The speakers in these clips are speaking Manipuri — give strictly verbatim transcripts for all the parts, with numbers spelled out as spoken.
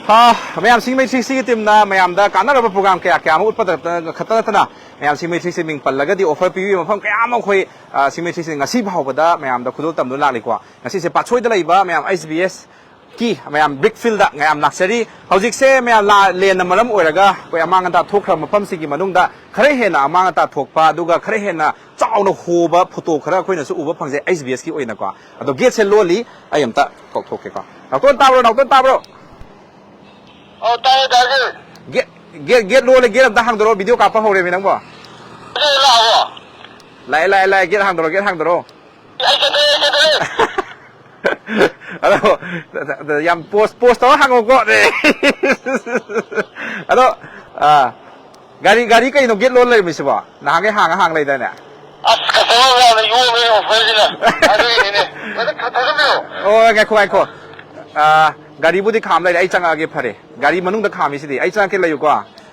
ꯑ, ꯃꯌꯥꯝ, ꯁꯤꯡꯃꯩ ꯊ꯭ꯔꯤ ꯁꯤꯒꯤ ꯇꯤꯝꯅ ꯃꯌꯥꯝꯗ ꯀꯥꯟꯅꯔꯕ ꯄ꯭ꯔꯣꯒ꯭ꯔꯥꯝ ꯀꯌꯥ ꯀꯌꯥ ꯑꯃ ꯎꯠꯄꯗ ꯈꯛꯇ ꯅꯠꯇꯅ, ꯃꯌꯥꯝ, ꯁꯤꯡꯃꯩ ꯊ꯭ꯔꯤ ꯁꯤ ꯃꯤꯡ ꯄꯜꯂꯒꯗꯤ ꯑꯣꯐꯔ ꯄꯤꯕꯤꯕ ꯃꯐꯝ ꯀꯌꯥ ꯑꯃ ꯑꯩꯈꯣꯏ, ꯑ, ꯁꯤꯡꯃꯩ ꯊ꯭ꯔꯤ ꯁꯤ ꯉꯁꯤ ꯐꯥꯎꯕꯗ ꯃꯌꯥꯝꯗ ꯈꯨꯗꯣꯜ ꯇꯝꯗꯨꯅ ꯂꯥꯛꯂꯤꯀꯣ꯫ ꯉꯁꯤꯁꯦ ꯄꯥꯠꯁꯣꯏꯗ ꯂꯩꯕ ꯃꯌꯥꯝ ꯑꯩꯆ ꯕꯤ ꯑꯦꯁ ꯀꯤ ꯃꯌꯥꯝ ꯕ꯭ꯔꯤꯛ ꯐꯤꯜꯗ ꯃꯌꯥꯝ ꯂꯥꯛꯆꯔꯤ꯫ ꯍꯧꯖꯤꯛꯁꯦ ꯃꯌꯥꯝ ꯂꯥ-, ꯂꯦꯟꯅ ꯃꯔꯝ ꯑꯣꯏꯔꯒ ꯑꯩꯈꯣꯏ ꯑꯃꯥꯡ ꯑꯇꯥ ꯊꯣꯛꯈ꯭ꯔꯕ ꯃꯐꯝꯁꯤꯒꯤ ꯃꯅꯨꯡꯗ ꯈꯔ ꯍꯦꯟꯅ ꯑꯃꯥꯡ ꯑꯇꯥ ꯊꯣꯛꯄ, ꯑꯗꯨꯒ ꯈꯔ ꯍꯦꯟꯅ ꯆꯥꯎꯅ ꯍꯣꯕ ꯐꯣꯇꯣ ꯈꯔ ꯑꯩꯈꯣꯏꯅꯁꯨ ꯎꯕ ꯐꯪꯖꯩ ꯑꯩꯆ ꯕꯤ ꯑꯦꯁꯀꯤ ꯑꯣꯏꯅꯀꯣ꯫ ꯑꯗꯣ ꯒꯦꯠꯁꯦ ꯂꯣꯜꯂꯤ, ꯑꯩ ꯑꯝꯇ ꯀꯧꯊꯣꯛꯀꯦꯀꯣ꯫ ꯅꯥꯎꯇꯣꯟ ꯇꯥꯕ꯭ꯔꯣ? ꯅꯥꯎꯇꯣꯟ ꯇꯥꯕ꯭ꯔꯣ? ꯑꯧ, ꯇꯥꯏꯌꯦ, ꯇꯥꯏꯌꯦ꯫ ꯒꯦꯠ, ꯒꯦꯠ, ꯒꯦꯠ ꯂꯣꯜꯂꯦ, ꯒꯦꯠ ꯑꯝꯇ ꯍꯥꯡꯗꯣꯔꯛꯑꯣ, ꯚꯤꯗꯤꯑꯣ ꯀꯥꯞꯄ ꯍꯧꯔꯦꯃꯤ ꯅꯪꯕꯣ꯫ ꯁꯤꯗ ꯂꯥꯛꯑꯣ꯫ ꯂꯥꯛꯑꯦ, ꯂꯥꯛꯑꯦ, ꯂꯥꯛꯑꯦ, ꯒꯦꯠ ꯍꯥꯡꯗꯣꯔꯛꯑꯣ, ꯒꯦꯠ ꯍꯥꯡꯗꯣꯔꯛꯑꯣ꯫ ꯑꯩ ꯀꯩꯗꯧꯔꯦ, ꯑꯩ ꯀꯩꯗꯧꯔꯦ? ꯑꯗꯣ, ꯌꯥꯝ ꯄꯣꯁ, ꯄꯣꯁ ꯇꯧꯔ ꯍꯥꯡꯉꯣꯀꯣ꯫ ꯑꯗꯣ, ꯑꯥ, ꯒꯥꯔꯤ, ꯒꯥꯔꯤ ꯀꯩꯅꯣ ꯒꯦꯠ ꯂꯣꯜ ꯂꯩꯔꯝꯃꯤꯁꯤꯕꯣ? ꯅꯍꯥꯟꯈꯩ ꯍꯥꯡꯉ ꯍꯥꯡ ꯂꯩꯗꯥꯏꯅꯦ? ꯑꯁ, ꯀꯁꯇꯃꯔ ꯃꯌꯥꯝꯅ ꯌꯣꯝꯃꯦ ꯑꯣꯐꯔꯁꯤꯅ꯫ ꯑꯗꯨꯒꯤꯅꯤꯅꯦ꯫ ꯕ꯭ꯔꯗꯔ, ꯈ-, ꯊꯥꯖꯟꯕꯤꯔꯣ꯫ ꯑꯣ, ꯉꯥꯏꯈꯣ, ꯉꯥꯏꯈꯣ꯫ ꯑꯥ, ꯒꯥꯔꯤꯕꯨꯗꯤ ꯈꯥꯝ ꯂꯩꯔꯦ, ꯑꯩ ꯆꯪꯉꯛꯑꯒꯦ, ꯐꯔꯦ꯫ ꯒꯥꯔꯤ ꯃꯅꯨꯡꯗ ꯈꯥꯝꯃꯤꯁꯤꯗꯤ, ꯑꯩ ꯆꯪꯉꯛꯀꯦ, ꯂꯩꯌꯨꯀꯣ꯫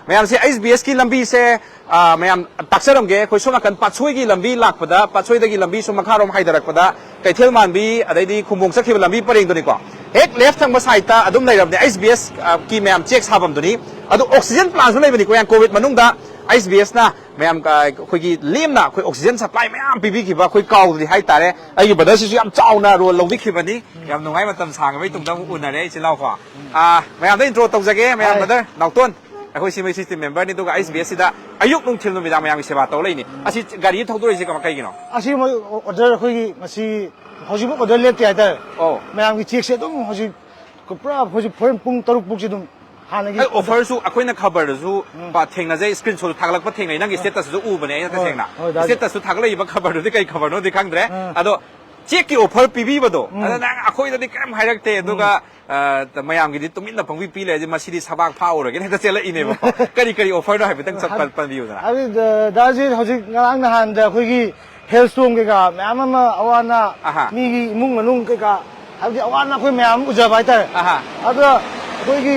ꯃꯌꯥꯝꯁꯦ, ꯑꯩꯆ ꯕꯤ ꯑꯦꯁꯀꯤ ꯂꯝꯕꯤꯁꯦ, ꯑꯥ, ꯃꯌꯥꯝ ꯇꯥꯛꯆꯔꯝꯒꯦ꯫ ꯑꯩꯈꯣꯏ ꯁꯣꯝ ꯅꯥꯀꯟ ꯄꯥꯠꯁꯣꯏꯒꯤ ꯂꯝꯕꯤ ꯂꯥꯛꯄꯗ, ꯄꯥꯠꯁꯣꯏꯗꯒꯤ ꯂꯝꯕꯤ ꯁꯨꯝ ꯃꯈꯥꯔꯣꯝ ꯍꯥꯏꯊꯔꯛꯄꯗ, ꯀꯩꯊꯦꯜ ꯃꯥꯟꯕꯤ, ꯑꯗꯩꯗꯤ ꯈꯨꯝꯕꯣꯡ ꯆꯠꯈꯤꯕ ꯂꯝꯕꯤ ꯄꯔꯦꯡꯗꯨꯅꯤꯀꯣ꯫ ꯍꯦꯛ ꯂꯦꯐ ꯊꯪꯕ ꯁꯥꯏꯗꯠꯇ ꯑꯗꯨꯝ ꯂꯩꯔꯕꯅꯦ, ꯑꯩꯆ ꯕꯤ ꯑꯦꯁ, ꯑ, ꯀꯤ ꯃꯌꯥꯝ ꯆꯦꯛ ꯁꯥꯐꯝꯗꯨꯅꯤ꯫ ꯑꯗꯨ ꯑꯣꯛꯁꯤꯖꯦꯟ ꯄ꯭ꯂꯥꯟꯁꯨ ꯂꯩꯕꯅꯤꯀꯣ, ꯌꯥꯝ ꯀꯣꯚꯤꯗ ꯃꯅꯨꯡꯗ ꯑꯩꯆ ꯕꯤ ꯑꯦꯁꯅ ꯃꯌꯥꯝ, ꯑ, ꯑꯩꯈꯣꯏꯒꯤ ꯂꯦꯝꯅ ꯑꯩꯈꯣꯏ ꯑꯣꯛꯁꯤꯖꯦꯟ ꯁꯄ꯭ꯂꯥꯏ ꯃꯌꯥꯝ ꯄꯤꯕꯤꯈꯤꯕ, ꯑꯩꯈꯣꯏ ꯀꯥꯎꯗ꯭ꯔꯤ ꯍꯥꯏꯇꯥꯔꯦ꯫ ꯑꯩꯒꯤ ꯕ꯭ꯔꯗꯔꯁꯤꯁꯨ ꯌꯥꯝ ꯆꯥꯎꯅ ꯔꯣꯜ ꯂꯧꯕꯤꯈꯤꯕꯅꯤ꯫ ꯌꯥꯝ ꯅꯨꯡꯉꯥꯏ, ꯃꯇꯝ ꯁꯥꯡꯉꯕꯩ ꯇꯨꯡꯗ ꯑꯃꯨꯛ ꯎꯅꯔꯦ, ꯏꯆꯤꯜ ꯏꯅꯥꯎꯀꯣ꯫ ꯑ, ꯃꯌꯥꯝꯗ ꯏꯟꯇ꯭ꯔꯣ ꯇꯧꯖꯒꯦ, ꯃꯌꯥꯝ ꯍꯥꯏ꯫ ꯕ꯭ꯔꯗꯔ ꯅꯥꯎꯇꯣꯟ꯫ ꯑꯩꯈꯣꯏ ꯁꯤꯃꯩ ꯁꯤꯁꯇꯦꯝ ꯃꯦꯝꯕꯔꯅꯤ, ꯑꯗꯨꯒ ꯑꯩꯆ ꯕꯤ ꯑꯦꯁꯁꯤꯗ ꯑꯌꯨꯛ ꯅꯨꯡꯊꯤꯜ ꯅꯨꯃꯤꯗꯥꯡ ꯃꯌꯥꯝꯒꯤ ꯁꯦꯕꯥ ꯇꯧ ꯂꯩꯅꯤ꯫ ꯑꯁꯤ ꯒꯥꯔꯤ ꯊꯧꯗꯣꯔꯛꯏꯁꯦ ꯀꯃ-, ꯀꯩꯒꯤꯅꯣ? ꯑꯁꯤ ꯃꯣꯏ ꯑꯣꯔꯗꯔ ꯑꯩꯈꯣꯏꯒꯤ ꯉꯁꯤ ꯍꯧꯖꯤꯛꯐꯥꯎ ꯑꯣꯔꯗꯔ ꯂꯦꯞꯇꯦ ꯍꯥꯏꯇꯥꯔꯦ꯫ ꯑꯣ꯫ ꯃꯌꯥꯝꯒꯤ ꯆꯦꯛꯁꯦ ꯑꯗꯨꯝ ꯍꯧꯖꯤꯛ ꯄꯨꯔꯥ ꯍꯧꯖꯤꯛ ꯍꯣꯔꯦꯟ ꯄꯨꯡ ꯇꯔꯨꯛ ꯐꯥꯎꯁꯦ ꯑꯗꯨꯝ ꯍꯥꯟꯅꯒꯤ ꯑꯩ ꯑꯣꯐꯔꯁꯨ ꯑꯩꯈꯣꯏꯅ ꯈꯕꯔꯗꯁꯨ ꯎꯝ꯫ ꯄꯥ-, ꯊꯦꯡꯅꯖꯩ, ꯁ꯭ꯀ꯭ꯔꯤꯟꯁꯣꯠ ꯊꯥꯒꯠꯂꯛꯄ ꯊꯦꯡꯅꯩ, ꯅꯪꯒꯤ ꯎꯝ꯫ ꯁ꯭ꯇꯦꯇꯁꯇꯁꯨ ꯎꯕꯅꯦ ꯑꯩꯅ ꯍꯣꯏ, ꯇꯁꯦꯡꯅ꯫ ꯍꯣꯏ, ꯗꯥ ꯁ꯭ꯇꯦꯇꯁꯇ ꯊꯥꯒꯠꯂꯛꯏꯕ ꯈꯕꯔꯗꯨꯗꯤ ꯀꯩ ꯈꯕꯔꯅꯣꯗꯤ ꯈꯪꯗ꯭ꯔꯦ꯫ ꯎꯝ꯫ ꯑꯗꯣ ꯆꯦꯛꯀꯤ ꯑꯣꯐꯔ ꯄꯤꯕꯤꯕꯗꯣ, ꯎꯝ꯫ ꯑꯗ ꯅꯪ ꯑꯩꯈꯣꯏꯗꯗꯤ ꯀꯔꯤꯝ ꯍꯥꯏꯔꯛꯇꯦ, ꯎꯝ꯫ ꯑꯗꯨꯒ ꯑ, ꯃꯌꯥꯝꯒꯤꯗꯤ ꯇꯨꯃꯤꯟꯅ ꯄꯪꯕꯤ ꯄꯤ ꯂꯩꯔꯗꯤ ꯃꯁꯤꯗꯤ ꯁꯕꯥꯛ ꯐꯥꯎꯔꯒꯦꯅ ꯍꯦꯛꯇ ꯆꯦꯜꯂꯛꯏꯅꯦꯕꯀꯣ꯫ ꯀꯔꯤ ꯀꯔꯤ ꯑꯣꯐꯔꯅꯣ ꯍꯥꯏꯐꯦꯠꯇꯪ ꯆꯠ-, ꯍꯥꯏ-, ꯄꯟ-, ꯄꯟꯕꯤꯌꯨꯗꯅ꯫ ꯍꯥꯏꯗꯤ, ꯗ-, ꯗꯥꯁꯦ ꯍꯧꯖꯤꯛ ꯉꯔꯥꯡ ꯅꯍꯥꯟꯗ ꯑꯩꯈꯣꯏꯒꯤ ꯍꯦꯜ ꯁ꯭ꯇꯣꯝ ꯀꯩꯀꯥ ꯃꯌꯥꯝ ꯑꯃ ꯑꯋꯥ ꯑꯅꯥ ꯑꯍꯥ꯫ ꯃꯤꯒꯤ ꯏꯃꯨꯡ ꯃꯅꯨꯡ ꯀꯩꯀꯥ, ꯍꯥꯏꯕꯗꯤ ꯑꯋꯥ ꯑꯅꯥ ꯑꯩꯈꯣꯏ ꯃꯌꯥꯝ ꯑꯃ ꯎꯖꯕ ꯍꯥꯏꯇꯥꯔꯦ꯫ ꯑꯍꯥ꯫ ꯑꯗꯣ ꯑꯩꯈꯣꯏꯒꯤ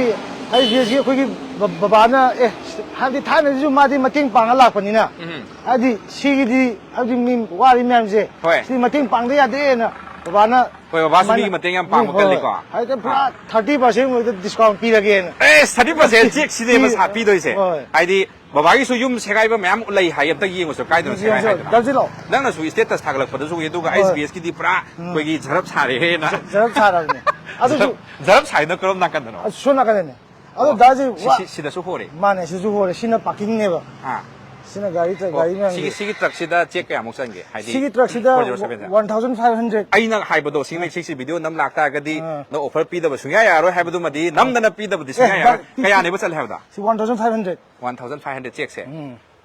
ꯑꯩꯆ ꯕꯤ ꯑꯦꯁꯀꯤ ꯑꯩꯈꯣꯏꯒꯤ ꯕ-, ꯕꯕꯥꯅ, ꯑꯦ, ꯍꯥꯏꯕꯗꯤ ꯊꯥꯏꯅꯗꯤꯁꯨ ꯃꯥꯗꯤ ꯃꯇꯦꯡ ꯄꯥꯡꯉ ꯂꯥꯛꯄꯅꯤꯅ, ꯎꯝ꯫ ꯍꯥꯏꯗꯤ ꯁꯤꯒꯤꯗꯤ ꯍꯥꯏꯕꯗꯤ ꯃꯤ ꯋꯥꯔꯤ ꯃꯌꯥꯝꯁꯦ ꯍꯣꯏ꯫ ꯁꯤ ꯃꯇꯦꯡ ꯄꯥꯡꯗ ꯌꯥꯗꯦꯅ ꯕꯕꯥꯅ ꯍꯣꯏ, ꯕꯕꯥꯁꯨ ꯃꯤꯒꯤ ꯃꯇꯦꯡ ꯌꯥꯝ ꯄꯥꯡꯕ ꯀꯜꯂꯤꯀꯣ꯫ ꯍꯥꯏꯗꯤ ꯄꯨꯔꯥ ꯊꯥꯔꯇꯤ ꯄꯥꯔꯁꯦꯟ ꯃꯣꯏꯗ ꯗꯤꯁꯀꯥꯎꯟ ꯄꯤꯔꯒꯦꯅ꯫ ꯑꯦ, ꯊꯥꯔꯇꯤ ꯄꯥꯔꯁꯦꯟ ꯆꯦꯛꯁꯤꯅꯦ ꯃꯁꯥ ꯄꯤꯗꯣꯏꯁꯦ꯫ ꯍꯣꯏ꯫ ꯍꯥꯏꯗꯤ ꯕꯕꯥꯒꯤꯁꯨ ꯌꯨꯝ ꯁꯦꯒꯥꯏꯕ ꯃꯌꯥꯝ ꯂꯩ ꯍꯥꯏ, ꯑꯝꯇ ꯌꯦꯡꯉꯨꯁꯨ ꯀꯥꯏꯗꯅꯣ ꯁꯦꯒꯥꯏ ꯍꯥꯏꯗꯅꯣ꯫ ꯗꯥꯖꯤꯠꯂꯣ? ꯅꯪꯅꯁꯨ ꯏꯁꯇꯦꯇꯁ ꯊꯥꯒꯠꯂꯛꯄꯗꯁꯨ ꯎꯏ, ꯑꯗꯨꯒ ꯍꯣꯏ꯫ ꯑꯩꯁ ꯕꯤ ꯑꯦꯁꯀꯤꯗꯤ ꯄꯨꯔꯥ ꯑꯩꯈꯣꯏꯒꯤ ꯖꯔꯞ ꯁꯥꯔꯦꯍꯦꯅ꯫ ꯖꯔꯞ ꯁꯥꯔꯕꯅꯦ꯫ ꯑꯗꯨꯁꯨ ꯖꯔꯞ ꯁꯥꯏꯗꯣ ꯀꯔꯣꯝ ꯅꯥꯀꯟꯗꯅꯣ? ꯑꯁꯣꯝ ꯅꯥꯀꯟꯗꯅꯦ꯫ ꯑꯗꯣ ꯗꯥꯖꯤ ꯁꯤ- ꯁꯤ- ꯁꯤꯗꯁꯨ ꯍꯣꯔꯦ꯫ ꯃꯥꯅꯦ, ꯁꯤꯁꯨ ꯍꯣꯔꯦ꯫ ꯁꯤꯅ ꯄꯥꯔꯀꯤꯡꯅꯦꯕ꯫ ꯑꯥ꯫ ꯁꯤꯅ ꯒꯥꯔꯤ ꯆ- ꯑꯣ, ꯒꯥꯔꯤ ꯃꯌꯥꯝꯒꯤ꯫ ꯁꯤꯒꯤ ꯁꯤꯒꯤ ꯇ꯭ꯔꯛꯁꯤꯗ ꯆꯦꯛ ꯀꯌꯥꯃꯨꯛ ꯆꯟꯒꯦ? ꯍꯥꯏꯗꯤ ꯁꯤꯒꯤ ꯇ꯭ꯔꯛꯁꯤꯗ four zero seven ꯗ? One thousand five hundred. ꯑꯩꯅ ꯍꯥꯏꯕꯗꯣ ꯁꯤꯡꯂꯩ ꯁꯤꯛꯁꯤ ꯚꯤꯗꯤꯑꯣ ꯅꯝ ꯂꯥꯛꯇꯥꯔꯒꯗꯤ ꯑꯥ꯫ ꯅꯪ ꯑꯣꯐꯔ ꯄꯤꯗꯕ ꯁꯨꯡꯌꯥ ꯌꯥꯔꯣꯏ ꯍꯥꯏꯕꯗꯨꯃꯗꯤ ꯅꯝꯗꯅ ꯄꯤꯗꯕꯗꯤ ꯁꯨꯡꯌꯥ ꯑꯦ, ꯌꯥꯔꯣꯏ꯫ ꯄꯤ- ꯀꯌꯥꯅꯦꯕ ꯆꯠꯂꯦ ꯍꯥꯏꯕꯗꯣ? ꯁꯤ one thousand five hundred. One thousand five hundred ꯆꯦꯛꯁꯦ꯫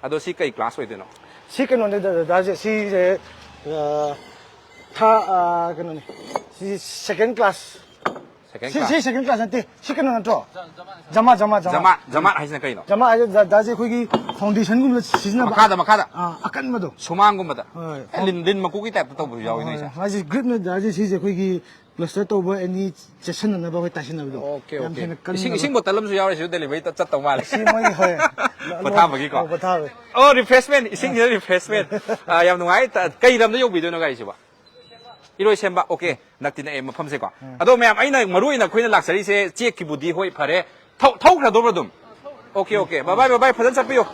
ꯑꯗꯣ ꯁꯤ ꯀꯩ ꯀ꯭ꯂꯥꯁ ꯑꯣꯏꯗꯣꯏꯅꯣ? ꯁꯤ ꯀꯩꯅꯣꯅꯦ ꯗꯥ- ꯗꯥꯖꯤ, ꯁꯤꯁꯦ ꯑ, ꯊꯥ ꯑ, ꯀꯩꯅꯣꯅꯦ꯫ ꯁꯤ ꯁꯦꯀꯦꯟ ꯀ꯭ꯂꯥꯁ꯫ ꯁꯦꯀꯦꯟ ꯁꯤ ꯀ꯭ꯂꯥꯁ? ꯁꯤ ꯁꯦꯀꯦꯟ ꯀ꯭ꯂꯥꯁ ꯅꯠꯇꯦ꯫ ꯁꯤ ꯀꯩꯅꯣ ꯅꯠꯇ꯭ꯔꯣ? ꯖꯃꯥ ꯖꯃꯥ ꯖꯃꯥ꯫ ꯖꯃꯥꯠ, ꯖꯃꯥꯠ ꯍꯥꯏꯁꯤꯅ ꯀꯩꯅꯣ? ꯖꯃꯥ ꯍꯥꯏꯁꯦ ꯗꯥ- ꯗꯥꯖꯤ ꯑꯩꯈꯣꯏꯒꯤ ꯐꯥꯎꯟꯗꯦꯁꯟꯒꯨꯝꯕꯗ ꯁꯤꯖꯤꯟꯅꯕ꯫ ꯃꯈꯥꯗ, ꯃꯈꯥꯗ? ꯑ, ꯑꯀꯟꯕꯗꯣ꯫ ꯁꯨꯃꯥꯡꯒꯨꯝꯕꯗ? ꯍꯣꯏ꯫ ꯑꯦ, ꯂꯤꯟ, ꯂꯤꯟ ꯃꯀꯨꯒꯤ ꯇꯥꯏꯞꯇ ꯇꯧꯕꯁꯨ ꯌꯥꯎꯋꯤ ꯅꯣꯏꯁꯦ꯫ ꯃꯥꯁꯦ ꯒ꯭ꯔꯤꯞꯅ ꯗꯥꯖꯤ, ꯁꯤꯁꯦ ꯑꯩꯈꯣꯏꯒꯤ ꯄ꯭ꯂꯁꯇꯔ ꯇꯧꯕ ꯑꯦꯅꯤ ꯆꯦꯠꯁꯟꯅꯅꯕ ꯑꯩꯈꯣꯏ ꯇꯥꯏꯁꯟꯅꯕꯗꯣ꯫ ꯑꯣꯀꯦ, ꯌꯥꯝ ꯑꯣꯀꯦ꯫ ꯍꯦꯟꯅ ꯀꯟꯅ ꯏꯁꯤꯡ, ꯏꯁꯤꯡ ꯕꯣꯇꯜ ꯑꯃꯁꯨ ꯌꯥꯎꯔꯦ ꯁꯤꯁꯨ ꯗꯦꯂꯤꯚꯔꯤ ꯆꯠꯇꯧ ꯃꯥꯜꯂꯦ꯫ ꯁꯤ ꯃꯣꯏꯒꯤ, ꯍꯣꯏ꯫ ꯄꯣꯊꯥꯕꯒꯤꯀꯣ? ꯑꯣ, ꯄꯣꯊꯥꯕꯒꯤ꯫ ꯑꯣ, ꯔꯤꯐ꯭ꯔꯦꯁꯃꯦꯟ, ꯏꯁꯤꯡꯁꯤꯅ ꯔꯤꯐ꯭ꯔꯦꯁꯃꯦꯟ꯫ ꯑꯥ, ꯌꯥꯝ ꯅꯨꯡꯉꯥꯏ꯫ ꯇ-, ꯀꯩ ꯂꯝꯗ ꯌꯧꯕꯤꯗꯣꯏꯅꯣ ꯒꯥꯔꯤꯁꯤꯕꯣ? ꯏꯔꯣꯏꯁꯦꯝꯕ꯫ ꯑꯣꯀꯦ, ꯅꯛꯇꯤ ꯅꯛꯑꯦ ꯃꯐꯝꯁꯦꯀꯣ꯫ ꯑꯗꯣ ꯃꯌꯥꯝ, ꯑꯩꯅ ꯃꯔꯨ ꯑꯣꯏꯅ ꯑꯩꯈꯣꯏꯅ ꯂꯥꯛꯆꯔꯤꯁꯦ ꯆꯦꯛꯀꯤꯕꯨꯗꯤ ꯍꯣꯏ ꯐꯔꯦ꯫ ꯊꯧ-, ꯊꯧꯈ꯭ꯔꯗꯧꯕ꯭ꯔꯣ ꯑꯗꯨꯝ? Okay, okay. ꯕꯕꯥꯏ, ꯕꯕꯥꯏ, ꯐꯖꯅ ꯆꯠꯄꯤꯌꯨ꯫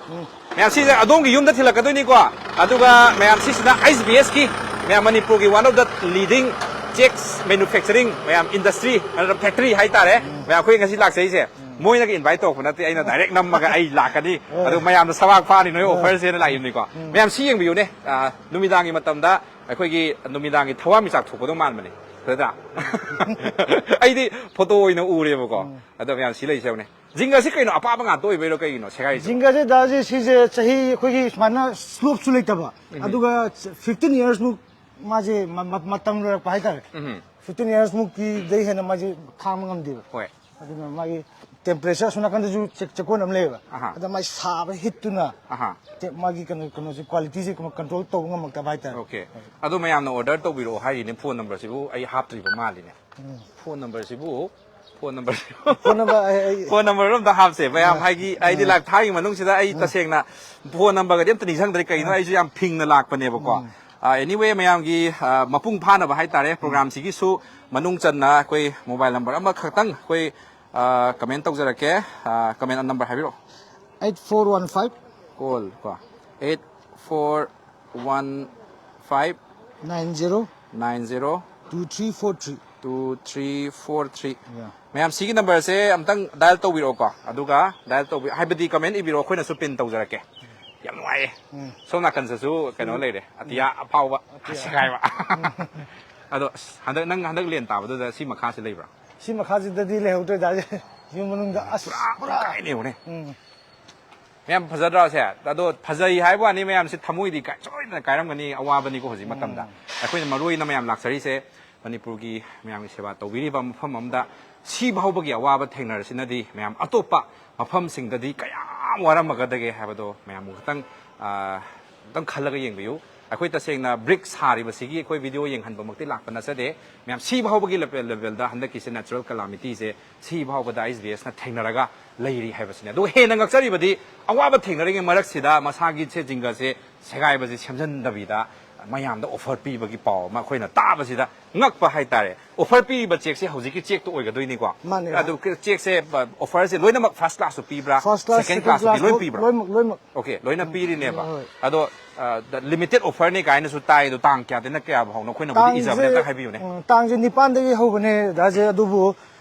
ꯃꯌꯥꯝ, ꯁꯤꯁꯦ ꯑꯗꯣꯝꯒꯤ ꯌꯨꯝꯗ ꯊꯤꯜꯂꯛꯀꯗꯣꯏꯅꯤꯀꯣ꯫ ꯑꯗꯨꯒ ꯃꯌꯥꯝ, ꯁꯤꯁꯤꯅ ꯑꯩꯁ ꯕꯤ ꯑꯦꯁꯀꯤ, ꯃꯌꯥꯝ, ꯃꯅꯤꯄꯨꯔꯒꯤ one of the leading checks manufacturing, ꯃꯌꯥꯝ, industry, ꯅꯠꯇ꯭ꯔꯒ factory ꯍꯥꯏꯇꯥꯔꯦ꯫ ꯃꯌꯥꯝ, ꯑꯩꯈꯣꯏ ꯉꯁꯤ ꯂꯥꯛꯆꯔꯤꯁꯦ ꯃꯣꯏꯅꯒ invite ꯇꯧꯔꯛꯄ ꯅꯠꯇꯦ, ꯑꯩꯅ direct ꯅꯝꯃꯒ ꯑꯩ ꯂꯥꯛꯀꯅꯤ꯫ ꯑꯗꯨ ꯃꯌꯥꯝꯅ ꯁꯕꯥꯛ ꯐꯥꯅꯤ ꯅꯣꯏ offerꯁꯦꯅ ꯂꯥꯛꯏꯕꯅꯤꯀꯣ꯫ ꯃꯌꯥꯝ, ꯁꯤ ꯌꯦꯡꯕꯤꯌꯨꯅꯦ꯫ ꯑ, ꯅꯨꯃꯤꯗꯥꯡꯒꯤ ꯃꯇꯝꯗ ꯑꯩꯈꯣꯏꯒꯤ ꯅꯨꯃꯤꯗꯥꯡꯒꯤ ꯊꯋꯥꯟꯃꯤꯆꯥꯛ ꯊꯣꯛꯄꯗꯧ ꯃꯥꯟꯕꯅꯦ꯫ ꯐꯖꯗ꯭ꯔꯥ? ꯑꯩꯗꯤ ꯐꯣꯇꯣ ꯑꯣꯏꯅ ꯎꯔꯦꯕꯀꯣ꯫ ꯑꯗꯣ ꯃꯌꯥꯝ, ꯁꯤ ꯂꯩꯁꯦ ꯌꯦꯡꯉꯨꯅꯦ꯫ ꯖꯤꯡꯒꯁꯤ ꯀꯩꯅꯣ, ꯑꯄꯥꯕ ꯉꯥꯛꯇ ꯑꯣꯏꯕꯩꯔꯣ, ꯀꯩꯒꯤꯅꯣ ꯁꯦꯒꯥꯏꯔꯤꯁꯦ? ꯖꯤꯡꯒꯁꯦ ꯗꯥꯖꯤ, ꯁꯤꯁꯦ ꯆꯍꯤ ꯑꯩꯈꯣꯏꯒꯤ ꯁꯨꯃꯥꯏꯅ ꯁ꯭ꯂꯣꯞꯁꯨ ꯂꯩꯇꯕ, ꯑꯗꯨꯒ ꯐꯤꯐꯇꯤꯟ ꯌꯔꯁꯃꯨꯛ ꯃꯥꯁꯦ ꯃ- ꯃ- ꯃꯇꯝ ꯂꯣꯏꯔꯛꯄ ꯍꯥꯏꯇꯥꯔꯦ꯫ ꯐꯤꯐꯇꯤꯟ ꯌꯔꯁꯃꯨꯛꯀꯤꯗꯩ ꯍꯦꯟꯅ ꯃꯥꯁꯦ ꯈꯥꯡꯕ ꯉꯝꯗꯦꯕ꯫ ꯍꯣꯏ꯫ ꯑꯗꯨꯅ ꯃꯥꯒꯤ ꯇꯦꯝꯄꯔꯦꯆꯔ ꯑꯁꯣꯝ ꯅꯥꯀꯟꯗꯁꯨ ꯆꯦꯛ- ꯆꯦꯛꯀꯣꯟ ꯑꯃ ꯂꯩꯌꯦꯕ꯫ ꯑꯍꯥ꯫ ꯑꯗ ꯃꯥꯒꯤ ꯁꯥꯕ ꯍꯤꯠꯇꯨꯅ ꯑꯍꯥ꯫ ꯇꯦ- ꯃꯥꯒꯤ ꯀꯩꯅꯣ ꯀꯩꯅꯣꯁꯦ, ꯀ꯭ꯋꯥꯂꯤꯇꯤꯁꯦ ꯀꯟꯇ꯭ꯔꯣꯜ ꯇꯧꯕ ꯉꯝꯃꯛꯇꯕ ꯍꯥꯏꯇꯥꯔꯦ꯫ ꯑꯣꯀꯦ꯫ ꯑꯗꯣ ꯃꯌꯥꯝꯅ ꯑꯣꯔꯗꯔ ꯇꯧꯕꯤꯔꯛꯑꯣ ꯍꯥꯏꯔꯤꯅꯦ, ꯐꯣꯟ ꯅꯝꯕꯔꯁꯤꯕꯨ ꯑꯩ ꯍꯥꯞꯇ꯭ꯔꯤꯕ ꯃꯥꯜꯂꯤꯅꯦ꯫ ꯐꯣꯟ ꯅꯝꯕꯔꯁꯤꯕꯨ, ꯐꯣꯟ ꯅꯝꯕꯔꯁꯤꯕꯨ, ꯐꯣꯟ ꯅꯝꯕꯔ ꯑꯩ- ꯑꯩ- ꯐꯣꯟ ꯅꯝꯕꯔ ꯑꯝꯇ ꯍꯥꯞꯁꯦ ꯃꯌꯥꯝ, ꯍꯥꯏꯗꯤ, ꯍꯥꯏꯗꯤ ꯂꯥꯏꯞ ꯊꯥꯔꯤꯉꯩ ꯃꯅꯨꯡꯁꯤꯗ ꯑꯩ ꯇꯁꯦꯡꯅ ꯐꯣꯟ ꯅꯝꯕꯔꯒꯗꯤ ꯑꯝꯇ ꯅꯤꯡꯁꯤꯡꯗ꯭ꯔꯦ, ꯀꯩꯒꯤꯅꯣ ꯑꯩꯁꯨ ꯌꯥꯝ ꯐꯤꯡꯅ ꯂꯥꯛꯄꯅꯦꯕꯀꯣ꯫ ꯑꯦꯅꯤꯋꯦ, ꯃꯌꯥꯝꯒꯤ ꯑ, ꯃꯄꯨꯡ ꯐꯥꯅꯕ ꯍꯥꯏꯇꯥꯔꯦ, ꯄ꯭ꯔꯣꯒ꯭ꯔꯥꯝꯁꯤꯒꯤꯁꯨ ꯃꯅꯨꯡ ꯆꯟꯅ ꯑꯩꯈꯣꯏ ꯃꯣꯕꯥꯏꯜ ꯅꯝꯕꯔ ꯑꯃꯈꯛꯇꯪ ꯑꯩꯈꯣꯏ ꯀꯃꯦꯟ ꯇꯧꯖꯔꯛꯀꯦ꯫ ꯀꯃꯦꯟ ꯅꯝꯕꯔ ꯍꯥꯏꯕꯤꯔꯛꯑꯣ꯫ Eight four one five call ꯀꯣ, eight four one five nine zero nine zero two three four three. two three four three꯫ Yeah. ꯃꯌꯥꯝ, ꯁꯤꯒꯤ ꯅꯝꯕꯔꯁꯦ ꯑꯝꯇꯪ ꯗꯥꯏꯜ ꯇꯧꯕꯤꯔꯛꯑꯣꯀꯣ, ꯑꯗꯨꯒ ꯗꯥꯏꯜ ꯇꯧꯕꯤ ꯍꯥꯏꯕꯗꯤ ꯀꯃꯦꯟ ꯏꯕꯤꯔꯛꯑꯣ, ꯑꯩꯈꯣꯏꯅꯁꯨ ꯄꯤꯟ ꯇꯧꯖꯔꯛꯀꯦ꯫ ꯌꯥꯝ ꯅꯨꯡꯉꯥꯏꯌꯦ꯫ ꯎꯝ. ꯁꯣꯝ ꯅꯥꯀꯟꯗꯁꯨ ꯀꯩꯅꯣ ꯂꯩꯔꯦ, ꯑꯇꯤꯌꯥ ꯑꯐꯥꯎꯕ ꯁꯦꯒꯥꯏꯕ꯫ ꯑꯗꯣ ꯑꯁ, ꯍꯟꯗꯛ ꯅꯪ ꯍꯟꯗꯛ ꯂꯦꯟ ꯇꯥꯕꯗꯨꯗ ꯁꯤ ꯃꯈꯥꯁꯤ ꯂꯩꯕ꯭ꯔꯥ? ꯁꯤ ꯃꯈꯥꯁꯤꯗꯗꯤ ꯂꯩꯍꯧꯗ꯭ꯔꯦ ꯗꯥ, ꯌꯨꯝ ꯃꯅꯨꯡꯗ ꯑꯁ ꯄꯨꯔꯥ ꯀꯥꯏꯅ ꯌꯧꯔꯦ꯫ ꯎꯝ. ꯃꯌꯥꯝ ꯐꯖꯗ꯭ꯔꯣ ꯁꯦ? ꯑꯗꯣ ꯐꯖꯩ ꯍꯥꯏꯕ ꯋꯥꯅꯤ, ꯃꯌꯥꯝꯁꯦ ꯊꯃꯣꯏꯗꯤ ꯀꯥꯏ-, ꯁꯣꯏꯗꯅ ꯀꯥꯏꯔꯝꯒꯅꯤ ꯑꯋꯥꯕꯅꯤꯀꯣ ꯍꯧꯖꯤꯛ ꯃꯇꯝꯗ꯫ ꯑꯩꯈꯣꯏꯅ ꯃꯔꯨ ꯑꯣꯏꯅ ꯃꯌꯥꯝ ꯂꯥꯛꯆꯔꯤꯁꯦ ꯃꯅꯤꯄꯨꯔꯒꯤ ꯃꯌꯥꯝꯒꯤ ꯁꯦꯕꯥ ꯇꯧꯕꯤꯔꯤꯕ ꯃꯐꯝ ꯑꯃꯗ ꯁꯤ ꯐꯥꯎꯕꯒꯤ ꯑꯋꯥꯕ ꯊꯦꯡꯅꯔꯁꯤꯅꯗꯤ ꯃꯌꯥꯝ ꯑꯇꯣꯞꯄ ꯃꯐꯝꯁꯤꯡꯗꯗꯤ ꯀꯌꯥꯝ ꯋꯥꯔꯝꯃꯒꯗꯒꯦ ꯍꯥꯏꯕꯗꯣ ꯃꯌꯥꯝ ꯈꯤꯇꯪ, ꯑ, ꯈꯤꯇꯪ ꯈꯜꯂꯒ ꯌꯦꯡꯕꯤꯌꯨ꯫ ꯑꯩꯈꯣꯏ ꯇꯁꯦꯡꯅ ꯕ꯭ꯔꯤꯛ ꯁꯥꯔꯤꯕꯁꯤꯒꯤ ꯑꯩꯈꯣꯏ ꯚꯤꯗꯤꯑꯣ ꯌꯦꯡꯍꯟꯕꯃꯛꯇꯤ ꯂꯥꯛꯄ ꯅꯠꯆꯗꯦ꯫ ꯃꯌꯥꯝ ꯁꯤ ꯐꯥꯎꯕꯒꯤ ꯂꯦꯚꯦꯜ, ꯂꯦꯚꯦꯜꯗ ꯍꯟꯗꯛꯀꯤꯁꯦ natural calamityꯁꯦ ꯁꯤ ꯐꯥꯎꯕꯗ ꯑꯩꯁ ꯕꯤ ꯑꯦꯁꯅ ꯊꯦꯡꯅꯔꯒ ꯂꯩꯔꯤ ꯍꯥꯏꯕꯁꯤꯅꯤ꯫ ꯑꯗꯨꯒ ꯍꯦꯟꯅ ꯉꯛꯆꯔꯤꯕꯗꯤ ꯑꯋꯥꯕ ꯊꯦꯡꯅꯔꯤꯉꯩ ꯃꯔꯛꯁꯤꯗ ꯃꯁꯥꯒꯤ ꯁꯦ ꯖꯤꯡꯒꯁꯦ ꯁꯦꯒꯥꯏꯕꯁꯦ ꯁꯦꯝꯖꯤꯟꯗꯕꯤꯗ ꯃꯌꯥꯝꯗ ꯑꯣꯐꯔ ꯄꯤꯕꯒꯤ ꯄꯥꯎ ꯑꯃ ꯑꯩꯈꯣꯏꯅ ꯇꯥꯕꯁꯤꯗ ꯉꯛꯄ ꯍꯥꯏꯇꯥꯔꯦ꯫ ꯑꯣꯐꯔ ꯄꯤꯔꯤꯕ ꯆꯦꯛꯁꯦ ꯍꯧꯖꯤꯛꯀꯤ ꯆꯦꯛꯇꯣ ꯑꯣꯏꯒꯗꯣꯏꯅꯤꯀꯣ? ꯃꯥꯅꯦ꯫ ꯑꯗꯨ ꯆꯦꯛꯁꯦ, ꯑ, ꯑꯣꯐꯔꯁꯦ ꯂꯣꯏꯅꯃꯛ ꯐꯥꯔꯁ ꯀ꯭ꯂꯥꯁꯁꯨ ꯄꯤꯕ꯭ꯔꯥ? First class, ꯁꯦꯀꯦꯟ second ꯀ꯭ꯂꯥꯁꯁꯨ class ꯂꯣꯏ ꯂꯣꯏ-, ꯄꯤꯕ꯭ꯔꯥ? ꯂꯣꯏꯅꯃꯛ, ꯂꯣꯏꯅꯃꯛ꯫ ꯑꯣꯀꯦ, ꯂꯣꯏꯅ ꯄꯤꯔꯤꯅꯦꯕ꯫ ꯍꯣꯏ꯫ ꯑꯗꯣ ꯂꯤꯃꯤꯇꯦꯠ ꯑꯣꯐꯔꯅꯤ ꯀꯥꯏꯅꯁꯨ ꯇꯥꯏ, ꯑꯗꯣ ꯇꯥꯡ ꯀꯌꯥꯗꯩꯅ ꯀꯌꯥ ꯐꯥꯎꯅꯣ? ꯑꯩꯈꯣꯏꯅꯕꯨꯗꯤ ꯏꯖꯕꯅꯦ, ꯑꯝꯇ ꯍꯥꯏꯕꯤꯌꯨꯅꯦ꯫ ꯎꯝ, ꯇꯥꯡꯁꯦ ꯅꯤꯄꯥꯟꯗꯒꯤ ꯍꯧꯕꯅꯦ ꯗꯥꯁꯦ, ꯑꯗꯨꯕꯨ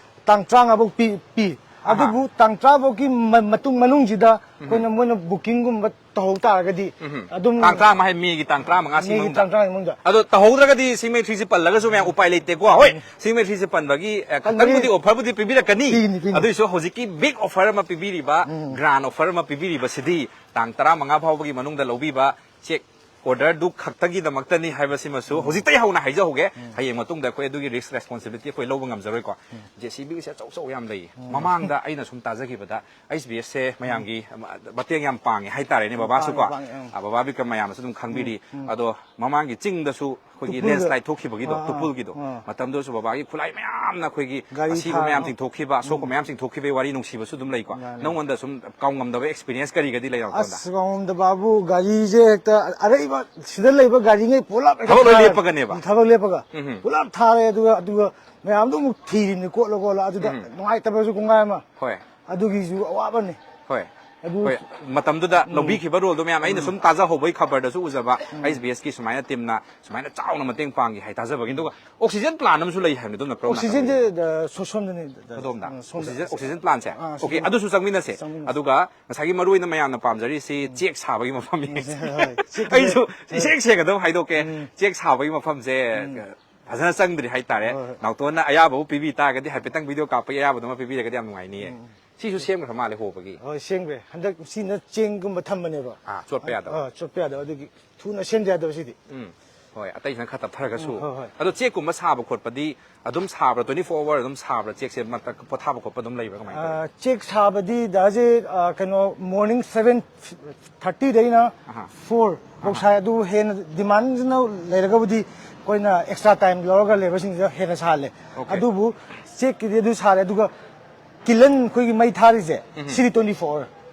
ꯇꯥꯡ ꯇꯔꯥꯃꯉꯥ ꯐꯥꯎ ꯄꯤ, ꯄꯤ꯫ ꯑꯗꯨꯕꯨ ꯇꯥꯡ ꯇꯔꯥ ꯐꯥꯎꯒꯤ ꯃ-, ꯃꯇꯨꯡ ꯃꯅꯨꯡꯁꯤꯗ ꯑꯩꯈꯣꯏꯅ, ꯃꯣꯏꯅ ꯕꯨꯀꯤꯡꯒꯨꯝꯕ ꯇꯧꯍꯧ ꯇꯥꯔꯒꯗꯤ ꯑꯗꯨꯝ ꯇꯥꯡ ꯇꯔꯥꯃꯉꯥ ꯍꯥꯏ, ꯃꯦꯒꯤ ꯇꯥꯡ ꯇꯔꯥꯃꯉꯥ ꯁꯤ ꯃꯦꯒꯤ ꯃꯅꯨꯡꯗ꯫ ꯇꯥꯡ ꯇꯔꯥꯃꯉꯥ ꯃꯅꯨꯡꯗ꯫ ꯑꯗꯣ ꯇꯧꯍꯧꯗ꯭ꯔꯒꯗꯤ ꯁꯤꯃꯦꯇ꯭ꯔꯤꯁꯦ ꯄꯜꯂꯒꯁꯨ ꯃꯌꯥꯝ ꯎꯄꯥꯏ ꯂꯩꯇꯦꯀꯣ꯫ ꯍꯣꯏ, ꯁꯤꯃꯦꯇ꯭ꯔꯤꯁꯦ ꯄꯟꯕꯒꯤ, ꯑ, ꯈꯤꯇꯪꯕꯨꯗꯤ ꯑꯣꯐꯔꯕꯨꯗꯤ ꯄꯤꯕꯤꯔꯛꯀꯅꯤ꯫ ꯄꯤꯒꯅꯤ, ꯄꯤꯒꯅꯤ꯫ ꯑꯗꯨꯏꯁꯨ ꯍꯧꯖꯤꯛꯀꯤ ꯕꯤꯛ ꯑꯣꯐꯔ ꯑꯃ ꯄꯤꯕꯤꯔꯤꯕ, ꯒ꯭ꯔꯥꯟ ꯑꯣꯐꯔ ꯑꯃ ꯄꯤꯕꯤꯔꯤꯕꯁꯤꯗꯤ ꯇꯥꯡ ꯇꯔꯥꯃꯉꯥ ꯐꯥꯎꯕꯒꯤ ꯃꯅꯨꯡꯗ ꯂꯧꯕꯤꯕ ꯆꯦꯛ ꯑꯣꯔꯗꯔꯗꯨ ꯈꯛꯇꯒꯤꯗꯃꯛꯇꯅꯤ ꯍꯥꯏꯕꯁꯤꯃꯁꯨ ꯍꯧꯖꯤꯛꯇꯩ ꯍꯧꯅ ꯍꯥꯏꯖꯍꯧꯒꯦ꯫ ꯍꯌꯦꯡ ꯃꯇꯨꯡꯗ ꯑꯩꯈꯣꯏ ꯑꯗꯨꯒꯤ ꯔꯤꯁꯛ ꯔꯦꯁꯄꯣꯟꯁꯤꯕꯤꯂꯤꯇꯤ ꯑꯩꯈꯣꯏ ꯂꯧꯕ ꯉꯝꯖꯔꯣꯏꯀꯣ꯫ ꯖꯦ ꯁꯤ ꯕꯤꯒꯤꯁꯦ ꯑꯆꯧ ꯑꯆꯧ ꯌꯥꯝ ꯂꯩꯌꯦ꯫ ꯃꯃꯥꯡꯗ ꯑꯩꯅ ꯁꯨꯝ ꯇꯥꯖꯈꯤꯕꯗ ꯑꯩꯁ ꯕꯤ ꯑꯦꯁꯁꯦ ꯃꯌꯥꯝꯒꯤ ꯃꯇꯦꯡ ꯌꯥꯝ ꯄꯥꯡꯉꯦ ꯍꯥꯏꯇꯥꯔꯦꯅꯦ, ꯕꯕꯥꯁꯨ ꯀꯣ꯫ ꯄꯥꯡꯉꯦ, ꯄꯥꯡꯉꯦ, ꯎꯝ꯫ ꯑ, ꯕꯕꯥ ꯕꯤꯀ꯭ꯔꯝ ꯃꯌꯥꯝꯅꯁꯨ ꯑꯗꯨꯝ ꯈꯪꯕꯤꯔꯤ꯫ ꯑꯗꯣ ꯃꯃꯥꯡꯒꯤ ꯆꯤꯡꯗꯁꯨ ꯑꯩꯈꯣꯏꯒꯤ ꯇꯨꯄꯨꯜꯗ꯫ ꯂꯦꯟꯁ꯭ꯂꯥꯏꯠ ꯊꯣꯛꯈꯤꯕꯒꯤꯗꯣ, ꯑꯥ, ꯑꯥ, ꯇꯨꯄꯨꯜꯒꯤꯗꯣ, ꯑꯥ꯫ ꯃꯇꯝꯗꯨꯗꯁꯨ ꯕꯕꯥꯒꯤ ꯈꯨꯠꯂꯥꯏ ꯃꯌꯥꯝꯅ ꯑꯩꯈꯣꯏꯒꯤ ꯒꯥꯔꯤ ꯑꯁꯤꯕ ꯊꯥ-, ꯃꯌꯥꯝ ꯑꯥ꯫ ꯆꯤꯡꯊꯣꯛꯈꯤꯕ, ꯑꯁꯣꯛꯄ ꯎꯝ꯫ ꯃꯌꯥꯝ ꯆꯤꯡꯊꯣꯛꯈꯤꯕꯒꯤ ꯋꯥꯔꯤ ꯅꯨꯡꯁꯤꯕꯁꯨ ꯑꯗꯨꯝ ꯂꯩꯀꯣ꯫ ꯃꯥꯅꯦ꯫ ꯅꯪꯉꯣꯟꯗ ꯁꯨꯝ ꯀꯥꯎꯉꯝꯗꯕ ꯑꯦꯛꯁꯄꯤꯔꯤꯌꯦꯟꯁ ꯀꯔꯤꯒꯗꯤ ꯂꯩꯔꯣ, ꯑꯗꯣꯝꯗ? ꯑꯁ, ꯀꯥꯎꯉꯝꯗꯕ ꯍꯥꯏꯕꯨ, ꯒꯥꯔꯤꯁꯦ ꯍꯦꯛꯇ ꯑꯔꯩꯕ, ꯁꯤꯗ ꯂꯩꯕ ꯒꯥꯔꯤꯉꯩ ꯄꯨꯂꯞ ꯍꯦꯛꯇ ꯊꯕꯛ ꯂꯣꯏ ꯊꯥꯔꯦ꯫ ꯂꯦꯞꯄꯒꯅꯦꯕ? ꯊꯕꯛ ꯂꯦꯞꯄꯒ꯫ ꯎꯝ ꯍꯝ꯫ ꯄꯨꯂꯞ ꯊꯥꯔꯦ, ꯑꯗꯨꯒ, ꯑꯗꯨꯒ ꯃꯌꯥꯝꯗꯣ ꯑꯃꯨꯛ ꯊꯤꯔꯤꯅꯤ, ꯀꯣꯠꯂ ꯀꯣꯠꯂ, ꯑꯗꯨꯗ ꯎꯝ ꯍꯝ꯫ ꯅꯨꯡꯉꯥꯏꯇꯕꯁꯨ ꯀꯣꯡꯒꯥꯏ ꯑꯃ꯫ ꯍꯣꯏ꯫ ꯑꯗꯨꯒꯤꯁꯨ ꯑꯋꯥꯕꯅꯤ꯫ ꯍꯣꯏ꯫ ꯑꯗꯨ ꯍꯣꯏ, ꯃꯇꯝꯗꯨꯗ ꯎꯝ꯫ ꯂꯧꯕꯤꯈꯤꯕ ꯔꯣꯜꯗꯣ ꯃꯌꯥꯝ ꯑꯩꯅ ꯎꯝ꯫ ꯁꯨꯝ ꯇꯥꯖꯍꯧꯕꯒꯤ ꯈꯕꯔꯗꯁꯨ ꯎꯖꯕ, ꯎꯝ꯫ ꯑꯩꯆ ꯕꯤ ꯑꯦꯁꯀꯤ ꯁꯨꯃꯥꯏꯅ ꯇꯤꯝꯅ ꯁꯨꯃꯥꯏꯅ ꯆꯥꯎꯅ ꯃꯇꯦꯡ ꯄꯥꯡꯈꯤ ꯍꯥꯏ ꯇꯥꯖꯕꯒꯤ꯫ ꯑꯗꯨꯒ ꯑꯣꯛꯁꯤꯖꯦꯟ ꯄ꯭ꯂꯥꯟ ꯑꯃꯁꯨ ꯂꯩ ꯍꯥꯏꯕꯅꯤ, ꯑꯗꯣꯝꯅ ꯀꯔꯝꯕ ꯑꯣꯛꯁꯤꯖꯦꯟꯁꯦ, ꯍꯥꯏꯕꯅꯣ? ꯑ, ꯁꯣ-, ꯁꯣꯝꯗꯅꯤ, ꯑ, ꯑꯗꯣꯝꯗ? ꯑ, ꯁꯣꯝꯗ꯫ ꯑꯣꯛꯁꯤꯖꯦꯟ, ꯑꯣꯛꯁꯤꯖꯦꯟ ꯄ꯭ꯂꯥꯟꯁꯦ? ꯑ, ꯑꯣꯀꯦ, ꯁꯣꯝꯗ꯫ ꯑꯗꯨꯁꯨ ꯆꯪꯃꯤꯟꯅꯁꯦ꯫ ꯆꯪꯃꯤꯟꯅꯁꯦ꯫ ꯑꯗꯨꯒ ꯉꯁꯥꯏꯒꯤ ꯃꯔꯨ ꯑꯣꯏꯅ ꯃꯌꯥꯝꯅ ꯄꯥꯝꯖꯔꯤꯁꯤ ꯎꯝ꯫ ꯆꯦꯛ ꯁꯥꯕꯒꯤ ꯃꯐꯝꯅꯤ꯫ ꯎꯝ, ꯍꯣꯏ, ꯍꯣꯏ꯫ ꯆꯦꯛ ꯑꯩꯁꯨ ꯍꯣꯏ꯫ ꯏꯁꯦꯡ ꯁꯦꯡꯅ ꯑꯗꯨꯝ ꯍꯥꯏꯗꯣꯛꯀꯦ, ꯎꯝ꯫ ꯆꯦꯛ ꯁꯥꯕꯒꯤ ꯃꯐꯝꯁꯦ, ꯎꯝ꯫ ꯐꯖꯅ ꯆꯪꯗ꯭ꯔꯤ ꯍꯥꯏꯇꯥꯔꯦ꯫ ꯍꯣꯏ, ꯍꯣꯏ꯫ ꯅꯥꯎꯇꯣꯟꯅ ꯑꯌꯥꯕꯕꯨ ꯄꯤꯕꯤ ꯇꯥꯔꯒꯗꯤ ꯍꯥꯏꯐꯦꯠꯇꯪ ꯚꯤꯗꯤꯑꯣ ꯀꯥꯞꯄꯒꯤ ꯑꯌꯥꯕꯗꯨꯃ ꯄꯤꯕꯤꯔꯒꯗꯤ ꯌꯥꯝ ꯅꯨꯡꯉꯥꯏꯅꯤꯌꯦ꯫ ꯎꯝ꯫ ꯁꯤꯁꯨ ꯁꯦꯝꯈ꯭ꯔ ꯃꯥꯜꯂꯦ ꯍꯣꯕꯒꯤ꯫ ꯍꯣꯏ, ꯁꯦꯝꯈ꯭ꯔꯦ꯫ ꯍꯟꯗꯛ ꯁꯤꯅ ꯆꯦꯡꯒꯨꯝꯕ ꯊꯝꯕꯅꯦꯕ꯫ ꯑꯥ, ꯆꯣꯠꯄ ꯌꯥꯗꯕ꯫ ꯑꯥ, ꯆꯣꯠꯄ ꯌꯥꯗꯕ꯫ ꯑꯗꯨꯒꯤ ꯊꯨꯅ ꯁꯦꯝꯗ ꯌꯥꯗꯕ ꯁꯤꯗꯤ꯫ ꯎꯝ꯫ ꯍꯣꯏ, ꯑꯇꯩꯁꯤꯅ ꯈꯔ ꯇꯞꯊꯔꯒꯁꯨ꯫ ꯎꯝ, ꯍꯣꯏ, ꯍꯣꯏ꯫ ꯑꯗꯣ ꯆꯦꯛꯀꯨꯝꯕ ꯁꯥꯕ ꯈꯣꯠꯄꯗꯤ ꯑꯗꯨꯝ ꯁꯥꯕ꯭ꯔꯥ? Twenty four hour ꯑꯗꯨꯝ ꯁꯥꯕ꯭ꯔꯥ? ꯆꯦꯛꯁꯦ ꯃꯔꯛꯇ ꯄꯣꯊꯥꯕ ꯈꯣꯠꯄ ꯑꯗꯨꯝ ꯂꯩꯕ꯭ꯔꯥ? ꯀꯃꯥꯏꯅ ꯇꯧꯋꯤ? ꯑꯥ, ꯆꯦꯛ ꯁꯥꯕꯗꯤ ꯗꯥꯁꯦ, ꯑꯥ, ꯀꯩꯅꯣ, morning seven thirty ꯗꯩꯅ ꯑꯍꯥ꯫ Four ꯐꯧ ꯑꯍꯥ꯫ ꯁꯥꯏ꯫ ꯑꯗꯨ ꯍꯦꯟꯅ ꯗꯤꯃꯥꯟꯁꯤꯅ ꯂꯩꯔꯒꯕꯨꯗꯤ ꯑꯩꯈꯣꯏꯅ extra time ꯂꯧꯔꯒ ꯂꯦꯕꯔꯁꯤꯡꯁꯤꯗ ꯍꯦꯟꯅ ꯁꯥꯍꯜꯂꯦ꯫ ꯑꯣꯀꯦ꯫ ꯑꯗꯨꯕꯨ ꯆꯦꯛꯀꯤꯗꯤ ꯑꯗꯨ ꯁꯥꯔꯦ꯫ ꯑꯗꯨꯒ ꯀꯤꯂꯟ ꯑꯩꯈꯣꯏꯒꯤ ꯃꯩ ꯊꯥꯔꯤꯁꯦ, ꯎꯝ꯫ ꯁꯤꯗꯤ twenty four hour꯫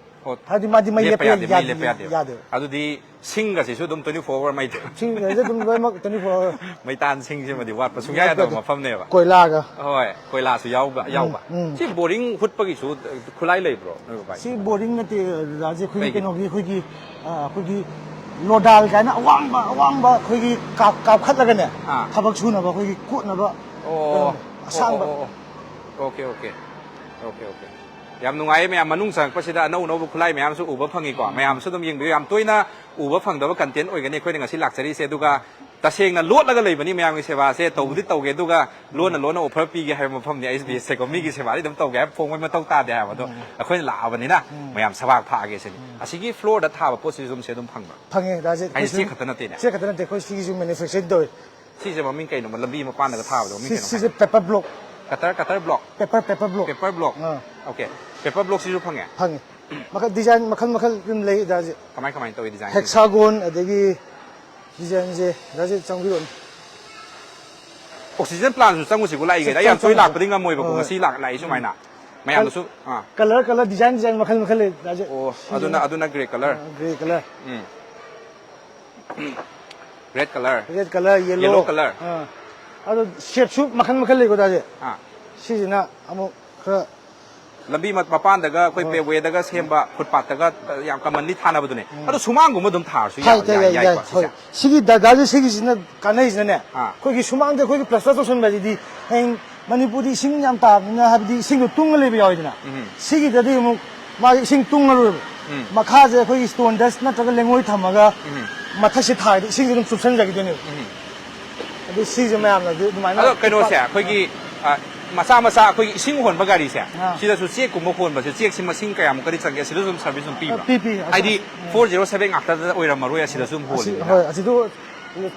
ꯑꯣ꯫ ꯍꯥꯏꯗꯤ ꯃꯥꯗꯤ ꯃꯩ ꯂꯦꯞꯄ ꯂꯦꯞꯄ ꯌꯥꯗꯦ, ꯃꯩ ꯌꯥꯗꯦ, ꯂꯦꯞꯄ ꯌꯥꯗꯦ꯫ ꯌꯥꯗꯦꯕ꯫ ꯑꯗꯨꯗꯤ ꯁꯤꯡꯒꯁꯤꯁꯨ ꯑꯗꯨꯝ twenty four hour ꯃꯩ ꯊꯥ-, ꯁꯤꯡꯒꯁꯦ ꯑꯗꯨꯝ ꯂꯣꯏꯅꯃꯛ twenty four hour꯫ ꯃꯩꯇꯥꯟꯁꯤꯡꯁꯤꯃꯗꯤ ꯋꯥꯠꯄ ꯁꯨꯡꯌꯥ ꯌꯥꯗꯕ ꯋꯥꯠꯄꯗꯤ ꯃꯐꯝꯅꯦꯕ꯫ ꯀꯣꯏꯂꯥꯒ꯫ ꯍꯣꯏ, ꯀꯣꯏꯂꯥꯁꯨ ꯌꯥꯎꯕ, ꯎꯝ, ꯌꯥꯎꯕ꯫ ꯎꯝ꯫ ꯁꯤ ꯕꯣꯔꯤꯡ ꯍꯨꯠꯄꯒꯤꯁꯨ ꯈꯨꯠꯂꯥꯏ ꯂꯩꯕ꯭ꯔꯣ, ꯅꯣꯏ ꯕꯕꯥꯒꯤ? ꯁꯤ ꯕꯣꯔꯤꯡ ꯅꯠꯇꯦ, ꯔꯥꯖꯦ, ꯑꯩꯈꯣꯏꯒꯤ ꯀꯩꯒꯤ? ꯀꯩꯅꯣꯒꯤ, ꯑꯩꯈꯣꯏꯒꯤ, ꯑ, ꯑꯩꯈꯣꯏꯒꯤ ꯂꯣꯗꯥꯜ ꯀꯥꯏꯅ ꯑꯋꯥꯡꯕ, ꯑꯋꯥꯡꯕ ꯑꯩꯈꯣꯏꯒꯤ ꯀꯥꯞ-, ꯀꯥꯞꯈꯠꯂꯒꯅꯦ, ꯑꯥ꯫ ꯊꯕꯛ ꯁꯨꯅꯕ ꯑꯩꯈꯣꯏꯒꯤ ꯀꯣꯠꯅꯕ ꯑꯣ꯫ ꯀꯩꯅꯣ ꯑꯣ, ꯑꯁꯥꯡꯕ꯫ ꯑꯣ, ꯑꯣ, ꯑꯣ꯫ Okay, okay. Okay, okay. ꯌꯥꯝ ꯅꯨꯡꯉꯥꯏꯌꯦ ꯃꯌꯥꯝ, ꯃꯅꯨꯡ ꯆꯪꯉꯛꯄꯁꯤꯗ ꯑꯅꯧ ꯑꯅꯧꯕ ꯈꯨꯠꯂꯥꯏ ꯃꯌꯥꯝꯁꯨ ꯎꯕ ꯐꯪꯉꯤꯀꯣ꯫ ꯎꯝ꯫ ꯃꯌꯥꯝꯁꯨ ꯑꯗꯨꯝ ꯌꯦꯡꯕꯤꯌꯨ꯫ ꯌꯥꯝ ꯇꯣꯏꯅ ꯎꯕ ꯐꯪꯗꯕ content ꯑꯣꯏꯒꯅꯤ ꯑꯩꯈꯣꯏꯅ ꯉꯁꯤ ꯂꯥꯛꯆꯔꯤꯁꯦ꯫ ꯑꯗꯨꯒ ꯇꯁꯦꯡꯅ ꯂꯣꯠꯂꯒ ꯂꯩꯕꯅꯤ ꯃꯌꯥꯝꯒꯤ ꯁꯦꯕꯥꯁꯦ꯫ ꯇꯧꯕꯗꯤ ꯇꯧꯒꯦ, ꯑꯗꯨꯒ ꯂꯣꯟꯅ ꯂꯣꯟꯅ offer ꯄꯤꯒꯦ ꯍꯥꯏꯕ ꯃꯐꯝꯅꯤ ꯑꯩꯆ ꯕꯤ ꯑꯦꯁ ꯁꯦꯀꯣ꯫ ꯃꯤꯒꯤ ꯁꯦꯕꯥꯗꯤ ꯑꯗꯨꯝ ꯇꯧꯒꯦ ꯍꯥꯏꯕ ꯐꯣꯡꯕꯩ ꯃꯊꯧ ꯇꯥꯗꯦ ꯍꯥꯏꯕ꯫ ꯑꯗꯣ ꯎꯝ꯫ ꯑꯩꯈꯣꯏꯅ ꯂꯥꯛꯑꯕꯅꯤꯅ ꯎꯝ꯫ ꯃꯌꯥꯝ ꯁꯕꯥꯛ ꯐꯥꯛꯑꯒꯦ ꯁꯤꯅꯤ꯫ ꯎꯝ꯫ ꯑꯁꯤꯒꯤ floorꯗ ꯊꯥꯕ ꯄꯣꯠꯁꯤꯁꯨ ꯑꯗꯨꯝ ꯁꯤ ꯑꯗꯨꯝ ꯐꯪꯕ꯭ꯔꯥ? ꯐꯪꯉꯦ, ꯗꯥ ꯖꯦ꯫ ꯍꯥꯏꯗꯤ ꯑꯩꯈꯣꯏ ꯆꯦꯛ ꯁꯤ ꯈꯛꯇ ꯅꯠꯇꯦꯅꯦ? ꯆꯦꯛ ꯈꯛꯇ ꯅꯠꯇꯦ, ꯑꯩꯈꯣꯏ ꯁꯤꯒꯤꯁꯨ manufacturing ꯇꯧꯋꯦ꯫ ꯁꯤꯁꯦ ꯃꯃꯤꯡ ꯀꯩꯅꯣ? ꯂꯝꯕꯤ ꯃꯄꯥꯟꯗꯒ ꯊꯥꯕꯗꯣ ꯃꯃꯤꯡ ꯁꯤ-, ꯀꯩꯅꯣ ꯁꯤꯁꯦ ꯍꯥꯏ? Paper block꯫ Cutter, cutter block? Paper, paper block꯫ Paper block? ꯑꯥ꯫ ꯑꯣꯀꯦ꯫ Paper blockꯁꯤꯁꯨ ꯐꯪꯉꯦ? ꯐꯪꯉꯦ꯫ ꯃꯈꯜ, design ꯃꯈꯜ ꯃꯈꯜ ꯑꯗꯨꯝ ꯂꯩ, ꯗꯥ ꯖꯦ꯫ ꯀꯃꯥꯏ ꯀꯃꯥꯏꯅ ꯇꯧꯋꯤ design? Hexagon, ꯑꯗꯒꯤ ꯗꯤꯖꯥꯏꯟꯁꯦ ꯗꯥꯁꯦ ꯆꯪꯕꯤꯔꯛꯑꯣꯅꯦ꯫ ꯑꯣꯛꯁꯤꯖꯟ ꯄ꯭ꯂꯥꯟꯁꯨ ꯆꯪꯉꯨꯁꯤꯀꯣ ꯂꯥꯛꯏꯉꯩꯗ꯫ ꯑꯩ ꯌꯥꯝ ꯇꯣꯏ ꯂꯥꯛꯄꯗꯤ ꯉꯝꯃꯣꯏꯕꯀꯣ꯫ ꯍꯣꯏ꯫ ꯉꯁꯤ ꯂꯥꯛ- ꯂꯥꯛꯏ ꯁꯨꯃꯥꯏꯅ꯫ ꯃꯌꯥꯝꯗꯁꯨ ꯑꯥ꯫ ꯀꯂꯔ ꯀꯂꯔ ꯗꯤꯖꯥꯏꯟ ꯗꯤꯖꯥꯏꯟ ꯃꯈꯜ ꯃꯈꯜ ꯂꯩ ꯗꯥꯁꯦ꯫ ꯑꯣ, ꯑꯗꯨꯅ ꯑꯗꯨꯅ ꯒ꯭ꯔꯦ ꯀꯂꯔ꯫ Grey colour. ꯎꯝ꯫ Red colour. Red colour, yellow. Yellow colour. ꯑꯥ꯫ ꯑꯗꯣ ꯁꯦꯞꯁꯨ ꯃꯈꯜ ꯃꯈꯜ ꯂꯩꯀꯣ ꯗꯥꯁꯦ꯫ ꯑꯥ꯫ ꯁꯤꯁꯤꯅ ꯑꯃꯨꯛ ꯈꯔ ꯂꯝꯕꯤ ꯃ- ꯃꯄꯥꯟꯗꯒ ꯑꯩꯈꯣꯏ ꯍꯣꯏ꯫ ꯄꯦꯋꯦꯗꯒ ꯁꯦꯝꯕ ꯐꯨꯠꯄꯥꯠꯇꯒ ꯌꯥꯝ ꯀꯃꯟꯂꯤ ꯊꯥꯅꯕꯗꯨꯅꯦ꯫ ꯑꯗꯣ ꯁꯨꯃꯥꯡꯒꯨꯝꯕ ꯑꯗꯨꯝ ꯊꯥꯔꯁꯨ ꯊꯥꯏ ꯌꯥ- ꯊꯥꯏ ꯌꯥꯏ- ꯌꯥꯏ ꯌꯥꯏ ꯌꯥꯏꯀꯣ ꯍꯣꯏ꯫ ꯁꯤꯁꯦ꯫ ꯁꯤꯒꯤ ꯗꯥꯗꯥꯁꯦ ꯁꯤꯒꯤꯁꯤꯅ ꯀꯥꯟꯅꯩꯁꯤꯅꯅꯦ꯫ ꯑꯥ꯫ ꯑꯩꯈꯣꯏꯒꯤ ꯁꯨꯃꯥꯡꯗ ꯑꯩꯈꯣꯏꯒꯤ ꯄ꯭ꯂꯁꯇꯔ ꯇꯧꯁꯟꯕꯁꯤꯗꯤ ꯍꯌꯦꯡ ꯃꯅꯤꯄꯨꯔꯗꯤ ꯏꯁꯤꯡ ꯌꯥꯝ ꯇꯥꯕꯅꯤꯅ ꯍꯥꯏꯕꯗꯤ ꯏꯁꯤꯡꯗꯣ ꯇꯨꯡꯉ ꯂꯩꯕ ꯌꯥꯎꯋꯤꯗꯅ꯫ ꯎꯝ꯫ ꯁꯤꯒꯤꯗꯗꯤ ꯑꯃꯨꯛ ꯃꯥꯒꯤ ꯏꯁꯤꯡ ꯇꯨꯡꯉꯔꯣꯏꯕ꯫ ꯎꯝ꯫ ꯃꯈꯥꯁꯦ ꯑꯩꯈꯣꯏꯒꯤ ꯁ꯭ꯇꯣꯟ ꯗꯁ ꯅꯠꯇ꯭ꯔꯒ ꯂꯩꯉꯣꯏ ꯊꯝꯃꯒ ꯎꯝ꯫ ꯃꯊꯛꯁꯦ ꯊꯥꯔꯗꯤ ꯏꯁꯤꯡꯁꯦ ꯑꯗꯨꯝ ꯆꯨꯞꯁꯟꯖꯈꯤꯗꯣꯏꯅꯦꯕ꯫ ꯎꯝ꯫ ꯑꯗꯨ ꯁꯤꯁꯦ ꯃꯌꯥꯝꯅ ꯑꯗꯨ ꯑꯗꯨꯃꯥꯏꯅ ꯑꯗꯣ ꯀꯩꯅꯣꯁꯦ ꯑꯩꯈꯣꯏꯒꯤ ꯑ, ꯃꯆꯥ ꯃꯆꯥ ꯑꯩꯈꯣꯏꯒꯤ ꯏꯁꯤꯡ ꯍꯣꯟꯕ ꯒꯥꯔꯤꯁꯦ꯫ ꯑꯥ꯫ ꯁꯤꯗꯁꯨ ꯆꯦꯛꯀꯨꯝꯕ ꯍꯣꯟꯕꯁꯦ ꯆꯦꯛꯁꯤ ꯃꯁꯤꯡ ꯀꯌꯥꯃꯨꯛꯀꯗꯤ ꯆꯪꯒꯦ? ꯁꯤꯗꯁꯨ ꯑꯗꯨꯝ ꯁꯥꯔꯚꯤꯁ ꯑꯗꯨꯝ ꯄꯤꯕ꯭ꯔꯥ? ꯄꯤ- ꯄꯤ꯫ ꯍꯥꯏꯗꯤ ꯎꯝ꯫ ꯐꯣꯔ ꯖꯦꯔꯣ ꯁꯚꯦꯟ ꯉꯥꯛꯇꯗ ꯑꯣꯏꯔꯝꯃꯔꯣꯏ ꯑꯁꯤꯗꯁꯨ ꯑꯗꯨꯝ ꯑꯁꯤ ꯍꯣꯜꯂꯤꯗꯅ꯫ ꯍꯣꯏ ꯑꯁꯤꯗ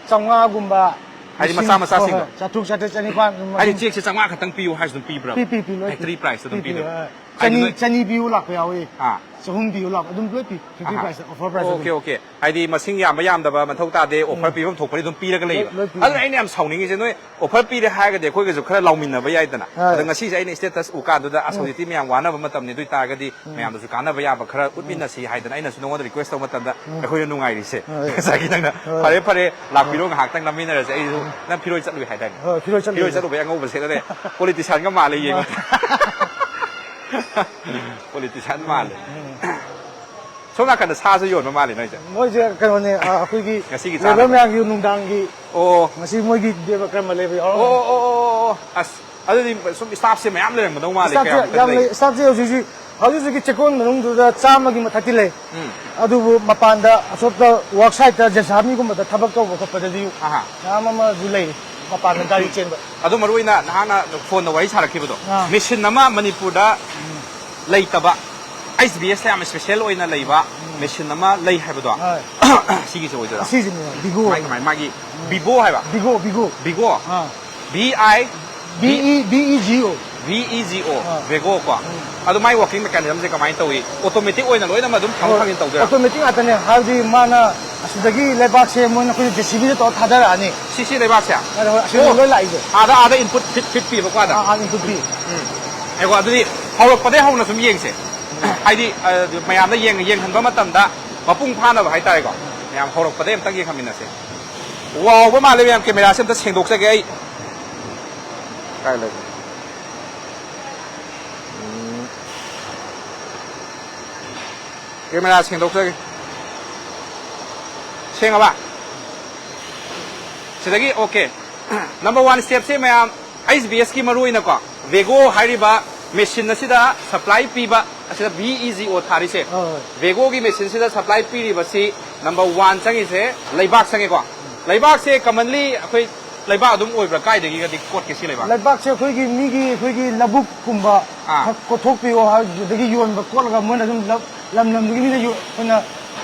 ꯆꯥꯝꯃꯉꯥꯒꯨꯝꯕ ꯍꯥꯏꯗꯤ ꯃꯆꯥ ꯃꯆꯥꯁꯤꯡꯗꯣ? ꯍꯣꯏ, ꯍꯣꯏ, ꯆꯥꯇ꯭ꯔꯨꯛ ꯆꯥꯇ꯭ꯔꯦꯠ ꯆꯅꯤꯄꯥꯟ ꯑꯗꯨꯝ ꯍꯥꯏꯗꯤ ꯆꯦꯛꯁꯦ ꯆꯥꯝꯃꯉꯥ ꯈꯛꯇꯪ ꯄꯤꯌꯨ ꯍꯥꯏꯔꯁꯨ ꯑꯗꯨꯝ ꯄꯤꯕ꯭ꯔꯥ? ꯄꯤ- ꯄꯤ- ꯄꯤ ꯂꯣꯏ ꯐꯦꯛꯇꯔꯤ ꯄ꯭ꯔꯥꯏꯁꯇ ꯑꯗꯨꯝ ꯄꯤ- ꯄꯤ- ꯄꯤꯗꯣꯏꯅꯦ꯫ ꯍꯣꯏ꯫ ꯍꯥꯏꯗꯤ ꯆꯅꯤ ꯅꯣꯏ- ꯆꯅꯤ ꯄꯤꯌꯨ ꯂꯥꯛꯄ ꯌꯥꯎꯏ꯫ ꯑꯥ꯫ ꯆꯍꯨꯝ ꯄꯤꯌꯨ ꯂꯥꯛꯄ ꯑꯗꯨꯝ ꯂꯣꯏ ꯄꯤ꯫ ꯐꯦꯛꯇꯔꯤ ꯑꯍꯥ꯫ ꯄ꯭ꯔꯥꯏꯁ, ꯑꯣꯐꯔ ꯄ꯭ꯔꯥꯏꯁ ꯑꯣꯀꯦ ꯑꯗꯨꯝ꯫ ꯑꯣꯀꯦ꯫ ꯍꯥꯏꯗꯤ ꯃꯁꯤꯡ ꯌꯥꯝꯕ ꯌꯥꯝꯗꯕ ꯃꯊꯧ ꯇꯥꯗꯦ, ꯑꯣꯐꯔ ꯄꯤꯐꯝ ꯊꯣꯛꯄꯗꯤ ꯑꯗꯨꯝ ꯄꯤꯔꯒ ꯂꯩꯌꯦꯕ꯫ ꯂꯣꯏ ꯄꯤ꯫ ꯑꯗꯨꯅ ꯑꯩꯅ ꯌꯥꯝ ꯁꯥꯎꯅꯤꯡꯉꯤꯁꯦ ꯅꯣꯏ ꯑꯣꯐꯔ ꯄꯤꯔꯦ ꯍꯥꯏꯔꯒꯗꯤ ꯑꯩꯈꯣꯏꯒꯁꯨ ꯈꯔ ꯂꯥꯎꯃꯤꯟꯅꯕ ꯌꯥꯏꯗꯅ꯫ ꯍꯣꯏ꯫ ꯑꯗꯣ ꯉꯁꯤꯁꯦ ꯑꯩꯅ ꯁ꯭ꯇꯦꯇꯁ ꯎꯀꯥꯟꯗꯨꯗ ꯑꯁ ꯍꯧꯖꯤꯛꯇꯤ ꯃꯌꯥꯝ ꯋꯥꯅꯕ ꯃꯇꯝꯅꯤ, ꯑꯗꯨ ꯑꯣꯏꯇꯥꯔꯒꯗꯤ ꯃꯌꯥꯝꯗꯁꯨ ꯀꯥꯟꯅꯕ ꯌꯥꯕ ꯈꯔ ꯎꯠꯃꯤꯟꯅꯁꯤ ꯍꯥꯏꯗꯅ ꯑꯩꯅꯁꯨ ꯅꯉꯣꯟꯗ ꯔꯤꯀ꯭ꯋꯦꯁ ꯇꯧꯕ ꯃꯇꯝꯗ ꯑꯩꯈꯣꯏꯅ ꯅꯨꯡꯉꯥꯏꯔꯤꯁꯦ꯫ ꯍꯣꯏ꯫ ꯉꯁꯥꯏꯒꯤ ꯅꯪꯅ ꯍꯣꯏ꯫ ꯐꯔꯦ ꯐꯔꯦ ꯂꯥꯛꯄꯤꯔꯣ ꯉꯥꯏꯍꯥꯛꯇꯪ ꯅꯝꯃꯤꯟꯅꯔꯁꯦ꯫ ꯑꯩꯁꯨ ꯅꯪ ꯐꯤꯔꯣꯏ ꯆꯠꯂꯨꯏ ꯍꯥꯏꯗꯥꯏꯅꯦ? ꯍꯣꯏ, ꯐꯤꯔꯣꯏ ꯆꯠꯂꯨꯏ꯫ ꯐꯤꯔꯣꯏ ꯆꯠꯂꯨꯕꯩ ꯑꯉꯧꯕ ꯁꯦꯠꯂꯅꯦ꯫ ꯄꯣꯂꯤꯇꯤꯁꯤꯌꯥꯟꯒ ꯃꯥꯜꯂꯦ ꯌꯦꯡꯉꯣ꯫ ꯄꯣꯂꯤꯇꯤꯁꯤꯌꯥꯟ ꯃꯥꯜꯂꯦ꯫ ꯁꯣꯝ ꯅꯥꯀꯟꯗ ꯁꯥꯁꯨ ꯌꯣꯟꯕ ꯃꯥꯜꯂꯦ ꯅꯣꯏꯁꯦ꯫ ꯃꯣꯏꯁꯦ ꯀꯩꯅꯣꯅꯦ, ꯑ, ꯑꯩꯈꯣꯏꯒꯤ ꯉꯁꯤꯒꯤ ꯂꯦꯕꯔ ꯆꯥꯅꯕ꯫ ꯃꯌꯥꯝꯒꯤ ꯅꯨꯡꯗꯥꯡꯒꯤ ꯑꯣ꯫ ꯉꯁꯤ ꯃꯣꯏꯒꯤ ꯗꯦꯕ ꯀꯔꯃ ꯂꯩꯕ ꯑꯣ, ꯌꯥꯎꯔꯝꯒꯅꯤ꯫ ꯑꯣ, ꯑꯣ, ꯑꯣ, ꯑꯣ꯫ ꯑꯁ, ꯑꯗꯨꯗꯤ ꯁꯨꯝ ꯁ꯭ꯇꯥꯐꯁꯦ ꯃꯌꯥꯝ ꯂꯩꯔꯝꯒꯗꯧ ꯃꯥꯜꯂꯦ꯫ ꯁ꯭ꯇꯥꯐꯁꯦ ꯀꯌꯥꯃꯨꯛꯀꯗꯤ ꯌꯥꯝ ꯂꯩ꯫ ꯂꯩ? ꯁ꯭ꯇꯥꯐꯁꯦ ꯍꯧꯖꯤꯛ ꯍꯧꯖꯤꯛ, ꯍꯧꯖꯤꯛ ꯍꯧꯖꯤꯛꯀꯤ ꯆꯦꯛꯀꯣꯟ ꯃꯅꯨꯡꯗꯨꯗ ꯆꯥꯝꯃꯒꯤ ꯃꯊꯛꯇꯤ ꯂꯩ꯫ ꯎꯝ꯫ ꯑꯗꯨꯕꯨ ꯃꯄꯥꯟꯗ ꯑꯁꯣꯝꯗ ꯋꯥꯔꯛ ꯁꯥꯏꯠꯇ ꯖꯦꯁꯥꯃꯤꯒꯨꯝꯕꯗ ꯊꯕꯛ ꯇꯧꯕ ꯈꯣꯠꯄꯗꯗꯤ ꯑꯍꯥ꯫ ꯃꯌꯥꯝ ꯑꯃꯁꯨ ꯂꯩ ꯃꯄꯥꯟꯗ ꯒꯥꯔꯤ ꯆꯦꯟꯕ꯫ ꯑꯗꯣ ꯃꯔꯨ ꯑꯣꯏꯅ ꯅꯍꯥꯛꯅ ꯐꯣꯟꯗ ꯋꯥꯔꯤ ꯁꯥꯔꯛꯈꯤꯕꯗꯣ, ꯑꯥ꯫ ꯃꯦꯆꯤꯟ ꯑꯃ ꯃꯅꯤꯄꯨꯔꯗ ꯂꯩꯇꯕ, ꯑꯩꯆ ꯕꯤ ꯑꯦꯁꯇ ꯌꯥꯝ ꯏꯁꯄꯦꯁꯦꯜ ꯑꯣꯏꯅ ꯂꯩꯕ ꯃꯦꯆꯤꯟ ꯑꯃ ꯂꯩ ꯍꯥꯏꯕꯗꯣ, ꯍꯣꯏ꯫ ꯁꯤꯒꯤꯁꯦ ꯑꯣꯏꯗꯣꯏꯔꯥ? ꯑꯁꯤꯁꯤꯅꯦ, ꯕꯤꯒꯣ꯫ ꯃꯥꯏ ꯀꯃꯥꯏ, ꯃꯥꯒꯤ ꯕꯤꯕꯣ ꯍꯥꯏꯕ? ꯕꯤꯒꯣ, ꯕꯤꯒꯣ꯫ ꯕꯤꯒꯣ? ꯑꯥ꯫ B I? B E, B E G O. B E G O, ꯑꯥ꯫ ꯕꯦꯒꯣ ꯀꯣ꯫ ꯑꯗꯣ ꯃꯥꯏ ꯋꯥꯔꯀꯤꯡ ꯃꯦꯀꯥꯅꯤꯖꯝꯁꯦ ꯀꯃꯥꯏꯅ ꯇꯧꯏ? ꯑꯣꯇꯣꯃꯦꯇꯤꯛ ꯑꯣꯏꯅ ꯂꯣꯏꯅꯃꯛ ꯑꯗꯨꯝ ꯊꯥꯡꯗꯣꯛ ꯊꯥꯡꯖꯤꯟ ꯇꯧꯗꯣꯏꯔꯥ? ꯑꯣꯇꯣꯃꯦꯇꯤꯛ ꯉꯥꯛꯇꯅꯦ, ꯍꯥꯏꯕꯗꯤ ꯃꯥꯅ ꯑꯁꯤꯗꯒꯤ ꯂꯩꯕꯥꯛꯁꯦ ꯃꯣꯏꯅ ꯑꯩꯈꯣꯏꯅ JCBꯗ ꯇꯧꯔ ꯊꯥꯗꯔꯛꯑꯅꯤ꯫ ꯁꯤꯁꯤ ꯂꯩꯕꯥꯛꯁꯦ? ꯑꯗꯣ ꯍꯣꯏ, ꯑꯁꯤꯗ ꯑꯣ, ꯂꯣꯏ ꯂꯥꯛꯏꯁꯦ꯫ ꯑꯥꯗ, ꯑꯥꯗ input feed, feed ꯄꯤꯕꯀꯣ ꯑꯥꯗ? ꯑꯥ, ꯑꯥꯗ input ꯄꯤ꯫ ꯎꯝ꯫ ꯑꯩꯀꯣ, ꯑꯗꯨꯗꯤ ꯍꯧꯔꯛꯄꯗꯒꯤ ꯍꯧꯅ ꯁꯨꯝ ꯌꯦꯡꯁꯦ꯫ ꯍꯥꯏꯗꯤ, ꯑ, ꯃꯌꯥꯝꯗ ꯌꯦꯡ-, ꯌꯦꯡꯍꯟꯕ ꯃꯇꯝꯗ ꯃꯄꯨꯡ ꯐꯥꯅꯕ ꯍꯥꯏꯇꯥꯔꯦꯀꯣ꯫ ꯃꯌꯥꯝ ꯍꯧꯔꯛꯄꯗꯒꯤ ꯑꯝꯇꯪ ꯌꯦꯡꯍꯟꯃꯤꯟꯅꯁꯦ꯫ ꯋꯥꯎꯕ ꯃꯥꯜꯂꯦ ꯃꯌꯥꯝ, cameraꯁꯦ ꯑꯝꯇ ꯁꯦꯡꯗꯣꯛꯆꯒꯦ ꯑꯩ꯫ ꯀꯥꯏ ꯂꯩꯒꯦ? ꯎꯝ꯫ Camera ꯁꯦꯡꯗꯣꯛꯆꯒꯦ꯫ ꯁꯦꯡꯉꯕ? ꯁꯤꯗꯒꯤ, okay꯫ Number one stepꯁꯦ ꯃꯌꯥꯝ, HBSꯀꯤ ꯃꯔꯨ ꯑꯣꯏꯅꯀꯣ, Vego ꯍꯥꯏꯔꯤꯕ machine ꯑꯁꯤꯗ supply ꯄꯤꯕ, ꯑꯁꯤꯗ VEGO ꯊꯥꯔꯤꯁꯦ꯫ ꯍꯣꯏ, ꯍꯣꯏ꯫ Vegoꯒꯤ machineꯁꯤꯗ supply ꯄꯤꯔꯤꯕꯁꯤ number one ꯆꯪꯉꯤꯁꯦ ꯂꯩꯕꯥꯛ ꯆꯪꯉꯦꯀꯣ꯫ ꯂꯩꯕꯥꯛꯁꯦ commonly ꯑꯩꯈꯣꯏ ꯂꯩꯕꯥꯛ ꯑꯗꯨꯝ ꯑꯣꯏꯕ꯭ꯔꯥ? ꯀꯥꯏꯗꯒꯤꯒꯗꯤ ꯀꯣꯠꯀꯦ ꯁꯤ ꯂꯩꯕꯥꯛ? ꯂꯩꯕꯥꯛꯁꯦ ꯑꯩꯈꯣꯏꯒꯤ ꯃꯤꯒꯤ, ꯑꯩꯈꯣꯏꯒꯤ ꯂꯧꯕꯨꯛꯀꯨꯝꯕ ꯑꯥ꯫ ꯈꯔ ꯀꯣꯠꯊꯣꯛꯄꯤꯌꯣ ꯍꯥꯏꯕꯗꯒꯤ ꯌꯣꯟꯕ ꯀꯣꯠꯂꯒ ꯃꯣꯏꯅ ꯑꯗꯨꯝ ꯂꯝ, ꯂꯝ ꯂꯝꯗꯨꯒꯤ ꯃꯤꯅ ꯌꯣ-, ꯑꯩꯈꯣꯏꯅ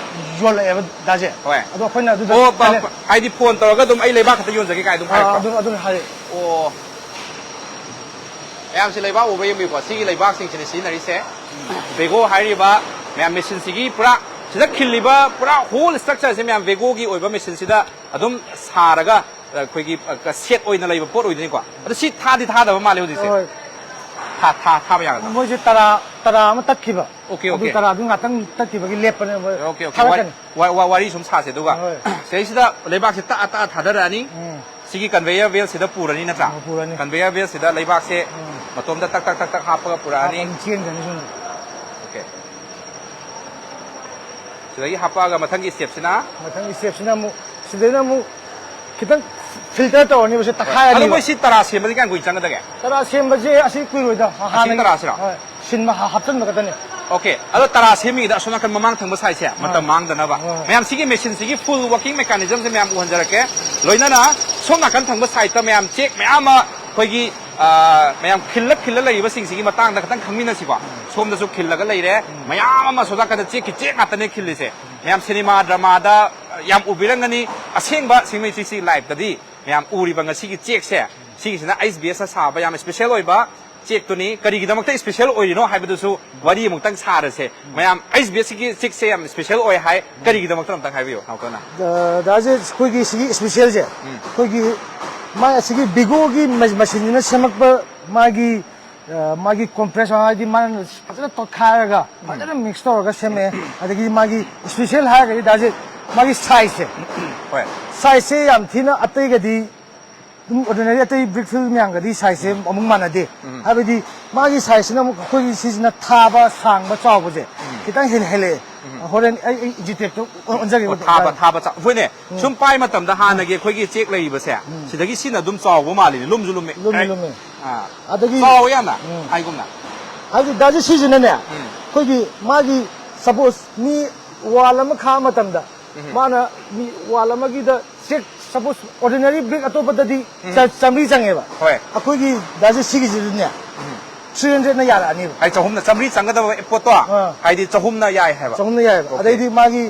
ꯌꯣꯜꯂꯛꯑꯦꯕ ꯗꯥꯁꯦ꯫ ꯍꯣꯏ꯫ ꯑꯗꯣ ꯑꯩꯈꯣꯏꯅ ꯑꯗꯨꯗ ꯑꯣ, ꯄ-, ꯊꯥꯅ-, ꯄ-, ꯍꯥꯏꯗꯤ phone ꯇꯧꯔꯒ ꯑꯗꯨꯝ "ꯑꯩ ꯂꯩꯕꯥꯛ ꯈꯛꯇ ꯌꯣꯟꯖꯒꯦ" ꯀꯥꯏ ꯑꯗꯨꯝ ꯑꯥ, ꯍꯥꯏꯔꯛꯄ꯭ꯔꯣ? ꯑꯗꯨꯝ, ꯑꯗꯨꯝ ꯍꯥꯏꯔꯛꯑꯦ꯫ ꯑꯣ꯫ ꯃꯌꯥꯝꯁꯦ ꯂꯩꯕꯥꯛ ꯎꯕ ꯌꯦꯡꯕꯤꯌꯨꯀꯣ꯫ ꯁꯤꯒꯤ ꯂꯩꯕꯥꯛꯁꯤꯡꯁꯤꯅꯤ ꯁꯤꯖꯤꯟꯅꯔꯤꯁꯦ꯫ Vego ꯍꯥꯏꯔꯤꯕ ꯃꯌꯥꯝ machineꯁꯤꯒꯤ ꯄꯨꯔꯥ, ꯁꯤꯗ ꯈꯤꯜꯂꯤꯕ ꯄꯨꯔꯥ whole structureꯁꯦ ꯃꯌꯥꯝ Vegoꯒꯤ ꯑꯣꯏꯕ machineꯁꯤꯗ ꯑꯗꯨꯝ ꯁꯥꯔꯒ ꯑꯩꯈꯣꯏꯒꯤ, ꯑ, set ꯑꯣꯏꯅ ꯂꯩꯕ ꯄꯣꯠ ꯑꯣꯏꯗꯣꯏꯅꯤꯀꯣ꯫ ꯑꯗꯣ ꯁꯤ ꯊꯥꯗꯤ ꯊꯥꯗꯕ ꯃꯥꯜꯂꯦ ꯍꯧꯖꯤꯛꯁꯦ꯫ ꯍꯣꯏ꯫ ꯊꯥ-, ꯊꯥ-, ꯊꯥꯕ ꯌꯥꯒꯗ꯭ꯔꯥ? ꯃꯣꯏꯁꯦ ꯇꯔꯥ, ꯇꯔꯥ ꯑꯃ ꯇꯠꯈꯤꯕ꯫ Okay, ꯑꯗꯨ okay꯫ ꯇꯔꯥꯗꯨ ꯉꯥꯛꯇꯪ ꯇꯠꯈꯤꯕꯒꯤ ꯂꯦꯞꯄꯅꯦ, ꯃꯣꯏ Okay, okay꯫ ꯊꯥꯔꯛꯀꯅꯤ꯫ ꯋꯥ-, ꯋꯥ-, ꯋꯥ-, ꯋꯥꯔꯤ ꯁꯨꯝ ꯁꯥꯁꯦ, ꯑꯗꯨꯒ ꯍꯣꯏ꯫ ꯁꯤꯗꯩꯁꯤꯗ ꯂꯩꯕꯥꯛꯁꯦ ꯇꯛꯑ ꯇꯛꯑ ꯊꯥꯗꯔꯛꯑꯅꯤ꯫ ꯎꯝ꯫ ꯁꯤꯒꯤ conveyor beltꯁꯤꯗ ꯄꯨꯔꯅꯤ ꯅꯠꯇ꯭ꯔꯥ? ꯑꯣ, ꯄꯨꯔꯅꯤ꯫ Conveyor belꯁꯤꯗ ꯂꯩꯕꯥꯛꯁꯦ ꯎꯝ꯫ ꯃꯇꯣꯝꯗ ꯇꯛ ꯇꯛ ꯇꯛ ꯇꯛ ꯍꯥꯞꯄꯒ ꯄꯨꯔꯛꯑꯅꯤ꯫ ꯍꯥꯞꯄꯒ ꯆꯦꯟꯈ꯭ꯔꯅꯤ ꯁꯣꯝꯗ꯫ Okay꯫ ꯁꯤꯗꯒꯤ ꯍꯥꯞꯄꯛꯑꯒ ꯃꯊꯪꯒꯤ stepꯁꯤꯅ? ꯃꯊꯪꯒꯤ stepꯁꯤꯅ ꯑꯃꯨꯛ, ꯁꯤꯗꯩꯅ ꯑꯃꯨꯛ ꯈꯤꯇꯪ filter ꯇꯧꯔꯅꯤꯕ, ꯁꯤ ꯍꯣꯏ꯫ ꯑꯗꯣ ꯇꯛꯈꯥꯏꯔꯅꯤꯕ꯫ ꯃꯣꯏ ꯁꯤ ꯇꯔꯥ ꯁꯦꯝꯕꯗꯤ ꯀꯌꯥꯝ ꯀꯨꯏꯅ ꯆꯪꯒꯗꯒꯦ? ꯇꯔꯥ ꯁꯦꯝꯕꯁꯦ ꯑꯁꯤ ꯀꯨꯏꯔꯣꯏꯗ꯫ ꯑꯁꯤꯒꯤ ꯍꯥꯟꯅꯒꯤ ꯇꯔꯥꯁꯤꯔꯣ? ꯍꯣꯏ꯫ ꯁꯤꯟꯕ ꯍꯥ-, ꯍꯥꯞꯆꯤꯟꯕ ꯈꯛꯇꯅꯤ꯫ Okay꯫ ꯑꯗꯣ ꯇꯔꯥ ꯁꯦꯝꯃꯤꯉꯩꯗ ꯑꯁꯣꯝ ꯅꯥꯀꯟ ꯃꯃꯥꯡ ꯊꯪꯕ sideꯁꯦ ꯃꯇꯝ ꯍꯣꯏ꯫ ꯃꯥꯡꯗꯅꯕ꯫ ꯍꯣꯏ꯫ ꯃꯌꯥꯝ ꯁꯤꯒꯤ machineꯁꯤꯒꯤ full working mechanismꯁꯦ ꯃꯌꯥꯝ ꯎꯍꯟꯖꯔꯛꯀꯦ꯫ ꯂꯣꯏꯅꯅ ꯁꯣꯝ ꯅꯥꯀꯟ ꯊꯪꯕ sideꯇ ꯃꯌꯥꯝ ꯆꯦꯛ ꯃꯌꯥꯝ ꯑꯃ ꯑꯩꯈꯣꯏꯒꯤ, ꯑ, ꯃꯌꯥꯝ ꯈꯤꯜꯂ ꯈꯤꯜꯂ ꯂꯩꯔꯤꯕꯁꯤꯡꯁꯤꯒꯤ ꯃꯇꯥꯡꯗ ꯈꯤꯇꯪ ꯈꯪꯃꯤꯟꯅꯁꯤꯀꯣ꯫ ꯁꯣꯝꯗꯁꯨ ꯈꯤꯜꯂꯒ ꯂꯩꯔꯦ꯫ ꯃꯌꯥꯝ ꯑꯃ ꯑꯁꯣꯝ ꯅꯥꯀꯟꯗ ꯆꯦꯛꯀꯤ ꯆꯦꯛ ꯉꯥꯛꯇꯅꯦ ꯈꯤꯜꯂꯤꯁꯦ꯫ ꯃꯌꯥꯝ cinema dramaꯗ ꯌꯥꯝ ꯎꯕꯤꯔꯝꯒꯅꯤ꯫ ꯑꯁꯦꯡꯕ ꯁꯤꯡꯃꯩ ꯆꯤꯡꯁꯤ liveꯇꯗꯤ ꯃꯌꯥꯝ ꯎꯔꯤꯕ ꯉꯁꯤꯒꯤ ꯆꯦꯛꯁꯦ, ꯁꯤꯒꯤꯁꯤꯅ HBSꯅ ꯁꯥꯕ ꯌꯥꯝ special ꯑꯣꯏꯕ ꯆꯦꯛꯇꯨꯅꯤ, ꯀꯔꯤꯒꯤꯗꯃꯛꯇ ꯏꯁꯄꯤꯁꯦꯜ ꯑꯣꯏꯔꯤꯅꯣ ꯍꯥꯏꯕꯗꯨꯁꯨ ꯋꯥꯔꯤ ꯑꯃꯨꯛꯇꯪ ꯁꯥꯔꯁꯦ꯫ ꯃꯌꯥꯝ, ꯑꯩꯁ ꯕꯤ ꯑꯦꯁ ꯁꯤꯒꯤ ꯆꯦꯛꯁꯦ ꯌꯥꯝ ꯏꯁꯄꯤꯁꯦꯜ ꯑꯣꯏ ꯍꯥꯏ, ꯀꯔꯤꯒꯤꯗꯃꯛꯇ ꯑꯝꯇꯪ ꯍꯥꯏꯕꯤꯌꯨ, ꯅꯥꯎꯇꯣꯅ꯫ ꯗꯥ, ꯗꯥꯁꯦ ꯑꯩꯈꯣꯏꯒꯤ ꯁꯤꯒꯤ ꯏꯁꯄꯤꯁꯦꯜꯁꯦ, ꯎꯝ꯫ ꯑꯩꯈꯣꯏꯒꯤ ꯃꯥ ꯑꯁꯤꯒꯤ ꯕꯤꯒꯣꯒꯤ ꯃ-, ꯃꯦꯆꯤꯟꯁꯤꯅ ꯁꯦꯝꯃꯛꯄ ꯃꯥꯒꯤ, ꯑ, ꯃꯥꯒꯤ ꯀꯣꯝꯄ꯭ꯔꯦꯁꯔ ꯍꯥꯏꯗꯤ ꯃꯥꯅ ꯐꯖꯅ ꯇꯣꯠꯈꯥꯏꯔꯒ ꯐꯖꯅ ꯃꯤꯛꯁ ꯇꯧꯔꯒ ꯁꯦꯝꯃꯛꯑꯦ꯫ ꯑꯗꯒꯤ ꯃꯥꯒꯤ ꯏꯁꯄꯤꯁꯦꯜ ꯍꯥꯏꯔꯒꯗꯤ ꯗꯥꯁꯦ ꯃꯥꯒꯤ ꯁꯥꯏꯖꯁꯦ, ꯍꯣꯏ꯫ ꯁꯥꯏꯖꯁꯦ ꯌꯥꯝ ꯊꯤꯅ ꯑꯇꯩꯒꯗꯤ ꯑꯗꯨꯝ ꯑꯣꯔꯗꯤꯅꯔꯤ ꯑꯇꯩ ꯕ꯭ꯔꯤꯛ ꯐꯤꯜ ꯃꯌꯥꯝꯒꯗꯤ ꯁꯥꯏꯖꯁꯦ ꯑꯃꯨꯛ ꯃꯥꯟꯅꯗꯦ꯫ ꯎꯝ꯫ ꯍꯥꯏꯕꯗꯤ ꯃꯥꯒꯤ ꯁꯥꯏꯖꯁꯤꯅ ꯑꯃꯨꯛ ꯑꯩꯈꯣꯏꯒꯤ ꯁꯤꯁꯤꯅ ꯊꯥꯕ, ꯁꯥꯡꯕ, ꯆꯥꯎꯕꯁꯦ ꯎꯝ꯫ ꯈꯤꯇꯪ ꯍꯦꯟꯅ ꯍꯦꯜꯂꯛꯑꯦ꯫ ꯎꯝ꯫ ꯍꯣꯔꯦꯟ ꯑꯩ, ꯑꯩ ꯏꯟꯆꯤ ꯇꯦꯞꯇꯣ ꯑꯣꯟꯖꯒꯦ꯫ ꯑꯣ, ꯊꯥꯕ, ꯊꯥꯕ ꯆꯥꯎ-, ꯑꯩꯈꯣꯏꯅꯦ, ꯎꯝ꯫ ꯁꯨꯝ ꯄꯥꯏ ꯃꯇꯝꯗ ꯍꯥꯟꯅꯒꯤ ꯑꯩꯈꯣꯏꯒꯤ ꯆꯦꯛ ꯂꯩꯔꯤꯕꯁꯦ, ꯎꯝ꯫ ꯁꯤꯗꯒꯤ ꯁꯤꯅ ꯑꯗꯨꯝ ꯆꯥꯎꯕ ꯃꯥꯜꯂꯤꯅꯦ, ꯂꯨꯝꯁꯨ ꯂꯨꯝꯃꯦ꯫ ꯂꯨꯝꯃꯦ, ꯑꯦ꯫ ꯂꯨꯝꯃꯦ꯫ ꯑꯥ꯫ ꯑꯗꯒꯤ ꯆꯥꯎꯋꯦ ꯌꯥꯝꯅ, ꯎꯝ꯫ ꯍꯥꯏꯒꯨꯝꯅ꯫ ꯍꯥꯏꯗꯤ ꯗꯥꯁꯦ ꯁꯤꯁꯤꯅꯅꯦ, ꯎꯝ꯫ ꯑꯩꯈꯣꯏꯒꯤ ꯃꯥꯒꯤ ꯁꯄꯣꯁ ꯃꯤ ꯋꯥꯜ ꯑꯃ ꯈꯥꯕ ꯃꯇꯝꯗ ꯎꯝ꯫ ꯃꯥꯅ ꯃꯤ ꯋꯥꯜ ꯑꯃꯒꯤꯗ ꯆꯦꯛ ꯁꯄꯣꯁ ꯑꯣꯔꯗꯤꯅꯔꯤ ꯕ꯭ꯔꯤꯛ ꯑꯇꯣꯞꯄꯗꯗꯤ ꯎꯝ꯫ ꯆ-, ꯆꯥꯝꯃꯔꯤ ꯆꯪꯉꯦꯕ꯫ ꯍꯣꯏ꯫ ꯑꯩꯈꯣꯏꯒꯤ ꯗꯥꯁꯦ ꯁꯤꯒꯤꯁꯤꯗꯅꯦ ꯎꯝ꯫ ꯊ꯭ꯔꯤ ꯍꯟꯗ꯭ꯔꯦꯠꯅ ꯌꯥꯔꯛꯑꯅꯤꯕ꯫ ꯍꯥꯏꯗꯤ ꯆꯍꯨꯝꯅ, ꯆꯥꯝꯃꯔꯤ ꯆꯪꯒꯗꯕ ꯄꯣꯠꯇꯣ, ꯑꯥ꯫ ꯍꯥꯏꯗꯤ ꯆꯍꯨꯝꯅ ꯌꯥꯏ ꯍꯥꯏꯕ꯫ ꯆꯍꯨꯝꯅ ꯌꯥꯏꯕ꯫ ꯑꯣꯀꯦ꯫ ꯑꯗꯩꯗꯤ ꯃꯥꯒꯤ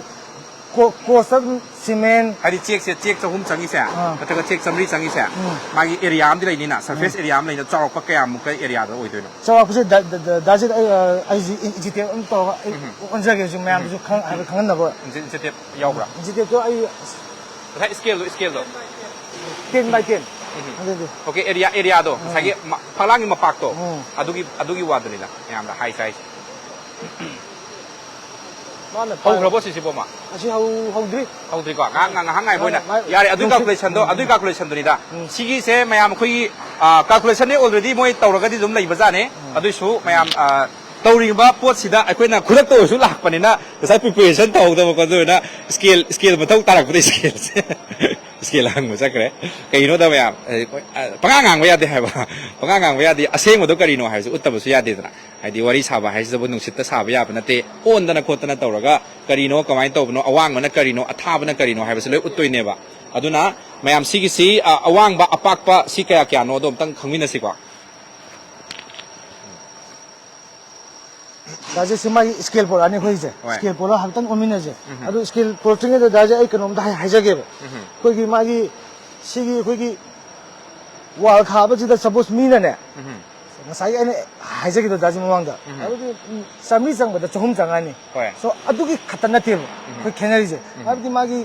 ꯀꯣ-, ꯀꯣꯁꯇ ꯑꯗꯨꯝ ꯁꯤꯃꯦꯟ꯫ ꯍꯥꯏꯗꯤ ꯆꯦꯛꯁꯦ, ꯆꯦꯛ ꯆꯍꯨꯝ ꯆꯪꯉꯤꯁꯦ, ꯑꯥ꯫ ꯅꯠꯇ꯭ꯔꯒ ꯆꯦꯛ ꯆꯥꯝꯃꯔꯤ ꯆꯪꯉꯤꯁꯦ, ꯎꯝ꯫ ꯃꯥꯒꯤ ꯑꯦꯔꯤꯌꯥ ꯑꯃꯗꯤ ꯂꯩꯅꯤꯅ, ꯁꯔꯐꯦꯁ ꯎꯝ꯫ ꯑꯦꯔꯤꯌꯥ ꯑꯃ ꯂꯩꯅ, ꯆꯥꯎꯔꯥꯛꯄ ꯀꯌꯥꯃꯨꯛꯀ ꯑꯦꯔꯤꯌꯥꯗ ꯑꯣꯏꯗꯣꯏꯅꯣ? ꯆꯥꯎꯔꯥꯛꯄꯁꯦ ꯗ-, ꯗ-, ꯗ-, ꯗꯥꯁꯤꯗ ꯑꯩ, ꯑ, ꯑꯩꯁꯤ ꯏꯟ-, ꯏꯟꯆꯤꯇꯦꯞ ꯑꯃ ꯇꯧꯔꯒ ꯑꯩ ꯎꯝ꯫ ꯑꯣꯟꯖꯒꯦ ꯍꯧꯖꯤꯛ ꯃꯌꯥꯝꯗꯁꯨ ꯈꯪ-, ꯍꯥꯏꯐꯦꯠ ꯈꯪꯍꯟꯅꯕ꯫ ꯏꯟꯆꯤ-, ꯏꯟꯆꯤꯇꯦꯞ ꯌꯥꯎꯕ꯭ꯔꯥ? ꯏꯟꯆꯤꯇꯦꯞꯇꯣ ꯑꯩ ꯉꯁꯥꯏ ꯁ꯭ꯀꯦꯜꯗꯣ, ꯁ꯭ꯀꯦꯜꯗꯣ꯫ ꯇꯦꯟ ꯕꯥꯏ ꯇꯦꯟ꯫ ꯎꯝ꯫ ꯑꯗꯨꯗꯤ꯫ ꯑꯣꯀꯦ, ꯑꯦꯔꯤꯌꯥ, ꯑꯦꯔꯤꯌꯥꯗꯣ, ꯎꯝ꯫ ꯉꯁꯥꯏꯒꯤ ꯃ-, ꯐꯛꯂꯥꯡꯒꯤ ꯃꯄꯥꯛꯇꯣ, ꯎꯝ꯫ ꯑꯗꯨꯒꯤ, ꯑꯗꯨꯒꯤ ꯋꯥꯗꯨꯅꯤꯗ ꯃꯌꯥꯝꯗ ꯍꯥꯏꯁꯦ ꯍꯥꯏꯁꯦ꯫ ꯃꯥꯅ ꯍꯧꯈ꯭ꯔꯕꯣ ꯁꯤꯁꯤꯕꯣ, ꯃꯥ? ꯑꯁꯤ ꯍꯧ-, ꯍꯧꯗ꯭ꯔꯤ꯫ ꯍꯧꯗ꯭ꯔꯤꯀꯣ? ꯉꯥꯏꯍꯥꯛ, ꯉꯥꯏꯍꯥꯛ ꯉꯥꯏꯕ ꯑꯣꯏꯅ꯫ ꯃꯥ, ꯃꯥ, ꯌꯥꯔꯦ, ꯑꯗꯨꯒꯤ ꯅꯨꯡꯁꯤꯠ-, calculationꯗꯣ, ꯎꯝ, ꯑꯗꯨꯒꯤ ꯎꯝ꯫ Calculationꯗꯨꯅꯤꯗ꯫ ꯎꯝ꯫ ꯁꯤꯒꯤꯁꯦ ꯃꯌꯥꯝ ꯑꯩꯈꯣꯏꯒꯤ, ꯑ, calculationꯗꯤ already ꯃꯣꯏ ꯇꯧꯔꯒꯗꯤ ꯑꯗꯨꯝ ꯂꯩꯕꯖꯥꯠꯅꯦ꯫ ꯎꯝ꯫ ꯑꯗꯨꯏꯁꯨ ꯃꯌꯥꯝ, ꯑ, ꯇꯧꯔꯤꯕ ꯄꯣꯠꯁꯤꯗ ꯑꯩꯈꯣꯏꯅ ꯈꯨꯗꯛꯇ ꯑꯣꯏꯔꯁꯨ ꯂꯥꯛꯄꯅꯤꯅ ꯉꯁꯥꯏ preparation ꯇꯧꯍꯧꯗꯕꯀꯣ, ꯑꯗꯨꯗꯨꯅ scale, scale ꯃꯊꯧ ꯇꯥꯔꯛꯄꯗ scaleꯁꯦ, scale ꯍꯪꯕ ꯆꯠꯈ꯭ꯔꯦ꯫ ꯀꯩꯒꯤꯅꯣꯗ ꯃꯌꯥꯝ, ꯑ, ꯑ, ꯄꯉꯥꯡ ꯉꯥꯡꯕ ꯌꯥꯗꯦ ꯍꯥꯏꯕ꯫ ꯄꯉꯥꯡ ꯉꯥꯡꯕ ꯌꯥꯗꯦ꯫ ꯑꯁꯦꯡꯕꯗꯣ ꯀꯔꯤꯅꯣ ꯍꯥꯏꯕꯁꯦ ꯎꯠꯇꯕꯁꯨ ꯌꯥꯗꯦꯗꯅ꯫ ꯍꯥꯏꯗꯤ ꯋꯥꯔꯤ ꯁꯥꯕ ꯍꯥꯏꯁꯤꯗꯕꯨ ꯅꯨꯡꯁꯤꯠꯇ ꯁꯥꯕ ꯌꯥꯕ ꯅꯠꯇꯦ꯫ ꯑꯣꯟꯗꯅ ꯈꯣꯠꯇꯅ ꯇꯧꯔꯒ ꯀꯔꯤꯅꯣ, ꯀꯃꯥꯏꯅ ꯇꯧꯕꯅꯣ, ꯑꯋꯥꯡꯕꯅ ꯀꯔꯤꯅꯣ, ꯑꯊꯥꯕꯅ ꯀꯔꯤꯅꯣ ꯍꯥꯏꯕꯁꯦ ꯂꯣꯏ ꯎꯠꯇꯣꯏꯅꯦꯕ꯫ ꯑꯗꯨꯅ ꯃꯌꯥꯝ ꯁꯤꯒꯤꯁꯤ, ꯑ, ꯑꯋꯥꯡꯕ, ꯑꯄꯥꯛꯄ ꯁꯤ ꯀꯌꯥ ꯀꯌꯥꯅꯣꯗꯣ ꯑꯝꯇꯪ ꯈꯪꯃꯤꯟꯅꯁꯤꯀꯣ꯫ ꯗꯥ ꯖꯦꯛꯁꯦ ꯃꯥꯒꯤ scale ꯄꯣꯔꯛꯑꯅꯤ ꯑꯩꯈꯣꯏꯁꯦ꯫ ꯍꯣꯏ꯫ Scale ꯄꯣꯔꯛꯑꯒ ꯍꯥꯏꯐꯦꯠꯇꯪ ꯑꯣꯟꯃꯤꯟꯅꯁꯦ꯫ ꯎꯝ꯫ ꯑꯗꯨ scale ꯄꯣꯔꯛꯇ꯭ꯔꯤꯉꯩꯗ ꯗꯥ ꯖꯦꯛ ꯑꯩ ꯀꯩꯅꯣꯝꯇ ꯍꯥꯏ-, ꯍꯥꯏꯖꯒꯦꯕ꯫ ꯎꯝ꯫ ꯑꯩꯈꯣꯏꯒꯤ ꯃꯥꯒꯤ ꯁꯤꯒꯤ ꯑꯩꯈꯣꯏꯒꯤ wall ꯈꯥꯕꯁꯤꯗ suppose ꯃꯤꯅꯅꯦ, ꯎꯝ꯫ ꯉꯁꯥꯏꯒꯤ ꯑꯩꯅ ꯍꯥꯏꯖꯈꯤꯕꯗꯣ ꯗꯥꯖꯤ ꯃꯃꯥꯡꯗ, ꯎꯝ꯫ ꯑꯗꯨꯗꯤ, ꯎꯝ, ꯆꯥꯝꯃꯔꯤ ꯆꯪꯕꯗ ꯆꯍꯨꯝ ꯆꯪꯉꯛꯑꯅꯤ꯫ ꯍꯣꯏ꯫ So, ꯑꯗꯨꯒꯤ ꯈꯛꯇ ꯅꯠꯇꯦꯕ ꯑꯩꯈꯣꯏ ꯈꯦꯠꯅꯔꯤꯁꯦ꯫ ꯎꯝ꯫ ꯍꯥꯏꯕꯗꯤ ꯃꯥꯒꯤ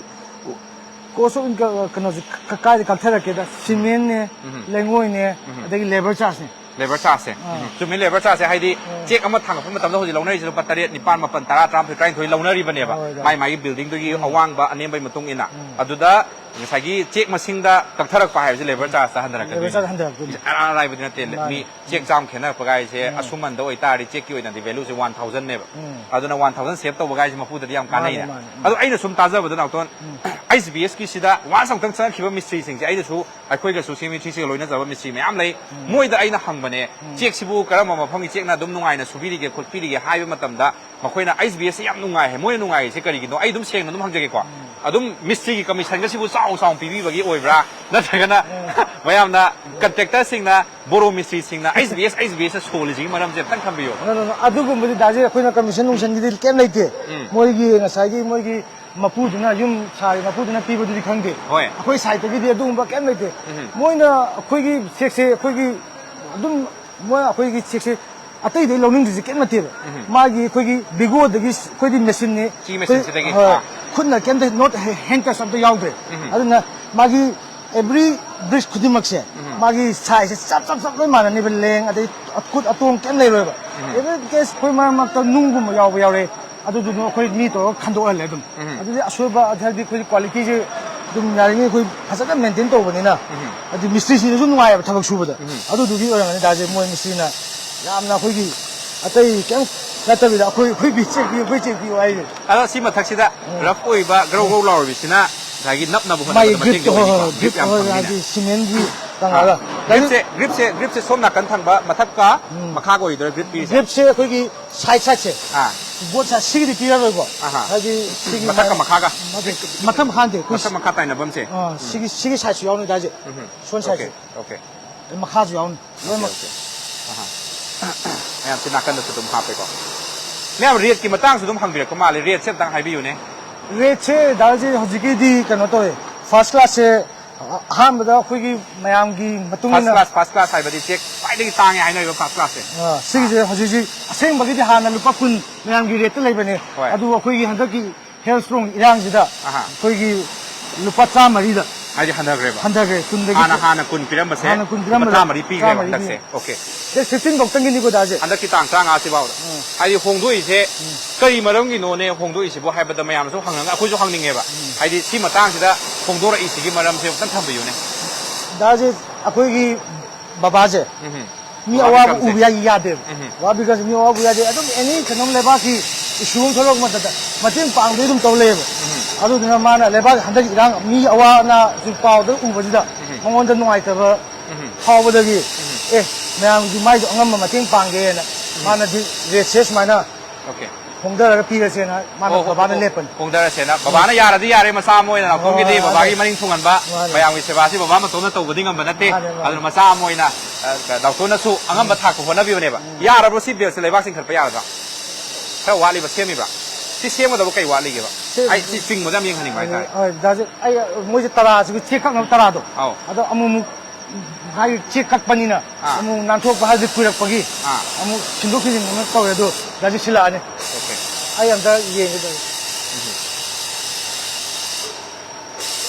cost of income, ꯀꯩꯅꯣꯁꯦ ꯀ-, ꯀꯥꯏꯗ ꯀꯛꯊꯔꯛꯀꯦꯗ, cementꯅꯦ, ꯎꯝ꯫ ꯂꯩꯉꯣꯏꯅꯦ, ꯎꯝ꯫ ꯑꯗꯒꯤ labour chargeꯅꯦ꯫ Labour chargeꯁꯦ꯫ ꯑꯥ꯫ ꯎꯝ, ꯆꯨꯝꯃꯤ, labour chargeꯁꯦ ꯍꯥꯏꯗꯤ ꯑꯥ꯫ Cheque ꯑꯃ ꯊꯥꯡꯉꯛꯄ ꯃꯇꯝꯗ ꯍꯧꯖꯤꯛ ꯂꯧꯅꯔꯤꯁꯦ ꯂꯨꯄꯥ ꯇꯔꯦꯠ, ꯅꯤꯄꯥꯟ, ꯃꯥꯄꯟ, ꯇꯔꯥ, ꯇꯔꯥꯃꯥꯊꯣꯏ, ꯇꯔꯥꯅꯤꯊꯣꯏ ꯂꯧꯅꯔꯤꯕꯅꯦꯕ꯫ ꯍꯣꯏ, ꯍꯣꯏ꯫ ꯃꯥꯏ ꯃꯥꯒꯤ buildingꯗꯨꯒꯤ ꯎꯝ꯫ ꯑꯋꯥꯡꯕ ꯑꯅꯦꯝꯕꯩ ꯃꯇꯨꯡ ꯏꯟꯅ꯫ ꯎꯝ꯫ ꯑꯗꯨꯗ ꯉꯁꯥꯏꯒꯤ cheque ꯃꯁꯤꯡꯗ ꯀꯛꯊꯔꯛꯄ ꯍꯥꯏꯕꯁꯦ labour chargeꯇ ꯍꯟꯊꯔꯛꯀꯗꯣꯏꯅꯤ꯫ Labour charge ꯍꯟꯊꯔꯛꯇꯣꯏꯅꯤ꯫ ꯑꯔꯥꯏ ꯑꯔꯥꯏꯕꯗꯤ ꯅꯠꯇꯦ꯫ ꯃꯥꯅꯤ꯫ ꯃꯤ cheque ꯆꯥꯝꯃ ꯈꯦꯠꯅꯔꯛꯄ ꯍꯥꯏꯁꯦ ꯎꯝ꯫ ꯑꯁꯨꯃꯟꯗ ꯑꯣꯏꯇꯥꯔꯗꯤ chequeꯀꯤ ꯑꯣꯏꯅꯗꯤ valueꯁꯦ one thousandꯅꯦꯕ꯫ ꯎꯝ꯫ ꯑꯗꯨꯅ one thousand save ꯇꯧꯕ ꯍꯥꯏꯁꯦ ꯃꯄꯨꯗꯗꯤ ꯌꯥꯝ ꯃꯥꯅꯤ, ꯀꯥꯟꯅꯩꯅꯦ꯫ ꯃꯥꯅꯤ꯫ ꯎꯝ꯫ ꯑꯗꯣ ꯑꯩꯅ ꯁꯨꯝ ꯇꯥꯖꯕꯗ, ꯅꯥꯎꯇꯣꯟ, ꯎꯝ꯫ ISBSꯀꯤꯁꯤꯗ once ꯑꯃꯨꯛꯇꯪ ꯆꯪꯉꯛꯈꯤꯕ ꯃꯤꯁꯇ꯭ꯔꯤꯁꯤꯡꯁꯦ, ꯑꯩꯅꯁꯨ, ꯑꯩꯈꯣꯏꯒꯁꯨ ꯁꯤ ꯃꯤꯁꯇ꯭ꯔꯤꯁꯤꯒ ꯂꯣꯏꯅꯖꯕ ꯃꯤꯁꯇ꯭ꯔꯤ ꯃꯌꯥꯝ ꯂꯩ꯫ ꯎꯝ꯫ ꯃꯣꯏꯗ ꯑꯩꯅ ꯍꯪꯕꯅꯦ, ꯎꯝ꯫ Chequeꯁꯤꯕꯨ ꯀꯔꯝꯕ ꯃꯐꯝꯒꯤ chequeꯅ ꯑꯗꯨꯝ ꯅꯨꯡꯉꯥꯏꯅ ꯁꯨꯕꯤꯔꯤꯒꯦ, ꯈꯣꯠꯄꯤꯔꯤꯒꯦ ꯍꯥꯏꯕ ꯃꯇꯝꯗ, ꯃꯈꯣꯏꯅ ISBSꯁꯤ ꯌꯥꯝ ꯅꯨꯡꯉꯥꯏ ꯍꯥꯏ꯫ ꯃꯣꯏꯅ ꯅꯨꯡꯉꯥꯏꯔꯤꯁꯦ ꯀꯔꯤꯒꯤꯅꯣ? ꯑꯩ ꯑꯗꯨꯝ ꯁꯦꯡꯅ ꯑꯗꯨꯝ ꯍꯪꯖꯒꯦꯀꯣ꯫ ꯎꯝ꯫ ꯑꯗꯨꯝ ꯃꯤꯁꯇ꯭ꯔꯤꯒꯤ commissionꯒꯁꯤꯕꯨ ꯆꯥꯎ ꯆꯥꯎꯅ ꯄꯤꯕꯤꯕꯒꯤ ꯑꯣꯏꯕ꯭ꯔꯥ? ꯅꯠꯇ꯭ꯔꯒꯅ ꯎꯝ꯫ ꯃꯌꯥꯝꯅ contractorꯁꯤꯡꯅ ꯕꯣꯔꯣ ꯃꯤꯁꯇ꯭ꯔꯤꯁꯤꯡꯅ ISBS, ISBSꯅ ꯁꯣꯜꯂꯤꯁꯤꯒꯤ ꯃꯔꯝꯁꯦ ꯑꯝꯇꯪ ꯊꯝꯕꯤꯌꯨ꯫ No, no, no. ꯑꯗꯨꯒꯨꯝꯕꯗꯤ ꯗꯥꯖꯤ ꯑꯩꯈꯣꯏꯅ commission ꯅꯨꯡꯁꯟꯒꯤꯗꯤ ꯀꯩꯝ ꯂꯩꯇꯦ꯫ ꯎꯝ꯫ ꯃꯣꯏꯒꯤ ꯉꯁꯥꯏꯒꯤ ꯃꯣꯏꯒꯤ ꯃꯄꯨꯗꯨꯅ, ꯌꯨꯝ ꯁꯥꯔꯤ ꯃꯄꯨꯗꯨꯅ ꯄꯤꯕꯗꯨꯗꯤ ꯈꯪꯗꯦ꯫ ꯍꯣꯏ꯫ ꯑꯩꯈꯣꯏ sideꯇꯒꯤꯗꯤ ꯑꯗꯨꯒꯨꯝꯕ ꯀꯩꯝ ꯂꯩꯇꯦ꯫ ꯎꯝ꯫ ꯃꯣꯏꯅ ꯑꯩꯈꯣꯏꯒꯤ chequeꯁꯦ ꯑꯩꯈꯣꯏꯒꯤ ꯑꯗꯨꯝ, ꯃꯣꯏ ꯑꯩꯈꯣꯏꯒꯤ chequeꯁꯦ ꯑꯇꯩꯗꯒꯤ ꯂꯧꯅꯤꯡꯗ꯭ꯔꯤꯁꯦ ꯀꯩꯝ ꯅꯠꯇꯦꯕ꯫ ꯎꯝ꯫ ꯃꯥꯒꯤ ꯑꯩꯈꯣꯏꯒꯤ Vigoꯗꯒꯤ ꯑꯩꯈꯣꯏꯗꯤ machineꯅꯤ꯫ ꯆꯤ ꯑꯩꯈꯣꯏ, machineꯁꯤꯗꯒꯤ? ꯍꯣꯏ, ꯑꯥ꯫ ꯈꯨꯠꯅ ꯀꯩꯝꯇ, not hand touch ꯑꯝꯇ ꯌꯥꯎꯗ꯭ꯔꯦ꯫ ꯎꯝ꯫ ꯑꯗꯨꯅ ꯃꯥꯒꯤ every bridge ꯈꯨꯗꯤꯡꯃꯛꯁꯦ, ꯎꯝ꯫ ꯃꯥꯒꯤ sizeꯁꯦ ꯆꯞ ꯆꯞ ꯆꯞ ꯂꯣꯏ ꯃꯥꯟꯅꯅꯤꯕ, length ꯑꯗꯩ ꯑꯀꯨꯠ ꯑꯇꯣꯡ ꯀꯩꯝ ꯂꯩꯔꯣꯏꯕ꯫ ꯎꯝ꯫ Even in case ꯑꯩꯈꯣꯏ ꯃꯔꯛ ꯃꯔꯛꯇ ꯅꯨꯡꯒꯨꯝꯕ ꯌꯥꯎꯕ ꯌꯥꯎꯔꯦ, ꯑꯗꯨꯗꯨꯅ ꯑꯩꯈꯣꯏ ꯃꯤ ꯇꯧꯔꯒ ꯈꯟꯗꯣꯛꯍꯜꯂꯦ ꯑꯗꯨꯝ꯫ ꯎꯝ꯫ ꯑꯗꯨꯗꯤ ꯑꯁꯣꯏꯕ, ꯍꯥꯏꯗꯤ ꯑꯩꯈꯣꯏ qualityꯁꯦ ꯑꯗꯨꯝ ꯌꯥꯔꯤꯉꯩ ꯑꯩꯈꯣꯏ ꯐꯖꯅ maintain ꯇꯧꯕꯅꯤꯅ, ꯎꯝ꯫ ꯑꯗꯨ ꯃꯤꯁꯇ꯭ꯔꯤꯁꯤꯡꯗꯁꯨ ꯅꯨꯡꯉꯥꯏꯌꯦꯕ ꯊꯕꯛ ꯁꯨꯕꯗ꯫ ꯎꯝ꯫ ꯑꯗꯨꯗꯨꯒꯤ ꯑꯣꯏꯔꯝꯒꯅꯤ ꯗꯥꯁꯦ, ꯃꯣꯏ ꯃꯤꯁꯇ꯭ꯔꯤꯅ ꯌꯥꯝꯅ ꯑꯩꯈꯣꯏꯒꯤ ꯑꯇꯩ ꯀꯩꯝ ꯅꯠꯇꯕꯤꯗ ꯑꯩꯈꯣꯏ, ꯑꯩꯈꯣꯏ ꯕꯤ ꯆꯦꯛ ꯄꯤꯌꯨ, ꯑꯩꯈꯣꯏ ꯆꯦꯛ ꯄꯤꯌꯨ ꯍꯥꯏꯁꯦ꯫ ꯑꯗꯣ ꯁꯤ ꯃꯊꯛꯁꯤꯗ ꯎꯝ꯫ Rough ꯑꯣꯏꯕ, ꯒ꯭ꯔꯧ ꯒ꯭ꯔꯧ ꯂꯥꯎꯔꯤꯕꯁꯤꯅ ꯉꯁꯥꯏꯒꯤ ꯅꯞꯅꯕ ꯃꯥꯒꯤ ꯍꯣꯠꯅꯕꯗ ꯃꯇꯦꯡꯗꯤ gripeꯇꯣ, ꯍꯣꯏ, ꯑꯣꯏꯅꯤꯀꯣ꯫ ꯍꯣꯏ, Grip ꯌꯥꯝ gripeꯇꯣ, ꯍꯣꯏ, ꯐꯪꯅꯤꯅꯦ꯫ ꯍꯥꯏꯗꯤ cementꯀꯤ ꯇꯪꯉꯒ꯫ ꯑꯥ꯫ Gripeꯁꯦ, gripeꯁꯦ, gripeꯁꯦ ꯁꯣꯝ ꯅꯥꯀꯟ ꯊꯪꯕ ꯃꯊꯛꯀ ꯎꯝ꯫ ꯃꯈꯥꯒ ꯑꯣꯏꯗꯣꯏꯔꯥ grip ꯄꯤꯔꯤꯁꯦ? Gripeꯁꯦ ꯑꯩꯈꯣꯏꯒꯤ side sideꯁꯦ꯫ ꯑꯥ꯫ Both side ꯁꯤꯒꯤꯗꯤ ꯄꯤꯔꯔꯣꯏꯀꯣ꯫ ꯑꯥꯍꯥ꯫ ꯍꯥꯏꯗꯤ ꯁꯤꯒꯤ ꯃꯊꯛꯀ ꯃꯥꯏ-, ꯃꯈꯥꯒ? ꯅꯠꯇꯦ, ꯃꯊꯛ ꯃꯈꯥ ꯅꯠꯇꯦ, ꯑꯩꯈꯣꯏ ꯃꯊꯛ ꯃꯈꯥ ꯇꯥꯏꯅꯕꯝꯁꯦ? ꯑꯥ, ꯎꯝ꯫ ꯁꯤꯒꯤ, ꯁꯤꯒꯤ sideꯁꯨ ꯌꯥꯎꯅꯤ ꯗꯥꯁꯦ꯫ ꯎꯝ꯫ ꯁꯣꯝ sideꯁꯦ꯫ Okay, okay꯫ ꯃꯈꯥꯁꯨ ꯌꯥꯎꯅꯤ꯫ ꯑꯣꯀꯦ, ꯂꯣꯏꯅꯃꯛ꯫ ꯑꯣꯀꯦ꯫ ꯑꯍꯥ꯫ ꯃꯌꯥꯝꯁꯦ ꯅꯥꯀꯟꯗꯁꯨ ꯑꯗꯨꯝ ꯍꯥꯞꯄꯦꯀꯣ꯫ ꯃꯌꯥꯝ rateꯀꯤ ꯃꯇꯥꯡꯁꯨ ꯑꯗꯨꯝ ꯍꯪꯕꯤꯔꯛꯄ ꯃꯥꯜꯂꯦ꯫ Rateꯁꯦ ꯑꯝꯇꯪ ꯍꯥꯏꯕꯤꯌꯨꯅꯦ꯫ Rateꯁꯦ ꯗꯥ ꯍꯧꯖꯤꯛ, ꯍꯧꯖꯤꯛꯀꯤꯗꯤ ꯀꯩꯅꯣ ꯇꯧꯋꯦ꯫ First classꯁꯦ, ꯑꯍꯥꯟꯕꯗ ꯑꯩꯈꯣꯏꯒꯤ ꯃꯌꯥꯝꯒꯤ ꯃꯇꯨꯡ ꯐꯥꯔꯁ ꯏꯟꯅ ꯀ꯭ꯂꯥꯁ, ꯐꯥꯔꯁ ꯀ꯭ꯂꯥꯁ ꯍꯥꯏꯕꯗꯤ ꯆꯦꯛ ꯈ꯭ꯋꯥꯏꯗꯒꯤ ꯇꯥꯡꯉꯦ ꯍꯥꯏꯅꯔꯤꯕ ꯐꯥꯔꯁ ꯀ꯭ꯂꯥꯁꯁꯦ꯫ ꯑ, ꯁꯤꯒꯤꯁꯦ ꯍꯧꯖꯤꯛ ꯍꯧꯖꯤꯛ ꯑꯁꯦꯡꯕꯒꯤꯗꯤ ꯍꯥꯟꯅ ꯂꯨꯄꯥ ꯀꯨꯟ ꯃꯌꯥꯝꯒꯤ ꯔꯦꯠꯇ ꯂꯩꯕꯅꯦ꯫ ꯍꯣꯏ꯫ ꯑꯗꯨꯕꯨ ꯑꯩꯈꯣꯏꯒꯤ ꯍꯟꯗꯛꯀꯤ ꯍꯦꯜ ꯏꯁꯇ꯭ꯔꯣꯡ ꯏꯔꯥꯡꯁꯤꯗ ꯑꯍꯥ꯫ ꯑꯩꯈꯣꯏꯒꯤ ꯂꯨꯄꯥ ꯆꯥꯝꯃꯔꯤꯗ ꯍꯥꯏꯗꯤ ꯍꯟꯊꯈ꯭ꯔꯦꯕ꯫ ꯍꯟꯊꯈ꯭ꯔꯦ꯫ ꯀꯨꯟꯗꯒꯤ ꯍꯥꯟꯅ, ꯍꯥꯟꯅ ꯀꯨꯟ ꯄꯤꯔꯝꯕꯁꯦ ꯍꯥꯟꯅ ꯀꯨꯟ ꯂꯨꯄꯥ ꯄꯤꯔꯝꯕꯗ ꯆꯥꯝꯃꯔꯤ ꯄꯤꯈ꯭ꯔꯦꯕ ꯆꯥꯝꯃꯔꯤ ꯍꯟꯗꯛꯁꯦ꯫ ꯄꯤꯈ꯭ꯔꯦ꯫ ꯑꯣꯀꯦ꯫ ꯗꯦꯠ ꯐꯤꯐꯇꯤꯟ ꯐꯥꯎꯇꯪꯒꯤꯅꯤꯀꯣ ꯗꯥꯁꯦ꯫ ꯍꯟꯗꯛꯀꯤ ꯇꯥꯡ ꯇꯔꯥꯃꯉꯥ ꯁꯤꯐꯥꯎꯗ꯫ ꯎꯝ꯫ ꯍꯥꯏꯗꯤ ꯍꯣꯡꯗꯣꯛꯏꯁꯦ ꯎꯝ꯫ ꯀꯔꯤ ꯃꯔꯝꯒꯤꯅꯣꯅꯦ ꯍꯣꯡꯗꯣꯛꯏꯁꯤꯕꯨ ꯍꯥꯏꯕꯗ ꯃꯌꯥꯝꯅꯁꯨ ꯍꯪꯉꯒ ꯑꯩꯈꯣꯏꯁꯨ ꯍꯪꯅꯤꯡꯉꯦꯕ꯫ ꯎꯝ꯫ ꯍꯥꯏꯗꯤ ꯁꯤ ꯃꯇꯥꯡꯁꯤꯗ ꯍꯣꯡꯗꯣꯔꯛꯏꯁꯤꯒꯤ ꯃꯔꯝꯁꯦ ꯑꯝꯇꯪ ꯊꯝꯕꯤꯌꯨꯅꯦ꯫ ꯗꯥꯁꯦ ꯑꯩꯈꯣꯏꯒꯤ ꯕꯕꯥꯁꯦ ꯎꯝ꯫ ꯃꯤ ꯕꯕꯥ ꯑꯋꯥꯕ ꯕꯤꯀꯝꯁꯦ꯫ ꯎꯕ ꯌꯥ-, ꯌꯥꯗꯦꯕ꯫ ꯎꯝ꯫ ꯕꯕꯥ ꯕꯤꯀꯝꯁꯦ ꯃꯤ ꯑꯋꯥꯕ ꯎꯕ ꯌꯥꯗꯦ꯫ ꯑꯗꯨꯝ ꯑꯦꯅꯤ ꯀꯩꯅꯣꯝ ꯂꯩꯕꯥꯛꯀꯤ ꯏꯁꯨ ꯑꯃ ꯊꯣꯛꯂꯛꯄ ꯃꯇꯝꯗ ꯃꯇꯦꯡ ꯄꯥꯡꯗꯣꯏ ꯑꯗꯨꯝ ꯇꯧ ꯂꯩꯌꯦꯕ꯫ ꯎꯝ꯫ ꯑꯗꯨꯗꯨꯅ ꯃꯥꯅ ꯂꯩꯕꯥꯛ ꯍꯟꯗꯛ ꯏꯔꯥꯡ ꯃꯤ ꯑꯋꯥ ꯑꯅꯥ ꯍꯧꯖꯤꯛ ꯄꯥꯎꯗ ꯎꯕꯁꯤꯗ ꯎꯝ꯫ ꯃꯉꯣꯟꯗ ꯅꯨꯡꯉꯥꯏꯇꯕ ꯎꯝ꯫ ꯐꯥꯎꯕꯗꯒꯤ ꯎꯝ꯫ ꯑꯦ ꯃꯌꯥꯝꯒꯤ ꯃꯥꯏꯁꯨ ꯑꯉꯝꯕ ꯃꯇꯦꯡ ꯄꯥꯡꯒꯦꯅ ꯎꯝ꯫ ꯃꯥꯅꯗꯤ ꯔꯦꯠꯁꯦ ꯁꯨꯃꯥꯏꯅ ꯑꯣꯀꯦ꯫ ꯍꯣꯡꯊꯔꯒ ꯄꯤꯔꯁꯦꯅ ꯃꯥꯅ ꯑꯣ, ꯑꯣ, ꯕꯕꯥꯅ ꯑꯣ, ꯂꯦꯞꯄꯅꯤ꯫ ꯍꯣꯡꯊꯔꯁꯦꯅ꯫ ꯕꯕꯥꯅ ꯌꯥꯔꯗꯤ ꯌꯥꯔꯦ, ꯃꯆꯥ ꯑꯃ ꯑꯣꯏꯅ ꯅꯥꯎꯇꯣꯝꯒꯤꯗꯤ ꯍꯣꯏ, ꯍꯣꯏ, ꯕꯕꯥꯒꯤ ꯍꯣꯏ꯫ ꯃꯅꯤꯡ ꯊꯨꯡꯍꯟꯕ, ꯃꯥꯅꯦ꯫ ꯃꯌꯥꯝꯒꯤ ꯁꯦꯕꯥꯁꯤ ꯕꯕꯥ ꯃꯇꯣꯝꯅ ꯇꯧꯕꯗꯤ ꯉꯝꯕ ꯅꯠꯇꯦ꯫ ꯃꯥꯅꯦ, ꯃꯥꯅꯦ꯫ ꯑꯗꯨꯅ ꯃꯆꯥ ꯑꯃ ꯑꯣꯏꯅ, ꯑ, ꯗꯥꯎꯇꯣꯔꯅꯁꯨ ꯑꯉꯝꯕ ꯊꯥꯛꯄ ꯍꯣꯠꯅꯕꯤꯕꯅꯦꯕ꯫ ꯎꯝ꯫ ꯌꯥꯔꯕ꯭ꯔꯣ ꯁꯤ ꯕꯦꯜꯁꯦ ꯂꯩꯕꯥꯛ ꯆꯤꯡꯈꯠꯄ ꯌꯥꯔꯗ꯭ꯔꯥ? ꯈꯔ ꯋꯥꯠꯂꯤꯕ ꯁꯦꯝꯃꯤꯕ꯭ꯔꯥ? ꯁꯤ ꯁꯦꯝꯒꯗꯕ ꯀꯩ ꯋꯥꯠꯂꯤꯒꯦꯕ? ꯁꯤ ꯑꯩ ꯁꯤ ꯆꯤꯡꯕꯗ ꯌꯥꯝ ꯌꯦꯡꯍꯟꯅꯤꯡꯕ ꯍꯥꯏꯇꯥꯔꯦ꯫ ꯍꯣꯏ, ꯗꯥꯁꯦ, ꯑꯩ, ꯃꯣꯏꯁꯦ ꯇꯔꯥꯁꯤꯒ ꯆꯦꯛ ꯀꯛꯅꯕ ꯇꯔꯥꯗꯣ꯫ ꯑꯧ꯫ ꯑꯗꯣ ꯑꯃꯨꯛ ꯑꯃꯨꯛ ꯍꯥꯏꯗꯤ ꯆꯦꯛ ꯀꯛꯄꯅꯤꯅ ꯑꯥ꯫ ꯑꯃꯨꯛ ꯅꯥꯟꯊꯣꯛꯄ ꯍꯥꯏꯗꯤ ꯀꯨꯏꯔꯛꯄꯒꯤ ꯑꯥ꯫ ꯑꯃꯨꯛ ꯁꯤꯟꯗꯣꯛ ꯁꯤꯟꯖꯤꯟ ꯑꯃ ꯇꯧꯔꯦ꯫ ꯑꯗꯣ ꯗꯥꯁꯦ ꯁꯤꯜꯂꯛꯑꯅꯤ꯫ ꯑꯣꯀꯦ꯫ ꯑꯩ ꯑꯝꯇ ꯌꯦꯡꯒꯦ ꯇꯧꯔꯤ꯫ ꯎꯝ꯫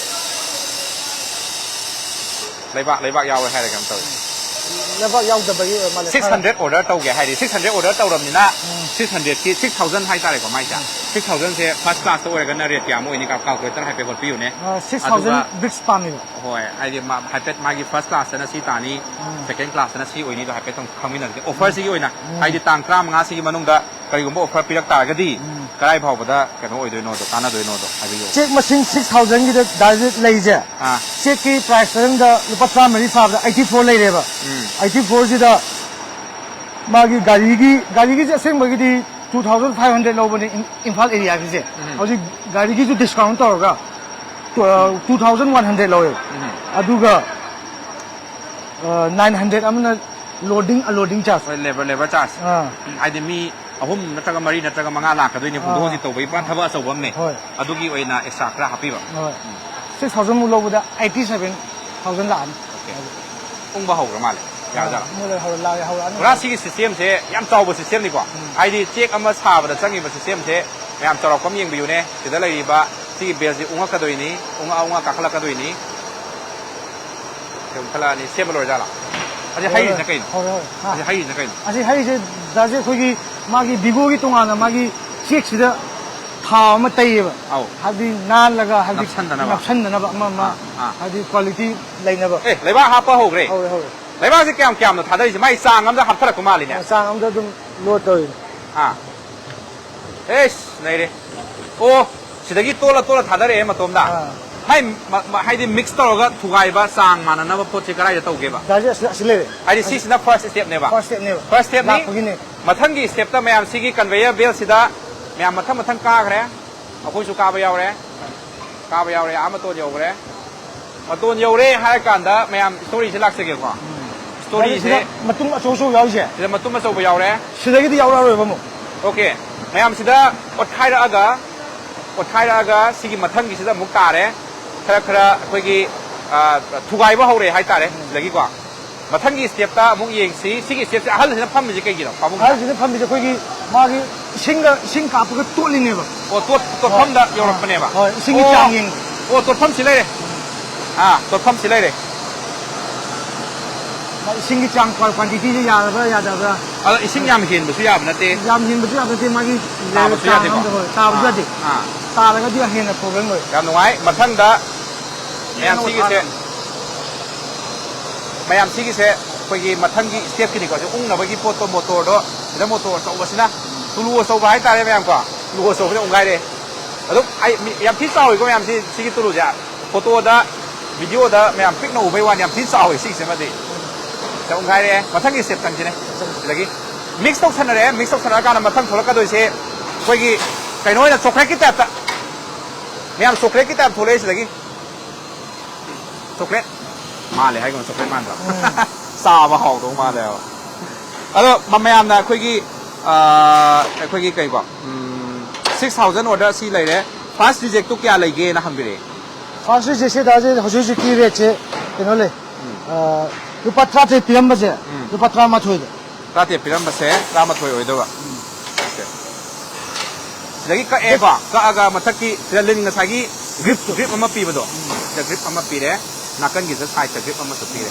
ꯂꯩꯕꯥꯛ, ꯂꯩꯕꯥꯛ ꯌꯥꯎꯋꯦ ꯍꯥꯏꯔꯒ ꯑꯃ ꯇꯧꯔꯤ꯫ ꯂꯩꯕꯥꯛ ꯌꯥꯎꯗꯕꯒꯤ ꯑꯣꯏꯔ ꯃꯥꯜꯂꯦ꯫ ꯁꯤꯛꯁ ꯍꯟꯗ꯭ꯔꯦꯠ ꯑꯣꯔꯗꯔ ꯇꯧꯒꯦ ꯍꯥꯏꯗꯤ, ꯁꯤꯛꯁ ꯍꯟꯗ꯭ꯔꯦꯠ ꯑꯣꯔꯗꯔ ꯇꯧꯔꯕꯅꯤꯅ, ꯎꯝ꯫ ꯁꯤꯛꯁ ꯍꯟꯗ꯭ꯔꯦꯠꯀꯤ, ꯁꯤꯛꯁ ꯊꯥꯎꯖꯟ ꯍꯥꯏꯇꯥꯔꯦꯀꯣ, ꯃꯥꯏꯁꯦ꯫ ꯎꯝ꯫ ꯁꯤꯛꯁ ꯊꯥꯎꯖꯟꯁꯦ ꯐꯥꯔꯁ ꯀ꯭ꯂꯥꯁꯇ ꯑꯣꯏꯔꯒꯅ ꯔꯦꯠ ꯀꯌꯥꯃꯨꯛ ꯑꯣꯏꯅꯤ? ꯀꯥꯜ-, ꯀꯥꯜꯀꯨꯂꯦꯇꯔ ꯍꯥꯏꯐꯦꯠ ꯍꯣꯠꯄꯤꯌꯨꯅꯦ꯫ ꯑ, ꯁꯤꯛꯁ ꯊꯥꯎꯖꯟ ꯑꯗꯨꯒ ꯕ꯭ꯔꯤꯛꯁ ꯄꯥꯝꯃꯦꯕ꯫ ꯍꯣꯏ, ꯍꯥꯏꯗꯤ ꯃꯥ-, ꯍꯥꯏꯐꯦꯠ ꯃꯥꯒꯤ ꯐꯥꯔꯁ ꯀ꯭ꯂꯥꯁꯇꯅ ꯁꯤ ꯇꯥꯅꯤ, ꯎꯝ꯫ ꯁꯦꯀꯦꯟ ꯀ꯭ꯂꯥꯁꯇꯅ ꯁꯤ ꯑꯣꯏꯅꯤꯗꯣ ꯍꯥꯏꯐꯦꯠꯇꯪ ꯈꯪꯃꯤꯟꯅꯔꯁꯦ꯫ ꯑꯣꯐꯔꯁꯤꯒꯤ ꯑꯣꯏꯅ, ꯎꯝ꯫ ꯍꯥꯏꯗꯤ ꯇꯥꯡ ꯇꯔꯥꯃꯉꯥꯁꯤꯒꯤ ꯃꯅꯨꯡꯗ ꯀꯔꯤꯒꯨꯝꯕ ꯑꯣꯐꯔ ꯄꯤꯔꯛ ꯇꯥꯔꯒꯗꯤ, ꯎꯝ꯫ ꯀꯗꯥꯏ ꯐꯥꯎꯕꯗ ꯀꯩꯅꯣ ꯑꯣꯏꯗꯣꯏꯅꯣꯗꯣ, ꯀꯥꯟꯅꯗꯣꯏꯅꯣꯗꯣ ꯍꯥꯏꯕꯤꯌꯨ꯫ ꯆꯦꯛ ꯃꯁꯤꯡ ꯁꯤꯛꯁ ꯊꯥꯎꯖꯟꯒꯤꯗ ꯗꯥꯏꯔꯦꯛ ꯂꯩꯁꯦ꯫ ꯑꯥ꯫ ꯆꯦꯛꯀꯤ ꯄ꯭ꯔꯥꯏꯁ ꯃꯅꯨꯡꯗ ꯂꯨꯄꯥ ꯆꯥꯝꯃꯔꯤ ꯁꯥꯕꯗ ꯑꯩꯠꯇꯤ ꯐꯣꯔ ꯂꯩꯔꯦꯕ꯫ ꯎꯝ꯫ ꯑꯩꯠꯇꯤ ꯐꯣꯔꯁꯤꯗ ꯃꯥꯒꯤ ꯒꯥꯔꯤꯒꯤ, ꯒꯥꯔꯤꯒꯤꯁꯦ ꯑꯁꯦꯡꯕꯒꯤꯗꯤ ꯇꯨ ꯊꯥꯎꯖꯟ ꯐꯥꯏꯚ ꯍꯟꯗ꯭ꯔꯦꯠ ꯂꯧꯕꯅꯦ ꯏꯝ-, ꯏꯝꯐꯥꯜ ꯑꯦꯔꯤꯌꯥꯒꯤꯁꯦ꯫ ꯎꯝ꯫ ꯍꯧꯖꯤꯛ ꯒꯥꯔꯤꯒꯤꯁꯨ ꯗꯤꯁꯀꯥꯎꯟ ꯇꯧꯔꯒ, ꯑ, ꯇꯨ ꯊꯥꯎꯖꯟ ꯋꯥꯟ ꯍꯟꯗ꯭ꯔꯦꯠ ꯂꯧꯋꯦꯕ꯫ ꯎꯝ꯫ ꯑꯗꯨꯒ, ꯑ, ꯅꯥꯏꯟ ꯍꯟꯗ꯭ꯔꯦꯠ ꯑꯃꯅ ꯂꯣꯗꯤꯡ ꯑꯟꯂꯣꯗꯤꯡ ꯆꯥꯔꯖ꯫ ꯍꯣꯏ, ꯂꯦꯕꯔ, ꯂꯦꯕꯔ ꯆꯥꯔꯖ꯫ ꯑꯥ꯫ ꯎꯝ, ꯍꯥꯏꯗꯤ ꯃꯤ ꯑꯍꯨꯝ ꯅꯠꯇ꯭ꯔꯒ ꯃꯔꯤ ꯅꯠꯇ꯭ꯔꯒ ꯃꯉꯥ ꯂꯥꯛꯀꯗꯣꯏꯅꯤ, ꯍꯣꯡꯗꯣꯛ ꯑꯥ꯫ ꯍꯣꯡꯖꯤꯟ ꯇꯧꯕꯒꯤ ꯄꯨꯔꯥ ꯊꯕꯛ ꯑꯆꯧꯕ ꯑꯃꯅꯦ꯫ ꯍꯣꯏ꯫ ꯑꯗꯨꯒꯤ ꯑꯣꯏꯅ ꯑꯦꯛꯁꯇ꯭ꯔꯥ ꯈꯔ ꯍꯥꯞꯄꯤꯕ꯫ ꯍꯣꯏ꯫ ꯎꯝ꯫ ꯁꯤꯛꯁ ꯊꯥꯎꯖꯟꯃꯨꯛ ꯂꯧꯕꯗ ꯑꯩꯠꯇꯤ ꯁꯦꯚꯦꯟ ꯊꯥꯎꯖꯟ ꯂꯥꯛꯑꯅꯤ꯫ ꯎꯪꯕ ꯍꯧꯈ꯭ꯔ ꯃꯥꯜꯂꯦ꯫ ꯌꯥꯔꯖꯥꯠꯂꯣ? ꯃꯣꯏ ꯂꯣꯏ ꯍꯧꯔ ꯂꯥꯛꯑꯦ, ꯍꯧꯔꯛꯑꯅꯤ꯫ ꯄꯨꯔꯥ ꯁꯤꯒꯤ ꯁꯤꯁꯇꯦꯝꯁꯦ ꯌꯥꯝ ꯆꯥꯎꯕ ꯁꯤꯁꯇꯦꯝꯅꯤꯀꯣ꯫ ꯍꯥꯏꯗꯤ ꯆꯦꯛ ꯑꯃ ꯁꯥꯕꯗ ꯆꯪꯉꯤꯕ ꯁꯤꯁꯇꯦꯝꯁꯦ ꯃꯌꯥꯝ ꯆꯥꯎꯔꯥꯛꯄ ꯑꯃ ꯌꯦꯡꯕꯤꯌꯨꯅꯦ꯫ ꯁꯤꯗ ꯂꯩꯔꯤꯕ ꯁꯤꯒꯤ ꯕꯦꯜꯁꯤ ꯎꯪꯉꯛꯀꯗꯣꯏꯅꯤ, ꯎꯪꯉꯛ ꯎꯪꯉꯛ ꯀꯥꯈꯠꯂꯛꯀꯗꯣꯏꯅꯤ꯫ ꯁꯤ ꯎꯪꯈꯠꯂꯛꯑꯅꯤ꯫ ꯁꯦꯝꯕ ꯂꯣꯏꯔꯖꯥꯠꯂꯣ? ꯑꯁꯤ ꯍꯩꯔꯤꯁꯤꯅ ꯀꯩꯅꯣ? ꯍꯧꯔꯦ, ꯍꯧꯔꯦ꯫ ꯍꯥ꯫ ꯑꯁꯤ ꯍꯩꯔꯤꯁꯤꯅ ꯀꯩꯅꯣ? ꯑꯁꯤ ꯍꯩꯔꯤꯁꯦ ꯗꯥꯁꯦ ꯑꯩꯈꯣꯏꯒꯤ ꯃꯥꯒꯤ ꯚꯤꯒꯣꯒꯤ ꯇꯣꯉꯥꯟꯅ ꯃꯥꯒꯤ ꯆꯦꯛꯁꯤꯗ ꯊꯥꯎ ꯑꯃ ꯇꯩꯌꯦꯕ꯫ ꯑꯧ꯫ ꯍꯥꯏꯕꯗꯤ ꯅꯥꯜꯂꯒ ꯍꯥꯏꯕꯗꯤ ꯅꯞꯁꯟꯗꯅꯕ꯫ ꯅꯞꯁꯟꯗꯅꯕ ꯑꯃ ꯑꯃ ꯑꯥ, ꯑꯥ꯫ ꯍꯥꯏꯗꯤ ꯀ꯭ꯋꯥꯂꯤꯇꯤ ꯂꯩꯅꯕ꯫ ꯑꯦ, ꯂꯩꯕꯥꯛ ꯍꯥꯞꯄ ꯍꯧꯈ꯭ꯔꯦ꯫ ꯍꯧꯔꯦ, ꯍꯧꯔꯦ꯫ ꯂꯩꯕꯥꯛꯁꯦ ꯀꯌꯥꯝ ꯀꯌꯥꯝꯅ ꯊꯥꯗꯔꯤꯁꯦ? ꯃꯥꯏ ꯆꯥꯡ ꯑꯝꯗ ꯍꯥꯞꯊꯔꯛꯄ ꯃꯥꯜꯂꯤꯅꯦ꯫ ꯆꯥꯡ ꯑꯝꯗ ꯑꯗꯨꯝ ꯂꯣꯗ ꯇꯧꯔꯤꯅꯦ꯫ ꯑꯥ꯫ ꯑꯦꯁ, ꯅꯩꯔꯦ꯫ ꯑꯣ, ꯁꯤꯗꯒꯤ ꯇꯣꯠꯂ ꯇꯣꯠꯂ ꯊꯥꯗꯔꯛꯑꯦ ꯃꯇꯣꯝꯗ꯫ ꯑꯥ꯫ ꯃꯥꯏ ꯃ-, ꯃ-, ꯍꯥꯏꯗꯤ ꯃꯤꯛꯁ ꯇꯧꯔꯒ ꯊꯨꯒꯥꯏꯕ ꯆꯥꯡ ꯃꯥꯟꯅꯅꯕ ꯄꯣꯠꯁꯦ ꯀꯗꯥꯏꯗ ꯇꯧꯒꯦꯕ? ꯗꯥꯁꯦ ꯑꯁꯤ, ꯑꯁꯤ ꯂꯩꯔꯦ꯫ ꯍꯥꯏꯗꯤ ꯁꯤꯁꯤꯅ ꯐꯥꯔꯁ ꯁ꯭ꯇꯦꯞꯅꯦꯕ꯫ ꯐꯥꯔꯁ ꯁ꯭ꯇꯦꯞꯅꯦꯕ꯫ ꯐꯥꯔꯁ ꯁ꯭ꯇꯦꯞꯅꯤ꯫ ꯂꯥꯛꯄꯒꯤꯅꯦ꯫ ꯃꯊꯪꯒꯤ ꯁ꯭ꯇꯦꯞꯇ ꯃꯌꯥꯝ ꯁꯤꯒꯤ ꯀꯟꯚꯦꯌꯔ ꯕꯦꯜꯁꯤꯗ ꯃꯌꯥꯝ ꯃꯊꯪ ꯃꯊꯪ ꯀꯥꯈ꯭ꯔꯦ꯫ ꯑꯩꯈꯣꯏꯁꯨ ꯀꯥꯕ ꯌꯥꯎꯔꯦ꯫ ꯀꯥꯕ ꯌꯥꯎꯔꯦ꯫ ꯑꯥ ꯃꯇꯣꯟ ꯌꯧꯈ꯭ꯔꯦ꯫ ꯃꯇꯣꯟ ꯌꯧꯔꯦ ꯍꯥꯏꯔ ꯀꯥꯟꯗ ꯃꯌꯥꯝ ꯁ꯭ꯇꯣꯔꯤꯁꯦ ꯂꯥꯛꯆꯒꯦꯀꯣ꯫ ꯁ꯭ꯇꯣꯔꯤꯁꯦ ꯁꯤꯗ ꯃꯇꯨꯝ ꯑꯆꯧ ꯑꯆꯧ ꯌꯥꯎꯔꯤꯁꯦ꯫ ꯁꯤꯗ ꯃꯇꯨꯝ ꯑꯆꯧꯕ ꯌꯥꯎꯔꯦ꯫ ꯁꯤꯗꯒꯤꯗꯤ ꯌꯥꯎꯔꯛꯑꯔꯣꯏꯕ ꯑꯃꯨꯛ꯫ ꯑꯣꯀꯦ꯫ ꯃꯌꯥꯝꯁꯤꯗ ꯑꯣꯠꯈꯥꯏꯔꯛꯑꯒ, ꯑꯣꯠꯈꯥꯏꯔꯛꯑꯒ ꯁꯤꯒꯤ ꯃꯊꯪꯒꯤꯁꯤꯗ ꯑꯃꯨꯛ ꯇꯥꯔꯦ꯫ ꯈꯔ ꯈꯔ ꯑꯩꯈꯣꯏꯒꯤ, ꯑ, ꯊꯨꯒꯥꯏꯕ ꯍꯧꯔꯦ ꯍꯥꯏꯇꯥꯔꯦ ꯁꯤꯗꯒꯤꯀꯣ꯫ ꯃꯊꯪꯒꯤ ꯁ꯭ꯇꯦꯞꯇ ꯑꯃꯨꯛ ꯌꯦꯡꯁꯤ꯫ ꯁꯤꯒꯤ ꯁ꯭ꯇꯦꯞꯁꯦ ꯑꯍꯜꯁꯤꯅ ꯐꯝꯃꯤꯁꯦ ꯀꯩꯒꯤꯅꯣ, ꯄꯥꯕꯨꯡꯁꯦ? ꯑꯍꯜꯁꯤꯅ ꯐꯝꯃꯤꯁꯦ ꯑꯩꯈꯣꯏꯒꯤ ꯃꯥꯒꯤ ꯏꯁꯤꯡꯒ, ꯏꯁꯤꯡ ꯀꯥꯞꯄꯒ ꯇꯣꯠꯂꯤꯅꯦꯕ꯫ ꯑꯣ, ꯇꯣꯠ-, ꯇꯣꯠꯐꯝꯗ ꯌꯧꯔꯛꯄꯅꯦꯕ꯫ ꯍꯣꯏ, ꯏꯁꯤꯡꯒꯤ ꯑꯣ꯫ ꯆꯥꯡ ꯌꯦꯡꯕ꯫ ꯑꯣ, ꯇꯣꯠꯐꯝꯁꯤ ꯂꯩꯔꯦ꯫ ꯑꯥ, ꯇꯣꯠꯐꯝꯁꯤ ꯂꯩꯔꯦ꯫ ꯃꯥ ꯏꯁꯤꯡꯒꯤ ꯆꯥꯡ ꯀ꯭ꯋꯥ-, ꯀ꯭ꯋꯥꯟꯇꯤꯇꯤꯁꯦ ꯌꯥꯔꯕ꯭ꯔꯥ ꯌꯥꯗꯕ꯭ꯔꯥ? ꯑꯗꯣ ꯏꯁꯤꯡ ꯌꯥꯝ ꯍꯦꯟꯕꯁꯨ ꯌꯥꯕ ꯅꯠꯇꯦ꯫ ꯌꯥꯝ ꯍꯦꯟꯕꯁꯨ ꯌꯥꯕ ꯅꯠꯇꯦ, ꯃꯥꯒꯤ ꯇꯥꯕꯁꯨ ꯆꯥꯡ ꯌꯥꯗꯦꯀꯣ? ꯑꯃꯗ, ꯍꯣꯏ, ꯇꯥꯕꯁꯨ ꯑꯥ, ꯌꯥꯗꯦ꯫ ꯑꯥ꯫ ꯇꯥꯔꯒꯗꯤ ꯍꯦꯟꯅ ꯄ꯭ꯔꯣꯕ꯭ꯂꯦꯝ ꯑꯣꯏ꯫ ꯌꯥꯝ ꯅꯨꯡꯉꯥꯏ꯫ ꯃꯊꯪꯗ ꯃꯌꯥꯝ ꯌꯦꯡꯉꯣ, ꯁꯤꯒꯤꯁꯦ, ꯊꯥꯔꯣ꯫ ꯃꯌꯥꯝ ꯁꯤꯒꯤꯁꯦ ꯑꯩꯈꯣꯏꯒꯤ ꯃꯊꯪꯒꯤ ꯁ꯭ꯇꯦꯞꯀꯤꯅꯤꯀꯣ꯫ ꯁꯤ ꯎꯪꯅꯕꯒꯤ ꯄꯣꯠꯇꯣ, ꯃꯣꯇꯣꯔꯗꯣ, ꯁꯤꯗ ꯃꯣꯇꯣꯔ ꯑꯆꯧꯕꯁꯤꯅ, ꯇꯨꯂꯨ ꯑꯆꯧꯕ ꯍꯥꯏꯇꯥꯔꯦ ꯃꯌꯥꯝꯀꯣ꯫ ꯇꯨꯂꯨ ꯑꯆꯧꯕꯁꯤꯅ ꯎꯪꯈꯥꯏꯔꯦ꯫ ꯑꯗꯨꯝ ꯑꯩ, ꯃꯤ, ꯌꯥꯝ ꯊꯤ ꯆꯥꯎꯋꯤꯀꯣ ꯃꯌꯥꯝ ꯁꯤ, ꯁꯤꯒꯤ ꯇꯨꯂꯨꯁꯦ꯫ ꯐꯣꯇꯣꯗ, ꯚꯤꯗꯤꯑꯣꯗ ꯃꯌꯥꯝ ꯄꯤꯛꯅ ꯎꯕꯩ ꯋꯥꯅꯤ, ꯌꯥꯝ ꯊꯤ ꯆꯥꯎꯋꯤ ꯁꯤꯒꯤꯁꯤꯃꯗꯤ꯫ ꯁꯤꯗ ꯎꯪꯈꯥꯏꯔꯦ꯫ ꯃꯊꯪꯒꯤ ꯁ꯭ꯇꯦꯞ ꯆꯪꯁꯤꯅꯦ꯫ ꯁꯤꯗꯒꯤ ꯃꯤꯛꯁ ꯇꯧꯁꯟꯅꯔꯦ꯫ ꯃꯤꯛꯁ ꯇꯧꯁꯟꯅꯔꯀꯥꯟꯗ ꯃꯊꯪ ꯊꯣꯛꯂꯛꯀꯗꯣꯏꯁꯦ ꯑꯩꯈꯣꯏꯒꯤ ꯀꯩꯅꯣ ꯑꯣꯏꯅ ꯆꯣꯀ꯭ꯂꯦꯠꯀꯤ ꯇꯥꯏꯞꯇ꯫ ꯃꯌꯥꯝ ꯆꯣꯀ꯭ꯂꯦꯠꯀꯤ ꯇꯥꯏꯞ ꯊꯣꯛꯂꯛꯑꯦ ꯁꯤꯗꯒꯤ꯫ ꯆꯣꯀ꯭ꯂꯦꯠ ꯃꯥꯜꯂꯦ ꯍꯥꯏꯒꯨꯝꯕ, ꯆꯣꯀ꯭ꯂꯦꯠ ꯃꯥꯟꯕ꯭ꯔꯥ? ꯆꯥꯕ ꯍꯥꯎꯗꯧ ꯃꯥꯜꯂꯦꯕ꯫ ꯑꯗꯣ ꯃ-, ꯃꯌꯥꯝꯅ ꯑꯩꯈꯣꯏꯒꯤ, ꯑꯥ, ꯑꯩꯈꯣꯏꯒꯤ ꯀꯩꯀꯣ, ꯎꯝ, ꯁꯤꯛꯁ ꯊꯥꯎꯖꯟ ꯑꯣꯔꯗꯔ ꯑꯁꯤ ꯂꯩꯔꯦ꯫ ꯐꯥꯔꯁ ꯔꯤꯖꯦꯛꯇꯨ ꯀꯌꯥ ꯂꯩꯒꯦꯅ ꯍꯪꯕꯤꯔꯛꯑꯦ꯫ ꯐꯥꯔꯁ ꯁꯤꯁꯦ ꯗꯥꯁꯦ ꯍꯧꯖꯤꯛ ꯍꯧꯖꯤꯛꯀꯤ ꯔꯦꯠꯁꯦ ꯀꯩꯅꯣ ꯂꯩ꯫ ꯑ, ꯂꯨꯄꯥ ꯇꯔꯥꯇꯔꯦꯠ ꯄꯤꯔꯝꯕꯁꯦ ꯎꯝ꯫ ꯂꯨꯄꯥ ꯇꯔꯥꯃꯥꯊꯣꯏꯗ꯫ ꯇꯔꯥꯇꯔꯦꯠ ꯄꯤꯔꯝꯕꯁꯦ ꯇꯔꯥꯃꯥꯊꯣꯏ ꯑꯣꯏꯗꯧꯕ꯫ ꯑꯣꯀꯦ꯫ ꯁꯤꯗꯒꯤ ꯀꯛꯑꯦꯀꯣ꯫ ꯀꯛꯑꯒ ꯃꯊꯛꯀꯤ ꯁꯤꯗ ꯂꯤꯟ ꯉꯁꯥꯏꯒꯤ ꯒ꯭ꯔꯤꯞ, ꯒ꯭ꯔꯤꯞ ꯑꯃ ꯄꯤꯕꯗꯣ, ꯁꯤꯗ ꯒ꯭ꯔꯤꯞ ꯑꯃ ꯄꯤꯔꯦ꯫ ꯅꯥꯀꯟꯒꯤꯁꯤꯗ ꯁꯥꯏꯗꯇ ꯒ꯭ꯔꯤꯞ ꯑꯃꯁꯨ ꯄꯤꯔꯦ꯫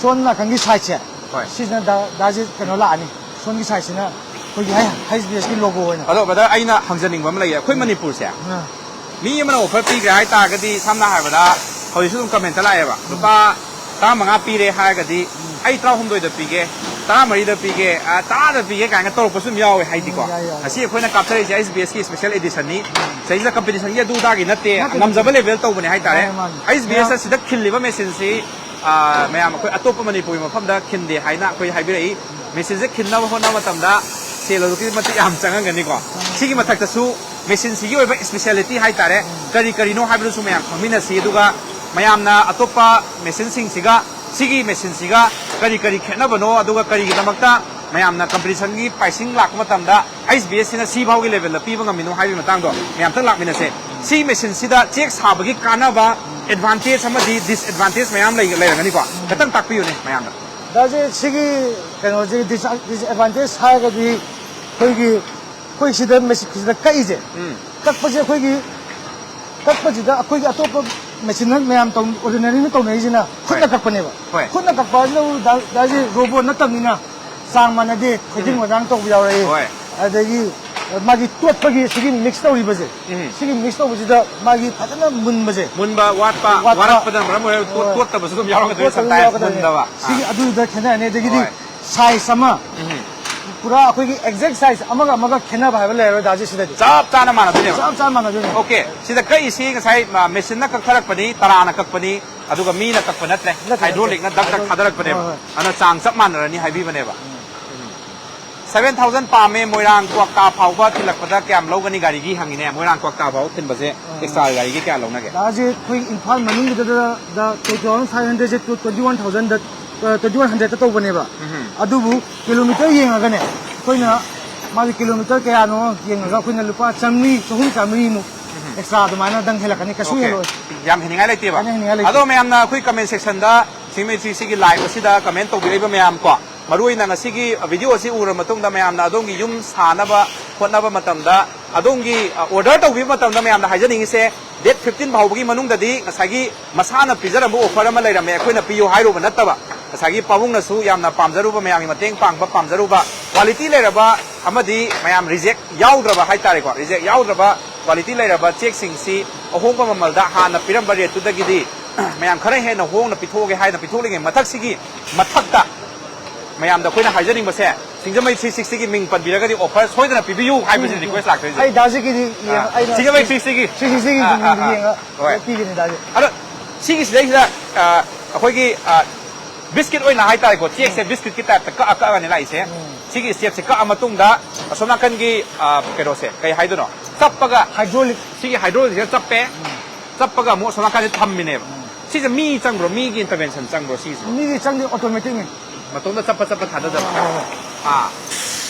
ꯁꯣꯝ ꯅꯥꯀꯟꯒꯤ ꯁꯥꯏꯗꯁꯦ ꯍꯣꯏ꯫ ꯁꯤꯁꯤꯅ ꯗꯥ, ꯗꯥꯁꯦ ꯀꯩꯅꯣ ꯂꯥꯛꯑꯅꯤ꯫ ꯁꯣꯝꯒꯤ ꯁꯥꯏꯗꯁꯤꯅ ꯑꯩꯈꯣꯏꯒꯤ ꯍꯩ-, ꯍꯩꯆ ꯕꯤ ꯑꯦꯁꯀꯤ ꯂꯣꯒꯣ ꯑꯣꯏꯅ꯫ ꯑꯗꯣ ꯕ꯭ꯔꯗꯔ, ꯑꯩꯅ ꯍꯪꯖꯅꯤꯡꯕ ꯑꯃ ꯂꯩꯌꯦ꯫ ꯑꯩꯈꯣꯏ ꯃꯅꯤꯄꯨꯔꯁꯦ ꯑꯥ꯫ ꯃꯤ ꯑꯃꯅ ꯑꯣꯐꯔ ꯄꯤꯈ꯭ꯔꯦ ꯍꯥꯏ ꯇꯥꯔꯒꯗꯤ, ꯁꯝꯅ ꯍꯥꯏꯔꯕꯗ ꯍꯧꯖꯤꯛꯁꯨ ꯑꯗꯨꯝ ꯀꯃꯦꯟꯇ ꯂꯥꯛꯑꯦꯕ, ꯎꯝ꯫ ꯂꯨꯄꯥ ꯇꯔꯥꯃꯉꯥ ꯄꯤꯔꯦ ꯍꯥꯏꯔꯒꯗꯤ ꯎꯝ꯫ ꯑꯩ ꯇꯔꯥꯍꯨꯝꯗꯣꯏꯗ ꯄꯤꯒꯦ, ꯇꯔꯥꯃꯔꯤꯗ ꯄꯤꯒꯦ, ꯑ, ꯇꯔꯥꯗ ꯄꯤꯒꯦ ꯀꯥꯏꯅ ꯇꯧꯔꯛꯄꯁꯨ ꯑꯗꯨꯝ ꯌꯥꯎꯋꯦ ꯍꯥꯏꯗꯤꯀꯣ꯫ ꯎꯝ, ꯌꯥꯏ, ꯌꯥꯏ, ꯌꯥꯏ꯫ ꯉꯁꯤ ꯑꯩꯈꯣꯏꯅ ꯀꯥꯞꯊꯔꯛꯏꯁꯦ ꯑꯩꯆ ꯕꯤ ꯑꯦꯁꯀꯤ ꯏꯁꯄꯦꯁꯦꯜ ꯑꯦꯗꯤꯁꯟꯅꯤ꯫ ꯎꯝ꯫ ꯁꯤꯗꯩꯁꯤꯗ ꯀꯝꯄꯤꯇꯤꯁꯟꯒꯤ ꯑꯗꯨ ꯑꯗꯥꯒꯤ ꯅꯠꯇꯦ, ꯅꯠꯇꯦ, ꯉꯝꯖꯕ ꯅꯠꯇꯦ꯫ ꯂꯦꯚꯦꯜ ꯇꯧꯕꯅꯦ ꯍꯥꯏꯇꯥꯔꯦ꯫ ꯃꯥꯅꯦ, ꯃꯥꯅꯦ꯫ ꯑꯩꯆ ꯕꯤ ꯑꯦꯁꯇ ꯃꯌꯥꯝ ꯁꯤꯗ ꯈꯤꯜꯂꯤꯕ ꯃꯦꯆꯤꯟꯁꯤ, ꯑ, ꯃꯌꯥꯝ ꯑꯩꯈꯣꯏ ꯑꯇꯣꯞꯄ ꯃꯅꯤꯄꯨꯔꯒꯤ ꯃꯐꯝꯗ ꯈꯤꯟꯗꯦ ꯍꯥꯏꯅ ꯑꯩꯈꯣꯏ ꯍꯥꯏꯕꯤꯔꯛꯏ꯫ ꯃꯦꯆꯤꯟꯁꯦ ꯈꯤꯟꯅꯕ ꯍꯣꯠꯅꯕ ꯃꯇꯝꯗ ꯁꯦꯜ ꯑꯗꯨꯛꯀꯤ ꯃꯇꯤꯛ ꯌꯥꯝ ꯆꯪꯉꯝꯒꯅꯤꯀꯣ꯫ ꯁꯤꯒꯤ ꯃꯊꯛꯇꯁꯨ ꯃꯦꯆꯤꯟꯁꯤꯒꯤ ꯑꯣꯏꯕ ꯏꯁꯄꯤꯁꯤꯌꯦꯂꯤꯇꯤ ꯍꯥꯏꯇꯥꯔꯦ, ꯀꯔꯤ ꯀꯔꯤꯅꯣ ꯍꯥꯏꯕꯗꯨꯁꯨ ꯃꯌꯥꯝ ꯈꯪꯃꯤꯟꯅꯁꯤ꯫ ꯑꯗꯨꯒ ꯃꯌꯥꯝꯅ ꯑꯇꯣꯞꯄ ꯃꯦꯆꯤꯟꯁꯤꯡꯁꯤꯒ ꯁꯤꯒꯤ ꯃꯦꯆꯤꯟꯁꯤꯒ ꯀꯔꯤ ꯀꯔꯤ ꯈꯦꯠꯅꯕꯅꯣ, ꯑꯗꯨꯒ ꯀꯔꯤꯒꯤꯗꯃꯛꯇ ꯃꯌꯥꯝꯅ ꯀꯝꯄꯤꯇꯤꯁꯟꯒꯤ ꯄ꯭ꯔꯥꯏꯁꯤꯡ ꯂꯥꯛꯄ ꯃꯇꯝꯗ ꯑꯩꯆ ꯕꯤ ꯑꯦꯁꯁꯤꯅ ꯁꯤ ꯐꯥꯎꯒꯤ ꯂꯦꯚꯦꯜꯗ ꯄꯤꯕ ꯉꯝꯃꯤꯅꯣ ꯍꯥꯏꯕꯒꯤ ꯃꯇꯥꯡꯗꯣ ꯃꯌꯥꯝꯇꯪ ꯂꯥꯛꯃꯤꯟꯅꯁꯦ꯫ ꯁꯤ ꯃꯦꯆꯤꯟꯁꯤꯗ ꯆꯦꯛ ꯁꯥꯕꯒꯤ ꯀꯥꯟꯅꯕ, ꯑꯦꯗꯚꯥꯟꯇꯦꯖ ꯑꯃꯗꯤ ꯗꯤꯁꯑꯦꯗꯚꯥꯟꯇꯦꯖ ꯃꯌꯥꯝ ꯂꯩ-, ꯂꯩꯔꯝꯒꯅꯤꯀꯣ꯫ ꯈꯤꯇꯪ ꯇꯥꯛꯄꯤꯌꯨꯅꯦ ꯃꯌꯥꯝꯗ꯫ ꯗꯥꯁꯦ ꯁꯤꯒꯤ ꯀꯩꯅꯣꯁꯦ ꯗꯤꯁ-, ꯗꯤꯁꯑꯦꯗꯚꯥꯟꯇꯦꯖ ꯍꯥꯏꯔꯒꯗꯤ ꯑꯩꯈꯣꯏꯒꯤ, ꯑꯩꯈꯣꯏ ꯁꯤꯗ ꯃꯦꯆꯤꯟ ꯁꯤꯗ ꯀꯛꯏꯁꯦ, ꯎꯝ꯫ ꯀꯛꯄꯁꯦ ꯑꯩꯈꯣꯏꯒꯤ, ꯀꯛꯄꯁꯤꯗ ꯑꯩꯈꯣꯏꯒꯤ ꯑꯇꯣꯞꯄ ꯃꯦꯆꯤꯟꯅ ꯃꯌꯥꯝ ꯇꯧ-, ꯑꯣꯔꯗꯤꯅꯔꯤꯅ ꯇꯧꯅꯔꯤꯁꯤꯅ ꯈꯨꯠꯅ ꯍꯣꯏ꯫ ꯀꯛꯄꯅꯦꯕ꯫ ꯍꯣꯏ꯫ ꯈꯨꯠꯅ ꯀꯛꯄ ꯍꯥꯏꯁꯤꯅꯕꯨ ꯗꯥ-, ꯗꯥꯁꯦ ꯔꯣꯕꯣꯠ ꯅꯠꯇꯕꯅꯤꯅ ꯆꯥꯡ ꯃꯥꯟꯅꯗꯦ, ꯈꯣꯏꯊꯤꯡ ꯎꯝ꯫ ꯃꯗꯥꯡ ꯇꯧꯕ ꯌꯥꯎꯔꯛꯏ꯫ ꯍꯣꯏ꯫ ꯑꯗꯒꯤ ꯃꯥꯒꯤ ꯇꯣꯠꯄꯒꯤ ꯁꯤꯒꯤ ꯃꯤꯛꯁ ꯇꯧꯔꯤꯕꯁꯦ, ꯎꯝ꯫ ꯁꯤꯒꯤ ꯃꯤꯛꯁ ꯇꯧꯕꯁꯤꯗ ꯃꯥꯒꯤ ꯐꯖꯅ ꯃꯨꯟꯕꯁꯦ, ꯃꯨꯟꯕ ꯋꯥꯠꯄ, ꯋꯥꯠꯄ꯫ ꯋꯥꯔꯛꯄꯗꯅ ꯃꯔꯝ ꯑꯣꯏꯔꯒ ꯇꯣꯠ-, ꯍꯣꯏ꯫ ꯇꯣꯠꯇꯕꯁꯨ ꯑꯗꯨꯝ ꯌꯥꯎꯔꯛꯀꯗꯣꯏꯅꯤ, ꯇꯣꯠꯇꯕꯁꯨ sometimes ꯌꯥꯎꯔꯛꯀꯗꯣꯏꯅꯤ꯫ ꯃꯨꯟꯗꯕ꯫ ꯁꯤꯒꯤ ꯑꯥ꯫ ꯑꯗꯨꯗꯨꯗ ꯈꯦꯠꯅꯔꯅꯤ꯫ ꯑꯗꯒꯤꯗꯤ ꯍꯣꯏ꯫ ꯁꯥꯏꯖ ꯑꯃ, ꯎꯝ꯫ ꯄꯨꯔꯥ ꯑꯩꯈꯣꯏꯒꯤ ꯑꯦꯛꯖꯦꯛ ꯁꯥꯏꯖ ꯑꯃꯒ ꯑꯃꯒ ꯈꯦꯠꯅꯕ ꯍꯥꯏꯕ ꯂꯩꯔꯔꯣꯏ ꯗꯥꯁꯦ ꯁꯤꯗꯗꯤ꯫ ꯆꯞ ꯆꯥꯅ ꯃꯥꯟꯅꯗꯣꯏꯅꯦꯕ꯫ ꯆꯞ ꯆꯥꯅ ꯃꯥꯟꯅꯗꯣꯏꯅꯦ꯫ ꯑꯣꯀꯦ, ꯁꯤꯗ ꯀꯛꯏꯁꯤ ꯉꯁꯥꯏ, ꯑ, ꯃꯦꯆꯤꯟꯅ ꯀꯛꯊꯔꯛꯄꯅꯤ, ꯇꯔꯥꯅ ꯀꯛꯄꯅꯤ, ꯑꯗꯨꯒ ꯃꯤꯅ ꯀꯛꯄ ꯅꯠꯇ꯭ꯔꯦ, ꯅꯠꯇꯦ, ꯅꯠꯇꯦ꯫ ꯍꯥꯏꯗ꯭ꯔꯣꯂꯤꯛꯅ ꯗꯛ ꯗꯛ ꯍꯥꯏꯗ꯭ꯔꯣ-, ꯊꯥꯗꯔꯛꯄꯅꯦꯕ꯫ ꯍꯣꯏ, ꯍꯣꯏ꯫ ꯑꯗꯨꯅ ꯆꯥꯡ ꯆꯞ ꯃꯥꯟꯅꯔꯅꯤ ꯍꯥꯏꯕꯤꯕꯅꯦꯕ꯫ ꯎꯝ꯫ ꯁꯚꯦꯟ ꯊꯥꯎꯖꯟ ꯄꯥꯝꯃꯦ, ꯃꯣꯏꯔꯥꯡ ꯀ꯭ꯋꯥꯛꯇꯥ ꯐꯥꯎꯕ ꯊꯤꯜꯂꯛꯄꯗ ꯀꯌꯥꯝ ꯂꯧꯒꯅꯤ ꯒꯥꯔꯤꯒꯤ ꯍꯪꯉꯤꯅꯦ꯫ ꯃꯣꯏꯔꯥꯡ ꯀ꯭ꯋꯥꯛꯇꯥ ꯐꯥꯎ ꯊꯤꯟꯕꯁꯦ ꯑꯥ꯫ ꯑꯦꯛꯁꯇ꯭ꯔꯥ ꯒꯥꯔꯤꯒꯤ ꯀꯌꯥ ꯂꯧꯅꯒꯦ? ꯗꯥꯁꯦ ꯑꯩꯈꯣꯏ ꯏꯝꯐꯥꯜ ꯃꯅꯨꯡꯗꯨꯗ ꯗ twenty thousand five hundred ꯁꯦ twenty one thousand ꯗ, ꯑ, twenty one hundred ꯇ ꯇꯧꯕꯅꯦꯕ꯫ ꯎꯝ꯫ ꯑꯗꯨꯕꯨ ꯀꯤꯂꯣꯃꯤꯇꯔ ꯌꯦꯡꯉꯒꯅꯦ ꯑꯩꯈꯣꯏꯅ ꯃꯥꯒꯤ ꯀꯤꯂꯣꯃꯤꯇꯔ ꯀꯌꯥꯅꯣ ꯌꯦꯡꯉꯒ ꯑꯩꯈꯣꯏꯅ ꯂꯨꯄꯥ ꯆꯥꯝꯃꯔꯤ, ꯆꯍꯨꯝ, ꯆꯥꯝꯃꯔꯤꯃꯨꯛ ꯑꯦꯛꯁꯇ꯭ꯔꯥ ꯑꯗꯨꯃꯥꯏꯅ ꯗꯪ ꯍꯦꯜꯂꯛꯀꯅꯤ, ꯀꯩꯁꯨ ꯑꯣꯀꯦ꯫ ꯍꯦꯜꯂꯣꯏ꯫ ꯌꯥꯝ ꯍꯦꯟꯅꯤꯡꯉꯥꯏ ꯂꯩꯇꯦꯕ꯫ ꯌꯥꯝ ꯍꯦꯟꯅꯤꯡꯉꯥꯏ ꯂꯩꯇꯦ꯫ ꯑꯗꯣ ꯃꯌꯥꯝꯅ ꯑꯩꯈꯣꯏ ꯀꯃꯦꯟ ꯁꯦꯛꯁꯟꯗ ꯁꯤꯡꯃꯩ ꯊ꯭ꯔꯤ ꯁꯤꯒꯤ ꯂꯥꯏꯚ ꯑꯁꯤꯗ ꯀꯃꯦꯟ ꯇꯧꯕꯤꯔꯛꯏꯕ ꯃꯌꯥꯝ ꯀꯣ, ꯃꯔꯨꯑꯣꯏꯅ ꯉꯁꯤꯒꯤ ꯚꯤꯗꯤꯑꯣ ꯑꯁꯤ ꯎꯔꯕ ꯃꯇꯨꯡꯗ ꯃꯌꯥꯝꯅ ꯑꯗꯣꯝꯒꯤ ꯌꯨꯝ ꯁꯥꯅꯕ ꯍꯣꯠꯅꯕ ꯃꯇꯝꯗ, ꯑꯗꯣꯝꯒꯤ, ꯑ, ꯑꯣꯔꯗꯔ ꯇꯧꯕꯤꯕ ꯃꯇꯝꯗ ꯃꯌꯥꯝꯅ ꯍꯥꯏꯖꯅꯤꯡꯉꯤꯁꯦ, ꯗꯦꯠ ꯐꯤꯐꯇꯤꯟ ꯐꯥꯎꯕꯒꯤ ꯃꯅꯨꯡꯗꯗꯤ ꯉꯁꯥꯏꯒꯤ ꯃꯁꯥꯅ ꯄꯤꯖꯔꯝꯕ ꯑꯣꯐꯔ ꯑꯃ ꯂꯩꯔꯝꯃꯦ, ꯑꯩꯈꯣꯏꯅ ꯄꯤꯌꯨ ꯍꯥꯏꯔꯨꯕ ꯅꯠꯇꯕ, ꯉꯁꯥꯏꯒꯤ ꯄꯥꯕꯨꯡꯅꯁꯨ ꯌꯥꯝꯅ ꯄꯥꯝꯖꯔꯨꯕ, ꯃꯌꯥꯝꯒꯤ ꯃꯇꯦꯡ ꯄꯥꯡꯕ ꯄꯥꯝꯖꯔꯨꯕ, ꯀ꯭ꯋꯥꯂꯤꯇꯤ ꯂꯩꯔꯕ ꯑꯃꯗꯤ ꯃꯌꯥꯝ ꯔꯤꯖꯦꯛ ꯌꯥꯎꯗ꯭ꯔꯕ ꯍꯥꯏꯇꯥꯔꯦꯀꯣ, ꯔꯤꯖꯦꯛ ꯌꯥꯎꯗ꯭ꯔꯕ ꯀ꯭ꯋꯥꯂꯤꯇꯤ ꯂꯩꯔꯕ ꯆꯦꯛꯁꯤꯡꯁꯤ ꯑꯍꯣꯡꯕ ꯃꯃꯜꯗ ꯍꯥꯟꯅ ꯄꯤꯔꯝꯕ ꯔꯦꯠꯇꯨꯗꯒꯤꯗꯤ ꯃꯌꯥꯝ ꯈꯔ ꯍꯦꯟꯅ ꯍꯣꯡꯅ ꯄꯤꯊꯣꯛꯑꯒꯦ ꯍꯥꯏꯅ ꯄꯤꯊꯣꯛꯂꯤꯉꯩ ꯃꯊꯛꯁꯤꯒꯤ ꯃꯊꯛꯇ ꯃꯌꯥꯝꯗ ꯑꯩꯈꯣꯏꯅ ꯍꯥꯏꯖꯅꯤꯡꯕꯁꯦ, ꯁꯤꯡꯖꯃꯩ ꯊ꯭ꯔꯤ ꯁꯤꯛꯁꯇꯤꯒꯤ ꯃꯤꯡ ꯄꯟꯕꯤꯔꯒꯗꯤ ꯑꯣꯐꯔ ꯁꯣꯏꯗꯅ ꯄꯤꯕꯤꯌꯨ ꯍꯥꯏꯕꯁꯤꯅ ꯔꯤꯀ꯭ꯋꯦꯁ ꯂꯥꯛꯇꯣꯏꯁꯦ꯫ ꯑꯩ ꯗꯥꯁꯤꯒꯤꯗꯤ ꯌꯦꯡ-, ꯑꯥ, ꯑꯩꯅ ꯁꯤꯡꯖꯃꯩ ꯊ꯭ꯔꯤ ꯁꯤꯛꯁꯇꯤꯒꯤ꯫ ꯊ꯭ꯔꯤ ꯁꯤꯛꯁꯇꯤꯒꯤ ꯑꯥ, ꯑꯥ, ꯃꯤꯡꯗꯤ ꯑꯥ, ꯌꯦꯡꯉ ꯍꯣꯏ꯫ ꯄꯤꯒꯅꯤ ꯗꯥꯁꯦ꯫ ꯑꯗꯣ ꯁꯤꯒꯤꯁꯤꯗꯩꯁꯤꯗ, ꯑꯥ, ꯑꯩꯈꯣꯏꯒꯤ, ꯑꯥ, ꯕꯤꯁꯀꯤꯠ ꯑꯣꯏꯅ ꯍꯥꯏꯇꯥꯔꯦꯀꯣ, ꯆꯦꯛꯁꯦ ꯎꯝ꯫ ꯕꯤꯁꯀꯤꯠꯀꯤ ꯇꯥꯏꯞꯇ ꯀꯛꯑ ꯀꯛꯑꯒꯅꯦ ꯂꯥꯛꯏꯁꯦ꯫ ꯎꯝ꯫ ꯁꯤꯒꯤ ꯁ꯭ꯇꯦꯞꯁꯦ ꯀꯛꯑ ꯃꯇꯨꯡꯗ ꯑꯁꯣꯝ ꯅꯥꯀꯟꯒꯤ, ꯑꯥ, ꯀꯩꯅꯣꯁꯦ ꯀꯩ ꯍꯥꯏꯗꯣꯏꯅꯣ? ꯆꯞꯄꯒ ꯍꯥꯏꯗ꯭ꯔꯣꯂꯤꯛ꯫ ꯁꯤꯒꯤ ꯍꯥꯏꯗ꯭ꯔꯣꯂꯤꯛꯁꯤꯗ ꯆꯞꯄꯦ꯫ ꯎꯝ꯫ ꯆꯞꯄꯒ ꯑꯃꯨꯛ ꯑꯁꯣꯝ ꯅꯥꯀꯟꯗ ꯊꯝꯃꯤꯅꯦꯕ꯫ ꯎꯝ꯫ ꯁꯤꯁꯦ ꯃꯤ ꯆꯪꯕ꯭ꯔꯣ? ꯃꯤꯒꯤ ꯏꯟꯇꯔꯚꯦꯟꯁꯟ ꯆꯪꯕ꯭ꯔꯣ ꯁꯤꯁꯦ? ꯃꯤꯒꯤ ꯆꯪꯗꯦ, ꯑꯣꯇꯣꯃꯦꯇꯤꯛꯅꯤ꯫ ꯃꯇꯣꯝꯗ ꯆꯞꯄ ꯆꯞꯄ ꯊꯥꯗꯖꯕ꯫ ꯍꯣꯏ, ꯍꯣꯏ, ꯍꯣꯏ꯫ ꯑꯥ꯫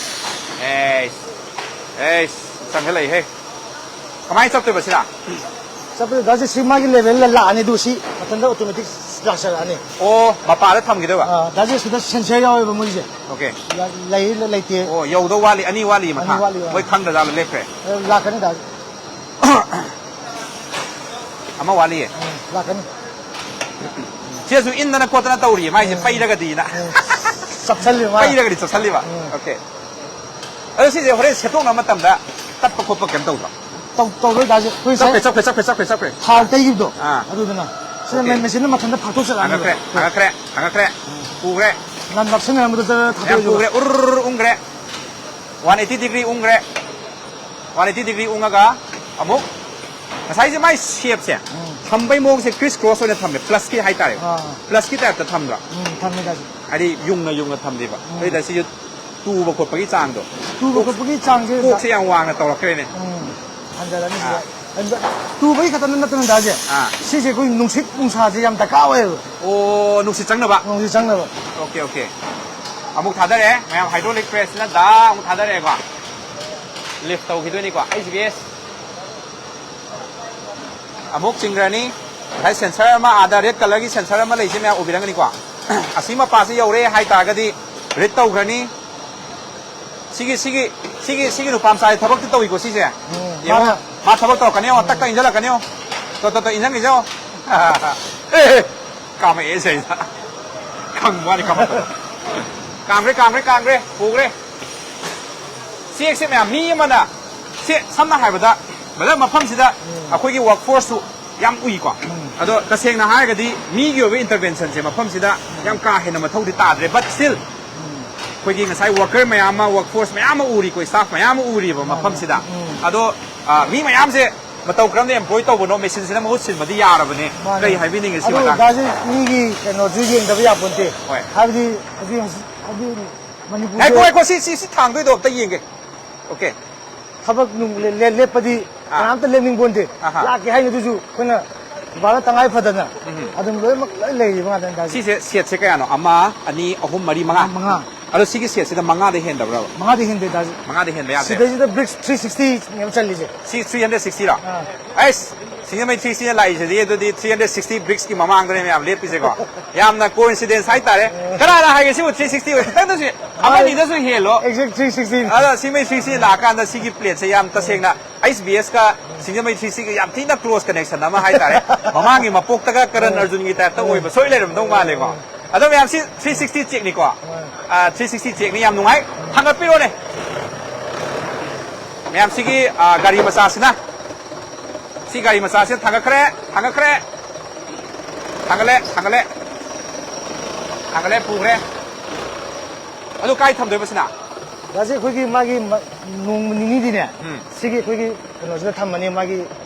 ꯑꯦꯁ꯫ ꯑꯦꯁ꯫ ꯆꯪꯁꯤꯜꯂꯛꯏꯍꯦ꯫ ꯀꯃꯥꯏꯅ ꯆꯞꯇꯣꯏꯕ ꯁꯤꯅ? ꯆꯞꯄꯗ ꯗꯥ ꯖꯦ ꯁꯤ ꯃꯥꯒꯤ ꯂꯦꯚꯦꯜꯗ ꯂꯥꯛꯑꯅꯤ, ꯑꯗꯨ ꯁꯤ ꯃꯊꯟꯇ ꯑꯣꯇꯣꯃꯦꯇꯤꯛ ꯂꯥꯛꯆꯔꯛꯑꯅꯤ꯫ ꯑꯣ, ꯃꯄꯥꯗ ꯊꯝꯈꯤꯗꯣꯏꯕ? ꯑꯥ, ꯗꯥ ꯖꯦ ꯁꯤꯗ ꯁꯦꯟꯁꯔ ꯌꯥꯎꯋꯦꯕ ꯃꯣꯏꯁꯦ꯫ ꯑꯣꯀꯦ꯫ ꯂ-, ꯂꯩ, ꯂꯩꯇꯦ꯫ ꯑꯣ, ꯌꯧꯗꯧ ꯋꯥꯠꯂꯤ, ꯑꯅꯤ ꯋꯥꯠꯂꯤ ꯑꯅꯤ ꯃꯊꯥ꯫ ꯋꯥꯠꯂꯤ, ꯑꯥ꯫ ꯃꯣꯏ ꯈꯪꯗꯖꯥꯠꯂ ꯂꯦꯞꯈ꯭ꯔꯦ? ꯑ, ꯂꯥꯛꯀꯅꯤ ꯗꯥ ꯖꯦ꯫ ꯑꯃ ꯋꯥꯠꯂꯤꯌꯦ꯫ ꯎꯝ, ꯂꯥꯛꯀꯅꯤ꯫ ꯁꯤꯗꯁꯨ ꯏꯟꯗꯅ ꯈꯣꯠꯇꯅ ꯇꯧꯔꯤꯌꯦ ꯃꯥꯏꯁꯦ, ꯎꯝ꯫ ꯄꯩꯔꯒꯗꯤꯅ꯫ ꯎꯝ꯫ ꯆꯞꯁꯜꯂꯤꯕ ꯃꯥꯅ꯫ ꯄꯩꯔꯒꯗꯤ ꯆꯞꯁꯜꯂꯤꯕ꯫ ꯎꯝ꯫ ꯑꯣꯀꯦ꯫ ꯑꯗꯣ ꯁꯤꯁꯦ ꯍꯣꯔꯦꯟ ꯁꯦꯠꯇꯣꯛꯅꯕ ꯃꯇꯝꯗ ꯇꯠꯄ ꯈꯣꯠꯄ ꯀꯩꯝ ꯇꯧꯗ꯭ꯔꯣ? ꯇꯧ-, ꯇꯧꯔꯣꯏ ꯗꯥ ꯖꯦ꯫ ꯑꯩꯈꯣꯏ ꯉꯁꯥꯏ ꯆꯞꯈ꯭ꯔꯦ, ꯆꯞꯈ꯭ꯔꯦ, ꯆꯞꯈ꯭ꯔꯦ, ꯆꯞꯈ꯭ꯔꯦ, ꯆꯞꯈ꯭ꯔꯦ꯫ ꯊꯥꯎ ꯇꯩꯈꯤꯕꯗꯣ꯫ ꯑꯥ꯫ ꯑꯗꯨꯗꯨꯅ꯫ ꯁꯤꯗ ꯑꯣꯀꯦ꯫ ꯃꯦ-, ꯃꯦꯆꯤꯟꯗ ꯃꯊꯟꯇ ꯐꯥꯛꯇꯣꯛꯆꯔꯛꯑꯅꯤ꯫ ꯍꯪꯉꯛꯈ꯭ꯔꯦ, ꯍꯪꯉꯛꯈ꯭ꯔꯦ, ꯍꯪꯉꯛꯈ꯭ꯔꯦ꯫ ꯎꯝ꯫ ꯄꯨꯈ꯭ꯔꯦ꯫ ꯅꯟ ꯂꯥꯛꯁꯟꯅꯔꯝꯕꯗꯨꯗ ꯌꯥꯝ ꯊꯥꯗꯣꯛꯑꯦꯕ꯫ ꯄꯨꯈ꯭ꯔꯦ꯫ ꯎꯔ ꯎꯪꯈ꯭ꯔꯦ꯫ ꯋꯥꯟ ꯑꯩꯠꯇꯤ ꯗꯤꯒ꯭ꯔꯤ ꯎꯪꯈ꯭ꯔꯦ꯫ ꯋꯥꯟ ꯑꯩꯠꯇꯤ ꯗꯤꯒ꯭ꯔꯤ ꯎꯪꯉꯒ ꯑꯃꯨꯛ ꯉꯁꯥꯏꯁꯦ ꯃꯥꯏ ꯁꯦꯞꯁꯦ ꯎꯝ꯫ ꯊꯝꯕꯩ ꯃꯑꯣꯡꯁꯦ ꯀ꯭ꯔꯤꯁ ꯀ꯭ꯔꯣꯁ ꯑꯣꯏꯅ ꯊꯝꯃꯦ, ꯄ꯭ꯂꯁꯀꯤ ꯍꯥꯏꯇꯥꯔꯦ꯫ ꯑꯥ꯫ ꯄ꯭ꯂꯁꯀꯤ ꯇꯥꯏꯞꯇ ꯊꯝꯗ꯭ꯔꯣ? ꯎꯝ, ꯊꯝꯃꯦ ꯗꯥ ꯖꯦ꯫ ꯍꯥꯏꯗꯤ ꯌꯨꯡꯅ ꯌꯨꯡꯅ ꯊꯝꯗꯦꯕ꯫ ꯎꯝ꯫ ꯑꯗꯨꯗ ꯁꯤꯁꯨ ꯇꯨꯕ ꯈꯣꯠꯄꯒꯤ ꯆꯥꯡꯗꯣ꯫ ꯇꯨꯕ ꯀꯣꯛ-, ꯈꯣꯠꯄꯒꯤ ꯆꯥꯡꯁꯦ ꯀꯣꯛꯁꯦ ꯌꯥꯝ ꯋꯥꯡꯅ ꯇꯧꯔꯛꯈ꯭ꯔꯦꯅꯦ꯫ ꯎꯝ, ꯍꯟꯊꯔꯅꯤ ꯁꯤꯗ꯫ ꯑꯥ꯫ ꯑꯗꯨꯗ ꯇꯨꯕꯒꯤ ꯈꯛꯇ ꯅꯠꯇꯅ ꯗꯥ ꯖꯦ, ꯑꯥ꯫ ꯁꯤꯁꯦ ꯑꯩꯈꯣꯏ ꯅꯨꯡꯁꯤꯠ ꯅꯨꯡꯁꯥꯁꯦ ꯌꯥꯝ ꯗꯔꯀꯥꯔ ꯑꯣꯏꯌꯦꯕ꯫ ꯑꯣ, ꯅꯨꯡꯁꯤꯠ ꯆꯪꯅꯕ? ꯅꯨꯡꯁꯤꯠ ꯆꯪꯅꯕ꯫ Okay, okay. ꯑꯃꯨꯛ ꯊꯥꯗꯔꯦ꯫ ꯃꯌꯥꯝ ꯍꯥꯏꯗ꯭ꯔꯣꯂꯤꯛ ꯄ꯭ꯔꯦꯁꯁꯤꯅ ꯗꯥ ꯑꯃꯨꯛ ꯊꯥꯗꯔꯛꯑꯦꯀꯣ꯫ ꯂꯤꯐ ꯇꯧꯈꯤꯗꯣꯏꯅꯤꯀꯣ, ꯑꯩꯁ ꯕꯤ ꯑꯦꯁ꯫ ꯑꯃꯨꯛ ꯆꯤꯡꯈ꯭ꯔꯅꯤ꯫ ꯉꯁꯥꯏ ꯁꯦꯟꯁꯔ ꯑꯃ, ꯑꯥꯗ ꯔꯦꯗ ꯀꯂꯔꯒꯤ ꯁꯦꯟꯁꯔ ꯑꯃ ꯂꯩꯁꯦ ꯃꯌꯥꯝ ꯎꯕꯤꯔꯝꯒꯅꯤꯀꯣ꯫ ꯑꯁꯤ ꯃꯄꯥꯁꯤ ꯌꯧꯔꯦ ꯍꯥꯏꯇꯥꯔꯒꯗꯤ ꯔꯤꯗ ꯇꯧꯈ꯭ꯔꯅꯤ꯫ ꯁꯤꯒꯤ ꯁꯤꯒꯤ ꯁꯤꯒꯤ ꯁꯤꯒꯤ ꯅꯨꯄꯥ ꯃꯆꯥꯁꯦ ꯊꯕꯛꯇꯤ ꯇꯧꯏꯀꯣ ꯁꯤꯁꯦ꯫ ꯎꯝ, ꯌꯦꯡꯉꯣ꯫ ꯃꯥꯅ ꯃꯥ ꯊꯕꯛ ꯇꯧꯔꯛꯀꯅꯤ ꯌꯦꯡꯉꯣ꯫ ꯇꯛ ꯇꯛ ꯏꯟꯖꯜꯂꯛꯀꯅꯤ ꯌꯦꯡꯉꯣ꯫ ꯇꯣ ꯇꯣ ꯇꯣ ꯏꯟꯖꯟꯒꯤꯁꯦ ꯌꯦꯡꯉꯣ꯫ ꯑꯦ, ꯑꯦ, ꯀꯥꯝꯃꯛꯑꯦ ꯁꯤꯗꯩꯗ꯫ ꯈꯪꯕ ꯋꯥꯅꯤ ꯀꯥꯝꯃꯛꯄꯗꯣ꯫ ꯀꯥꯝꯈ꯭ꯔꯦ, ꯀꯥꯝꯈ꯭ꯔꯦ, ꯀꯥꯝꯈ꯭ꯔꯦ꯫ ꯄꯨꯈ꯭ꯔꯦ꯫ ꯆꯦꯛꯁꯦ ꯃꯌꯥꯝ ꯃꯤ ꯑꯃꯅ ꯁꯦ ꯁꯝꯅ ꯍꯥꯏꯔꯕꯗ ꯕ꯭ꯔꯗꯔ ꯃꯐꯝꯁꯤꯗ ꯎꯝ꯫ ꯑꯩꯈꯣꯏꯒꯤ ꯋꯥꯔꯛ ꯐꯣꯔꯁꯁꯨ ꯌꯥꯝ ꯎꯏꯀꯣ꯫ ꯎꯝ꯫ ꯑꯗꯣ ꯇꯁꯦꯡꯅ ꯍꯥꯏꯔꯒꯗꯤ ꯃꯤꯒꯤ ꯑꯣꯏꯕ ꯏꯟꯇꯔꯚꯦꯟꯁꯟꯁꯦ ꯃꯐꯝꯁꯤꯗ ꯌꯥꯝ ꯀꯥ ꯍꯦꯟꯅ ꯃꯊꯧꯗꯤ ꯇꯥꯗ꯭ꯔꯦ꯫ But still ꯑꯩꯈꯣꯏꯒꯤ ꯉꯁꯥꯏ ꯋꯥꯔꯀꯔ ꯃꯌꯥꯝ ꯑꯃ, ꯋꯥꯔꯛ ꯐꯣꯔꯁ ꯃꯌꯥꯝ ꯑꯃ ꯎꯔꯤꯀꯣ, ꯁ꯭ꯇꯥꯐ ꯃꯌꯥꯝ ꯑꯃ ꯎꯔꯤꯕ ꯃꯥꯅꯦ꯫ ꯃꯐꯝꯁꯤꯗ꯫ ꯎꯝ꯫ ꯑꯗꯣ, ꯑ, ꯃꯤ ꯃꯌꯥꯝꯁꯦ ꯃꯇꯧ ꯀꯔꯝꯅ ꯑꯦꯝꯄ꯭ꯂꯣꯏ ꯇꯧꯕꯅꯣ, ꯃꯦꯆꯤꯟꯁꯤꯅ ꯃꯍꯨꯠ ꯁꯤꯟꯕꯗꯤ ꯌꯥꯔꯕꯅꯦ꯫ ꯃꯥꯅꯦ꯫ ꯀꯔꯤ ꯍꯥꯏꯕꯤꯅꯤꯡꯉꯦ ꯁꯤ ꯑꯗꯣ ꯃꯇꯥꯡꯗ? ꯗꯥꯁꯤ ꯃꯤꯒꯤ ꯀꯩꯅꯣꯁꯨ ꯌꯦꯡꯗꯕ ꯌꯥꯄꯣꯟꯇꯦ꯫ ꯍꯣꯏ꯫ ꯍꯥꯏꯕꯗꯤ ꯍꯧꯖꯤꯛ, ꯍꯧꯖꯤꯛ, ꯍꯥꯏꯗꯤ ꯃꯅꯤꯄꯨꯔꯁꯦ ꯉꯥꯏꯈꯣ, ꯉꯥꯏꯈꯣ, ꯁꯤ, ꯁꯤ, ꯁꯤ ꯊꯥꯡꯗꯣꯏꯗꯣ ꯑꯝꯇ ꯌꯦꯡꯒꯦ꯫ ꯑꯣꯀꯦ꯫ ꯊꯕꯛ ꯅꯨꯡ ꯂꯦ-, ꯂꯦ-, ꯂꯦꯞꯄꯗꯤ ꯑꯥ꯫ ꯀꯅꯥꯝꯇ ꯂꯦꯞꯅꯤꯡꯄꯣꯟꯇꯦ꯫ ꯑꯍꯥ꯫ ꯂꯥꯛꯀꯦ ꯍꯥꯏꯅꯤ, ꯑꯗꯨꯁꯨ ꯑꯩꯈꯣꯏꯅ ꯕꯕꯥꯅ ꯇꯉꯥꯏ ꯐꯗꯅ ꯎꯝ꯫ ꯑꯗꯨꯝ ꯂꯣꯏꯅꯃꯛ ꯂꯣꯏ ꯂꯩꯔꯤꯕ ꯉꯥꯛꯇꯅꯤ ꯗꯥꯁꯤ꯫ ꯁꯤꯁꯦ ꯁꯦꯠꯁꯦ ꯀꯌꯥꯅꯣ? ꯑꯃ, ꯑꯅꯤ, ꯑꯍꯨꯝ, ꯃꯔꯤ, ꯃꯉꯥ꯫ ꯃꯉꯥ꯫ ꯑꯗꯣ ꯁꯤꯒꯤ ꯁꯦꯠꯁꯤꯗ ꯃꯉꯥꯗ ꯍꯦꯟꯗꯕ꯭ꯔꯕ? ꯃꯉꯥꯗ ꯍꯦꯟꯗꯦ ꯗꯥꯁꯤ꯫ ꯃꯉꯥꯗ ꯍꯦꯟꯕ ꯌꯥꯗꯦ? ꯁꯤꯗꯩꯁꯤꯗ bricks three ꯁꯤꯛꯁꯇꯤꯅꯦꯕ ꯆꯜꯂꯤꯁꯦ꯫ C three hundred ꯁꯤꯛꯁꯇꯤꯔꯣ? ꯑꯥ꯫ ꯑꯩꯁ, ꯁꯤꯡꯖꯃꯩ ꯊ꯭ꯔꯤ ꯁꯤꯛꯁꯇꯤꯅ ꯂꯥꯛꯏꯁꯤꯗꯤ, ꯑꯗꯨꯗꯤ ꯊ꯭ꯔꯤ ꯍꯟꯗ꯭ꯔꯦꯠ ꯁꯤꯛꯁꯇꯤ ꯕ꯭ꯔꯤꯛꯁꯀꯤ ꯃꯃꯥꯡꯗꯅꯦ ꯃꯌꯥꯝ ꯂꯦꯞꯄꯤꯁꯦꯀꯣ꯫ ꯌꯥꯝꯅ ꯀꯣꯏꯟꯁꯤꯗꯦꯟꯁ ꯍꯥꯏꯇꯥꯔꯦ꯫ ꯀꯅꯥꯅ ꯍꯥꯏꯒꯦ ꯁꯤꯕꯨ ꯊ꯭ꯔꯤ ꯁꯤꯛꯁꯇꯤ ꯑꯣꯏ? ꯈꯤꯇꯪꯗꯁꯨ, ꯑꯃꯅꯤꯗꯁꯨ ꯍꯦꯜꯂꯣ꯫ Exact three sixty. ꯑꯗꯣ ꯁꯤꯡꯖꯃꯩ ꯊ꯭ꯔꯤ ꯁꯤꯛꯁꯇꯤ ꯂꯥꯛꯑꯀꯥꯟꯗ ꯁꯤꯒꯤ ꯄ꯭ꯂꯦꯠꯁꯦ ꯌꯥꯝ ꯇꯁꯦꯡꯅ ꯑꯩꯁ ꯕꯤ ꯑꯦꯁꯀ ꯁꯤꯡꯖꯃꯩ ꯊ꯭ꯔꯤ ꯁꯤꯛꯁꯇꯤꯒ ꯌꯥꯝ ꯊꯤꯅ ꯀ꯭ꯂꯣꯖ ꯀꯅꯦꯛꯁꯟ ꯑꯃ ꯍꯥꯏꯇꯥꯔꯦ꯫ ꯃꯃꯥꯡꯒꯤ ꯃꯄꯣꯛꯇꯒ ꯀꯔꯟ ꯑꯔꯖꯨꯟꯒꯤ ꯇꯥꯏꯞꯇ ꯑꯣꯏꯕ ꯁꯣꯏ ꯂꯩꯔꯝꯗꯧ ꯃꯥꯜꯂꯦꯀꯣ꯫ ꯑꯗꯣ ꯃꯌꯥꯝ ꯁꯤ ꯊ꯭ꯔꯤ ꯁꯤꯛꯁꯇꯤ ꯆꯦꯛꯅꯤꯀꯣ꯫ ꯑꯥ, ꯊ꯭ꯔꯤ ꯁꯤꯛꯁꯇꯤ ꯆꯦꯛꯅꯤ, ꯌꯥꯝ ꯅꯨꯡꯉꯥꯏ꯫ ꯊꯥꯡꯒꯠꯄꯤꯔꯣꯅꯦ꯫ ꯃꯌꯥꯝ ꯁꯤꯒꯤ, ꯑꯥ, ꯒꯥꯔꯤ ꯃꯆꯥꯁꯤꯅ, ꯁꯤ ꯒꯥꯔꯤ ꯃꯆꯥꯁꯤꯅ ꯊꯥꯡꯒꯠꯈ꯭ꯔꯦ, ꯊꯥꯡꯒꯠꯈ꯭ꯔꯦ꯫ ꯊꯥꯡꯒꯠꯂꯦ, ꯊꯥꯡꯒꯠꯂꯦ꯫ ꯊꯥꯡꯒꯠꯂꯦ, ꯄꯨꯈ꯭ꯔꯦ꯫ ꯑꯗꯨ ꯀꯥꯏ ꯊꯝꯗꯣꯏꯕ ꯁꯤꯅ? ꯗꯥꯁꯤ ꯑꯩꯈꯣꯏꯒꯤ ꯃꯥꯒꯤ ꯃ-, ꯅꯣꯡꯃ ꯅꯤꯅꯤꯗꯤꯅꯦ, ꯎꯝ꯫ ꯁꯤꯒꯤ ꯑꯩꯈꯣꯏꯒꯤ ꯀꯩꯅꯣꯁꯤꯗ ꯊꯝꯃꯅꯤ, ꯃꯥꯒꯤ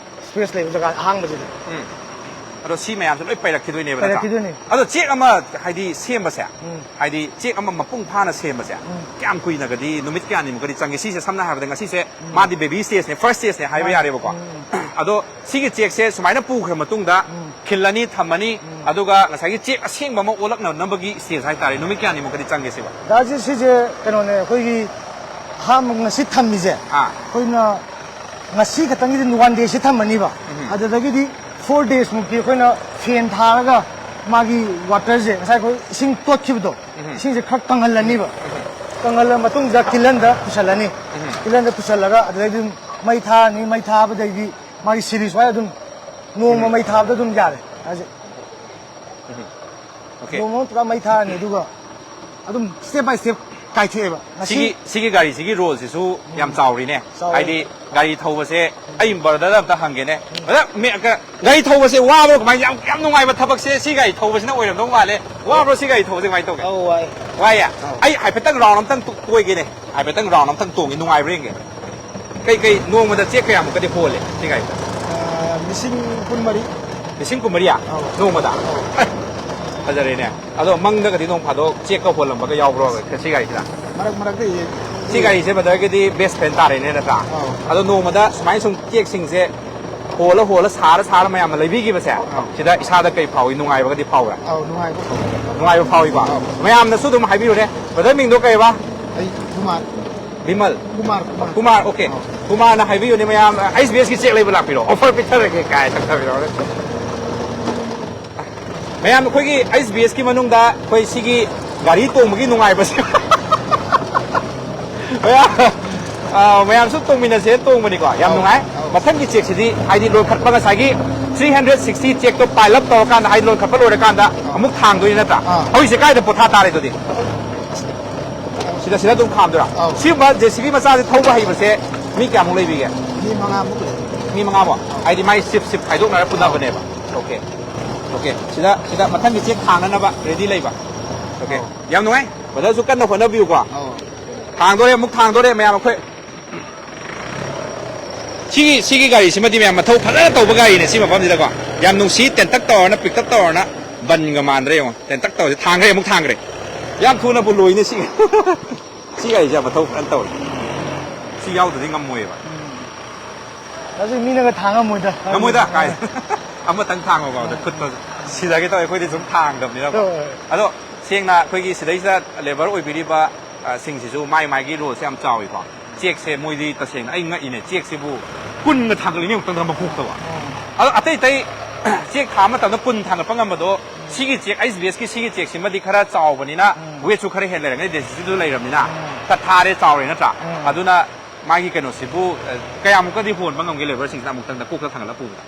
ꯁ꯭ꯄꯦꯁ ꯂꯩꯕ ꯖꯒꯥ ꯑꯍꯥꯡꯕꯁꯤꯗ꯫ ꯎꯝ꯫ ꯑꯗꯣ ꯁꯤ ꯃꯌꯥꯝꯁꯦ ꯂꯣꯏ ꯄꯩꯔꯛꯈꯤꯗꯣꯏꯅꯦꯕ ꯅꯠꯇ꯭ꯔꯥ? ꯄꯩꯔꯛꯈꯤꯗꯣꯏꯅꯤ꯫ ꯑꯗꯣ ꯆꯦꯛ ꯑꯃ ꯍꯥꯏꯗꯤ ꯁꯦꯝꯕꯁꯦ, ꯎꯝ꯫ ꯍꯥꯏꯗꯤ ꯆꯦꯛ ꯑꯃ ꯃꯄꯨꯡ ꯐꯥꯅ ꯁꯦꯝꯕꯁꯦ ꯎꯝ꯫ ꯀꯌꯥꯝ ꯀꯨꯏꯅꯒꯗꯤ, ꯅꯨꯃꯤꯠ ꯀꯌꯥꯅꯤꯃꯨꯛꯀꯗꯤ ꯆꯪꯒꯦ? ꯁꯤꯁꯦ ꯁꯝꯅ ꯍꯥꯏꯔꯕꯗ ꯉꯁꯤꯁꯦ ꯎꯝ꯫ ꯃꯥꯗꯤ ꯕꯦꯕꯤ ꯁ꯭ꯇꯦꯖꯅꯦ, ꯐꯥꯔꯁ ꯁ꯭ꯇꯦꯖꯅꯦ ꯍꯥꯏꯕ ꯃꯥꯅꯤ꯫ ꯌꯥꯔꯦꯕꯀꯣ꯫ ꯎꯝ꯫ ꯑꯗꯣ ꯁꯤꯒꯤ ꯆꯦꯛꯁꯦ ꯁꯨꯃꯥꯏꯅ ꯄꯨꯈ꯭ꯔ ꯃꯇꯨꯡꯗ ꯎꯝ꯫ ꯈꯤꯜꯂꯅꯤ, ꯊꯝꯃꯅꯤ, ꯎꯝ꯫ ꯑꯗꯨꯒ ꯉꯁꯥꯏꯒꯤ ꯆꯦꯛ ꯑꯁꯦꯡꯕ ꯑꯃ ꯑꯣꯜꯂꯛꯅꯅꯕꯒꯤ ꯁ꯭ꯇꯦꯖ ꯍꯥꯏꯇꯥꯔꯦ, ꯅꯨꯃꯤꯠ ꯀꯌꯥꯅꯤꯃꯨꯛꯀꯗꯤ ꯆꯪꯒꯦ ꯁꯤꯕꯣ? ꯗꯥꯁꯤ ꯁꯤꯁꯦ ꯀꯩꯅꯣꯅꯦ, ꯑꯩꯈꯣꯏꯒꯤ ꯑꯍꯥꯟꯕ ꯉꯁꯤ ꯊꯝꯃꯤꯁꯦ, ꯑꯥ꯫ ꯑꯩꯈꯣꯏꯅ ꯉꯁꯤ ꯈꯛꯇꯪꯒꯤꯗꯤ ꯋꯥꯟ ꯗꯦꯁꯤ ꯊꯝꯃꯅꯤꯕ꯫ ꯎꯝ꯫ ꯑꯗꯨꯗꯒꯤꯗꯤ ꯐꯣꯔ ꯗꯦꯁꯃꯨꯛꯇꯤ ꯑꯩꯈꯣꯏꯅ ꯐꯦꯟ ꯊꯥꯔꯒ ꯃꯥꯒꯤ ꯋꯥꯇꯔꯁꯦ, ꯉꯁꯥꯏ ꯑꯩꯈꯣꯏ ꯏꯁꯤꯡ ꯇꯣꯠꯈꯤꯕꯗꯣ, ꯎꯝ꯫ ꯏꯁꯤꯡꯁꯦ ꯈꯔ ꯀꯪꯍꯜꯂꯅꯤꯕ꯫ ꯀꯪꯍꯜꯂ ꯃꯇꯨꯡꯗ ꯀꯤꯂꯟꯗ ꯄꯨꯁꯜꯂꯅꯤ꯫ ꯎꯝ꯫ ꯀꯤꯂꯟꯗ ꯄꯨꯁꯜꯂꯒ ꯑꯗꯨꯗꯩꯗꯤ ꯃꯩ ꯊꯥꯔꯅꯤ꯫ ꯃꯩ ꯊꯥꯕꯗꯩꯗꯤ ꯃꯥꯒꯤ ꯁꯤꯔꯤꯁ ꯋꯥꯏ ꯑꯗꯨꯝ ꯅꯣꯡꯃ ꯃꯩ ꯊꯥꯕꯗ ꯑꯗꯨꯝ ꯌꯥꯔꯦ ꯍꯧꯖꯤꯛ꯫ Okay꯫ ꯅꯣꯡꯃ ꯑꯃ ꯄꯨꯔꯥ ꯃꯩ ꯊꯥꯔꯅꯤ, ꯑꯗꯨꯒ ꯑꯗꯨꯝ step by step ꯀꯥꯏꯊꯣꯛꯑꯦꯕ꯫ ꯉꯁꯤ ꯁꯤꯒꯤ ꯁꯤꯒꯤ ꯒꯥꯔꯤꯁꯤꯒꯤ ꯔꯣꯜꯁꯤꯁꯨ ꯌꯥꯝ ꯆꯥꯎꯔꯤꯅꯦ꯫ ꯆꯥꯎꯔꯦ꯫ ꯍꯥꯏꯗꯤ ꯒꯥꯔꯤ ꯊꯧꯕꯁꯦ ꯑꯩ ꯕ꯭ꯔꯗꯔꯗ ꯑꯝꯇ ꯍꯪꯒꯦꯅꯦ꯫ ꯕ꯭ꯔꯗꯔ, ꯃꯦ-, ꯀ-, ꯒꯥꯔꯤ ꯊꯧꯕꯁꯦ ꯋꯥꯕ꯭ꯔꯣ ꯀꯃꯥꯏꯅ? ꯌꯥꯝ ꯌꯥꯝ ꯅꯨꯡꯉꯥꯏꯕ ꯊꯕꯛꯁꯦ ꯁꯤ ꯒꯥꯔꯤ ꯊꯧꯕꯁꯤꯅ ꯑꯣꯏꯔꯝꯗꯧ ꯃꯥꯜꯂꯦ꯫ ꯋꯥꯕ꯭ꯔꯣ ꯁꯤ ꯒꯥꯔꯤ ꯊꯧꯕꯁꯦ ꯀꯃꯥꯏꯅ ꯇꯧꯒꯦ? ꯑꯧ, ꯋꯥꯏ꯫ ꯋꯥꯏꯌꯦ? ꯑꯧ꯫ ꯑꯩ ꯍꯥꯏꯐꯦꯠꯇꯪ ꯔꯥꯎꯟ ꯑꯝꯇꯪ ꯇꯣ-, ꯀꯣꯏꯒꯦꯅꯦ꯫ ꯍꯥꯏꯐꯦꯠꯇꯪ ꯔꯥꯎꯟ ꯑꯝꯇꯪ ꯇꯣꯡꯒꯦ, ꯅꯨꯡꯉꯥꯏꯕ꯭ꯔꯥ ꯌꯦꯡꯒꯦ꯫ ꯀꯩ ꯀꯩ ꯅꯣꯡꯃꯗ ꯆꯦꯛ ꯀꯌꯥꯃꯨꯛꯀꯗꯤ ꯍꯣꯜꯂꯦ ꯁꯤ ꯒꯥꯔꯤꯗ? ꯑꯥ, ꯂꯤꯁꯤꯡ ꯀꯨꯟꯃꯔꯤ꯫ ꯂꯤꯁꯤꯡ ꯀꯨꯟꯃꯔꯤꯌꯥ? ꯑꯧ꯫ ꯅꯣꯡꯃꯗ? ꯑꯧ꯫ ꯑꯦ, ꯐꯖꯔꯦꯅꯦ꯫ ꯑꯗꯣ ꯃꯪꯗꯒꯗꯤ ꯅꯣꯡ ꯐꯥꯗꯣꯛ ꯆꯦꯛꯀ ꯍꯣꯜꯂꯝꯕꯒ ꯌꯥꯎꯕ꯭ꯔꯣ ꯁꯤ ꯒꯥꯔꯤꯁꯤꯗ? ꯃꯔꯛ ꯃꯔꯛꯇ ꯌꯦꯡ-, ꯁꯤ ꯒꯥꯔꯤꯁꯦ ꯕ꯭ꯔꯗꯔꯒꯤꯗꯤ best friend ꯇꯥꯔꯦꯅꯦ, ꯅꯠꯇ꯭ꯔꯥ? ꯑꯧ꯫ ꯑꯗꯣ ꯅꯣꯡꯃꯗ ꯁꯨꯃꯥꯏꯅ ꯁꯨꯝ ꯆꯦꯛꯁꯤꯡꯁꯦ ꯍꯣꯜꯂ ꯍꯣꯜꯂ, ꯁꯥꯔ ꯁꯥꯔ ꯃꯌꯥꯝꯅ ꯂꯩꯕꯤꯈꯤꯕꯁꯦ, ꯑꯧ꯫ ꯁꯤꯗ ꯏꯁꯥꯗ ꯀꯩ ꯐꯥꯎꯏ? ꯅꯨꯡꯉꯥꯏꯕꯒꯗꯤ ꯐꯥꯎꯕ꯭ꯔꯥ? ꯑꯧ, ꯅꯨꯡꯉꯥꯏꯕ ꯐꯥꯎꯋꯦ꯫ ꯅꯨꯡꯉꯥꯏꯕ ꯐꯥꯎꯏꯀꯣ? ꯑꯧ꯫ ꯃꯌꯥꯝꯅꯁꯨ ꯑꯗꯨꯝ ꯍꯥꯏꯕꯤꯌꯨꯅꯦ, ꯕ꯭ꯔꯗꯔ ꯃꯤꯡꯗꯣ ꯀꯩꯕ? ꯑꯩ ꯀꯨꯃꯥꯔ꯫ ꯕꯤꯃꯜ꯫ ꯀꯨꯃꯥꯔ, ꯀꯨꯃꯥꯔ꯫ ꯀꯨꯃꯥꯔ, okay꯫ ꯑꯧ꯫ ꯀꯨꯃꯥꯔꯅ ꯍꯥꯏꯕꯤꯌꯨꯅꯦ, ꯃꯌꯥꯝ ꯑꯩꯁ ꯕꯤ ꯑꯦꯁꯀꯤ ꯆꯦꯛ ꯂꯩꯕ ꯂꯥꯛꯄꯤꯔꯣ, offer ꯄꯤꯊꯔꯒꯦ ꯀꯥꯏ ꯇꯧꯊꯕꯤꯔꯛꯑꯣꯅꯦ꯫ ꯃꯌꯥꯝ, ꯑꯩꯈꯣꯏꯒꯤ ꯑꯩꯁ ꯕꯤ ꯑꯦꯁꯀꯤ ꯃꯅꯨꯡꯗ ꯑꯩꯈꯣꯏ ꯁꯤꯒꯤ ꯒꯥꯔꯤ ꯇꯣꯡꯕꯒꯤ ꯅꯨꯡꯉꯥꯏꯕꯁꯦ ꯃꯌꯥꯝ, ꯑꯥ, ꯃꯌꯥꯝꯁꯨ ꯇꯣꯡꯃꯤꯟꯅꯁꯦ ꯇꯣꯡꯕꯅꯤꯀꯣ, ꯌꯥꯝ ꯑꯧ, ꯅꯨꯡꯉꯥꯏ꯫ ꯑꯧ꯫ ꯃꯊꯪꯒꯤ ꯆꯦꯛꯁꯤꯗꯤ ꯍꯥꯏꯗꯤ ꯂꯣꯟꯈꯠꯄ, ꯉꯁꯥꯏꯒꯤ three hundred sixty ꯆꯦꯛꯇꯣ pile up ꯇꯧꯔꯀꯥꯟꯗ, ꯍꯥꯏꯗꯤ ꯂꯣꯟꯈꯠꯄ ꯂꯣꯏꯔꯀꯥꯟꯗ ꯑꯃꯨꯛ ꯊꯥꯡꯗꯣꯏꯅꯤ ꯅꯠꯇ꯭ꯔꯥ? ꯑꯧ꯫ ꯍꯧꯖꯤꯛꯁꯦ ꯀꯥꯏꯗ ꯄꯣꯊꯥ ꯇꯥꯔꯦ ꯑꯗꯨꯗꯤ? ꯁꯤꯗ, ꯁꯤꯗ ꯑꯗꯨꯝ ꯈꯥꯝꯗꯣꯏꯔꯥ? ꯑꯧ꯫ ꯁꯤꯒꯨꯝꯕ ꯖꯦ ꯁꯤ ꯕꯤ ꯃꯆꯥꯁꯦ ꯊꯧꯕ ꯍꯩꯕꯁꯦ ꯃꯤ ꯀꯌꯥꯃꯨꯛ ꯂꯩꯕꯤꯒꯦ? ꯃꯤ ꯃꯉꯥꯃꯨꯛ ꯂꯩ꯫ ꯃꯤ ꯃꯉꯥꯃꯨꯛ? ꯍꯥꯏꯗꯤ ꯃꯥꯏ shift shift ꯈꯥꯏꯗꯣꯛꯅꯔ ꯄꯨꯅꯕꯅꯦꯕ꯫ Okay꯫ Okay꯫ ꯁꯤꯗ, ꯁꯤꯗ ꯃꯊꯪꯒꯤ ꯆꯦꯛ ꯊꯥꯡꯅꯅꯕ ready ꯂꯩꯕ꯫ Okay꯫ ꯑꯧ꯫ ꯌꯥꯝ ꯅꯨꯡꯉꯥꯏ꯫ ꯕ꯭ꯔꯗꯔꯁꯨ ꯀꯟꯅ ꯍꯣꯠꯅꯕꯤꯌꯨꯀꯣ꯫ ꯑꯧ꯫ ꯊꯥꯡꯗꯣꯔꯦ, ꯑꯃꯨꯛ ꯊꯥꯡꯗꯣꯔꯦ ꯃꯌꯥꯝ ꯑꯩꯈꯣꯏ꯫ ꯁꯤꯒꯤ, ꯁꯤꯒꯤ ꯒꯥꯔꯤꯁꯤꯃꯗꯤ ꯃꯌꯥꯝ ꯃꯊꯧ ꯐꯖꯅ ꯇꯧꯕ ꯒꯥꯔꯤꯅꯦ ꯁꯤ ꯃꯐꯝꯁꯤꯗꯀꯣ꯫ ꯌꯥꯝ ꯅꯨꯡꯁꯤ, ꯇꯦꯟꯇꯛ ꯇꯧꯔꯅ, ꯄꯤꯛꯇꯛ ꯇꯧꯔꯅ, ꯕꯟꯒ ꯃꯥꯟꯗ꯭ꯔꯦ ꯌꯦꯡꯉꯣ꯫ ꯇꯦꯟꯇꯛ ꯇꯧꯔꯁꯦ, ꯊꯥꯡꯈ꯭ꯔꯦ, ꯑꯃꯨꯛ ꯊꯥꯡꯈ꯭ꯔꯦ꯫ ꯌꯥꯝ ꯊꯨꯅꯕꯨ ꯂꯣꯏꯅꯦ ꯁꯤ꯫ ꯁꯤ ꯒꯥꯔꯤꯁꯦ ꯌꯥꯝ ꯃꯊꯧ ꯐꯖꯅ ꯇꯧꯔꯦ꯫ ꯁꯤ ꯌꯥꯎꯗ꯭ꯔꯗꯤ ꯉꯝꯃꯣꯏꯕ꯫ ꯑꯗꯨ ꯃꯤꯅꯒ ꯊꯥꯡꯉꯝꯃꯣꯏꯗ꯫ ꯉꯝꯃꯣꯏꯗ, ꯀꯥꯏ꯫ ꯑꯃꯇꯪ ꯊꯥꯡꯕ ꯐꯥꯎꯗ ꯈꯨꯠꯇꯣ ꯁꯤꯗꯒꯦ ꯇꯧꯋꯦ, ꯑꯩꯈꯣꯏꯗꯤ ꯁꯨꯝ ꯊꯥꯡꯗꯕꯅꯤꯅꯀꯣ꯫ ꯍꯣꯏ꯫ ꯑꯗꯣ ꯁꯦꯡꯅ ꯑꯩꯈꯣꯏꯒꯤ ꯁꯤꯗꯩꯁꯤꯗ ꯂꯦꯕꯔ ꯑꯣꯏꯕꯤꯔꯤꯕ ꯑ, ꯁꯤꯡꯁꯤꯁꯨ ꯃꯥꯏ ꯃꯥꯏꯒꯤ ꯔꯣꯜꯁꯦ ꯌꯥꯝ ꯆꯥꯎꯏꯀꯣ꯫ ꯆꯦꯛꯁꯦ ꯃꯣꯏꯗꯤ ꯇꯁꯦꯡꯅ ꯑꯩ ꯉꯛꯏꯅꯦ, ꯆꯦꯛꯁꯤꯕꯨ ꯀꯨꯟꯒ ꯊꯥꯡꯒꯠꯂꯤꯅꯦ ꯑꯃꯨꯛꯇꯪꯗ ꯃꯀꯣꯛꯇꯕ꯫ ꯑꯗꯣ ꯑꯇꯩ ꯑꯇꯩ ꯆꯦꯛ ꯊꯥꯕ ꯃꯇꯝꯗ ꯀꯨꯟ ꯊꯥꯡꯒꯠꯄ ꯉꯝꯕꯗꯣ, ꯁꯤꯒꯤ ꯆꯦꯛ, ꯑꯩꯁ ꯕꯤ ꯑꯦꯁꯀꯤ ꯁꯤꯒꯤ ꯆꯦꯛꯁꯤꯃꯗꯤ ꯈꯔ ꯆꯥꯎꯕꯅꯤꯅ, ꯎꯝ꯫ ꯋꯦꯠꯁꯨ ꯈꯔ ꯍꯦꯟꯅ ꯂꯩꯔꯝꯒꯅꯤ, ꯗꯦꯟꯁꯤꯇꯤꯗꯨ ꯂꯩꯔꯕꯅꯤꯅ, ꯎꯝ꯫ ꯈꯔ ꯊꯥꯔꯦ, ꯆꯥꯎꯔꯦ ꯅꯠꯇ꯭ꯔꯥ? ꯎꯝ꯫ ꯑꯗꯨꯅ ꯃꯥꯒꯤ ꯀꯩꯅꯣꯁꯤꯕꯨ, ꯑ, ꯀꯌꯥꯃꯨꯛꯀꯗꯤ ꯍꯣꯟꯕ ꯉꯝꯒꯦ ꯂꯦꯕꯔꯁꯤꯡꯁꯤꯅ ꯑꯃꯨꯛꯇꯪꯗ ꯀꯣꯛꯇ ꯊꯥꯡꯒꯠꯂ ꯄꯨꯕꯗ?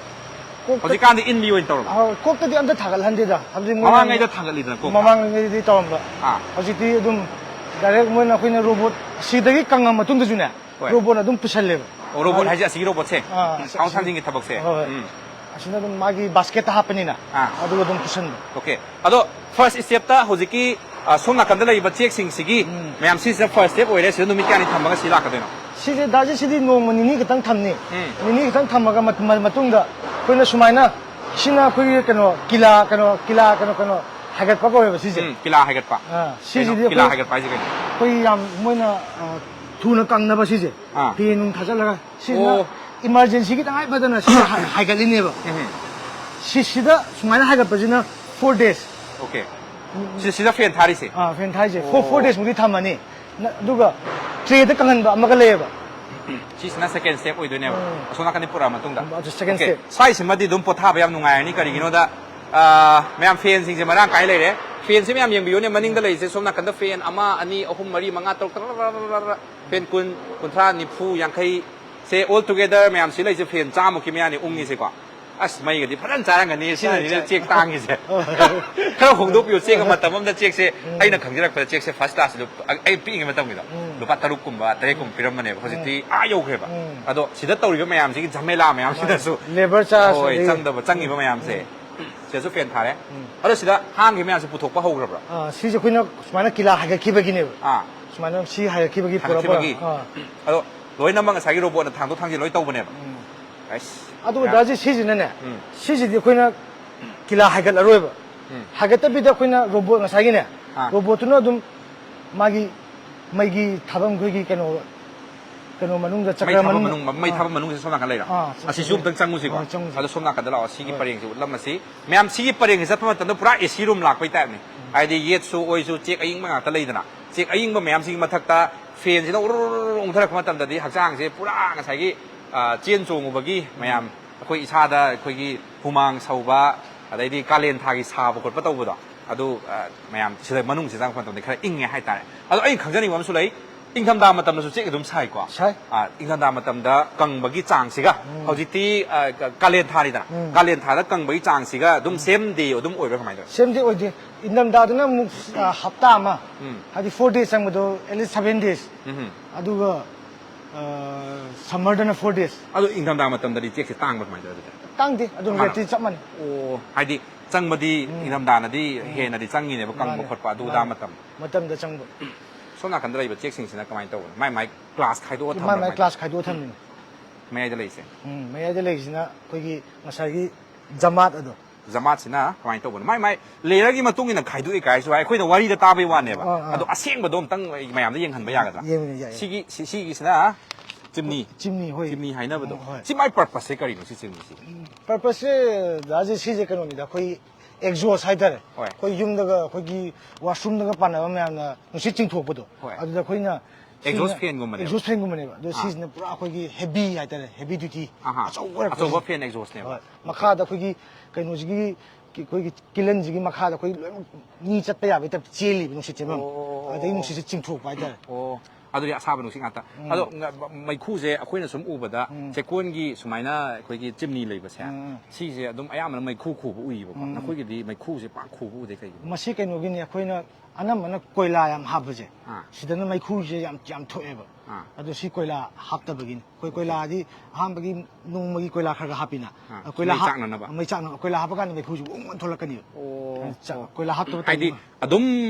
ꯀꯣꯛꯇ ꯍꯧꯖꯤꯛꯀꯥꯟꯗꯤ ꯏꯟꯕꯤ ꯑꯣꯏꯅ ꯇꯧꯔꯕ? ꯑ, ꯀꯣꯛꯇꯗꯤ ꯑꯝꯇ ꯊꯥꯡꯒꯠꯍꯟꯗꯦꯗ꯫ ꯍꯥꯏꯕꯗꯤ ꯃꯣꯏꯅ ꯃꯃꯥꯡꯉꯩꯗ ꯊꯥꯡꯒꯠꯂꯤꯗꯅ ꯀꯣꯛꯇ? ꯃꯃꯥꯡꯉꯩꯗꯗꯤ ꯇꯧꯔꯝꯕ꯫ ꯑꯥ꯫ ꯍꯧꯖꯤꯛꯇꯤ ꯑꯗꯨꯝ ꯗꯥꯏꯔꯦꯛ ꯃꯣꯏꯅ, ꯑꯩꯈꯣꯏꯅ ꯔꯣꯕꯣꯠ ꯁꯤꯗꯒꯤ ꯀꯪꯉ ꯃꯇꯨꯡꯗꯁꯨꯅꯦ, ꯍꯣꯏ꯫ ꯔꯣꯕꯣꯠꯅ ꯑꯗꯨꯝ ꯄꯨꯁꯜꯂꯦꯕ꯫ ꯑꯣ, ꯔꯣꯕꯣꯠ ꯍꯥꯏꯗꯤ ꯍꯥꯏꯁꯦ ꯑꯁꯤꯒꯤ ꯔꯣꯕꯣꯠꯁꯦ? ꯑꯥ, ꯊꯥꯡꯗꯣꯛ ꯊꯥꯡꯖꯤꯟꯒꯤ ꯊꯕꯛꯁꯦ? ꯍꯣꯏ, ꯍꯣꯏ꯫ ꯎꯝ꯫ ꯑꯁꯤꯅ ꯑꯗꯨꯝ ꯃꯥꯒꯤ ꯕꯥꯁꯀꯦꯠꯇ ꯍꯥꯞꯄꯅꯤꯅ, ꯑꯥ꯫ ꯑꯗꯨꯒ ꯑꯗꯨꯝ ꯄꯨꯁꯟꯕ꯫ ꯑꯣꯀꯦ꯫ ꯑꯗꯣ ꯐꯥꯔꯁ ꯁ꯭ꯇꯦꯞꯇ ꯍꯧꯖꯤꯛꯀꯤ, ꯑ, ꯁꯣꯝ ꯅꯥꯀꯟꯗ ꯂꯩꯔꯤꯕ ꯆꯦꯛꯁꯤꯡꯁꯤꯒꯤ ꯎꯝ꯫ ꯃꯌꯥꯝ ꯁꯤꯁꯤꯅ ꯐꯥꯔꯁ ꯁ꯭ꯇꯦꯞ ꯑꯣꯏꯔꯦ, ꯁꯤꯗ ꯅꯨꯃꯤꯠ ꯀꯌꯥꯅꯤ ꯊꯝꯃꯒ ꯁꯤ ꯂꯥꯛꯀꯗꯣꯏꯅꯣ? ꯁꯤꯁꯦ ꯗꯥꯖꯤ ꯁꯤꯗꯤ ꯅꯣꯡꯃ ꯅꯤꯅꯤ ꯈꯛꯇꯪ ꯊꯝꯅꯤ꯫ ꯎꯝ꯫ ꯅꯤꯅꯤ ꯈꯛꯇꯪ ꯊꯝꯃꯒ ꯃꯠ-, ꯃ-, ꯃꯇꯨꯡꯗ ꯑꯩꯈꯣꯏꯅ ꯁꯨꯃꯥꯏꯅ, ꯁꯤꯅ ꯑꯩꯈꯣꯏꯒꯤ ꯀꯩꯅꯣ, ꯀꯤꯂꯥ, ꯀꯩꯅꯣ, ꯀꯤꯂꯥ, ꯀꯩꯅꯣ, ꯀꯩꯅꯣ, ꯍꯥꯏꯒꯠꯄ ꯀꯧꯋꯦꯕ ꯁꯤꯁꯦ꯫ ꯎꯝ, ꯀꯤꯂꯥ ꯍꯥꯏꯒꯠꯄ꯫ ꯑꯥ, ꯁꯤꯁꯤꯗꯤ ꯀꯩꯅꯣ, ꯀꯤꯂꯥ ꯑꯩꯈꯣꯏ ꯍꯥꯏꯒꯠꯄ ꯍꯥꯏꯁꯦ ꯀꯩꯅꯣ? ꯑꯩꯈꯣꯏ ꯌꯥꯝ ꯃꯣꯏꯅ, ꯑ, ꯊꯨꯅ ꯀꯪꯅꯕ ꯁꯤꯁꯦ꯫ ꯑꯥ꯫ ꯐꯦꯟ ꯅꯨꯡ ꯊꯥꯖꯤꯜꯂꯒ ꯁꯤꯁꯤꯅ ꯑꯣ꯫ ꯏꯃꯥꯔꯖꯦꯟꯁꯤꯒꯤ ꯇꯉꯥꯏ ꯐꯗꯅ ꯁꯤꯗ ꯍꯥꯏ-, ꯍꯥꯏꯒꯠꯂꯤꯅꯦꯕ꯫ ꯎꯝ꯫ ꯁꯤꯁꯤꯗ ꯁꯨꯃꯥꯏꯅ ꯍꯥꯏꯒꯠꯄꯁꯤꯅ four days꯫ ꯑꯣꯀꯦ꯫ ꯁꯤ-, ꯁꯤꯗ ꯐꯦꯟ ꯊꯥꯔꯤꯁꯦ? ꯑꯥ, ꯐꯦꯟ ꯊꯥꯔꯤꯁꯦ꯫ Four, four ꯑꯣ꯫ Days ꯃꯨꯛꯇꯤ ꯊꯝꯃꯅꯤ꯫ ꯅ-, ꯑꯗꯨꯒ ꯇ꯭ꯔꯦꯗ ꯀꯪꯍꯟꯕ ꯑꯃꯒ ꯂꯩꯌꯦꯕ꯫ ꯁꯤꯁꯤꯅ ꯁꯦꯀꯦꯟ ꯁ꯭ꯇꯦꯞ ꯑꯣꯏꯗꯣꯏꯅꯦꯕ꯫ ꯎꯝ꯫ ꯑꯁꯣꯝ ꯅꯥꯀꯟꯗꯩ ꯄꯨꯔꯛꯑ ꯃꯇꯨꯡꯗ꯫ ꯑꯗꯨ ꯁꯦꯀꯦꯟ ꯑꯣꯀꯦ꯫ ꯁ꯭ꯇꯦꯞ꯫ ꯁ꯭ꯋꯥꯏꯁꯤꯃꯗꯤ ꯑꯗꯨꯝ ꯄꯣꯊꯥꯕ ꯌꯥꯝ ꯅꯨꯡꯉꯥꯏꯔꯅꯤ꯫ ꯀꯔꯤꯒꯤꯅꯣꯗ, ꯑꯥ, ꯃꯌꯥꯝ ꯐꯦꯟꯁꯤꯡꯁꯦ ꯃꯔꯥꯡ ꯀꯥꯏ ꯂꯩꯔꯦ꯫ ꯐꯦꯟꯁꯦ ꯃꯌꯥꯝ ꯌꯦꯡꯕꯤꯌꯨꯅꯦ, ꯃꯅꯤꯡꯗ ꯂꯩꯔꯤꯁꯦ ꯁꯣꯝ ꯅꯥꯀꯟꯗ ꯐꯦꯟ ꯑꯃ, ꯑꯅꯤ, ꯑꯍꯨꯝ, ꯃꯔꯤ, ꯃꯉꯥ, ꯇꯔꯨꯛ, ꯇꯔꯥ, ꯇꯔꯥ, ꯇꯔꯥ, ꯇꯔꯥ, ꯐꯦꯟ ꯀꯨꯟ, ꯀꯨꯟꯊ꯭ꯔꯥ, ꯅꯤꯐꯨ, ꯌꯥꯡꯈꯩ, ꯁꯦ, all together ꯃꯌꯥꯝ ꯁꯤ ꯂꯩꯁꯦ ꯐꯦꯟ ꯆꯥꯝꯃꯨꯛꯀꯤ ꯃꯌꯥꯅꯤ ꯎꯪꯉꯤꯁꯦꯀꯣ꯫ ꯑꯁ, ꯃꯩꯒꯗꯤ ꯐꯖꯅ ꯆꯥꯔꯝꯒꯅꯤ, ꯁꯤꯅꯅꯤꯅꯦ ꯆꯥꯏ, ꯆꯥꯏ꯫ ꯆꯦꯛ ꯇꯥꯡꯉꯤꯁꯦ꯫ ꯈꯔ ꯍꯣꯡꯗꯣꯛꯄꯤꯌꯨ, ꯆꯦꯛ ꯑꯃ, ꯃꯇꯝ ꯑꯃꯗ ꯆꯦꯛꯁꯦ, ꯎꯝ꯫ ꯑꯩꯅ ꯈꯪꯖꯔꯛꯄꯗ ꯆꯦꯛꯁꯦ ꯐꯥꯔꯁ ꯀ꯭ꯂꯥꯁꯁꯤꯗ, ꯑꯩ ꯄꯤꯛꯏꯉꯩ ꯃꯇꯝꯒꯤꯗꯣ, ꯎꯝ꯫ ꯂꯨꯄꯥ ꯇꯔꯨꯛ ꯀꯨꯝꯕ, ꯇꯔꯦꯠ ꯀꯨꯝꯕ ꯄꯤꯔꯝꯕꯅꯦꯕ꯫ ꯍꯧꯖꯤꯛꯇꯤ ꯎꯝ꯫ ꯑꯥ ꯌꯧꯈ꯭ꯔꯦꯕ꯫ ꯎꯝ꯫ ꯑꯗꯣ ꯁꯤꯗ ꯇꯧꯔꯤꯕ ꯃꯌꯥꯝꯁꯤꯒꯤ ꯖꯃꯦꯂꯥ ꯃꯌꯥꯝꯁꯤꯗꯁꯨ, ꯂꯦꯕꯔ ꯆꯥꯔꯖ, ꯍꯣꯏ, ꯑꯗꯒꯤ ꯆꯪꯗꯕ, ꯆꯪꯉꯤꯕ ꯎꯝ꯫ ꯃꯌꯥꯝꯁꯦ꯫ ꯎꯝ꯫ ꯁꯤꯗꯁꯨ ꯐꯦꯟ ꯊꯥꯔꯦ꯫ ꯎꯝ꯫ ꯑꯗꯣ ꯁꯤꯗ ꯍꯥꯡꯈꯤꯕ ꯃꯌꯥꯝꯁꯦ ꯄꯨꯊꯣꯛꯄ ꯍꯧꯈ꯭ꯔꯕ꯭ꯔꯥ? ꯑꯥ, ꯁꯤꯁꯦ ꯑꯩꯈꯣꯏꯅ ꯁꯨꯃꯥꯏꯅ ꯀꯤꯂꯥ ꯍꯥꯏꯒꯠꯈꯤꯕꯒꯤꯅꯦꯕ꯫ ꯑꯥ꯫ ꯁꯨꯃꯥꯏꯅ ꯁꯤ ꯍꯥꯏꯒꯠꯈꯤꯕꯒꯤ ꯄꯨꯔꯛꯄ꯫ ꯍꯥꯏꯒꯠꯈꯤꯕꯒꯤ? ꯑꯥ꯫ ꯑꯗꯣ ꯂꯣꯏꯅꯃꯛ ꯉꯁꯥꯏꯒꯤ ꯔꯣꯕꯣꯠꯅ ꯊꯥꯡꯗꯣꯛ ꯊꯥꯡꯖꯤꯟ ꯂꯣꯏ ꯇꯧꯕꯅꯦꯕ꯫ ꯎꯝ꯫ ꯑꯁ, ꯑꯗꯨꯒ ꯌꯥꯝ ꯗꯥꯖꯤ ꯁꯤꯁꯤꯅꯅꯦ, ꯎꯝ꯫ ꯁꯤꯁꯤꯗꯤ ꯑꯩꯈꯣꯏꯅ ꯀꯤꯂꯥ ꯍꯥꯏꯒꯠꯂꯔꯣꯏꯕ꯫ ꯎꯝ꯫ ꯍꯥꯏꯒꯠꯇꯕꯤꯗ ꯑꯩꯈꯣꯏꯅ ꯔꯣꯕꯣꯠ ꯉꯁꯥꯏꯒꯤꯅꯦ, ꯑꯥ꯫ ꯔꯣꯕꯣꯠꯇꯨꯅ ꯑꯗꯨꯝ ꯃꯥꯒꯤ ꯃꯩꯒꯤ ꯊꯥꯐꯝ, ꯑꯩꯈꯣꯏꯒꯤ ꯀꯩꯅꯣ, ꯀꯩꯅꯣ ꯃꯅꯨꯡꯗ, ꯃꯩ ꯆꯀ꯭ꯔ ꯊꯥꯐꯝ ꯃꯅꯨꯡꯗ꯫ ꯃꯅꯨꯡ, ꯃꯩ ꯑꯥ꯫ ꯊꯥꯐꯝ ꯃꯅꯨꯡꯁꯦ ꯁꯣꯝ ꯅꯥꯀꯟ ꯂꯩꯔꯣ? ꯑꯥ, ꯑꯁꯤꯁꯨ ꯑꯃꯨꯛꯇꯪ ꯆꯪꯉꯨꯁꯤꯀꯣ꯫ ꯑꯥ, ꯆꯪꯉꯨꯁꯤ꯫ ꯑꯗꯣ ꯁꯣꯝ ꯅꯥꯀꯟꯗ ꯂꯥꯛꯑꯣ꯫ ꯁꯤꯒꯤ ꯍꯣꯏ꯫ ꯄꯔꯦꯡꯁꯦ ꯎꯠꯂꯝꯃꯁꯤ꯫ ꯃꯌꯥꯝ, ꯁꯤꯒꯤ ꯄꯔꯦꯡꯁꯦ ꯆꯠꯄ ꯃꯇꯝꯗ ꯄꯨꯔꯥ ꯑꯦ ꯁꯤ ꯔꯨꯝ ꯂꯥꯛꯄꯩ ꯇꯥꯏꯞꯅꯤ꯫ ꯎꯝ꯫ ꯍꯥꯏꯗꯤ ꯌꯦꯠꯁꯨ ꯑꯣꯏꯁꯨ ꯆꯦꯛ ꯑꯏꯪꯕ ꯉꯥꯛꯇ ꯂꯩꯗꯅ꯫ ꯆꯦꯛ ꯑꯏꯪꯕ ꯃꯌꯥꯝꯁꯤꯒꯤ ꯃꯊꯛꯇ ꯐꯦꯟꯁꯤꯅ ꯎꯔꯨꯔꯨꯔꯨ ꯎꯪꯊꯔꯛꯄ ꯃꯇꯝꯗꯗꯤ ꯍꯛꯆꯥꯡꯁꯦ ꯄꯨꯔꯥ ꯉꯁꯥꯏꯒꯤ, ꯑ, ꯆꯦꯟ ꯆꯣꯡꯉꯨꯕꯒꯤ ꯃꯌꯥꯝ, ꯑꯩꯈꯣꯏ ꯏꯁꯥꯗ ꯑꯩꯈꯣꯏꯒꯤ ꯍꯨꯃꯥꯡ ꯁꯧꯕ, ꯑꯗꯩꯗꯤ ꯀꯥꯂꯦꯟ ꯊꯥꯒꯤ ꯁꯥꯕ ꯈꯣꯠꯄ ꯇꯧꯕꯗꯣ, ꯑꯗꯨ, ꯑ, ꯃꯌꯥꯝ ꯁꯤꯗ ꯃꯅꯨꯡꯁꯤ ꯆꯪꯉꯛꯄ ꯃꯇꯝꯗ ꯈꯔ ꯏꯪꯉꯦ ꯍꯥꯏꯇꯥꯔꯦ꯫ ꯑꯗꯣ ꯑꯩꯅ ꯈꯪꯖꯅꯤꯡꯕ ꯑꯃꯁꯨ ꯂꯩ, ꯏꯪꯊꯝꯊꯥ ꯃꯇꯝꯗꯁꯨ ꯆꯦꯛ ꯑꯗꯨꯝ ꯁꯥꯏꯀꯣ? ꯁꯥꯏ꯫ ꯑ, ꯏꯪꯊꯝꯊꯥ ꯃꯇꯝꯗ ꯀꯪꯕꯒꯤ ꯆꯥꯡꯁꯤꯒ ꯍꯧꯖꯤꯛꯇꯤ, ꯑ, ꯀ-, ꯀꯥꯂꯦꯟ ꯊꯥꯅꯤꯗꯅ, ꯀꯥꯂꯦꯟ ꯊꯥꯗ ꯀꯪꯕꯒꯤ ꯆꯥꯡꯁꯤꯒ ꯑꯗꯨꯝ ꯁꯦꯝ ꯗꯦ ꯑꯗꯨꯝ ꯑꯣꯏꯕ꯭ꯔꯥ, ꯀꯃꯥꯏꯅ ꯇꯧꯋꯤ? ꯁꯦꯝꯗꯤ ꯑꯣꯏꯗꯦ꯫ ꯏꯪꯊꯝꯊꯥꯗꯅ ꯑꯃꯨꯛ, ꯑ, ꯍꯞꯇꯥ ꯑꯃ, ꯎꯝ꯫ ꯍꯥꯏꯗꯤ four days ꯆꯪꯕꯗꯣ at least seven days꯫ ꯎꯝ꯫ ꯑꯗꯨꯒ, ꯑ, summerꯗꯅ four days꯫ ꯑꯗꯣ ꯏꯪꯊꯝꯊꯥ ꯃꯇꯝꯗꯗꯤ ꯆꯦꯛꯁꯦ ꯇꯥꯡꯕ꯭ꯔꯥ, ꯀꯃꯥꯏꯅ ꯇꯧꯋꯤ ꯑꯗꯨꯗꯤ? ꯇꯥꯡꯗꯦ, ꯑꯗꯨꯝ ꯃꯥꯟꯅꯕ? Rateꯇꯤ ꯆꯞ ꯃꯥꯟꯅꯩ꯫ ꯑꯣ, ꯍꯥꯏꯗꯤ ꯆꯪꯕꯗꯤ ꯏꯪꯊꯝꯊꯥꯅꯗꯤ ꯍꯦꯟꯅꯗꯤ ꯆꯪꯉꯤꯅꯦꯕ, ꯀꯪꯕ ꯃꯥꯅꯦ, ꯈꯣꯠꯄ ꯑꯗꯨꯗꯥ ꯃꯥꯅꯦ꯫ ꯃꯇꯝ꯫ ꯃꯇꯝꯗ ꯆꯪꯕ꯫ ꯁꯣꯝ ꯅꯥꯀꯟꯗ ꯂꯩꯕ ꯆꯦꯛꯁꯤꯡꯁꯤꯅ ꯀꯃꯥꯏꯅ ꯇꯧꯕꯅꯣ? ꯃꯥꯏ ꯃꯥꯏ ꯀ꯭ꯂꯥꯁ ꯈꯥꯏꯗꯣꯛꯑ ꯃꯥꯏ ꯊꯝꯕ꯭ꯔꯥ, ꯃꯥꯏ ꯀꯃꯥꯏꯅ ꯀ꯭ꯂꯥꯁ ꯈꯥꯏꯗꯣꯛꯑ ꯊꯝꯃꯤꯅꯦ꯫ ꯃꯌꯥꯏꯗ ꯂꯩꯁꯦ? ꯎꯝ, ꯃꯌꯥꯏꯗ ꯂꯩꯔꯤꯁꯤꯅ ꯑꯩꯈꯣꯏꯒꯤ ꯉꯁꯥꯏꯒꯤ ꯖꯃꯥꯠ ꯑꯗꯣ꯫ ꯖꯃꯥꯠꯁꯤꯅ ꯀꯃꯥꯏꯅ ꯇꯧꯕꯅꯣ? ꯃꯥꯏ ꯃꯥꯏ ꯂꯦꯌꯔꯒꯤ ꯃꯇꯨꯡ ꯏꯟꯅ ꯈꯥꯏꯗꯣꯛꯏ ꯀꯥꯏꯁꯨ ꯍꯥꯏ, ꯑꯩꯈꯣꯏꯅ ꯋꯥꯔꯤꯗ ꯇꯥꯕꯩ ꯋꯥꯅꯦꯕ꯫ ꯑꯥ, ꯑꯥ꯫ ꯑꯗꯣ ꯑꯁꯦꯡꯕꯗꯣ ꯑꯝꯇꯪ ꯑꯩ ꯃꯌꯥꯝꯗ ꯌꯦꯡꯍꯟꯕ ꯌꯥꯒꯗ꯭ꯔꯥ? ꯌꯦꯡꯕ ꯌꯥꯏ, ꯌꯥꯏ꯫ ꯁꯤꯒꯤ, ꯁꯤ-, ꯁꯤꯒꯤꯁꯤꯅ ꯆꯤꯝꯅꯤ꯫ ꯆꯤꯝꯅꯤ, ꯍꯣꯏ꯫ ꯆꯤꯝꯅꯤ ꯍꯥꯏꯅꯕꯗꯣ꯫ ꯍꯣꯏ꯫ ꯁꯤ ꯃꯥꯏ purposeꯁꯦ ꯀꯔꯤꯅꯣ, ꯁꯤ ꯆꯤꯝꯅꯤꯁꯤꯒꯤ? Purposeꯁꯦ ꯗꯥꯁꯦ ꯁꯤꯁꯦ ꯀꯩꯅꯣꯅꯤꯗ, ꯑꯩꯈꯣꯏ exhaust ꯍꯥꯏꯇꯥꯔꯦ꯫ ꯍꯣꯏ꯫ ꯑꯩꯈꯣꯏ ꯌꯨꯝꯗꯒ ꯑꯩꯈꯣꯏꯒꯤ washroomꯗꯒ ꯄꯥꯟꯅꯕ ꯃꯌꯥꯝꯅ ꯅꯨꯡꯁꯤꯠ ꯆꯤꯡꯊꯣꯛꯄꯗꯣ꯫ ꯍꯣꯏ꯫ ꯑꯗꯨꯗ ꯑꯩꯈꯣꯏꯅ Exhaust ꯁꯤꯅ fanꯒꯨꯝꯕꯅꯦꯕ꯫ Exhaust fanꯒꯨꯝꯕꯅꯦꯕ꯫ ꯑꯗꯣ ꯑꯥ꯫ ꯁꯤꯁꯤꯅ ꯄꯨꯔꯥ ꯑꯩꯈꯣꯏꯒꯤ heavy ꯍꯥꯏꯇꯥꯔꯦ, heavy duty꯫ ꯑꯍꯥ꯫ ꯑꯆꯧꯕ ꯑꯣꯏꯔꯛꯄ꯫ ꯑꯆꯧꯕ fan exhaustꯅꯦꯕ꯫ ꯍꯣꯏ꯫ ꯃꯈꯥꯗ ꯑꯩꯈꯣꯏꯒꯤ ꯀꯩꯅꯣꯁꯤꯒꯤ, ꯑꯩꯈꯣꯏꯒꯤ ꯀꯤꯂꯟꯁꯤꯒꯤ ꯃꯈꯥꯗ ꯑꯩꯈꯣꯏ ꯂꯣꯏꯅꯃꯛ ꯃꯤ ꯆꯠꯄ ꯌꯥꯕꯒꯤ type ꯆꯦꯜꯂꯤꯕ ꯅꯨꯡꯁꯤꯠꯁꯦ, ꯃꯦꯝ꯫ ꯑꯣ, ꯑꯣ, ꯑꯣ, ꯑꯗꯩ ꯑꯣ꯫ ꯅꯨꯡꯁꯤꯠꯁꯦ ꯆꯤꯡꯊꯣꯛꯄ ꯍꯥꯏꯇꯥꯔꯦ꯫ ꯑꯣ, ꯑꯗꯨꯗꯤ ꯑꯁꯥꯕ ꯅꯨꯡꯁꯤꯠ ꯉꯥꯛꯇ꯫ ꯑꯗꯣ ꯉ-, ꯃꯩꯈꯨꯁꯦ ꯑꯩꯈꯣꯏꯅ ꯁꯨꯝ ꯎꯕꯗ ꯆꯦꯛꯀꯣꯟꯒꯤ ꯁꯨꯃꯥꯏꯅ ꯑꯩꯈꯣꯏꯒꯤ ꯆꯤꯝꯅꯤ ꯂꯩꯕꯁꯦ, ꯎꯝ꯫ ꯁꯤꯁꯦ ꯑꯗꯨꯝ ꯑꯌꯥꯝꯕꯅ ꯃꯩꯈꯨ ꯈꯨꯕ ꯎꯏꯌꯦꯕꯀꯣ꯫ ꯅꯈꯣꯏꯒꯤꯗꯤ ꯃꯩꯈꯨꯁꯦ ꯄꯥꯛ ꯈꯨꯕ ꯎꯗꯦ, ꯀꯩꯒꯤꯅꯣ? ꯃꯁꯤ ꯀꯩꯅꯣꯒꯤꯅꯤ, ꯑꯩꯈꯣꯏꯅ ꯑꯅꯝꯕꯅ ꯀꯣꯏꯂꯥ ꯌꯥꯝ ꯍꯥꯞꯄꯁꯦ, ꯑꯥ꯫ ꯁꯤꯗꯅ ꯃꯩꯈꯨꯁꯦ ꯌꯥꯝ, ꯌꯥꯝ ꯊꯣꯛꯑꯦꯕ꯫ ꯑꯥ꯫ ꯑꯗꯣ ꯁꯤ ꯀꯣꯏꯂꯥ ꯍꯥꯞꯇꯕꯒꯤꯅꯤ꯫ ꯑꯩꯈꯣꯏ ꯀꯣꯏꯂꯥꯗꯤ ꯑꯍꯥꯟꯕꯒꯤ ꯅꯣꯡꯃꯒꯤ ꯀꯣꯏꯂꯥ ꯈꯔ ꯈꯔ ꯍꯥꯞꯄꯤꯅ꯫ ꯑꯥ, ꯀꯣꯏꯂꯥ ꯃꯩ ꯍꯥꯞ-, ꯆꯥꯛꯅꯅꯕ꯫ ꯃꯩ ꯆꯥꯛꯅ-, ꯀꯣꯏꯂꯥ ꯍꯥꯞꯄ ꯀꯥꯟꯗ ꯃꯩꯈꯨꯁꯦ ꯎꯪ ꯎꯪ ꯊꯣꯛꯂꯛꯀꯅꯤꯕ꯫ ꯑꯣ, ꯆꯥ-, ꯑꯣ꯫ ꯀꯣꯏꯂꯥ ꯍꯥꯞꯇꯕ ꯍꯥꯏꯗꯤ time ꯑꯃ꯫ ꯑꯗꯨꯝ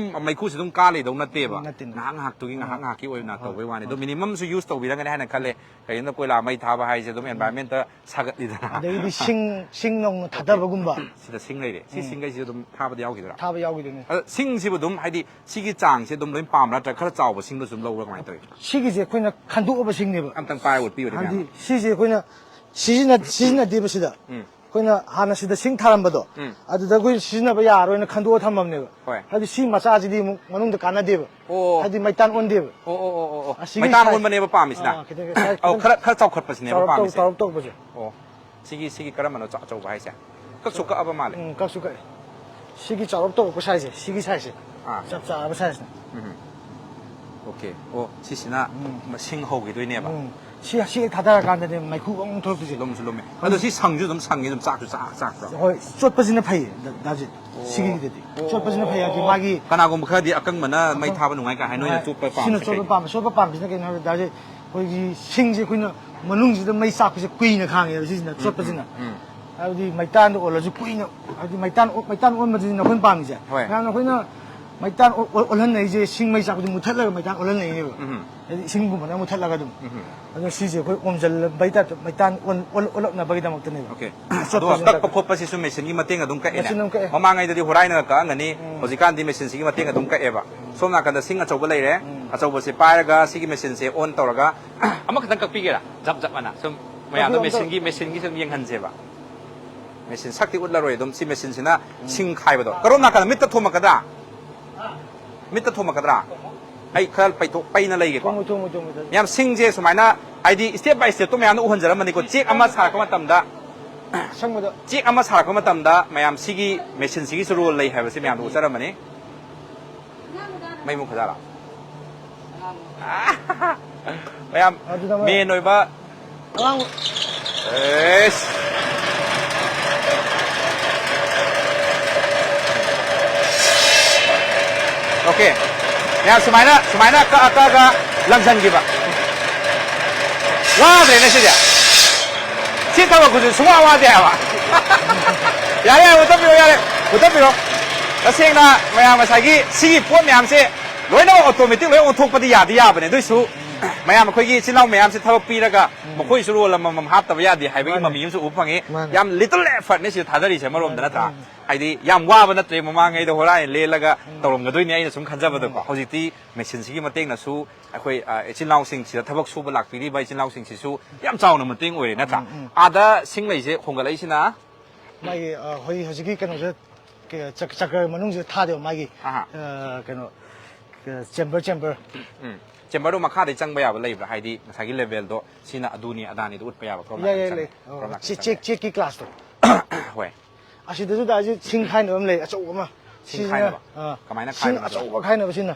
ꯃꯩꯈꯨꯁꯦ ꯑꯗꯨꯝ ꯀꯥ ꯂꯩꯗꯧ ꯅꯠꯇꯦꯕ꯫ ꯅꯠꯇꯦ, ꯅꯠꯇꯦ꯫ ꯉꯥꯏꯍꯥꯛ ꯉꯥꯏꯍꯥꯛꯇꯨꯒꯤ, ꯉꯥꯏꯍꯥꯛ ꯍꯣꯏ꯫ ꯉꯥꯏꯍꯥꯛꯀꯤ ꯑꯣꯏꯅ ꯍꯣꯏ꯫ ꯇꯧꯕꯩ ꯋꯥꯅꯤ꯫ ꯑꯗꯣ minimumꯁꯨ use ꯇꯧꯕꯤꯔꯝꯒꯅꯤ ꯍꯥꯏꯅ ꯈꯜꯂꯦ꯫ ꯀꯩꯒꯤꯅꯣꯗ ꯀꯣꯏꯂꯥ ꯃꯩ ꯊꯥꯕ ꯍꯥꯏꯁꯦ ꯑꯗꯨꯝ environmentꯇ ꯁꯥꯒꯠꯂꯤꯗꯅ꯫ ꯑꯗꯒꯤꯗꯤ ꯁꯤꯡ, ꯁꯤꯡ ꯅꯧꯅ ꯊꯥꯗꯕꯒꯨꯝꯕ꯫ ꯁꯤꯗ ꯁꯤꯡ ꯂꯩꯔꯦ꯫ ꯁꯤ ꯁꯤꯡꯈꯩꯁꯤꯁꯨ ꯑꯗꯨꯝ ꯊꯥꯕꯗ ꯌꯥꯎꯈꯤꯗ꯭ꯔꯥ? ꯊꯥꯕ ꯌꯥꯎꯈꯤꯗꯣꯏꯅꯦ꯫ ꯑꯗꯣ ꯁꯤꯡꯁꯤꯕꯨ ꯑꯗꯨꯝ, ꯍꯥꯏꯗꯤ ꯁꯤꯒꯤ ꯆꯥꯡꯁꯦ ꯑꯗꯨꯝ ꯂꯣꯏ ꯄꯥꯝꯕ꯭ꯔꯥ, ꯅꯠꯇ꯭ꯔꯒ ꯈꯔ ꯆꯥꯎꯕ ꯁꯤꯡꯗꯣ ꯁꯨꯝ ꯂꯧꯕ꯭ꯔꯥ, ꯀꯃꯥꯏꯅ ꯇꯧꯋꯤ? ꯁꯤꯒꯤꯁꯦ ꯑꯩꯈꯣꯏꯅ ꯈꯟꯗꯣꯛꯑꯕ ꯁꯤꯡꯅꯦꯕ꯫ ꯑꯝꯇꯪ ꯄꯥꯏꯔ ꯎꯠꯄꯤꯌꯨꯅꯦ ꯍꯥꯏꯗꯤ ꯃꯌꯥꯝ꯫ ꯁꯤꯁꯦ ꯑꯩꯈꯣꯏꯅ ꯁꯤꯖꯤꯟꯅ-, ꯁꯤꯖꯤꯟꯅꯗꯦꯕ ꯁꯤꯗ꯫ ꯎꯝ꯫ ꯑꯩꯈꯣꯏꯅ ꯍꯥꯟꯅ ꯁꯤꯗ ꯁꯤꯡ ꯊꯥꯔꯝꯕꯗꯣ, ꯎꯝ꯫ ꯑꯗꯨꯗ ꯑꯩꯈꯣꯏ ꯁꯤꯖꯤꯟꯅꯕ ꯌꯥꯔꯣꯏꯅ ꯈꯟꯗꯣꯛꯑ ꯊꯝꯃꯝꯅꯦꯕ꯫ ꯍꯣꯏ꯫ ꯍꯥꯏꯗꯤ ꯁꯤ ꯃꯆꯥꯁꯤꯗꯤ ꯑꯃꯨꯛ ꯃꯅꯨꯡꯗ ꯀꯥꯟꯅꯗꯦꯕ꯫ ꯑꯣ꯫ ꯍꯥꯏꯗꯤ ꯃꯩꯇꯥꯟ ꯑꯣꯟꯗꯦꯕ꯫ ꯑꯣ, ꯑꯣ, ꯑꯣ, ꯑꯣ, ꯑꯣ꯫ ꯑꯁꯤꯒꯤ ꯃꯩꯇꯥꯟ ꯁꯥꯏ-, ꯑꯣꯟꯕꯅꯦꯕ ꯄꯥꯝꯃꯤꯁꯤꯅ? ꯑꯥ, ꯈꯤꯇꯪ, ꯈꯤꯇꯪ, ꯑꯧ, ꯈꯤꯇꯪ ꯈꯔ, ꯈꯔ ꯆꯥꯎꯈꯠꯄꯁꯤꯅꯦꯕ ꯆꯥꯎꯔꯞ ꯇꯧ-, ꯄꯥꯝꯃꯤꯁꯦ꯫ ꯆꯥꯎꯔꯞ ꯇꯧꯕꯁꯦ꯫ ꯑꯣ꯫ ꯁꯤꯒꯤ, ꯁꯤꯒꯤ ꯀꯔꯝꯕꯅꯣ ꯆꯥ-, ꯑꯆꯧꯕ ꯍꯥꯏꯁꯦ? ꯀꯛꯁꯨ ꯀꯛꯑꯕ ꯃꯥꯜꯂꯦ꯫ ꯎꯝ, ꯀꯛꯁꯨ ꯀꯛꯑꯦ꯫ ꯁꯤꯒꯤ ꯆꯥꯎꯔꯞ ꯇꯧꯔꯛꯄ ꯁꯥꯏꯖꯁꯦ, ꯁꯤꯒꯤ ꯁꯥꯏꯖꯁꯦ꯫ ꯑꯥ꯫ ꯆꯞ ꯆꯥꯔꯕ ꯁꯥꯏꯖꯅꯦ꯫ ꯎꯝ꯫ ꯑꯣꯀꯦ꯫ ꯑꯣ, ꯁꯤꯁꯤꯅ ꯎꯝ꯫ ꯃꯁꯤꯡ ꯍꯧꯈꯤꯗꯣꯏꯅꯦꯕ꯫ ꯎꯝ꯫ ꯁꯤ, ꯁꯤ ꯍꯦꯛ ꯊꯥꯗꯔꯀꯥꯟꯗꯗꯤ ꯃꯩꯈꯨ ꯑꯃꯨꯛ ꯊꯣꯛꯂꯛꯇꯣꯏꯁꯦ꯫ ꯂꯨꯝꯁꯨ ꯂꯨꯝꯃꯦ꯫ ꯑꯗꯣ ꯁꯤ ꯁꯪꯁꯨ ꯑꯗꯨꯝ ꯁꯪꯉꯤ, ꯑꯗꯨꯝ ꯆꯥꯛꯁꯨ ꯆꯥꯛ, ꯆꯥꯛꯄ꯭ꯔꯣ? ꯍꯣꯏ, ꯆꯣꯠꯄꯁꯤꯅ ꯐꯩꯌꯦ, ꯗꯥ-, ꯗꯥꯖꯤꯠ꯫ ꯑꯣ꯫ ꯁꯤꯒꯤꯗꯗꯤ꯫ ꯑꯣ, ꯆꯣꯠꯄꯁꯤꯅ ꯑꯣ, ꯐꯩ, ꯑꯣ, ꯍꯥꯏꯗꯤ ꯑꯣ꯫ ꯃꯥꯒꯤ ꯀꯅꯥꯒꯨꯝꯕ ꯈꯔꯗꯤ ꯑꯀꯪꯕꯅ ꯃꯩ ꯑꯀꯪ-, ꯊꯥꯕ ꯅꯨꯡꯉꯥꯏ ꯀꯥꯏ ꯍꯥꯏ, ꯅꯣꯏꯅ ꯍꯣꯏ, ꯆꯣꯠꯄ ꯁꯤꯅ ꯄꯥꯝꯃꯤꯁꯦ ꯆꯣꯠꯄ ꯀꯩꯒꯤꯅꯣ? ꯄꯥꯝꯃꯦ꯫ ꯆꯣꯠꯄ ꯄꯥꯝꯃꯤꯁꯤꯅ ꯀꯩꯅꯣ ꯍꯥꯏꯕꯗ, ꯗꯥꯖꯤꯠ, ꯑꯩꯈꯣꯏꯒꯤ ꯁꯤꯡꯁꯦ ꯑꯩꯈꯣꯏꯅ ꯃꯅꯨꯡꯁꯤꯗ ꯃꯩ ꯆꯥꯛꯄꯁꯦ ꯀꯨꯏꯅ ꯈꯥꯡꯉꯦꯕ ꯁꯤꯁꯤꯅ, ꯎꯝ, ꯆꯣꯠꯄꯁꯤꯅ꯫ ꯎꯝ, ꯎꯝ꯫ ꯍꯥꯏꯕꯗꯤ ꯃꯩꯇꯥꯟꯗ ꯑꯣꯜꯂꯁꯨ ꯀꯨꯏꯅ, ꯍꯥꯏꯕꯗꯤ ꯃꯩꯇꯥꯟ ꯑꯣ-, ꯃꯩꯇꯥꯟ ꯑꯣꯟꯕꯗꯨꯅꯤꯅ ꯑꯩꯈꯣꯏꯅ ꯄꯥꯝꯃꯤꯁꯦ꯫ ꯍꯣꯏ꯫ ꯃꯌꯥꯝꯅ ꯑꯩꯈꯣꯏꯅ ꯃꯩꯇꯥꯟ ꯑꯣ-, ꯑꯣ-, ꯑꯣꯜꯍꯟꯅꯔꯤꯁꯦ ꯁꯤꯡ ꯃꯩ ꯆꯥꯛꯄꯗꯨ ꯃꯨꯊꯠꯂꯒ ꯃꯩꯇꯥꯟ ꯑꯣꯜꯍꯟꯅꯩꯅꯦꯕ꯫ ꯎꯝ꯫ ꯍꯥꯏꯗꯤ ꯏꯁꯤꯡꯒꯨꯝꯕꯅ ꯃꯨꯊꯠꯂꯒꯗꯨꯝ꯫ ꯎꯝ꯫ ꯑꯗꯣ ꯁꯤꯁꯦ ꯑꯩꯈꯣꯏ ꯑꯣꯝꯖꯜꯂꯝꯕꯩ ꯇꯥꯏꯞꯇ ꯃꯩꯇꯥꯟ ꯑꯣꯟ-, ꯑꯣꯟ-, ꯑꯣꯜꯂꯛꯅꯕꯒꯤꯗꯃꯛꯇꯅꯦꯕ꯫ ꯑꯣꯀꯦ꯫ ꯑꯗꯣ ꯆꯣꯠꯄꯁꯤꯅ ꯀꯛꯄ ꯀꯛꯄ꯫ ꯈꯣꯠꯄꯁꯤꯁꯨ ꯃꯦꯆꯤꯟꯒꯤ ꯃꯇꯦꯡ ꯑꯗꯨꯝ ꯀꯛꯑꯦꯅꯦ? ꯃꯦꯆꯤꯟ ꯑꯗꯨꯝ ꯀꯛꯑꯦ꯫ ꯃꯃꯥꯡꯉꯩꯗꯗꯤ ꯍꯣꯔꯥꯏꯅꯒ ꯀꯛꯑꯝꯒꯅꯤ, ꯎꯝ꯫ ꯍꯧꯖꯤꯛꯀꯥꯟꯗꯤ ꯃꯦꯆꯤꯟꯁꯤꯒꯤ ꯃꯇꯦꯡ ꯑꯗꯨꯝ ꯀꯛꯑꯦꯕ꯫ ꯎꯝ꯫ ꯁꯣꯝ ꯅꯥꯀꯟꯗ ꯁꯤꯡ ꯑꯆꯧꯕ ꯂꯩꯔꯦ, ꯎꯝ꯫ ꯑꯆꯧꯕꯁꯦ ꯄꯥꯏꯔꯒ ꯁꯤꯒꯤ ꯃꯦꯆꯤꯟꯁꯦ ꯑꯣꯟ ꯇꯧꯔꯒ ꯑꯃꯈꯛꯇꯪ ꯀꯛꯄꯤꯒꯦꯔꯥ? ꯖꯞ ꯖꯞ ꯑꯅ ꯁꯨꯝ ꯃꯌꯥꯝꯗꯣ ꯀꯛꯄꯤꯌꯣ, ꯑꯝꯇ꯫ ꯃꯦꯆꯤꯟꯒꯤ, ꯃꯦꯆꯤꯟꯒꯤ ꯁꯨꯝ ꯌꯦꯡꯍꯟꯁꯦꯕ꯫ ꯃꯦꯆꯤꯟ ꯁꯛꯇꯤ ꯎꯠꯂꯔꯣꯏ ꯑꯗꯨꯝ꯫ ꯁꯤ ꯃꯦꯆꯤꯟꯁꯤꯅ ꯎꯝ꯫ ꯁꯤꯡ ꯈꯥꯏꯕꯗꯣ꯫ ꯀꯔꯣꯝ ꯅꯥꯀꯟꯗ ꯃꯤꯠꯇ ꯊꯣꯝꯃꯛꯀꯗ꯭ꯔꯥ? ꯃꯤꯠꯇ ꯊꯣꯝꯃꯛꯀꯗ꯭ꯔꯥ? ꯑꯩ ꯈꯔ ꯄꯩꯊꯣꯛ-, ꯄꯩꯅ ꯂꯩꯒꯦꯀꯣ꯫ ꯊꯣꯝꯃꯣꯏ, ꯊꯣꯝꯃꯣꯏ, ꯊꯣꯝꯃꯣꯏ, ꯊꯣꯝꯃꯣꯏ꯫ ꯃꯌꯥꯝ ꯁꯤꯡꯁꯦ ꯁꯨꯃꯥꯏꯅ, ꯍꯥꯏꯗꯤ step by step ꯇꯣ ꯃꯌꯥꯝꯗ ꯎꯍꯟꯖꯔꯝꯕꯅꯤꯀꯣ꯫ ꯆꯦꯛ ꯑꯃ ꯁꯥꯔꯛꯄ ꯃꯇꯝꯗ, ꯑꯁꯪꯕꯗꯣ꯫ ꯆꯦꯛ ꯑꯃ ꯁꯥꯔꯛꯄ ꯃꯇꯝꯗ ꯃꯌꯥꯝ ꯁꯤꯒꯤ ꯃꯦꯆꯤꯟꯁꯤꯒꯤꯁꯨ role ꯂꯩ ꯍꯥꯏꯕꯁꯤ ꯃꯌꯥꯝꯗ ꯎꯠꯆꯔꯝꯕꯅꯤ꯫ ꯃꯩ ꯃꯨꯠꯈ꯭ꯔꯖꯥꯠꯂꯣ? ꯃꯌꯥꯝ ꯑꯗꯨꯗ ꯃꯣꯏ main ꯑꯣꯏꯕ ꯑꯉꯥꯡ ꯑꯦꯁ꯫ ꯑꯣꯀꯦ꯫ ꯃꯌꯥꯝ ꯁꯨꯃꯥꯏꯅ, ꯁꯨꯃꯥꯏꯅ ꯀꯛꯑ ꯀꯛꯑꯒ ꯂꯪꯁꯤꯟꯈꯤꯕ꯫ ꯋꯥꯗ꯭ꯔꯦꯅꯦ ꯁꯤꯗꯤ꯫ ꯁꯤ ꯊꯕꯛ ꯈꯨꯗꯤꯡ ꯁꯨꯡꯋꯥ ꯋꯥꯗꯦ ꯍꯥꯏꯕ꯫ ꯌꯥꯔꯦ, ꯌꯥꯔꯦ, ꯃꯨꯊꯠꯄꯤꯔꯣ, ꯌꯥꯔꯦ꯫ ꯃꯨꯊꯠꯄꯤꯔꯣ꯫ ꯇꯁꯦꯡꯅ ꯃꯌꯥꯝ ꯉꯁꯥꯏꯒꯤ ꯁꯤꯒꯤ ꯄꯣꯠ ꯃꯌꯥꯝꯁꯦ ꯂꯣꯏꯅꯃꯛ automatic ꯂꯣꯏ ꯑꯣꯟꯊꯣꯛꯄꯗꯤ ꯌꯥꯗꯤ ꯌꯥꯕꯅꯦ꯫ ꯑꯗꯨꯏꯁꯨ ꯃꯌꯥꯝ ꯑꯩꯈꯣꯏꯒꯤ ꯏꯆꯤꯜ ꯏꯅꯥꯎ ꯃꯌꯥꯝꯁꯦ ꯊꯕꯛ ꯄꯤꯔꯒ ꯃꯈꯣꯏꯁꯨ ꯔꯣꯜ ꯑꯃꯃꯝ ꯍꯥꯞꯇꯕ ꯌꯥꯗꯦ ꯍꯥꯏꯕꯒꯤ ꯃꯃꯤ ꯑꯃꯁꯨ ꯎꯕ ꯐꯪꯉꯤ꯫ ꯌꯥꯝ ꯂꯤꯇꯜ ꯑꯦꯐꯔꯠꯅꯤ ꯁꯤꯗ ꯊꯥꯗꯔꯤꯁꯦ ꯑꯃꯔꯣꯝꯗ, ꯅꯠꯇ꯭ꯔꯥ? ꯍꯥꯏꯗꯤ ꯌꯥꯝ ꯋꯥꯕ ꯅꯠꯇ꯭ꯔꯦ, ꯃꯃꯥꯡꯉꯩꯗ ꯍꯣꯔꯥꯏ ꯂꯦꯜꯂꯒ ꯇꯧꯔꯝꯒꯗꯣꯏꯅꯤ ꯑꯩꯅ ꯁꯨꯝ ꯈꯟꯖꯕꯗꯀꯣ꯫ ꯍꯧꯖꯤꯛꯇꯤ ꯃꯦꯆꯤꯟꯁꯤꯒꯤ ꯃꯇꯦꯡꯅꯁꯨ ꯑꯩꯈꯣꯏ, ꯑ, ꯏꯆꯤꯜ ꯏꯅꯥꯎꯁꯤꯡ, ꯁꯤꯗ ꯊꯕꯛ ꯁꯨꯕ ꯂꯥꯛꯄꯤꯔꯤꯕ ꯏꯆꯤꯜ ꯏꯅꯥꯎꯁꯤꯡꯁꯤꯁꯨ ꯌꯥꯝ ꯆꯥꯎꯅ ꯃꯇꯦꯡ ꯑꯣꯏꯔꯦ, ꯅꯠꯇ꯭ꯔꯥ? ꯑꯥꯗ ꯁꯤꯡ ꯂꯩꯁꯦ ꯍꯣꯡꯒꯠꯂꯛꯏꯁꯤꯅ? ꯃꯥꯒꯤ, ꯑ, ꯍꯣꯏ, ꯍꯧꯖꯤꯛꯀꯤ ꯀꯩꯅꯣꯁꯦ, ꯀ-, ꯆꯛ-, ꯆꯛꯀ꯭ꯔ ꯃꯅꯨꯡꯁꯤꯗ ꯊꯥꯗꯦꯕ ꯃꯥꯒꯤ, ꯑꯍꯥ꯫ ꯑ, ꯀꯩꯅꯣ, ꯆꯦꯝꯕꯔ, ꯆꯦꯝꯕꯔ꯫ ꯎꯝ꯫ ꯆꯦꯝꯕꯔꯗꯣ ꯃꯈꯥꯗꯩ ꯆꯪꯕ ꯌꯥꯕ ꯂꯩꯕ꯭ꯔꯥ? ꯍꯥꯏꯗꯤ ꯉꯁꯥꯏꯒꯤ ꯂꯦꯚꯦꯜꯗꯣ ꯁꯤꯅ ꯑꯗꯨꯅꯤ ꯑꯗꯥꯅꯤꯗꯣ ꯎꯠꯄ ꯌꯥꯕ, ꯀꯔꯣꯝ ꯌꯥꯏ, ꯅꯥꯀꯟ ꯌꯥꯏ, ꯆꯪꯉꯦ, ꯂꯩ꯫ ꯑꯣ, ꯀꯔꯣꯝ ꯅꯥꯀꯟ ꯆꯦꯛ, ꯆꯪꯉꯦ? ꯆꯦꯛ, ꯆꯦꯛꯀꯤ ꯀ꯭ꯂꯥꯁꯇꯣ꯫ ꯍꯣꯏ꯫ ꯑꯁꯤꯗꯁꯨ ꯗꯥ ꯁꯤ ꯁꯤꯡ ꯈꯥꯏꯅꯕ ꯑꯃ ꯂꯩ, ꯑꯆꯧꯕ ꯑꯃ꯫ ꯁꯤꯡ ꯁꯤꯁꯤꯅ, ꯈꯥꯏꯅꯕ? ꯑꯥ, ꯀꯃꯥꯏꯅ ꯁꯤꯡ ꯈꯥꯏꯕꯅꯣ ꯑꯗꯨꯅ? ꯑꯆꯧꯕ ꯈꯥꯏꯅꯕꯁꯤꯅ꯫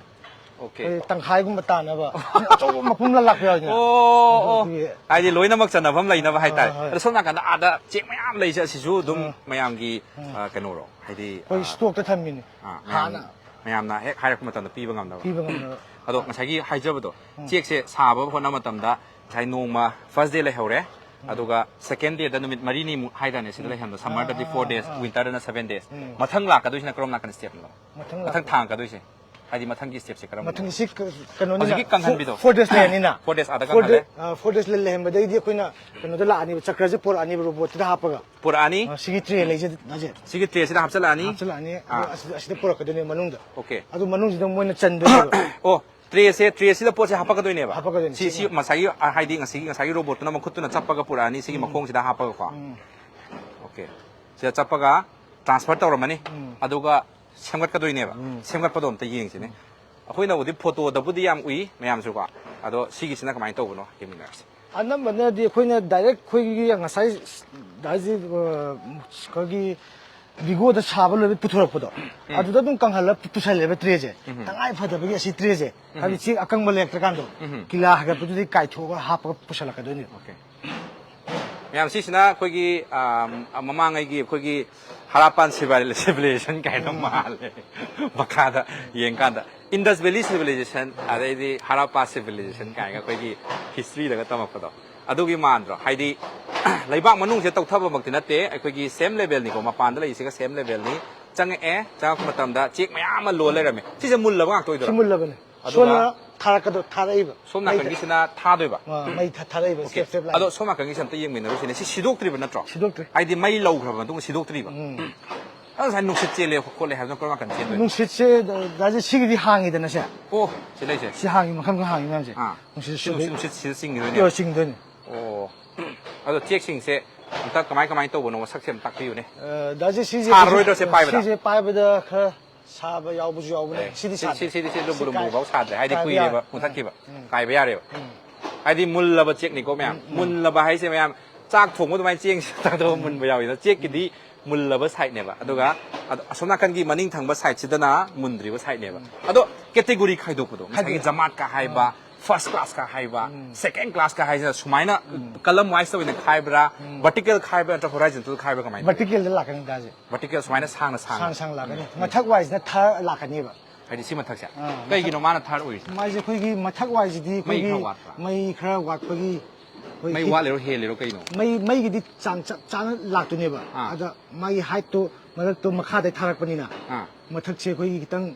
ꯑꯣꯀꯦ꯫ ꯑꯩꯈꯣꯏ ꯇꯪꯈꯥꯏꯒꯨꯝꯕ ꯇꯥꯅꯕ꯫ ꯑꯆꯧꯕ ꯃꯄꯨꯝ ꯂꯥꯛꯄ ꯌꯥꯎꯋꯤꯗꯅ꯫ ꯑꯣ, ꯑꯣ꯫ ꯑꯗꯨꯒꯤ ꯍꯥꯏꯗꯤ ꯂꯣꯏꯅꯃꯛ ꯆꯟꯅꯐꯝ ꯂꯩꯅꯕ ꯍꯥꯏꯇꯥꯔꯦ꯫ ꯑꯥ, ꯍꯣꯏ꯫ ꯑꯗꯣ ꯁꯣꯝ ꯅꯥꯀꯟꯗ ꯑꯥꯗ ꯆꯦꯛ ꯃꯌꯥꯝ ꯂꯩꯁꯦ, ꯑꯁꯤꯁꯨ ꯑꯗꯨꯝ ꯑꯥ꯫ ꯃꯌꯥꯝꯒꯤ, ꯑꯥ꯫ ꯑ, ꯀꯩꯅꯣꯔꯣ? ꯍꯥꯏꯗꯤ, ꯑꯩꯈꯣꯏ ꯑ, ꯁ꯭ꯇꯣꯛꯇ ꯊꯝꯃꯤꯅꯦ꯫ ꯑꯥ, ꯃꯌꯥꯝ-, ꯍꯥꯟꯅ ꯃꯌꯥꯝꯅ ꯍꯦꯛ ꯍꯥꯏꯔꯛꯄ ꯃꯇꯝꯗ ꯄꯤꯕ ꯉꯝꯅꯕ꯫ ꯄꯤꯕ ꯉꯝꯅꯕ꯫ ꯑꯗꯣ ꯉꯁꯥꯏꯒꯤ ꯍꯥꯏꯖꯕꯗꯣ, ꯎꯝ꯫ ꯆꯦꯛꯁꯦ ꯁꯥꯕ ꯍꯣꯠꯅꯕ ꯃꯇꯝꯗ ꯉꯁꯥꯏ ꯅꯣꯡꯃ first day ꯂꯩꯍꯧꯔꯦ, ꯎꯝ꯫ ꯑꯗꯨꯒ second dayꯗ ꯅꯨꯃꯤꯠ ꯃꯔꯤꯅꯤꯃꯨꯛ ꯍꯥꯏꯗꯥꯏꯅꯦ ꯁꯤꯗ ꯎꯝ꯫ ꯂꯩꯍꯟꯕ, summerꯗꯗꯤ ꯑꯥ, four ꯑꯥ, days, ꯑꯥ꯫ Winterꯗꯅ seven days꯫ ꯎꯝ꯫ ꯃꯊꯪ ꯂꯥꯛꯀꯗꯣꯏꯁꯤꯅ ꯀꯔꯝ ꯅꯥꯀꯟ stepꯅꯣ? ꯃꯊꯪ ꯃꯊꯪ ꯂꯥꯛꯄ꯫ ꯊꯥꯡꯉꯛꯀꯗꯣꯏꯁꯦ? ꯍꯥꯏꯗꯤ ꯃꯊꯪꯒꯤ stepꯁꯦ ꯀꯔꯝꯕꯅꯣ? ꯃꯊꯪꯒꯤ ꯁꯤ ꯀ-, ꯀꯩꯅꯣꯅꯤꯅ, ꯍꯧꯖꯤꯛꯀꯤ ꯀꯪꯍꯟꯕꯤꯗꯣ꯫ Four days ꯂꯩꯔꯅꯤꯅ꯫ Four days ꯑꯥꯗ four ꯀꯪꯍꯜꯂꯦ꯫ Day-, ꯑ, four days ꯂꯩ-, ꯂꯩꯍꯟꯕꯗꯒꯤꯗꯤ ꯑꯩꯈꯣꯏꯅ ꯀꯩꯅꯣꯗ ꯂꯥꯛꯑꯅꯤꯕ, ꯆꯀ꯭ꯔꯁꯦ ꯄꯣꯔꯛꯑꯅꯤꯕ ꯔꯣꯕꯣꯠꯇꯨꯗ ꯍꯥꯞꯄꯒ꯫ ꯄꯨꯔꯛꯑꯅꯤ꯫ ꯑ, ꯁꯤꯒꯤ tray ꯂꯩꯖꯦ-, ꯂꯩꯖꯦ꯫ ꯁꯤꯒꯤ trayꯁꯤꯗ ꯍꯥꯞꯆꯤꯜꯂꯛꯑꯅꯤ꯫ ꯍꯥꯞꯆꯤꯜꯂꯛꯑꯅꯤ꯫ ꯑꯥ꯫ ꯑꯗꯨꯒ ꯑꯁꯤꯗ, ꯑꯁꯤꯗ ꯄꯨꯔꯛꯀꯗꯣꯏꯅꯦ ꯃꯅꯨꯡꯗ꯫ ꯑꯣꯀꯦ꯫ ꯑꯗꯨ ꯃꯅꯨꯡꯁꯤꯗ ꯃꯣꯏꯅ ꯆꯟꯗꯣꯏꯅꯦꯕ꯫ ꯑꯣ, trayꯁꯦ, trayꯁꯤꯗ ꯄꯣꯠꯁꯦ ꯍꯥꯞꯄꯛꯀꯗꯣꯏꯅꯦꯕ? ꯍꯥꯞꯄꯛꯀꯗꯣꯏꯅꯦ, ꯁꯤ, ꯁꯤ ꯁꯤꯒꯤ ꯉꯁꯥꯏꯒꯤ, ꯑ, ꯍꯥꯏꯗꯤ ꯉꯁꯤꯒꯤ, ꯉꯁꯥꯏꯒꯤ ꯔꯣꯕꯣꯠꯇꯨꯅ ꯃꯈꯨꯠꯇꯨꯅ ꯆꯞꯄꯒ ꯄꯨꯔꯛꯑꯅꯤ, ꯁꯤꯒꯤ ꯎꯝ꯫ ꯃꯈꯣꯡꯁꯤꯗ ꯍꯥꯞꯄꯒꯀꯣ꯫ ꯎꯝ꯫ ꯑꯣꯀꯦ꯫ ꯁꯤꯗ ꯆꯞꯄꯒ transfer ꯇꯧꯔꯝꯃꯅꯤ꯫ ꯎꯝ꯫ ꯑꯗꯨꯒ ꯁꯦꯝꯒꯠꯀꯗꯣꯏꯅꯦꯕ꯫ ꯎꯝ꯫ ꯁꯦꯝꯒꯠꯄꯗꯣ ꯑꯝꯇ ꯌꯦꯡꯁꯤꯅꯦ꯫ ꯑꯩꯈꯣꯏꯅꯕꯨꯗꯤ ꯐꯣꯇꯣꯗꯕꯨꯗꯤ ꯌꯥꯝ ꯎꯏ ꯃꯌꯥꯝꯁꯨꯀꯣ, ꯑꯗꯣ ꯁꯤꯒꯤꯁꯤꯅ ꯀꯃꯥꯏꯅ ꯇꯧꯕꯅꯣ ꯌꯦꯡꯃꯤꯟꯅꯔꯁꯤ꯫ ꯑꯅꯝꯕꯅꯗꯤ ꯑꯩꯈꯣꯏꯅ direct ꯑꯩꯈꯣꯏꯒꯤ ꯉꯁꯥꯏ ꯍꯥꯏꯁꯦ, ꯑ, ꯑꯩꯈꯣꯏꯒꯤ ꯕꯤꯒꯣꯗ ꯁꯥꯕ ꯂꯣꯏꯕ ꯄꯨꯊꯣꯔꯛꯄꯗꯣ, ꯎꯝ꯫ ꯑꯗꯨꯗ ꯑꯗꯨꯝ ꯀꯪꯍꯜꯂ ꯄꯨꯁꯜꯂꯦꯕ trayꯁꯦ꯫ ꯎꯝ꯫ ꯇꯉꯥꯏ ꯐꯗꯕꯒꯤ ꯑꯁꯤ trayꯁꯦ, ꯎꯝ꯫ ꯍꯥꯏꯕꯗꯤ ꯆꯦꯡ ꯑꯀꯪꯕ ꯂꯩꯔꯛꯇ꯭ꯔꯀꯥꯟꯗꯣ, ꯎꯝ꯫ ꯀꯤꯂꯥ ꯍꯥꯏꯒꯠꯄꯗꯨꯗꯩ ꯀꯥꯏꯊꯣꯛꯑꯒ ꯍꯥꯞꯄꯒ ꯄꯨꯁꯜꯂꯛꯀꯗꯣꯏꯅꯦꯕ꯫ ꯑꯣꯀꯦ꯫ ꯃꯌꯥꯝ, ꯁꯤꯁꯤꯅ ꯑꯩꯈꯣꯏꯒꯤ, ꯑꯝ, ꯃꯃꯥꯡꯉꯩꯒꯤ ꯑꯩꯈꯣꯏꯒꯤ ꯍꯔꯥꯄꯥꯟ ꯁꯤꯚꯥꯏ-, civilization ꯀꯥꯏꯅ ꯃꯥꯜꯂꯦ꯫ ꯃꯈꯥꯗ ꯌꯦꯡꯀꯥꯟꯗ Indus Valley civilization, ꯑꯗꯩꯗꯤ ꯍꯔꯥꯄꯥ civilization ꯀꯥꯏꯅ ꯑꯩꯈꯣꯏꯒꯤ historyꯗꯒ ꯇꯝꯃꯛꯄꯗꯣ, ꯑꯗꯨꯒꯤ ꯃꯥꯟꯗ꯭ꯔꯣ? ꯍꯥꯏꯗꯤ, ꯂꯩꯕꯥꯛ ꯃꯅꯨꯡꯁꯦ ꯇꯧꯊꯕꯃꯛꯇꯤ ꯅꯠꯇꯦ, ꯑꯩꯈꯣꯏꯒꯤ same levelꯅꯤꯀꯣ, ꯃꯄꯥꯟꯗ ꯂꯩꯔꯤꯁꯤꯒ same levelꯅꯤ꯫ ꯆꯪꯉꯛꯑꯦ, ꯆꯪꯉꯛꯄ ꯃꯇꯝꯗ ꯆꯦꯛ ꯃꯌꯥꯝ ꯑꯃ ꯂꯣꯜ ꯂꯩꯔꯝꯃꯦ꯫ ꯁꯤꯁꯦ ꯃꯨꯜꯂꯕ ꯉꯥꯛꯇ ꯁꯤ ꯑꯣꯏꯗꯣꯏꯔꯣ? ꯃꯨꯜꯂꯕꯅꯦ꯫ ꯁꯣꯝꯅ ꯊꯥꯔꯛꯀꯗ ꯊꯥꯔꯛꯏꯕ ꯁꯣꯝ ꯅꯥꯀꯟꯒꯤꯁꯤꯅ ꯊꯥꯗꯣꯏꯕ ꯑ, ꯃꯩ ꯊꯥ- ꯊꯥꯔꯛꯏꯕ step step line. ꯑꯗꯣ ꯁꯣꯝ ꯅꯥꯀꯟꯒꯤꯁꯦ ꯑꯝꯇ ꯌꯦꯡꯃꯤꯟꯅꯔꯨꯁꯤꯅꯦ꯫ ꯁꯤ ꯁꯤꯗꯣꯛꯇ꯭ꯔꯤꯕ ꯅꯠꯇ꯭ꯔꯣ? ꯁꯤꯗꯣꯛꯇ꯭ꯔꯤ. ꯍꯥꯏꯗꯤ ꯃꯩ ꯂꯧꯈ꯭ꯔꯕ ꯃꯇꯨꯡꯗ ꯁꯤꯗꯣꯛꯇ꯭ꯔꯤꯕ? ꯎꯝ. ꯑꯗꯣ ꯉꯁꯥꯏ ꯅꯨꯡꯁꯤꯠ ꯆꯦꯜꯂꯦ ꯈꯣꯠꯂꯦ ꯍꯥꯏꯕꯗꯣ ꯀꯔꯝ ꯅꯥꯀꯟ ꯆꯦꯟꯗꯣꯏꯅꯣ? ꯅꯨꯡꯁꯤꯠꯁꯦ ꯗꯥꯁꯦ ꯁꯤꯒꯤꯗꯤ ꯍꯥꯡꯉꯤꯗꯅ ꯁꯦ. ꯑꯣ ꯁꯤ ꯂꯩꯁꯦ. ꯁꯤ ꯍꯥꯡꯉꯤ ꯃꯈꯜ ꯃꯈꯜ ꯍꯥꯡꯉꯤ ꯃꯌꯥꯝꯁꯦ. ꯑꯥ. ꯅꯨꯡꯁꯤꯠ ꯁꯤ ꯅꯨꯡꯁꯤꯠ ꯁꯨꯗꯣꯏꯅꯤ. ꯅꯨꯡꯁꯤꯠ ꯁꯤꯗ ꯆꯤꯡꯈꯤꯗꯣꯏꯅꯦ. ꯌꯣ, ꯆꯤꯡꯗꯣꯏꯅꯤ. ꯑꯣ ꯑꯗꯣ ꯆꯦꯛꯁꯤꯡꯁꯦ ꯑꯝꯇ ꯀꯃꯥꯏ ꯀꯃꯥꯏꯅ ꯇꯧꯕꯅꯣ ꯃꯁꯛꯁꯦ ꯑꯝꯇ ꯇꯥꯛꯄꯤꯌꯨꯅꯦ. ꯑ, ꯗꯥꯁꯦ ꯁꯤꯁꯦ ꯁꯥꯔꯔꯣꯏꯗ꯭ꯔꯣ ꯁꯦ ꯄꯥꯏꯕꯗ? ꯁꯤꯁꯦ ꯄꯥꯏꯕꯗ ꯈꯔ ꯁꯥꯕ ꯌꯥꯎꯕꯁꯨ ꯌꯥꯎꯕꯅꯦ. ꯁꯤꯗꯤ ꯁꯤ- ꯁꯥꯗꯦ. ꯁꯤ- ꯁꯤꯗꯤ ꯁꯤ ꯂꯨꯝꯕꯨ ꯁꯤ ꯂꯨꯝꯕꯨ ꯀꯥꯏ- ꯂꯨꯝꯕꯨ ꯁꯥꯗ꯭ꯔꯦ ꯍꯥꯏꯗꯤ ꯀꯥꯏꯕ ꯀꯨꯏꯔꯦꯕ ꯌꯥꯔꯦ. ꯃꯨꯊꯠꯈꯤꯕ. ꯎꯝ. ꯀꯥꯏꯕ ꯌꯥꯔꯦꯕ. ꯍꯥꯏꯗꯤ ꯃꯨꯜꯂꯕ ꯆꯦꯛꯅꯤꯀꯣ ꯃꯌꯥꯝ. ꯃꯨꯜꯂꯕ ꯍꯥꯏꯁꯦ ꯃꯌꯥꯝ ꯆꯥꯛ ꯊꯣꯡꯕ ꯑꯗꯨꯃꯥꯏꯅ ꯆꯦꯡ ꯆꯥꯛ ꯊꯣꯡꯕ ꯃꯨꯟꯕ ꯌꯥꯎꯋꯤꯗꯅ ꯆꯦꯛꯀꯤꯗꯤ ꯃꯨꯜꯂꯕ ꯁꯥꯏꯠꯅꯦꯕ. ꯑꯗꯨꯒ ꯑꯗꯣ ꯑꯁꯣꯝ ꯅꯥꯀꯟꯒꯤ ꯃꯅꯤꯡ ꯊꯪꯕ ꯁꯥꯏꯠꯁꯤꯗꯅ ꯃꯨꯟꯗ꯭ꯔꯤꯕ ꯁꯥꯏꯠꯅꯦꯕ. ꯑꯗꯣ ꯀꯦꯇꯦꯒꯣꯔꯤ ꯈꯥꯏꯗꯣꯛꯄꯗꯣ ꯉꯁꯥꯏꯒꯤ ꯈꯥꯏꯗꯣꯛꯑꯦ. ꯖꯃꯥꯠꯀ ꯍꯥꯏꯕ, ꯐꯥꯔꯁ ꯀ꯭ꯂꯥꯁꯀ ꯍꯥꯏꯕ, ꯁꯦꯀꯦꯟ ꯀ꯭ꯂꯥꯁꯀ ꯍꯥꯏꯁꯤꯅ ꯁꯨꯃꯥꯏꯅ ꯀꯂꯝ ꯋꯥꯏꯁꯇ ꯑꯣꯏꯅ ꯈꯥꯏꯕ꯭ꯔꯥ, ꯚꯔꯇꯤꯀꯦꯜ ꯈꯥꯏꯕ꯭ꯔꯥ ꯅꯠꯇ꯭ꯔꯒ ꯍꯣꯔꯥꯏꯖꯟꯇꯦꯜ ꯈꯥꯏꯕ꯭ꯔꯥ ꯀꯃꯥꯏꯅ ꯇꯧꯏ? ꯚꯔꯇꯤꯀꯦꯜꯗ ꯂꯥꯛꯀꯅꯤ ꯗꯥꯁꯦ. ꯚꯔꯇꯤꯀꯦꯜ ꯁꯨꯃꯥꯏꯅ ꯁꯥꯡꯅ ꯁꯥꯡꯅ. ꯁꯥꯡ ꯁꯥꯡ ꯂꯥꯛꯀꯅꯤ. ꯃꯊꯛ ꯋꯥꯏꯁꯤꯅ ꯊꯥꯔ ꯂꯥꯛꯀꯅꯤꯕ. ꯍꯥꯏꯗꯤ ꯁꯤ ꯃꯊꯛꯁꯦ. ꯑꯥ, ꯀꯩꯒꯤꯅꯣ ꯃꯥꯅ ꯊꯥꯔ ꯑꯣꯏꯔꯤꯁꯦ? ꯃꯥꯁꯦ ꯑꯩꯈꯣꯏꯒꯤ ꯃꯊꯛ ꯋꯥꯏꯁꯤꯗꯤ ꯃꯩ ꯑꯩꯈꯣꯏꯒꯤ ꯈꯔ ꯋꯥꯠꯄ꯭ꯔꯥ? ꯃꯩ ꯈꯔ ꯋꯥꯠꯄꯒꯤ ꯑꯩꯈꯣꯏ ꯃꯩ heat- ꯋꯥꯠꯂꯤꯔꯣ ꯍꯦꯜꯂꯤꯔꯣ ꯀꯩꯅꯣ? ꯃꯩ ꯃꯩꯒꯤꯗꯤ ꯆꯥꯡ ꯆꯞ ꯆꯥꯅ ꯂꯥꯛꯇꯣꯏꯅꯦꯕ. ꯑꯥ. ꯑꯗ ꯃꯥꯒꯤ ꯍꯥꯏꯠꯇꯣ ꯃꯊꯛꯇꯣ ꯃꯈꯥꯗꯩ ꯊꯥꯔꯛꯄꯅꯤꯅ ꯑꯥ. ꯃꯊꯛꯁꯦ ꯑꯩꯈꯣꯏꯒꯤ ꯈꯤꯇꯪ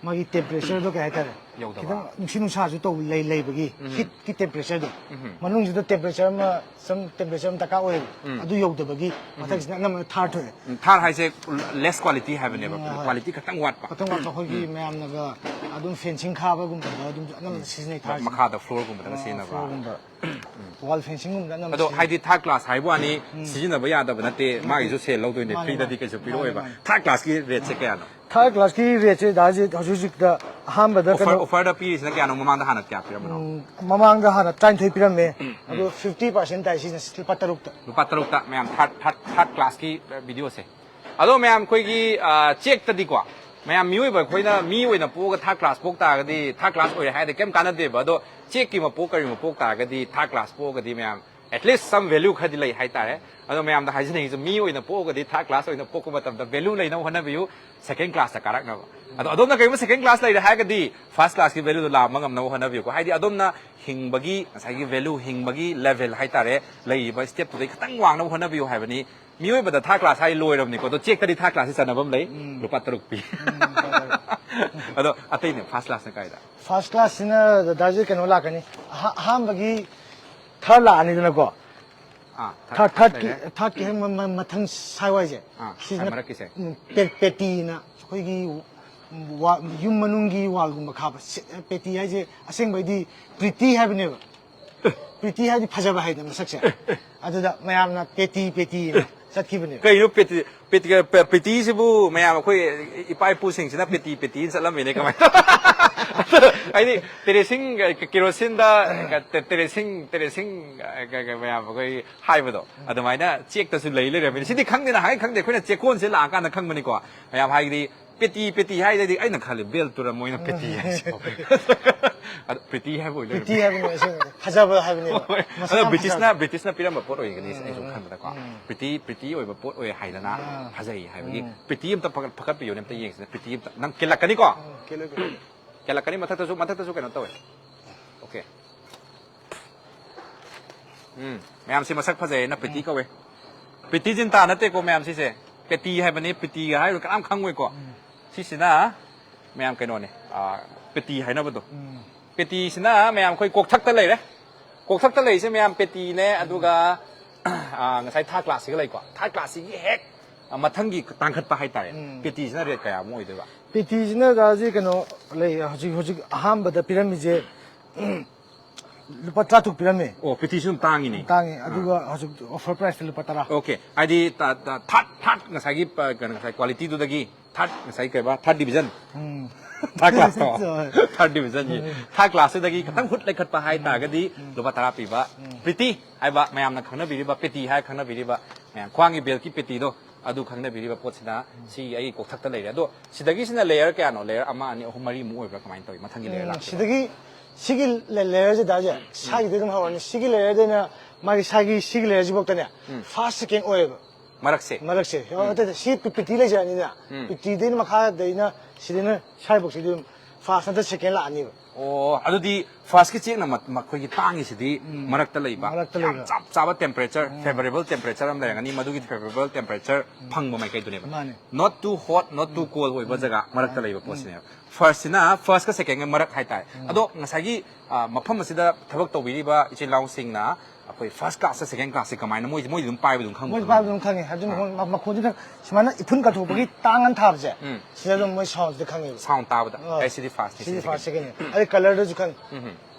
ꯃꯥꯒꯤ temperatureꯗꯣ ꯀꯩ ꯍꯥꯏꯇꯥꯔꯦ? ꯌꯧꯗꯕ. ꯈꯤꯇꯪ ꯅꯨꯡꯁꯤꯠ ꯅꯨꯡꯁꯥꯁꯨ ꯇꯧ ꯂꯩ ꯂꯩꯕꯒꯤ heatꯀꯤ temperatureꯗꯣ. ꯎꯝ. ꯃꯅꯨꯡꯁꯤꯗ temperature ꯑꯃ ꯆꯪ temperature ꯑꯃ ꯗꯔꯀꯥꯔ ꯑꯣꯏꯌꯦꯕ. ꯎꯝ. ꯑꯗꯨ ꯌꯧꯗꯕꯒꯤ ꯃꯊꯛꯁꯤꯅ ꯑꯅꯝꯕꯅ ꯊꯥꯔ ꯊꯣꯛꯑꯦ. ꯎꯝ, ꯊꯥꯔ ꯍꯥꯏꯁꯦ less quality ꯍꯥꯏꯕꯅꯦꯕ. ꯎꯝ, ꯍꯣꯏ. Quality ꯈꯛꯇꯪ ꯋꯥꯠꯄ. ꯈꯤꯇꯪ ꯋꯥꯠꯄ ꯑꯩꯈꯣꯏꯒꯤ ꯃꯌꯥꯝꯅꯒ ꯑꯗꯨꯝ fencing ꯈꯥꯕꯒꯨꯝꯕꯗ ꯑꯗꯨꯝ ꯑꯅꯝꯕꯅ ꯁꯤꯖꯤꯟꯅꯩ ꯊꯥꯔꯁꯦ. ꯃꯈꯥꯗ floorꯒꯨꯝꯕꯗꯒ ꯑꯥ, ꯁꯤꯖꯤꯟꯅꯕ. floorꯒꯨꯝꯕ. Wall fencingꯒꯨꯝꯕꯗ ꯑꯅꯝꯕ ꯑꯗꯣ ꯁꯤꯖꯤꯟꯅꯩ. ꯍꯥꯏꯗꯤ ꯊꯥꯔ ꯀ꯭ꯂꯥꯁ ꯍꯥꯏꯕ ꯋꯥꯅꯤ, ꯁꯤꯖꯤꯟꯅꯕ ꯌꯥꯗꯕ ꯅꯠꯇꯦ, ꯃꯥꯒꯤꯁꯨ ꯁꯦꯜ ꯂꯧꯗꯣꯏꯅꯦ. ꯃꯥꯅꯦ, Freeꯗꯗꯤ ꯃꯥꯅꯦ. ꯀꯩꯁꯨ ꯄꯤꯔꯛꯑꯣꯏꯕ. ꯃꯥꯅꯦ, ꯃꯥꯅꯦ. ꯊꯥꯔ ꯀ꯭ꯂꯥꯁꯀꯤ ꯔꯦꯠꯁꯦ ꯀꯌꯥꯅꯣ? ꯊꯥꯔ ꯀ꯭ꯂꯥꯁꯀꯤ ꯔꯦꯠꯁꯦ ꯗꯥ ꯍꯧꯖꯤꯛ ꯍꯧꯖꯤꯛꯇ ꯑꯍꯥꯟꯕꯗ ꯑꯣꯐꯔ ꯀꯩꯅꯣ ꯑꯣꯐꯔꯗ ꯄꯤꯔꯤꯁꯤꯅ ꯀꯌꯥꯅꯣ? ꯃꯃꯥꯡꯗ ꯍꯥꯟꯅ ꯀꯌꯥ ꯄꯤꯔꯝꯕꯅꯣ? ꯎꯝ, ꯃꯃꯥꯡꯗ ꯍꯥꯟꯅ ꯇꯔꯥꯅꯤꯊꯣꯏ ꯄꯤꯔꯝꯃꯦ. ꯑꯗꯣ fifty percent ꯇꯥꯏ ꯁꯤꯅ ꯂꯨꯄꯥ ꯇꯔꯨꯛꯇ. ꯂꯨꯄꯥ ꯇꯔꯨꯛꯇ ꯃꯌꯥꯝ ꯊꯥꯔꯠ ꯊꯥꯔꯠ ꯊꯥꯔꯠ ꯀ꯭ꯂꯥꯁꯀꯤ ꯚꯤꯗꯤꯑꯣꯁꯦ. ꯑꯗꯣ ꯃꯌꯥꯝ ꯑꯩꯈꯣꯏꯒꯤ ꯑ, ꯆꯦꯛꯇꯗꯤꯀꯣ, ꯃꯌꯥꯝ ꯃꯤꯑꯣꯏꯕ ꯑꯩꯈꯣꯏꯅ ꯃꯤ ꯑꯣꯏꯅ ꯄꯣꯛꯑꯒ ꯊꯥꯔꯠ ꯀ꯭ꯂꯥꯁ ꯄꯣꯛ ꯇꯥꯔꯒꯗꯤ ꯊꯥꯔꯠ ꯀ꯭ꯂꯥꯁ ꯑꯣꯏꯔꯦ ꯍꯥꯏꯔꯗꯤ ꯀꯩꯝ ꯀꯥꯟꯅꯗꯦꯕ. ꯑꯗꯣ ꯆꯦꯛꯀꯤ ꯃꯄꯣꯛ ꯀꯔꯤ ꯃꯄꯣꯛ ꯇꯥꯔꯒꯗꯤ ꯊꯥꯔꯠ ꯀ꯭ꯂꯥꯁ ꯄꯣꯛꯑꯒꯗꯤ ꯃꯌꯥꯝ at least some value ꯈꯔꯗꯤ ꯂꯩ ꯍꯥꯏꯇꯥꯔꯦ. ꯑꯗꯣ ꯃꯌꯥꯝꯗ ꯍꯥꯏꯖꯅꯤꯡꯉꯤꯁꯦ ꯃꯤ ꯑꯣꯏꯅ ꯄꯣꯛꯑꯒꯗꯤ ꯊꯥꯔꯠ ꯀ꯭ꯂꯥꯁ ꯑꯣꯏꯅ ꯄꯣꯛꯄ ꯃꯇꯝꯗ value ꯂꯩꯅꯕ ꯍꯣꯠꯅꯕꯤꯌꯨ, ꯁꯦꯀꯦꯟ ꯀ꯭ꯂꯥꯁꯇ ꯀꯥꯔꯛꯅꯕ. ꯑꯗꯣ ꯑꯗꯣꯝꯅ ꯀꯔꯤꯒꯨꯝꯕ ꯁꯦꯀꯦꯟ ꯀ꯭ꯂꯥꯁ ꯂꯩꯔꯦ ꯍꯥꯏꯔꯒꯗꯤ ꯐꯥꯔꯁ ꯀ꯭ꯂꯥꯁꯀꯤ ꯚꯦꯂꯨꯗꯣ ꯂꯥꯝꯕ ꯉꯝꯅꯕ ꯍꯣꯠꯅꯕꯤꯌꯨꯀꯣ. ꯍꯥꯏꯗꯤ ꯑꯗꯣꯝꯅ ꯍꯤꯡꯕꯒꯤ ꯉꯁꯥꯏꯒꯤ ꯚꯦꯂꯨ, ꯍꯤꯡꯕꯒꯤ ꯂꯦꯚꯦꯜ ꯍꯥꯏꯇꯥꯔꯦ, ꯂꯩꯔꯤꯕ ꯁ꯭ꯇꯦꯞꯇꯨꯗꯩ ꯈꯤꯇꯪ ꯋꯥꯡꯅꯕ ꯍꯣꯠꯅꯕꯤꯌꯨ ꯍꯥꯏꯕꯅꯤ. ꯃꯤꯑꯣꯏꯕꯗ ꯊꯥꯔꯠ ꯀ꯭ꯂꯥꯁ ꯍꯥꯏ ꯂꯣꯏꯔꯕꯅꯤꯀꯣ. ꯑꯗꯣ ꯆꯦꯛꯇꯗꯤ ꯊꯥꯔꯠ ꯀ꯭ꯂꯥꯁꯁꯤ ꯆꯟꯅꯐꯝ ꯂꯩ. ꯂꯨꯄꯥ ꯇꯔꯨꯛ ꯄꯤ. ꯑꯗꯣ ꯑꯇꯩꯅꯦ, ꯐꯥꯔꯁ ꯀ꯭ꯂꯥꯁꯅ ꯀꯥꯏꯗ? ꯐꯥꯔꯁ ꯀ꯭ꯂꯥꯁꯁꯤꯅ ꯗꯗꯥꯁꯦ ꯀꯩꯅꯣ ꯂꯥꯛꯀꯅꯤ꯫ ꯑꯍꯥ- ꯑꯍꯥꯟꯕꯒꯤ ꯊꯥꯔꯠ ꯂꯥꯛꯑꯅꯤꯗꯅꯀꯣ꯫ ꯑꯥ, ꯊꯥꯔꯠ ꯊꯥꯔꯠꯀꯤ ꯂꯩꯔꯦ꯫ ꯊꯥꯔꯠꯀꯤ ꯍꯦꯛ ꯃ- ꯃ- ꯃꯊꯪ ꯁꯥꯏꯋꯥꯏꯁꯦ꯫ ꯑꯥ, ꯁꯤꯁꯤꯅ ꯃꯔꯛꯀꯤꯁꯦ꯫ ꯎꯝ, ꯄꯦ- ꯄꯦꯇꯤꯅ ꯑꯩꯈꯣꯏꯒꯤ ꯋꯥ- ꯌꯨꯝ ꯃꯅꯨꯡꯒꯤ ꯋꯥꯜꯒꯨꯝꯕ ꯈꯥꯕ ꯁꯤ- ꯄꯦꯇꯤ ꯍꯥꯏꯁꯦ ꯑꯁꯦꯡꯕꯩꯗꯤ ꯄ꯭ꯔꯤꯇꯤ ꯍꯥꯏꯕꯅꯦꯕ꯫ ꯄ꯭ꯔꯤꯇꯤ ꯍꯥꯏꯗꯤ ꯐꯖꯕ ꯍꯥꯏꯗꯅ ꯃꯁꯛꯁꯦ꯫ ꯑꯗꯨꯗ ꯃꯌꯥꯝꯅ ꯄꯦꯇꯤ ꯄꯦꯇꯤ ꯆꯠꯈꯤꯕꯅꯦꯕ꯫ ꯀꯩꯅꯣ ꯄꯦꯇꯤ? ꯄꯦꯇꯤ- ꯄꯦ- ꯄꯦꯇꯤꯁꯤꯕꯨ ꯃꯌꯥꯝ ꯑꯩꯈꯣꯏ ꯏꯄꯥ ꯏꯄꯨꯁꯤꯡꯁꯤꯅ ꯄꯦꯇꯤ ꯄꯦꯇꯤꯅ ꯆꯠꯂꯝꯃꯤꯅꯦ, ꯀꯃꯥꯏꯅ ꯇꯧ-, ꯍꯥꯏꯗꯤ ꯇꯦꯔꯦꯁꯤꯡ, ꯀꯦꯔꯣꯁꯤꯟꯗ ꯇꯦꯔꯦꯁꯤꯡ ꯇꯦꯔꯦꯁꯤꯡ ꯃꯌꯥꯝ ꯑꯩꯈꯣꯏ ꯍꯥꯏꯕꯗꯣ ꯑꯗꯨꯃꯥꯏꯅ ꯆꯦꯛꯇꯁꯨ ꯂꯩ ꯂꯩꯔꯝꯃꯤꯅꯦ꯫ ꯁꯤꯗꯤ ꯈꯪꯗꯦꯅ ꯍꯥꯏ ꯈꯪꯗꯦ, ꯑꯩꯈꯣꯏꯅ ꯆꯦꯛꯀꯣꯟꯁꯦ ꯂꯥꯛꯑꯀꯥꯟꯗ ꯈꯪꯕꯅꯤꯀꯣ꯫ ꯃꯌꯥꯝ ꯍꯥꯏꯗꯤ ꯄꯦꯇꯤ ꯄꯦꯇꯤ ꯍꯥꯏꯗꯗꯤ ꯑꯩꯅ ꯈꯜꯂꯤ ꯕꯦꯜ ꯇꯨꯔꯝ ꯑꯣꯏꯅ ꯄꯦꯇꯤ ꯍꯥꯏꯁꯦ꯫ ꯑꯗꯣ ꯄ꯭ꯔꯤꯇꯤ ꯍꯥꯏꯕ ꯑꯣꯏꯗꯣꯏꯅꯦ꯫ ꯄ꯭ꯔꯤꯇꯤ ꯍꯥꯏꯕꯅꯦ ꯑꯁꯦꯡꯕꯗꯤ꯫ ꯐꯖꯕ ꯍꯥꯏꯕꯅꯦꯕ꯫ ꯍꯣꯏ꯫ ꯃꯁꯛ ꯑꯗꯣ ꯌꯥꯝ ꯕ꯭ꯔꯤꯇꯤꯁꯅ ꯐꯖꯕ꯫ ꯕ꯭ꯔꯤꯇꯤꯁꯅ ꯄꯤꯔꯝꯕ ꯄꯣꯠ ꯑꯣꯏꯒꯅꯤ ꯑꯩꯁꯨ ꯈꯟꯕꯗꯀꯣ꯫ ꯄ꯭ꯔꯤꯇꯤ ꯄ꯭ꯔꯤꯇꯤ ꯑꯣꯏꯕ ꯄꯣꯠ ꯑꯣꯏ ꯍꯥꯏꯗꯅ ꯐꯖꯩ ꯍꯥꯏꯕꯒꯤ ꯄ꯭ꯔꯤꯇꯤ ꯑꯝꯇ ꯐꯒꯠ- ꯐꯒꯠꯄꯤꯌꯣꯅꯦ, ꯑꯝꯇ ꯌꯦꯡꯁꯤꯅꯦ꯫ ꯄ꯭ꯔꯤꯇꯤ ꯑꯝꯇ ꯅꯪ ꯀꯦꯜꯂꯛꯀꯅꯤꯀꯣ꯫ ꯀꯦꯜꯂꯣꯏ, ꯀꯦꯜꯂꯣꯏ꯫ ꯀꯦꯜꯂꯛꯀꯅꯤ, ꯃꯊꯛꯇꯁꯨ ꯃꯊꯛꯇꯁꯨ ꯀꯩꯅꯣ ꯇꯧꯋꯦ꯫ ꯑꯣꯀꯦ꯫ ꯎꯝ, ꯃꯌꯥꯝꯁꯦ ꯃꯁꯛ ꯐꯖꯩꯅ ꯄ꯭ꯔꯤꯇꯤ ꯀꯧꯋꯦ꯫ ꯄ꯭ꯔꯤꯇꯤ ꯆꯤꯟꯇꯥ ꯅꯠꯇꯦꯀꯣ ꯃꯌꯥꯝ ꯁꯤꯁꯦ꯫ ꯄꯦꯇꯤ ꯍꯥꯏꯕꯅꯤ, ꯄ꯭ꯔꯤꯇꯤꯒ ꯍꯥꯏꯔꯣ ꯀꯅꯥꯝ ꯈꯪꯉꯣꯏꯀꯣ꯫ ꯁꯤꯁꯤꯅ ꯃꯌꯥꯝ ꯀꯩꯅꯣꯅꯦ, ꯑꯥ, ꯄꯦꯇꯤ ꯍꯥꯏꯅꯕꯗꯣ꯫ ꯄꯦꯇꯤꯁꯤꯅ ꯃꯌꯥꯝ ꯑꯩꯈꯣꯏ ꯀꯣꯛꯊꯛꯇ ꯂꯩꯔꯦ꯫ ꯀꯣꯛꯊꯛꯇ ꯂꯩꯔꯤꯁꯦ ꯃꯌꯥꯝ ꯄꯦꯇꯤꯅꯦ, ꯑꯗꯨꯒ ꯑꯥ, ꯉꯁꯥꯏ ꯊꯥꯔꯠ ꯀ꯭ꯂꯥꯁꯁꯤꯒ ꯂꯩꯀꯣ꯫ ꯊꯥꯔꯠ ꯀ꯭ꯂꯥꯁꯁꯤꯒꯤ ꯍꯦꯛ ꯃꯊꯪꯒꯤ ꯇꯥꯡꯈꯠꯄ ꯍꯥꯏꯇꯥꯔꯦ꯫ ꯄꯦꯇꯤꯁꯤꯅ ꯔꯦꯠ ꯀꯌꯥꯃꯨꯛ ꯑꯣꯏꯗꯣꯏꯕ? ꯄꯦꯇꯤꯁꯤꯅ ꯗꯥꯁꯦ ꯀꯩꯅꯣ ꯂꯩ, ꯍꯧꯖꯤꯛ ꯍꯧꯖꯤꯛ ꯑꯍꯥꯟꯕꯗ ꯄꯤꯔꯝꯃꯤꯁꯦ ꯂꯨꯄꯥ ꯇꯔꯥꯇꯔꯨꯛ ꯄꯤꯔꯝꯃꯦ꯫ ꯑꯣ, ꯄꯦꯇꯤꯁꯨ ꯑꯗꯨꯝ ꯇꯥꯡꯉꯤꯅꯦ꯫ ꯇꯥꯡꯉꯤ꯫ ꯑꯗꯨꯒ ꯍꯧꯖꯤꯛ ꯑꯣꯐꯔ ꯄ꯭ꯔꯥꯏꯁꯇ ꯂꯨꯄꯥ ꯇꯔꯥ꯫ ꯑꯣꯀꯦ, ꯍꯥꯏꯗꯤ ꯊꯥꯔꯠ ꯊꯥꯔꯠ ꯉꯁꯥꯏꯒꯤ ꯄ- ꯀꯩꯅꯣ, ꯉꯁꯥꯏ ꯀ꯭ꯋꯥꯂꯤꯇꯤꯗꯨꯗꯒꯤ ꯊꯥꯔꯠ, ꯉꯁꯥꯏ ꯀꯩꯕ, ꯊꯥꯔꯠ ꯗꯤꯕꯤꯖꯟ꯫ ꯊꯥꯔꯠ ꯀ꯭ꯂꯥꯁꯇꯣ꯫ ꯍꯣꯏ꯫ ꯊꯥꯔꯠ ꯗꯤꯕꯤꯖꯟꯒꯤ ꯊꯥꯔꯠ ꯀ꯭ꯂꯥꯁꯇꯨꯗꯒꯤ ꯈꯤꯇꯪ ꯍꯨꯠ ꯂꯩꯈꯠꯄ ꯍꯥꯏꯇꯥꯔꯒꯗꯤ ꯂꯨꯄꯥ ꯇꯔꯥ ꯄꯤꯕ ꯄ꯭ꯔꯤꯇꯤ ꯍꯥꯏꯕ ꯃꯌꯥꯝꯅ ꯈꯪꯅꯕꯤꯔꯤꯕ ꯄꯦꯇꯤ ꯍꯥꯏꯔ ꯈꯪꯅꯕꯤꯔꯤꯕ ꯃꯌꯥꯝ ꯈ꯭ꯋꯥꯡꯒꯤ ꯕꯦꯜꯀꯤ ꯄꯦꯇꯤꯗꯣ, ꯑꯗꯨ ꯈꯪꯅꯕꯤꯔꯤꯕ ꯄꯣꯠꯁꯤꯅ ꯁꯤ ꯑꯩꯒꯤ ꯀꯣꯛꯊꯛꯇ ꯂꯩꯔꯦ꯫ ꯑꯗꯣ ꯁꯤꯗꯒꯤꯁꯤꯅ ꯂꯦꯌꯔ ꯀꯌꯥꯅꯣ? ꯂꯦꯌꯔ ꯑꯃ, ꯑꯅꯤ, ꯑꯍꯨꯝ, ꯃꯔꯤꯃꯨꯛ ꯑꯣꯏꯕ꯭ꯔꯥ? ꯀꯃꯥꯏꯅ ꯇꯧꯋꯤ ꯃꯊꯪꯒꯤ ꯂꯦꯌꯔ ꯎꯝ, ꯂꯥꯛꯄꯗ? ꯁꯤꯗꯒꯤ ꯁꯤꯒꯤ ꯂꯦ- ꯂꯦꯌꯔꯁꯤꯗ ꯁ꯭ꯋꯥꯏꯒꯤꯗꯤ ꯑꯗꯨꯝ ꯍꯧꯔꯅꯤ꯫ ꯁꯤꯒꯤ ꯂꯦꯌꯔꯗꯩꯅ ꯃꯥꯒꯤ ꯁ꯭ꯋꯥꯏꯒꯤ ꯁꯤꯒꯤ ꯂꯦꯌꯔꯁꯤꯐꯥꯎꯗꯅꯦ ꯐꯥꯔꯁ ꯁꯦꯀꯦꯟ ꯑꯣꯏꯌꯦꯕ꯫ ꯃꯔꯛꯁꯦ꯫ ꯃꯔꯛꯁꯦ꯫ ꯑꯣ, ꯅꯠꯇꯦ, ꯅꯠꯇꯦ, ꯁꯤ ꯄꯤ- ꯄꯤꯇꯤ ꯂꯩꯖꯔꯅꯤꯅ, ꯄꯤꯇꯤꯗꯩꯅ ꯃꯈꯥꯗꯩꯅ ꯁꯤꯗꯩꯅ ꯁ꯭ꯋꯥꯏꯐꯥꯎꯁꯤꯗꯤ ꯑꯗꯨꯝ ꯐꯥꯔꯁ ꯅꯠꯇ꯭ꯔ ꯁꯦꯀꯦꯟ ꯂꯥꯛꯑꯅꯤꯕ꯫ ꯑꯣ, ꯑꯗꯨꯗꯤ ꯐꯥꯔꯁꯀꯤ ꯆꯦꯛꯅ ꯃ- ꯃꯈꯣꯏꯒꯤ ꯇꯥꯡꯉꯤꯁꯤꯗꯤ ꯃꯔꯛꯇ ꯂꯩꯕ, ꯃꯔꯛꯇ ꯌꯥꯝ ꯂꯩꯕ꯫ ꯆꯞ ꯆꯥꯕ ꯇꯦꯝꯄꯔꯦꯆꯔ, ꯐꯦꯕꯔꯦꯕꯜ ꯇꯦꯝꯄꯔꯦꯆꯔ ꯑꯃ ꯂꯩꯔꯒꯅꯤ, ꯃꯗꯨꯒꯤ ꯐꯦꯕꯔꯦꯕꯜ ꯇꯦꯝꯄꯔꯦꯆꯔ ꯐꯪꯕ ꯃꯥꯏꯀꯩꯗꯨꯅꯦꯕ꯫ ꯃꯥꯅꯦ꯫ Not too hot, not too cold ꯑꯣꯏꯕ ꯖꯒꯥ ꯃꯔꯛꯇ ꯂꯩꯕ ꯄꯣꯠꯁꯤꯅꯦꯕ꯫ ꯐꯥꯔꯁꯁꯤꯅ, ꯐꯥꯔꯁꯀ ꯁꯦꯀꯦꯟꯒ ꯃꯔꯛ ꯍꯥꯏꯇꯥꯔꯦ꯫ ꯑꯗꯣ ꯉꯁꯥꯏꯒꯤ ꯑ, ꯃꯐꯝ ꯑꯁꯤꯗ ꯊꯕꯛ ꯇꯧꯕꯤꯔꯤꯕ ꯏꯆꯤꯜ ꯏꯅꯥꯎꯁꯤꯡꯅ ꯑꯩꯈꯣꯏ ꯐꯥꯔꯁ ꯀ꯭ꯂꯥꯁꯇ ꯁꯦꯀꯦꯟ ꯀ꯭ꯂꯥꯁꯁꯦ ꯀꯃꯥꯏꯅ ꯃꯣꯏ ꯃꯣꯏ ꯑꯗꯨꯝ ꯄꯥꯏꯕ ꯑꯗꯨꯝ ꯈꯪꯕ ꯃꯣꯏ ꯄꯥꯏꯕ ꯑꯗꯨꯝ ꯈꯪꯉꯦ꯫ ꯑꯗꯨꯝ ꯃꯈꯣꯟ- ꯃꯈꯣꯟꯁꯤꯗ ꯁꯨꯃꯥꯏꯅ ꯏꯐꯨꯟ ꯀꯟꯊꯣꯛꯄꯒꯤ ꯇꯥꯡ ꯑꯅ ꯊꯥꯕꯁꯦ, ꯁꯤꯗ ꯑꯗꯨꯝ ꯃꯣꯏ ꯁꯥꯎꯟꯁꯤꯗ ꯈꯪꯉꯦꯕ꯫ ꯁꯥꯎꯟ ꯇꯥꯕꯗ ꯑꯥ, ꯑꯦ ꯁꯤꯗꯤ ꯐꯥꯔꯁꯅꯤ, ꯁꯤꯗꯤ ꯁꯤꯗꯤ ꯐꯥꯔꯁ ꯁꯦꯀꯦꯟ꯫ ꯁꯦꯀꯦꯟꯅꯤ꯫ ꯑꯗꯩ ꯀꯂꯔꯗꯁꯨ ꯈꯪꯉꯦ꯫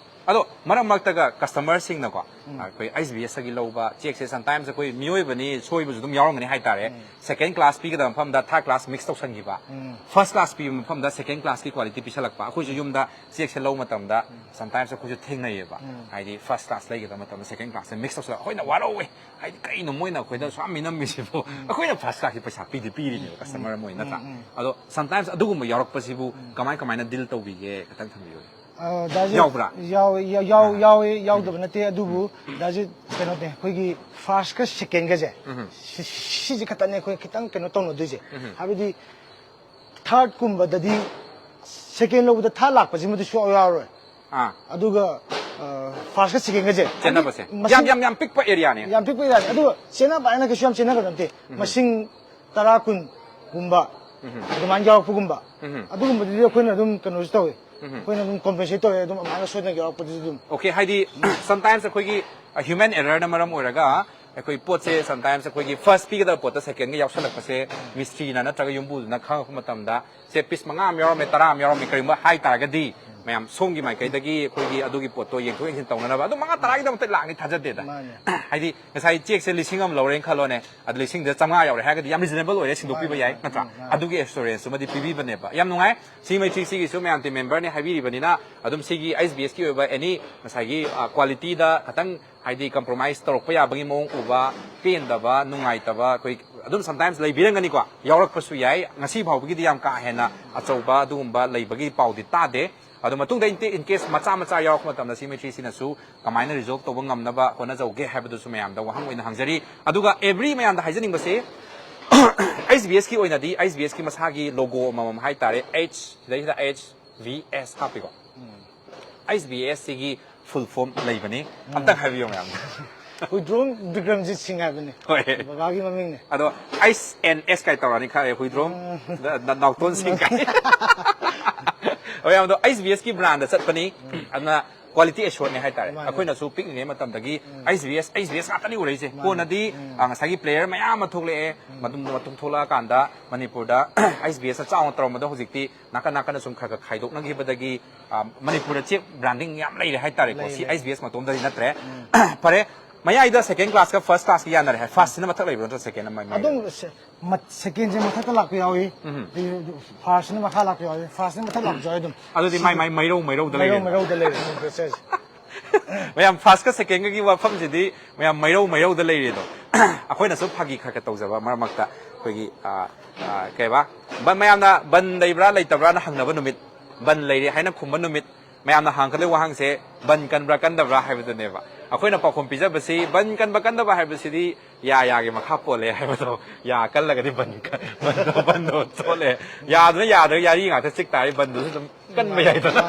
ꯑꯗꯣ ꯃꯔꯛ ꯃꯔꯛꯇꯒ ꯀꯁꯇꯃꯔꯁꯤꯡꯅꯀꯣ ꯑꯩꯈꯣꯏ ꯑꯩꯆ ꯕꯤ ꯑꯦꯁꯇꯒꯤ ꯂꯧꯕ ꯆꯦꯛꯁꯦ ꯁꯝꯇꯥꯏꯝꯁ ꯑꯩꯈꯣꯏ ꯃꯤꯑꯣꯏꯕꯅꯤ, ꯁꯣꯏꯕꯁꯨ ꯑꯗꯨꯝ ꯌꯥꯎꯔꯝꯒꯅꯤ ꯍꯥꯏꯇꯥꯔꯦ꯫ ꯁꯦꯀꯦꯟ ꯀ꯭ꯂꯥꯁ ꯄꯤꯒꯗꯕ ꯃꯐꯝꯗ ꯊꯥꯔꯠ ꯀ꯭ꯂꯥꯁ ꯃꯤꯛꯁ ꯇꯧꯁꯟꯈꯤꯕ, ꯐꯥꯔꯁ ꯀ꯭ꯂꯥꯁ ꯄꯤꯕ ꯃꯐꯝꯗ ꯁꯦꯀꯦꯟ ꯀ꯭ꯂꯥꯁꯀꯤ ꯀ꯭ꯋꯥꯂꯤꯇꯤ ꯄꯤꯁꯜꯂꯛꯄ꯫ ꯑꯩꯈꯣꯏꯁꯨ ꯌꯨꯝꯗ ꯆꯦꯛꯁꯦ ꯂꯧꯕ ꯃꯇꯝꯗ ꯁꯝꯇꯥꯏꯝꯁ ꯑꯩꯈꯣꯏꯁꯨ ꯊꯦꯡꯅꯩꯌꯦꯕ꯫ ꯍꯥꯏꯗꯤ ꯐꯥꯔꯁ ꯀ꯭ꯂꯥꯁ ꯂꯩꯒꯗꯕ ꯃꯇꯝꯗ ꯁꯦꯀꯦꯟ ꯀ꯭ꯂꯥꯁꯁꯦ ꯃꯤꯛꯁ ꯇꯧꯁꯜꯂꯛꯄ ꯑꯩꯈꯣꯏꯅ ꯋꯥꯔꯧꯋꯦ꯫ ꯍꯥꯏꯗꯤ ꯀꯩꯅꯣ ꯃꯣꯏꯅ ꯑꯩꯈꯣꯏꯗ ꯁꯨꯌꯥꯝ ꯃꯤꯅꯝꯃꯤꯁꯤꯕꯣ? ꯑꯩꯈꯣꯏꯅ ꯐꯥꯔꯁ ꯀ꯭ꯂꯥꯁꯀꯤ ꯄꯩꯁꯥ ꯄꯤꯗꯤ ꯄꯤꯔꯤꯅꯦꯕ ꯀꯁꯇꯃꯔ ꯑꯃ ꯑꯣꯏꯅ, ꯅꯠꯇ꯭ꯔꯥ? ꯑꯗꯣ ꯁꯝꯇꯥꯏꯝꯁ ꯑꯗꯨꯒꯨꯝꯕ ꯌꯥꯎꯔꯛꯄꯁꯤꯕꯨ ꯀꯃꯥꯏ ꯀꯃꯥꯏꯅ ꯗꯤꯜ ꯇꯧꯕꯤꯒꯦ, ꯈꯤꯇꯪ ꯊꯝꯕꯤꯌꯨ꯫ ꯑ, ꯗꯥ ꯖꯤ, ꯌꯥꯎꯕ꯭ꯔꯥ? ꯌꯥꯎꯋꯦ, ꯌꯥꯎ- ꯌꯥꯎ- ꯌꯥꯎꯋꯦ, ꯌꯥꯎꯗꯕ ꯅꯠꯇꯦ꯫ ꯑꯗꯨꯕꯨ ꯗꯥ ꯖꯤ, ꯀꯩꯅꯣꯅꯦ, ꯑꯩꯈꯣꯏꯒꯤ ꯐꯥꯔꯁꯀ ꯁꯦꯀꯦꯟꯒꯁꯦ, ꯁꯤ- ꯁꯤꯁꯦ ꯈꯛꯇꯅꯦ ꯑꯩꯈꯣꯏ ꯈꯤꯇꯪ ꯀꯩꯅꯣ ꯇꯧꯅꯗꯣꯏꯁꯦ꯫ ꯍꯥꯏꯕꯗꯤ ꯊꯥꯔꯠꯀꯨꯝꯕꯗꯗꯤ ꯁꯦꯀꯦꯟ ꯂꯧꯕꯗ ꯊꯥꯔꯠ ꯂꯥꯛꯄꯁꯤꯃꯗꯤ ꯁꯨꯡꯌꯥꯎ ꯌꯥꯎꯔꯣꯏ꯫ ꯑꯥ, ꯑꯗꯨꯒ ꯐꯥꯔꯁꯀ ꯁꯦꯀꯦꯟꯒꯁꯦ ꯆꯦꯟꯅꯕꯁꯦ ꯃꯁꯤꯡ- ꯌꯥꯝ ꯌꯥꯝ ꯌꯥꯝ ꯄꯤꯛꯄ ꯑꯦꯔꯤꯌꯥꯅꯦ꯫ ꯌꯥꯝ ꯄꯤꯛꯄ ꯌꯥꯅꯤ꯫ ꯑꯗꯨꯒ ꯆꯦꯟꯅꯕ ꯍꯥꯏꯅ ꯀꯩꯁꯨ ꯌꯥꯝ ꯆꯦꯟꯅꯕ ꯅꯠꯇꯦ꯫ ꯃꯁꯤꯡ ꯇꯔꯥ ꯀꯨꯟꯒꯨꯝꯕ ꯑꯗꯨꯃꯥꯏꯅ ꯌꯥꯎꯔꯛꯄꯒꯨꯝꯕ, ꯑꯗꯨꯒꯨꯝꯕꯗꯨꯗꯤ ꯑꯩꯈꯣꯏꯅ ꯑꯗꯨꯝ ꯀꯩꯅꯣꯁꯨ ꯇꯧꯋꯦ꯫ ꯑꯩꯈꯣꯏꯅ ꯑꯗꯨꯝ ꯀꯣꯝꯄꯦꯟꯁꯦꯠ ꯇꯧꯋꯦ, ꯑꯗꯨꯝ ꯑꯗꯨꯃꯥꯏꯅ ꯁꯣꯏꯗꯅ ꯌꯥꯎꯔꯛꯄꯗꯨꯁꯨ ꯑꯗꯨꯝ꯫ ꯑꯣꯀꯦ, ꯍꯥꯏꯗꯤ ꯁꯝꯇꯥꯏꯝꯁ ꯑꯩꯈꯣꯏꯒꯤ ꯍ꯭ꯌꯨꯃꯦꯟ ꯑꯦꯔꯔꯅ ꯃꯔꯝ ꯑꯣꯏꯔꯒ ꯑꯩꯈꯣꯏ ꯄꯣꯠꯁꯦ ꯁꯝꯇꯥꯏꯝꯁ ꯑꯩꯈꯣꯏꯒꯤ ꯐꯥꯔꯁ ꯄꯤꯒꯗꯕ ꯄꯣꯠꯇ ꯁꯦꯀꯦꯟꯒ ꯌꯥꯎꯁꯜꯂꯛꯄꯁꯦ ꯃꯤꯁꯇ꯭ꯔꯤꯅ ꯅꯠꯇ꯭ꯔꯒ ꯌꯨꯝꯕꯨꯗꯨꯅ ꯈꯪꯉꯛꯄ ꯃꯇꯝꯗ ꯁꯦ ꯄꯤꯁ ꯃꯉꯥ ꯑꯃ ꯌꯥꯎꯔꯝꯃꯦ, ꯇꯔꯥ ꯑꯃ ꯌꯥꯎꯔꯝꯃꯦ, ꯀꯔꯤꯒꯨꯝꯕ ꯍꯥꯏ ꯇꯥꯔꯒꯗꯤ ꯃꯌꯥꯝ ꯁꯣꯝꯒꯤ ꯃꯥꯏꯀꯩꯗꯒꯤ ꯑꯩꯈꯣꯏꯒꯤ ꯑꯗꯨꯒꯤ ꯄꯣꯠꯇꯣ ꯌꯦꯡꯊꯣꯛ ꯌꯦꯡꯁꯤꯟ ꯇꯧꯅꯅꯕ꯫ ꯑꯗꯨ ꯃꯉꯥ ꯇꯔꯥꯒꯤꯗꯃꯛꯇ ꯂꯥꯛꯅꯤ ꯊꯥꯖꯗꯦꯗ꯫ ꯃꯥꯅꯦ꯫ ꯍꯥꯏꯗꯤ ꯉꯁꯥꯏ ꯆꯦꯛꯁꯦ ꯂꯤꯁꯤꯡ ꯑꯃ ꯂꯧꯔꯦꯅ ꯈꯜꯂꯣꯅꯦ, ꯑꯗꯨ ꯂꯤꯁꯤꯡꯗ ꯆꯥꯝꯃꯉꯥ ꯌꯥꯎꯔꯦ ꯍꯥꯏꯔꯒꯗꯤ ꯌꯥꯝ ꯔꯤꯖꯅꯦꯕꯜ ꯑꯣꯏꯔꯦ, ꯁꯤꯟꯗꯣꯛꯄꯤꯕ ꯃꯥꯅꯦ, ꯌꯥꯏ, ꯃꯥꯅꯦ, ꯅꯠꯇ꯭ꯔꯥ? ꯃꯥꯅꯦ꯫ ꯑꯗꯨꯒꯤ ꯑꯦꯁꯨꯔꯦꯟꯁꯇꯨꯃꯗꯤ ꯄꯤꯕꯤꯕꯅꯦꯕ꯫ ꯌꯥꯝ ꯅꯨꯡꯉꯥꯏ꯫ ꯁꯤ ꯃꯩꯇ꯭ꯔꯤꯁꯤꯒꯤꯁꯨ ꯃꯌꯥꯝ ꯇꯤꯝ ꯃꯦꯝꯕꯔꯅꯤ ꯍꯥꯏꯕꯤꯔꯤꯕꯅꯤꯅ ꯑꯗꯨꯝ ꯁꯤꯒꯤ ꯑꯩꯆ ꯕꯤ ꯑꯦꯁꯀꯤ ꯑꯣꯏꯕ ꯑꯦꯅꯤ ꯉꯁꯥꯏꯒꯤ ꯀ꯭ꯋꯥꯂꯤꯇꯤꯗ ꯈꯤꯇꯪ ꯍꯥꯏꯗꯤ ꯀꯝꯄ꯭ꯔꯣꯃꯥꯏꯁ ꯇꯧꯔꯛꯄ ꯌꯥꯕꯒꯤ ꯃꯑꯣꯡ ꯎꯕ, ꯄꯦꯟꯗꯕ, ꯅꯨꯡꯉꯥꯏꯇꯕ ꯑꯩꯈꯣꯏ ꯑꯗꯨꯝ ꯁꯝꯇꯥꯏꯝꯁ ꯂꯩꯕꯤꯔꯝꯒꯅꯤꯀꯣ, ꯌꯥꯎꯔꯛꯄꯁꯨ ꯌꯥꯏ꯫ ꯉꯁꯤ ꯐꯥꯎꯕꯒꯤꯗꯤ ꯌꯥꯝ ꯀꯥ ꯍꯦꯟꯅ ꯑꯆꯧꯕ ꯑꯗꯨꯒꯨꯝꯕ ꯂꯩꯕꯒꯤ ꯄꯥꯎꯗꯤ ꯇꯥꯗꯦ꯫ ꯑꯗꯣ ꯃꯇꯨꯡꯗ in case ꯃꯆꯥ ꯃꯆꯥ ꯌꯥꯎꯔꯛꯄ ꯃꯇꯝꯗ ꯁꯤ ꯃꯩꯇ꯭ꯔꯤꯁꯤꯅꯁꯨ ꯀꯃꯥꯏꯅ ꯔꯤꯖꯣꯜꯕ ꯇꯧꯕ ꯉꯝꯅꯕ ꯍꯣꯠꯅꯖꯧꯒꯦ ꯍꯥꯏꯕꯗꯨꯁꯨ ꯃꯌꯥꯝꯗ ꯋꯥꯍꯪ ꯑꯣꯏꯅ ꯍꯪꯖꯔꯤ꯫ ꯑꯗꯨꯒ ꯑꯦꯚ꯭ꯔꯤ ꯃꯌꯥꯝꯗ ꯍꯥꯏꯖꯅꯤꯡꯕꯁꯤ ꯑꯩꯆ ꯕꯤ ꯑꯦꯁꯀꯤ ꯑꯣꯏꯅꯗꯤ ꯑꯩꯆ ꯕꯤ ꯑꯦꯁꯀꯤ ꯃꯁꯥꯒꯤ ꯂꯣꯒꯣ ꯑꯃꯃꯝ ꯍꯥꯏꯇꯥꯔꯦ, ꯑꯩꯆ ꯁꯤꯗꯩꯁꯤꯗ ꯑꯩꯆ ꯚꯤ ꯑꯦꯁ ꯍꯥꯞꯄꯤꯀꯣ꯫ ꯑꯩꯆ ꯕꯤ ꯑꯦꯁ ꯁꯤꯒꯤ ꯐꯨꯜ ꯐꯣꯝ ꯂꯩꯕꯅꯤ꯫ ꯑꯝꯇꯪ ꯍꯥꯏꯕꯤꯌꯣ ꯃꯌꯥꯝꯗ꯫ ꯍꯨꯏꯗ꯭ꯔꯣꯝ ꯕꯤꯀ꯭ꯔꯝꯖꯤꯠ ꯁꯤꯡ ꯍꯥꯏꯕꯅꯤ꯫ ꯍꯣꯏ꯫ ꯕꯕꯥꯒꯤ ꯃꯃꯤꯡꯅꯦ꯫ ꯑꯗꯣ ꯑꯩꯁ ꯑꯦꯟ ꯑꯦꯁ ꯀꯥꯏ ꯇꯧꯔꯛꯑꯅꯤ ꯈꯔ ꯍꯨꯏꯗ꯭ꯔꯣꯝ ꯅ- ꯅ- ꯅꯥꯎꯇꯣꯟ ꯁꯤꯡ ꯀꯥꯏ꯫ ꯃꯌꯥꯝꯗꯣ ꯑꯩꯆ ꯕꯤ ꯑꯦꯁꯀꯤ ꯕ꯭ꯔꯥꯟꯗ ꯆꯠꯄꯅꯤ꯫ ꯑꯗꯨꯅ ꯀ꯭ꯋꯥꯂꯤꯇꯤ ꯑꯦꯁꯣꯔꯅꯦ ꯍꯥꯏꯇꯥꯔꯦ꯫ ꯃꯥꯅꯦ꯫ ꯑꯩꯈꯣꯏꯅꯁꯨ ꯄꯤꯛꯂꯤꯉꯩ ꯃꯇꯝꯗꯒꯤ ꯑꯩꯆ ꯕꯤ ꯑꯦꯁ ꯑꯩꯆ ꯕꯤ ꯑꯦꯁ ꯉꯥꯛꯇꯅꯤ ꯎꯔꯛꯏꯁꯦ꯫ ꯀꯣꯟꯅꯗꯤ ꯑ, ꯉꯁꯥꯏꯒꯤ ꯄ꯭ꯂꯦꯌꯔ ꯃꯌꯥꯝ ꯑꯃ ꯊꯣꯛꯂꯛꯑꯦ꯫ ꯃꯇꯨꯡ ꯃꯇꯨꯡ ꯊꯣꯛꯂꯛꯑꯀꯥꯟꯗ ꯃꯅꯤꯄꯨꯔꯗ ꯑꯩꯆ ꯕꯤ ꯑꯦꯁꯅ ꯆꯥꯎꯅ ꯇꯧꯔꯝꯕꯗꯣ ꯍꯧꯖꯤꯛꯇꯤ ꯅꯥꯀꯟ ꯅꯥꯀꯟꯗ ꯁꯨꯝ ꯈꯔ ꯈꯔ ꯈꯥꯏꯗꯣꯛꯅꯈꯤꯕꯗꯒꯤ ꯑ, ꯃꯅꯤꯄꯨꯔꯗ ꯆꯦꯛ ꯕ꯭ꯔꯥꯟꯗꯤꯡ ꯌꯥꯝ ꯂꯩꯔꯦ ꯍꯥꯏꯇꯥꯔꯦꯀꯣ꯫ ꯂꯩ, ꯁꯤ ꯂꯩ꯫ ꯑꯩꯆ ꯕꯤ ꯑꯦꯁ ꯃꯇꯣꯝꯗꯗꯤ ꯅꯠꯇ꯭ꯔꯦ꯫ ꯐꯔꯦ, ꯃꯌꯥꯏꯗ ꯁꯦꯀꯦꯟ ꯀ꯭ꯂꯥꯁꯀ ꯐꯥꯔꯁ ꯀ꯭ꯂꯥꯁꯀ ꯌꯥꯅꯔꯦ ꯍꯥꯏ꯫ ꯐꯥꯔꯁꯁꯤꯅ ꯃꯊꯛ ꯂꯩꯕ꯭ꯔꯣ ꯅꯠꯇ꯭ꯔ ꯁꯦꯀꯦꯟ ꯑꯃ ꯃꯌꯥꯏꯗ? ꯑꯗꯨꯝ ꯁꯦ- ꯃꯠ- ꯁꯦꯀꯦꯟꯁꯦ ꯃꯊꯛꯇ ꯂꯥꯛꯄ ꯌꯥꯎꯏ꯫ ꯐꯥꯔꯁꯁꯤꯅ ꯃꯈꯥ ꯂꯥꯛꯄ ꯌꯥꯎꯏ꯫ ꯐꯥꯔꯁꯁꯤꯅ ꯃꯊꯛ ꯂꯥꯛꯄꯁꯨ ꯌꯥꯎꯏ ꯑꯗꯨꯝ꯫ ꯑꯗꯨꯗꯤ ꯃꯥꯏ ꯃꯥꯏ ꯃꯩꯔꯧ ꯃꯩꯔꯧꯗ ꯃꯩꯔꯧ ꯂꯩꯔꯦ꯫ ꯃꯩꯔꯧꯗ ꯂꯩꯔꯦ ꯑꯗꯨꯝ ꯄ꯭ꯔꯣꯁꯦꯁ꯫ ꯃꯌꯥꯝ ꯐꯥꯔꯁꯀ ꯁꯦꯀꯦꯟꯒꯒꯤ ꯋꯥꯐꯝꯁꯤꯗꯤ ꯃꯌꯥꯝ ꯃꯩꯔꯧ ꯃꯩꯔꯧꯗ ꯂꯩꯔꯦꯗꯣ꯫ ꯑꯩꯈꯣꯏꯅꯁꯨ ꯐꯥꯒꯤ ꯈꯔ ꯈꯔ ꯇꯧꯖꯕ ꯃꯔꯛ ꯃꯔꯛꯇ ꯑꯩꯈꯣꯏꯒꯤ ꯑ, ꯑ, ꯀꯩꯕ ꯕꯟ ꯃꯌꯥꯝꯅ ꯕꯟ ꯂꯩꯕ꯭ꯔꯥ ꯂꯩꯇꯕ꯭ꯔꯥꯅ ꯍꯪꯅꯕ ꯅꯨꯃꯤꯠ, ꯕꯟ ꯂꯩꯔꯦ ꯍꯥꯏꯅ ꯈꯨꯝꯕ ꯅꯨꯃꯤꯠ, ꯃꯌꯥꯝꯅ ꯍꯪꯉꯛꯀꯗꯣꯏ ꯋꯥꯍꯪꯁꯦ ꯕꯟ ꯀꯟꯕ꯭ꯔꯥ ꯀꯟꯗꯕ꯭ꯔꯥ ꯍꯥꯏꯕꯗꯨꯅꯦꯕ꯫ ꯑꯩꯈꯣꯏꯅ ꯄꯥꯎꯈꯨꯝ ꯄꯤꯖꯕꯁꯤ ꯕꯟ ꯀꯟꯕ ꯀꯟꯗꯕ ꯍꯥꯏꯕꯁꯤꯗꯤ ꯌꯥ ꯌꯥꯒꯤ ꯃꯈꯥ ꯄꯣꯜꯂꯦ ꯍꯥꯏꯕꯗꯣ, ꯌꯥ ꯀꯜꯂꯒꯗꯤ ꯕꯟ ꯀ- ꯕꯟꯗꯣ ꯕꯟꯗꯣ ꯆꯣꯠꯂꯦ꯫ ꯌꯥꯗꯨꯅ ꯌꯥꯗ꯭ꯔꯒ ꯌꯥꯔꯤ ꯉꯥꯛꯇ ꯆꯤꯛ ꯇꯥꯔꯗꯤ ꯕꯟꯗꯨꯁꯨ ꯑꯗꯨꯝ ꯀꯟꯕ ꯌꯥꯏꯗꯅ꯫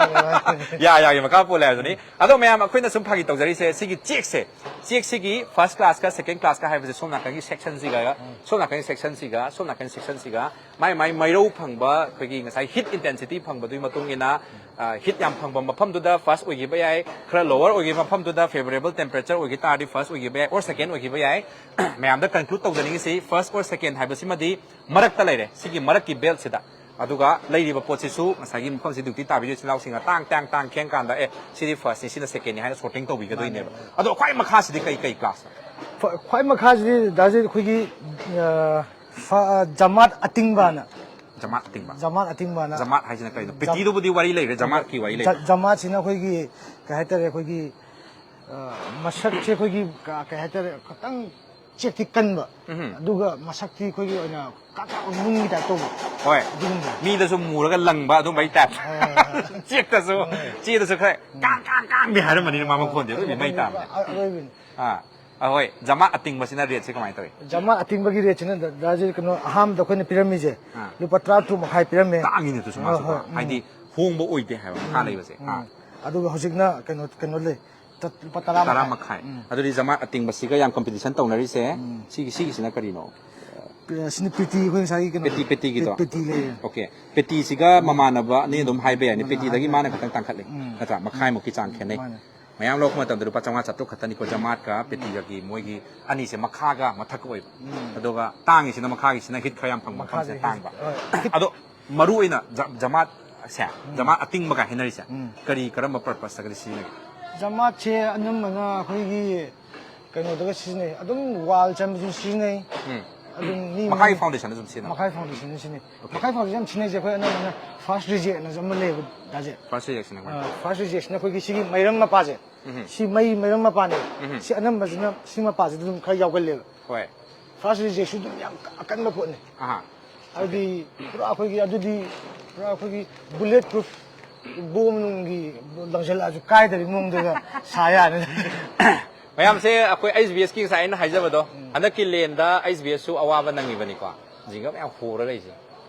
ꯌꯥ ꯌꯥꯒꯤ ꯃꯈꯥ ꯄꯣꯜꯂꯦ ꯍꯥꯏꯕꯗꯨꯅꯤ꯫ ꯑꯗꯣ ꯃꯌꯥꯝ ꯑꯩꯈꯣꯏꯅ ꯁꯨꯝ ꯐꯥꯒꯤ ꯇꯧꯖꯔꯤꯁꯦ ꯁꯤꯒꯤ ꯆꯦꯛꯁꯦ, ꯆꯦꯛꯁꯤꯒꯤ ꯐꯥꯔꯁ ꯀ꯭ꯂꯥꯁꯀ ꯁꯦꯀꯦꯟ ꯀ꯭ꯂꯥꯁꯀ ꯍꯥꯏꯕꯁꯦ ꯁꯣꯝ ꯅꯥꯀꯟꯒꯤ ꯁꯦꯛꯁꯟꯁꯤꯒ ꯁꯣꯝ ꯅꯥꯀꯟꯒꯤ ꯁꯦꯛꯁꯟꯁꯤꯒ ꯁꯣꯝ ꯅꯥꯀꯟꯒꯤ ꯁꯦꯛꯁꯟꯁꯤꯒ ꯃꯥꯏ ꯃꯥꯏ ꯃꯩꯔꯧ ꯐꯪꯕ ꯑꯩꯈꯣꯏꯒꯤ ꯉꯁꯥꯏ ꯍꯤꯠ ꯏꯟꯇꯦꯟꯁꯤꯇꯤ ꯐꯪꯕꯗꯨꯒꯤ ꯃꯇꯨꯡ ꯏꯟꯅ, ꯑ, ꯍꯤꯠ ꯌꯥꯝ ꯐꯪꯕ ꯃꯐꯝꯗꯨꯗ ꯐꯥꯔꯁ ꯑꯣꯏꯈꯤꯕ ꯌꯥꯏ, ꯈꯔ ꯂꯣꯋꯔ ꯑꯣꯏꯈꯤꯕ ꯃꯐꯝꯗꯨꯗ ꯐꯦꯕꯔꯦꯕꯜ ꯇꯦꯝꯄꯔꯦꯆꯔ ꯑꯣꯏꯈꯤ ꯇꯥꯔꯗꯤ ꯐꯥꯔꯁ ꯑꯣꯏꯈꯤꯕ ꯌꯥꯏ ꯑꯣꯔ ꯁꯦꯀꯦꯟ ꯑꯣꯏꯈꯤꯕ ꯌꯥꯏ꯫ ꯃꯌꯥꯝꯗ ꯀꯟꯀ꯭ꯂꯨꯗ ꯇꯧꯖꯅꯤꯡꯉꯤꯁꯤ ꯐꯥꯔꯁ ꯑꯣꯔ ꯁꯦꯀꯦꯟ ꯍꯥꯏꯕꯁꯤꯃꯗꯤ ꯃꯔꯛꯇ ꯂꯩꯔꯦ, ꯁꯤꯒꯤ ꯃꯔꯛꯀꯤ ꯕꯦꯜꯁꯤꯗ꯫ ꯑꯗꯨꯒ ꯂꯩꯔꯤꯕ ꯄꯣꯠꯁꯤꯁꯨ ꯉꯁꯥꯏꯒꯤ ꯃꯐꯝꯁꯤ ꯗ꯭ꯌꯨꯇꯤ ꯇꯥꯕꯤꯔꯤꯕ ꯏꯆꯤꯜ ꯏꯅꯥꯎꯁꯤꯡꯅ ꯇꯥꯡ ꯇꯥꯡ ꯇꯥꯡ ꯈꯦꯡ ꯀꯥꯟꯗ ꯑꯦ ꯁꯤꯗꯤ ꯐꯥꯔꯁꯅꯤ, ꯁꯤꯅ ꯁꯦꯀꯦꯟꯅꯤ ꯍꯥꯏꯅ ꯁꯣꯔꯇꯤꯡ ꯇꯧꯕꯤꯒꯗꯣꯏꯅꯦꯕ꯫ ꯑꯗꯣ ꯈ꯭ꯋꯥꯏ ꯃꯈꯥꯁꯤꯗꯤ ꯀꯩ ꯀꯩ ꯀ꯭ꯂꯥꯁꯅꯣ? ꯈ꯭ꯋꯥꯏ ꯃꯈꯥꯁꯤꯗꯤ ꯗꯥꯁꯦ ꯑꯩꯈꯣꯏꯒꯤ ꯑ, ꯐ- ꯑ, ꯖꯃꯥꯠ ꯑꯇꯤꯡꯕꯅ꯫ ꯖꯃꯥꯠ ꯑꯇꯤꯡꯕ꯫ ꯖꯃꯥꯠ ꯑꯇꯤꯡꯕꯅ꯫ ꯖꯃꯥꯠ ꯍꯥꯏꯁꯤꯅ ꯀꯩꯅꯣ? ꯄꯤꯇꯤꯗꯨꯕꯨꯗꯤ ꯋꯥꯔꯤ ꯂꯩꯔꯦ, ꯖꯃꯥꯠꯀꯤ ꯋꯥꯔꯤ ꯂꯩꯔꯦ꯫ ꯖ- ꯖꯃꯥꯠꯁꯤꯅ ꯑꯩꯈꯣꯏꯒꯤ ꯀꯩ ꯍꯥꯏꯇꯥꯔꯦ, ꯑꯩꯈꯣꯏꯒꯤ ꯑ, ꯃꯁꯛꯁꯦ ꯑꯩꯈꯣꯏꯒꯤ ꯀ- ꯀꯩ ꯍꯥꯏꯇꯥꯔꯦ, ꯈꯤꯇꯪ ꯆꯦꯛꯇꯤ ꯀꯟꯕ꯫ ꯑꯗꯨꯒ ꯃꯁꯛꯇꯤ ꯑꯩꯈꯣꯏꯒꯤ ꯑꯣꯏꯅ ꯀꯥꯛ ꯀꯥꯛ ꯅꯨꯡꯒꯤ ꯇꯥꯏꯞ ꯇꯧꯕ꯫ ꯍꯣꯏ꯫ ꯑꯗꯨꯒꯨꯝꯕ꯫ ꯃꯤꯗꯁꯨ ꯃꯨꯔꯒ ꯂꯪꯕ ꯑꯗꯨꯝꯕꯩ ꯇꯥꯏꯞ꯫ ꯍꯣꯏ, ꯍꯣꯏ, ꯍꯣꯏ꯫ ꯆꯦꯛꯇꯁꯨ, ꯆꯦꯗꯁꯨ ꯈꯔ ꯀꯥꯡ ꯀꯥꯡ ꯀꯥꯡꯗꯤ ꯍꯥꯏꯔꯝꯃꯅꯤ ꯃꯥ ꯃꯈꯣꯟꯗꯤ ꯑꯗꯨꯝ ꯃꯩ ꯇꯥꯕꯅꯦ꯫ ꯑ- ꯑꯔꯣꯏꯕꯅꯤ꯫ ꯑꯥ, ꯑꯍꯣꯏ, ꯖꯃꯥꯠ ꯑꯇꯤꯡꯕꯁꯤꯅ ꯔꯦꯠꯁꯦ ꯀꯃꯥꯏꯅ ꯇꯧꯏ? ꯖꯃꯥꯠ ꯑꯇꯤꯡꯕꯒꯤ ꯔꯦꯠꯁꯤꯅ ꯗ- ꯗꯥꯁꯦ ꯀꯩꯅꯣ, ꯑꯍꯥꯟꯕꯗ ꯑꯩꯈꯣꯏꯅ ꯄꯤꯔꯝꯃꯤꯁꯦ ꯑꯥ꯫ ꯂꯨꯄꯥ ꯇꯔꯥ ꯇꯔꯨꯛ ꯃꯈꯥꯏ ꯄꯤꯔꯝꯃꯦ꯫ ꯇꯥꯡꯉꯤꯅꯦ ꯑꯗꯨꯁꯨ ꯃꯥꯁꯨ ꯍꯣꯏ, ꯀꯣ꯫ ꯎꯝ꯫ ꯍꯥꯏꯗꯤ ꯍꯣꯡꯕ ꯑꯣꯏꯗꯦ ꯍꯥꯏꯕ ꯃꯈꯥ ꯎꯝ, ꯂꯩꯕꯁꯦ꯫ ꯎꯝ꯫ ꯑꯥ꯫ ꯑꯗꯨꯒ ꯍꯧꯖꯤꯛꯅ ꯀꯩꯅꯣ ꯀꯩꯅꯣ ꯂꯩ꯫ ꯇꯠ- ꯂꯨꯄꯥ ꯇꯔꯥ ꯇꯔꯥ ꯃꯈꯥꯏ꯫ ꯃꯈꯥꯏ꯫ ꯎꯝ꯫ ꯑꯗꯨꯗꯤ ꯖꯃꯥꯠ ꯑꯇꯤꯡꯕꯁꯤꯒ ꯌꯥꯝ ꯀꯝꯄꯤꯇꯤꯁꯟ ꯇꯧꯅꯔꯤꯁꯦ꯫ ꯎꯝ꯫ ꯁꯤꯒꯤ ꯁꯤꯒꯤꯁꯤꯅ ꯀꯔꯤꯅꯣ? ꯁꯤꯅ ꯄꯦꯇꯤ, ꯑꯩꯈꯣꯏ ꯉꯁꯥꯏꯒꯤ ꯀꯩꯅꯣ ꯄꯦꯇꯤ, ꯄꯦꯇꯤꯒꯤꯗꯣ? ꯄꯦꯇꯤ ꯂꯩꯌꯦ꯫ ꯑꯣꯀꯦ꯫ ꯄꯦꯇꯤꯁꯤꯒ ꯎꯝ꯫ ꯃꯃꯥꯟꯅꯕ ꯑꯅꯤ ꯑꯗꯨꯝ ꯍꯥꯏꯕ ꯌꯥꯏꯅꯦ꯫ ꯃꯃꯥꯟꯅꯕ ꯄꯦꯇꯤꯗꯒꯤ ꯍꯥꯏꯕ ꯃꯥꯅ ꯌꯥꯏ꯫ ꯈꯤꯇꯪ ꯇꯥꯡꯈꯠꯂꯤ꯫ ꯎꯝ꯫ ꯅꯠꯇ꯭ꯔꯥ? ꯃꯈꯥꯏꯃꯨꯛꯀꯤ ꯆꯥꯡ ꯎꯝ꯫ ꯈꯦꯠꯅꯩ꯫ ꯃꯥꯅꯦ꯫ ꯃꯌꯥꯝ ꯂꯧꯔꯛꯄ ꯃꯇꯝꯗ ꯂꯨꯄꯥ ꯆꯥꯝꯃꯉꯥ ꯆꯥꯇ꯭ꯔꯨꯛ ꯈꯛꯇꯅꯤꯀꯣ, ꯖꯃꯥꯠꯀ ꯄꯦꯇꯤꯒꯒꯤ ꯃꯣꯏꯒꯤ ꯑꯅꯤꯁꯦ ꯃꯈꯥꯒ ꯃꯊꯛꯀ ꯑꯣꯏꯕ꯫ ꯎꯝ꯫ ꯑꯗꯨꯒ ꯇꯥꯡꯉꯤꯁꯤꯅ ꯃꯈꯥꯒꯤꯁꯤꯅ ꯍꯤꯠ ꯈꯔ ꯌꯥꯝ ꯐꯪꯕ, ꯃꯈꯥꯁꯦ ꯃꯈꯜꯁꯦ ꯍꯤꯠ-, ꯇꯥꯡꯕ꯫ ꯍꯣꯏ꯫ ꯑꯗꯣ ꯃꯔꯨ ꯑꯣꯏꯅ ꯖ-, ꯖꯃꯥꯠꯁꯦ, ꯎꯝ꯫ ꯖꯃꯥꯠ ꯑꯇꯤꯡꯕꯒ ꯍꯥꯏꯅꯔꯤꯁꯦ, ꯎꯝ꯫ ꯀꯔꯤ ꯀꯔꯝꯕ ꯄꯔꯄꯁꯇꯒꯗꯤ ꯁꯤꯖꯤꯟꯅꯒꯦ? ꯖꯃꯥꯠꯁꯦ ꯑꯅꯝꯕꯅ ꯑꯩꯈꯣꯏꯒꯤ ꯀꯩꯅꯣꯗꯒ ꯁꯤꯖꯤꯟꯅꯩ, ꯑꯗꯨꯝ ꯋꯥꯜ ꯆꯟꯕꯁꯨ ꯁꯤꯖꯤꯟꯅꯩ꯫ ꯎꯝ꯫ ꯑꯗꯨꯝ ꯃꯤ ꯃꯈꯥꯒꯤ ꯃꯤ-, ꯐꯥꯎꯟꯗꯦꯁꯟꯗ ꯑꯗꯨꯝ ꯁꯤꯖꯤꯟꯅꯕ? ꯃꯈꯥꯒꯤ ꯐꯥꯎꯟꯗꯦꯁꯟꯗ ꯁꯤꯖꯤꯟꯅꯩ꯫ ꯑꯣꯀꯦ꯫ ꯃꯈꯥꯒꯤ ꯐꯥꯎꯟꯗꯦꯁꯟ ꯌꯥꯝ ꯁꯤꯖꯤꯟꯅꯩꯁꯦ ꯑꯩꯈꯣꯏ ꯑꯅꯝꯕꯅ ꯐꯥꯔꯁ ꯔꯤꯖꯦꯛꯅ ꯑꯃ ꯂꯩꯌꯦꯕ, ꯗꯥꯖꯦ꯫ ꯐꯥꯔꯁ ꯔꯤꯖꯦꯛꯁꯤꯅ ꯀꯃꯥꯏꯅ ꯑ, ꯇꯧꯕ? ꯐꯥꯔꯁ ꯔꯤꯖꯦꯛꯁꯤꯅ ꯑꯩꯈꯣꯏꯒꯤ ꯁꯤꯒꯤ ꯃꯩꯔꯝ ꯃꯄꯥꯁꯦ꯫ ꯎꯝ꯫ ꯁꯤ ꯃꯩ ꯃꯩꯔꯝ ꯃꯄꯥꯅꯦ꯫ ꯎꯝ꯫ ꯁꯤ ꯑꯅꯝꯕꯁꯤꯅ ꯁꯤ ꯃꯄꯥꯁꯤꯗ ꯑꯗꯨꯝ ꯈꯔ ꯌꯥꯎꯒꯜꯂꯦꯕ꯫ ꯍꯣꯏ꯫ ꯐꯥꯔꯁ ꯔꯤꯖꯦꯛꯁꯨ ꯑꯗꯨꯝ ꯌꯥꯝ ꯑꯀꯟꯕ ꯄꯣꯠꯅꯤ꯫ ꯑꯍꯥ꯫ ꯍꯥꯏꯗꯤ ꯄꯨꯔꯥ ꯑꯩꯈꯣꯏꯒꯤ, ꯑꯗꯨꯗꯤ ꯄꯨꯔꯥ ꯑꯩꯈꯣꯏꯒꯤ ꯕꯨꯂꯦꯠ ꯄ꯭ꯔꯨꯐ ꯕꯣꯝ ꯅꯨꯡꯒꯤ ꯂꯪꯁꯤꯜꯂꯛꯑꯁꯨ ꯀꯥꯏꯗꯕꯒꯤ ꯃꯑꯣꯡꯗꯒ ꯁꯥ ꯌꯥꯅꯤ꯫ ꯃꯌꯥꯝꯁꯦ ꯑꯩꯈꯣꯏ ꯑꯩꯆ ꯕꯤ ꯑꯦꯁꯀꯤ ꯉꯁꯥꯏ ꯑꯩꯅ ꯍꯥꯏꯖꯕꯗꯣ, ꯎꯝ꯫ ꯍꯟꯗꯛꯀꯤ ꯂꯦꯟꯗ ꯑꯩꯆ ꯕꯤ ꯑꯦꯁꯁꯨ ꯑꯋꯥꯕ ꯅꯪꯉꯤꯕꯅꯤꯀꯣ꯫ ꯖꯤꯡꯒ ꯃꯌꯥꯝ ꯍꯣꯔ ꯂꯩꯁꯦ꯫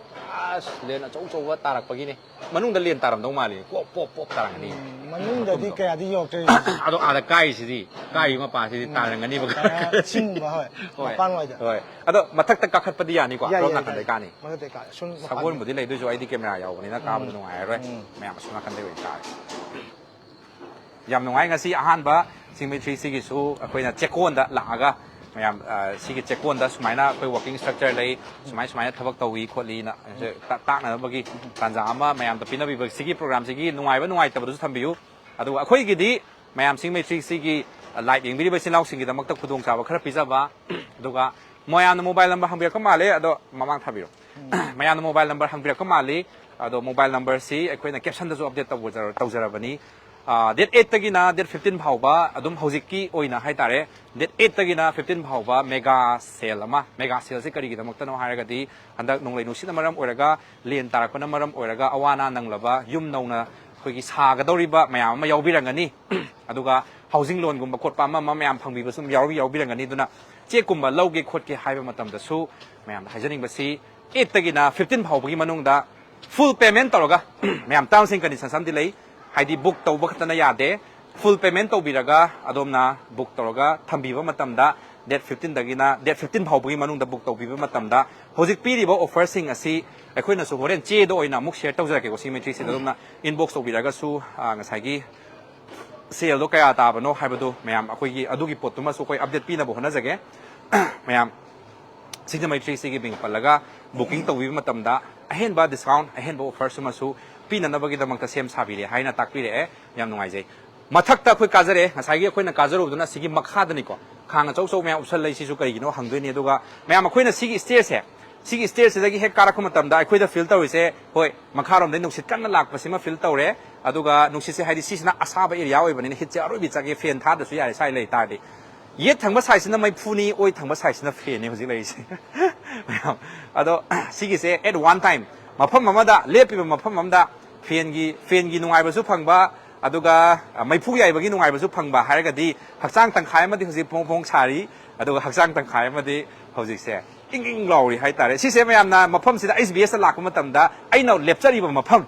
ꯑꯁ, ꯂꯦꯟ ꯑꯆꯧ ꯑꯆꯧꯕ ꯇꯥꯔꯛꯄꯒꯤꯅꯦ꯫ ꯃꯅꯨꯡꯗ ꯂꯦꯟ ꯇꯥꯔꯝꯗꯧ ꯃꯥꯜꯂꯤ꯫ ꯄꯣꯞ, ꯄꯣꯞ, ꯄꯣꯞ ꯇꯥꯔꯝꯒꯅꯤ꯫ ꯎꯝ, ꯃꯅꯨꯡꯗꯗꯤ ꯃꯇꯨꯝꯗꯣ꯫ ꯀꯌꯥꯗꯤ ꯌꯧꯔꯛꯇ꯭ꯔꯦ꯫ ꯑꯗꯣ ꯑꯥꯗ ꯀꯥꯏꯔꯤꯁꯤꯗꯤ, ꯀꯥꯏꯔꯤꯕ ꯃꯄꯥꯁꯤꯗꯤ ꯎꯝ꯫ ꯇꯥꯔꯝꯒꯅꯤꯕ꯫ ꯀꯌꯥ ꯆꯤꯡꯕ, ꯍꯣꯏ꯫ ꯍꯣꯏ꯫ ꯃꯄꯥꯟꯋꯥꯏꯗ꯫ ꯍꯣꯏ꯫ ꯑꯗꯣ ꯃꯊꯛꯇ ꯀꯥꯈꯠꯄꯗꯤ ꯌꯥꯅꯤꯀꯣ? ꯌꯥꯏ, ꯑꯗꯣꯝ ꯌꯥꯏ, ꯅꯥꯀꯟꯗꯩ ꯌꯥꯏ꯫ ꯀꯥꯅꯤ꯫ ꯃꯊꯛꯇꯩ ꯀꯥ-, ꯁꯨꯝ ꯃꯄꯥꯟꯗ꯫ ꯁꯒꯣꯜꯕꯨꯗꯤ ꯂꯩꯗꯣꯏꯁꯨ ꯑꯩꯗꯤ ꯀꯦꯃꯦꯔꯥ ꯌꯥꯎꯕꯅꯤꯅ ꯀꯥꯕꯗ ꯎꯝ꯫ ꯅꯨꯡꯉꯥꯏꯔꯔꯣꯏ꯫ ꯎꯝ꯫ ꯃꯌꯥꯝ ꯑꯁꯣꯝ ꯅꯥꯀꯟꯗꯩ ꯑꯣꯏꯅ ꯀꯥꯔꯦ꯫ ꯌꯥꯝ ꯅꯨꯡꯉꯥꯏ꯫ ꯉꯁꯤ ꯑꯍꯥꯟꯕ ꯁꯤꯡꯃꯩ ꯊ꯭ꯔꯤ ꯁꯤꯒꯤꯁꯨ ꯑꯩꯈꯣꯏꯅ ꯆꯦꯛꯀꯣꯟꯗ ꯂꯥꯛꯑꯒ ꯃꯌꯥꯝ, ꯑ, ꯁꯤꯒꯤ ꯆꯦꯛꯀꯣꯟꯗ ꯁꯨꯃꯥꯏꯅ ꯑꯩꯈꯣꯏ ꯋꯥꯔꯀꯤꯡ ꯁ꯭ꯇ꯭ꯔꯛꯆꯔ ꯂꯩ, ꯁꯨꯃꯥꯏ ꯁꯨꯃꯥꯏꯅ ꯊꯕꯛ ꯇꯧꯏ ꯈꯣꯠꯂꯤꯅ ꯇꯥ-, ꯇꯥꯛꯅꯅꯕꯒꯤ ꯇꯥꯟꯖꯥ ꯑꯃ ꯃꯌꯥꯝꯗ ꯄꯤꯅꯕꯤꯕ, ꯁꯤꯒꯤ ꯄ꯭ꯔꯣꯒ꯭ꯔꯥꯝꯁꯤꯒꯤ ꯅꯨꯡꯉꯥꯏꯕ ꯅꯨꯡꯉꯥꯏꯇꯕꯗꯨꯁꯨ ꯊꯝꯕꯤꯌꯨ꯫ ꯑꯗꯨꯒ ꯑꯩꯈꯣꯏꯒꯤꯗꯤ ꯃꯌꯥꯝ ꯁꯤꯡꯃꯩ ꯊ꯭ꯔꯤ ꯁꯤꯒꯤ ꯂꯥꯏꯚ ꯌꯦꯡꯕꯤꯔꯤꯕ ꯏꯆꯤꯟ ꯏꯅꯥꯎꯁꯤꯡꯒꯤꯗꯃꯛꯇ ꯈꯨꯗꯣꯡꯆꯥꯕ ꯈꯔ ꯄꯤꯖꯕ, ꯑꯗꯨꯒ ꯃꯌꯥꯝꯅ ꯃꯣꯕꯥꯏꯜ ꯅꯝꯕꯔ ꯍꯪꯕꯤꯔꯛꯄ ꯃꯥꯜꯂꯦ, ꯑꯗꯣ ꯃꯃꯥꯡ ꯊꯥꯕꯤꯔꯣ꯫ ꯃꯌꯥꯝꯅ ꯃꯣꯕꯥꯏꯜ ꯅꯝꯕꯔ ꯍꯪꯕꯤꯔꯛꯄ ꯃꯥꯜꯂꯤ, ꯑꯗꯣ ꯃꯣꯕꯥꯏꯜ ꯅꯝꯕꯔꯁꯤ ꯑꯩꯈꯣꯏꯅ ꯀꯦꯞꯁꯟꯗꯁꯨ ꯑꯞꯗꯦꯠ ꯇꯧꯖꯔ-, ꯇꯧꯖꯔꯕꯅꯤ꯫ ꯑꯥ, ꯗꯦꯠ ꯑꯩꯠꯇꯒꯤꯅ ꯗꯦꯠ ꯐꯤꯐꯇꯤꯟ ꯐꯥꯎꯕ ꯑꯗꯨꯝ ꯍꯧꯖꯤꯛꯀꯤ ꯑꯣꯏꯅ ꯍꯥꯏꯇꯥꯔꯦ, ꯗꯦꯠ ꯑꯩꯠꯇꯒꯤꯅ ꯐꯤꯐꯇꯤꯟ ꯐꯥꯎꯕ ꯃꯦꯒꯥ ꯁꯦꯜ ꯑꯃ, ꯃꯦꯒꯥ ꯁꯦꯜꯁꯤ ꯀꯔꯤꯒꯤꯗꯃꯛꯇꯅꯣ ꯍꯥꯏꯔꯒꯗꯤ ꯍꯟꯗꯛ ꯅꯣꯡꯂꯩ ꯅꯨꯡꯁꯤꯠꯅ ꯃꯔꯝ ꯑꯣꯏꯔꯒ, ꯂꯦꯟ ꯇꯥꯔꯛꯄꯅ ꯃꯔꯝ ꯑꯣꯏꯔꯒ ꯑꯋꯥ ꯑꯅꯥ ꯅꯪꯂꯕ ꯌꯨꯝ ꯅꯧꯅ ꯑꯩꯈꯣꯏꯒꯤ ꯁꯥꯒꯗꯧꯔꯤꯕ ꯃꯌꯥꯝ ꯑꯃ ꯌꯥꯎꯕꯤꯔꯝꯒꯅꯤ꯫ ꯑꯗꯨꯒ ꯍꯥꯎꯁꯤꯡ ꯂꯣꯟꯒꯨꯝꯕ ꯈꯣꯠꯄ ꯑꯃ ꯑꯃ ꯃꯌꯥꯝ ꯐꯪꯕꯤꯕꯁꯨ ꯑꯗꯨꯝ ꯌꯥꯎꯕꯤ-, ꯌꯥꯎꯕꯤꯔꯝꯒꯅꯤ꯫ ꯑꯗꯨꯅ ꯆꯦꯛꯀꯨꯝꯕ ꯂꯧꯒꯦ ꯈꯣꯠꯀꯦ ꯍꯥꯏꯕ ꯃꯇꯝꯗꯁꯨ ꯃꯌꯥꯝꯗ ꯍꯥꯏꯖꯅꯤꯡꯕꯁꯤ, ꯑꯩꯠꯇꯒꯤꯅ ꯐꯤꯐꯇꯤꯟ ꯐꯥꯎꯕꯒꯤ ꯃꯅꯨꯡꯗ ꯐꯨꯜ ꯄꯦꯃꯦꯟ ꯇꯧꯔꯒ, ꯃꯌꯥꯝ ꯇꯔꯝꯁ ꯑꯦꯟ ꯀꯟꯗꯤꯁꯟꯁ ꯑꯃꯗꯤ ꯂꯩ, ꯍꯥꯏꯗꯤ book ꯇꯧꯕ ꯈꯛꯇꯅ ꯌꯥꯗꯦ, full payment ꯇꯧꯕꯤꯔꯒ ꯑꯗꯣꯝꯅ book ꯇꯧꯔꯒ ꯊꯝꯕꯤꯕ ꯃꯇꯝꯗ, date fifteen ꯗꯒꯤꯅ date fifteen ꯐꯥꯎꯕꯒꯤ ꯃꯅꯨꯡꯗ book ꯇꯧꯕꯤꯕ ꯃꯇꯝꯗ ꯍꯧꯖꯤꯛ ꯄꯤꯔꯤꯕ offer ꯁꯤꯡ ꯑꯁꯤ ꯑꯩꯈꯣꯏꯅꯁꯨ ꯍꯣꯔꯦꯟ ꯆꯦꯗ ꯑꯣꯏꯅ ꯑꯃꯨꯛ share ꯇꯧꯖꯔꯛꯀꯦꯀꯣ꯫ ꯁꯤꯒꯤ ꯃꯩꯇ꯭ꯔꯤꯁꯤꯗ ꯑꯗꯣꯝꯅ inbox ꯇꯧꯕꯤꯔꯒꯁꯨ, ꯑ, ꯉꯁꯥꯏꯒꯤ sale ꯗꯣ ꯀꯌꯥ ꯇꯥꯕꯅꯣ ꯍꯥꯏꯕꯗꯨ ꯃꯌꯥꯝ ꯑꯩꯈꯣꯏꯒꯤ ꯑꯗꯨꯒꯤ ꯄꯣꯠꯇꯨꯃꯁꯨ ꯑꯩꯈꯣꯏ update ꯄꯤꯅꯕ ꯍꯣꯠꯅꯖꯒꯦ꯫ ꯃꯌꯥꯝ ꯁꯤꯒꯤ ꯃꯩꯇ꯭ꯔꯤꯁꯤꯒꯤ ꯃꯤꯡ ꯄꯜꯂꯒ booking ꯇꯧꯕꯤꯕ ꯃꯇꯝꯗ ꯑꯍꯦꯟꯕ discount, ꯑꯍꯦꯟꯕ offer ꯁꯨꯃꯁꯨ ꯄꯤꯅꯅꯕꯒꯤꯗꯃꯛꯇ ꯁꯦꯝ ꯁꯥꯕꯤꯔꯦ ꯍꯥꯏꯅ ꯇꯥꯛꯄꯤꯔꯛꯑꯦ꯫ ꯌꯥꯝ ꯅꯨꯡꯉꯥꯏꯖꯩ꯫ ꯃꯊꯛꯇ ꯑꯩꯈꯣꯏ ꯀꯥꯖꯔꯦ, ꯉꯁꯥꯏꯒꯤ ꯑꯩꯈꯣꯏꯅ ꯀꯥꯖꯔꯨꯕꯗꯨꯅ ꯁꯤꯒꯤ ꯃꯈꯥꯗꯅꯤꯀꯣ꯫ ꯈꯥꯡ ꯑꯆꯧ ꯑꯆꯧ ꯃꯌꯥꯝ ꯎꯞꯁꯜ ꯂꯩꯁꯤꯁꯨ ꯀꯔꯤꯒꯤꯅꯣ ꯍꯪꯗꯣꯏꯅꯤ꯫ ꯑꯗꯨꯒ ꯃꯌꯥꯝ ꯑꯩꯈꯣꯏꯅ ꯁꯤꯒꯤ stage ꯁꯦ, ꯁꯤꯒꯤ stage ꯁꯤꯗꯒꯤ ꯍꯦꯛ ꯀꯥꯔꯛꯄ ꯃꯇꯝꯗ ꯑꯩꯈꯣꯏꯗ feel ꯇꯧꯔꯤꯁꯦ, ꯍꯣꯏ, ꯃꯈꯥꯔꯣꯝꯗꯒꯤ ꯅꯨꯡꯁꯤꯠ ꯀꯟꯅ ꯂꯥꯛꯄꯁꯤꯃ feel ꯇꯧꯔꯦ꯫ ꯑꯗꯨꯒ ꯅꯨꯡꯁꯤꯠꯁꯦ, ꯍꯥꯏꯗꯤ ꯁꯤꯁꯤꯅ ꯑꯁꯥꯕ area ꯑꯣꯏꯕꯅꯤꯅ heat ꯁꯦ ꯑꯔꯣꯏꯕꯤ ꯆꯪꯉꯦ, fan ꯊꯥꯗ꯭ꯔꯁꯨ ꯌꯥꯔꯦ ꯁ꯭ꯋꯥꯏ ꯂꯩ ꯇꯥꯔꯗꯤ꯫ ꯌꯦꯠ ꯊꯪꯕ side ꯁꯤꯅ ꯃꯩꯐꯨꯅꯤ, ꯑꯣꯏ ꯊꯪꯕ side ꯁꯤꯅ fan ꯅꯤ ꯍꯧꯖꯤꯛ ꯂꯩꯔꯤꯁꯦ꯫ ꯃꯌꯥꯝ, ꯑꯗꯣ ꯁꯤꯒꯤꯁꯦ at one time ꯃꯐꯝ ꯑꯃꯗ, ꯂꯦꯞꯄꯤꯕ ꯃꯐꯝ ꯑꯃꯗ fan ꯒꯤ, fan ꯒꯤ ꯅꯨꯡꯉꯥꯏꯕꯁꯨ ꯐꯪꯕ, ꯑꯗꯨꯒ ꯃꯩꯐꯨ ꯌꯥꯏꯕꯒꯤ ꯅꯨꯡꯉꯥꯏꯕꯁꯨ ꯐꯪꯕ ꯍꯥꯏꯔꯒꯗꯤ ꯍꯛꯆꯥꯡ ꯇꯪꯈꯥꯏ ꯑꯃꯗꯤ ꯍꯧꯖꯤꯛ ꯐꯣꯡ ꯐꯣꯡ ꯁꯥꯔꯤ, ꯑꯗꯨꯒ ꯍꯛꯆꯥꯡ ꯇꯪꯈꯥꯏ ꯑꯃꯗꯤ ꯍꯧꯖꯤꯛꯁꯦ ꯏꯪ ꯏꯪ ꯂꯥꯎꯔꯤ ꯍꯥꯏꯇꯥꯔꯦ꯫ ꯁꯤꯁꯦ ꯃꯌꯥꯝꯅ ꯃꯐꯝꯁꯤꯗ H B S ꯇ ꯂꯥꯛꯄ ꯃꯇꯝꯗ ꯑꯩꯅ ꯂꯦꯞꯆꯔꯤꯕ ꯃꯐꯝ,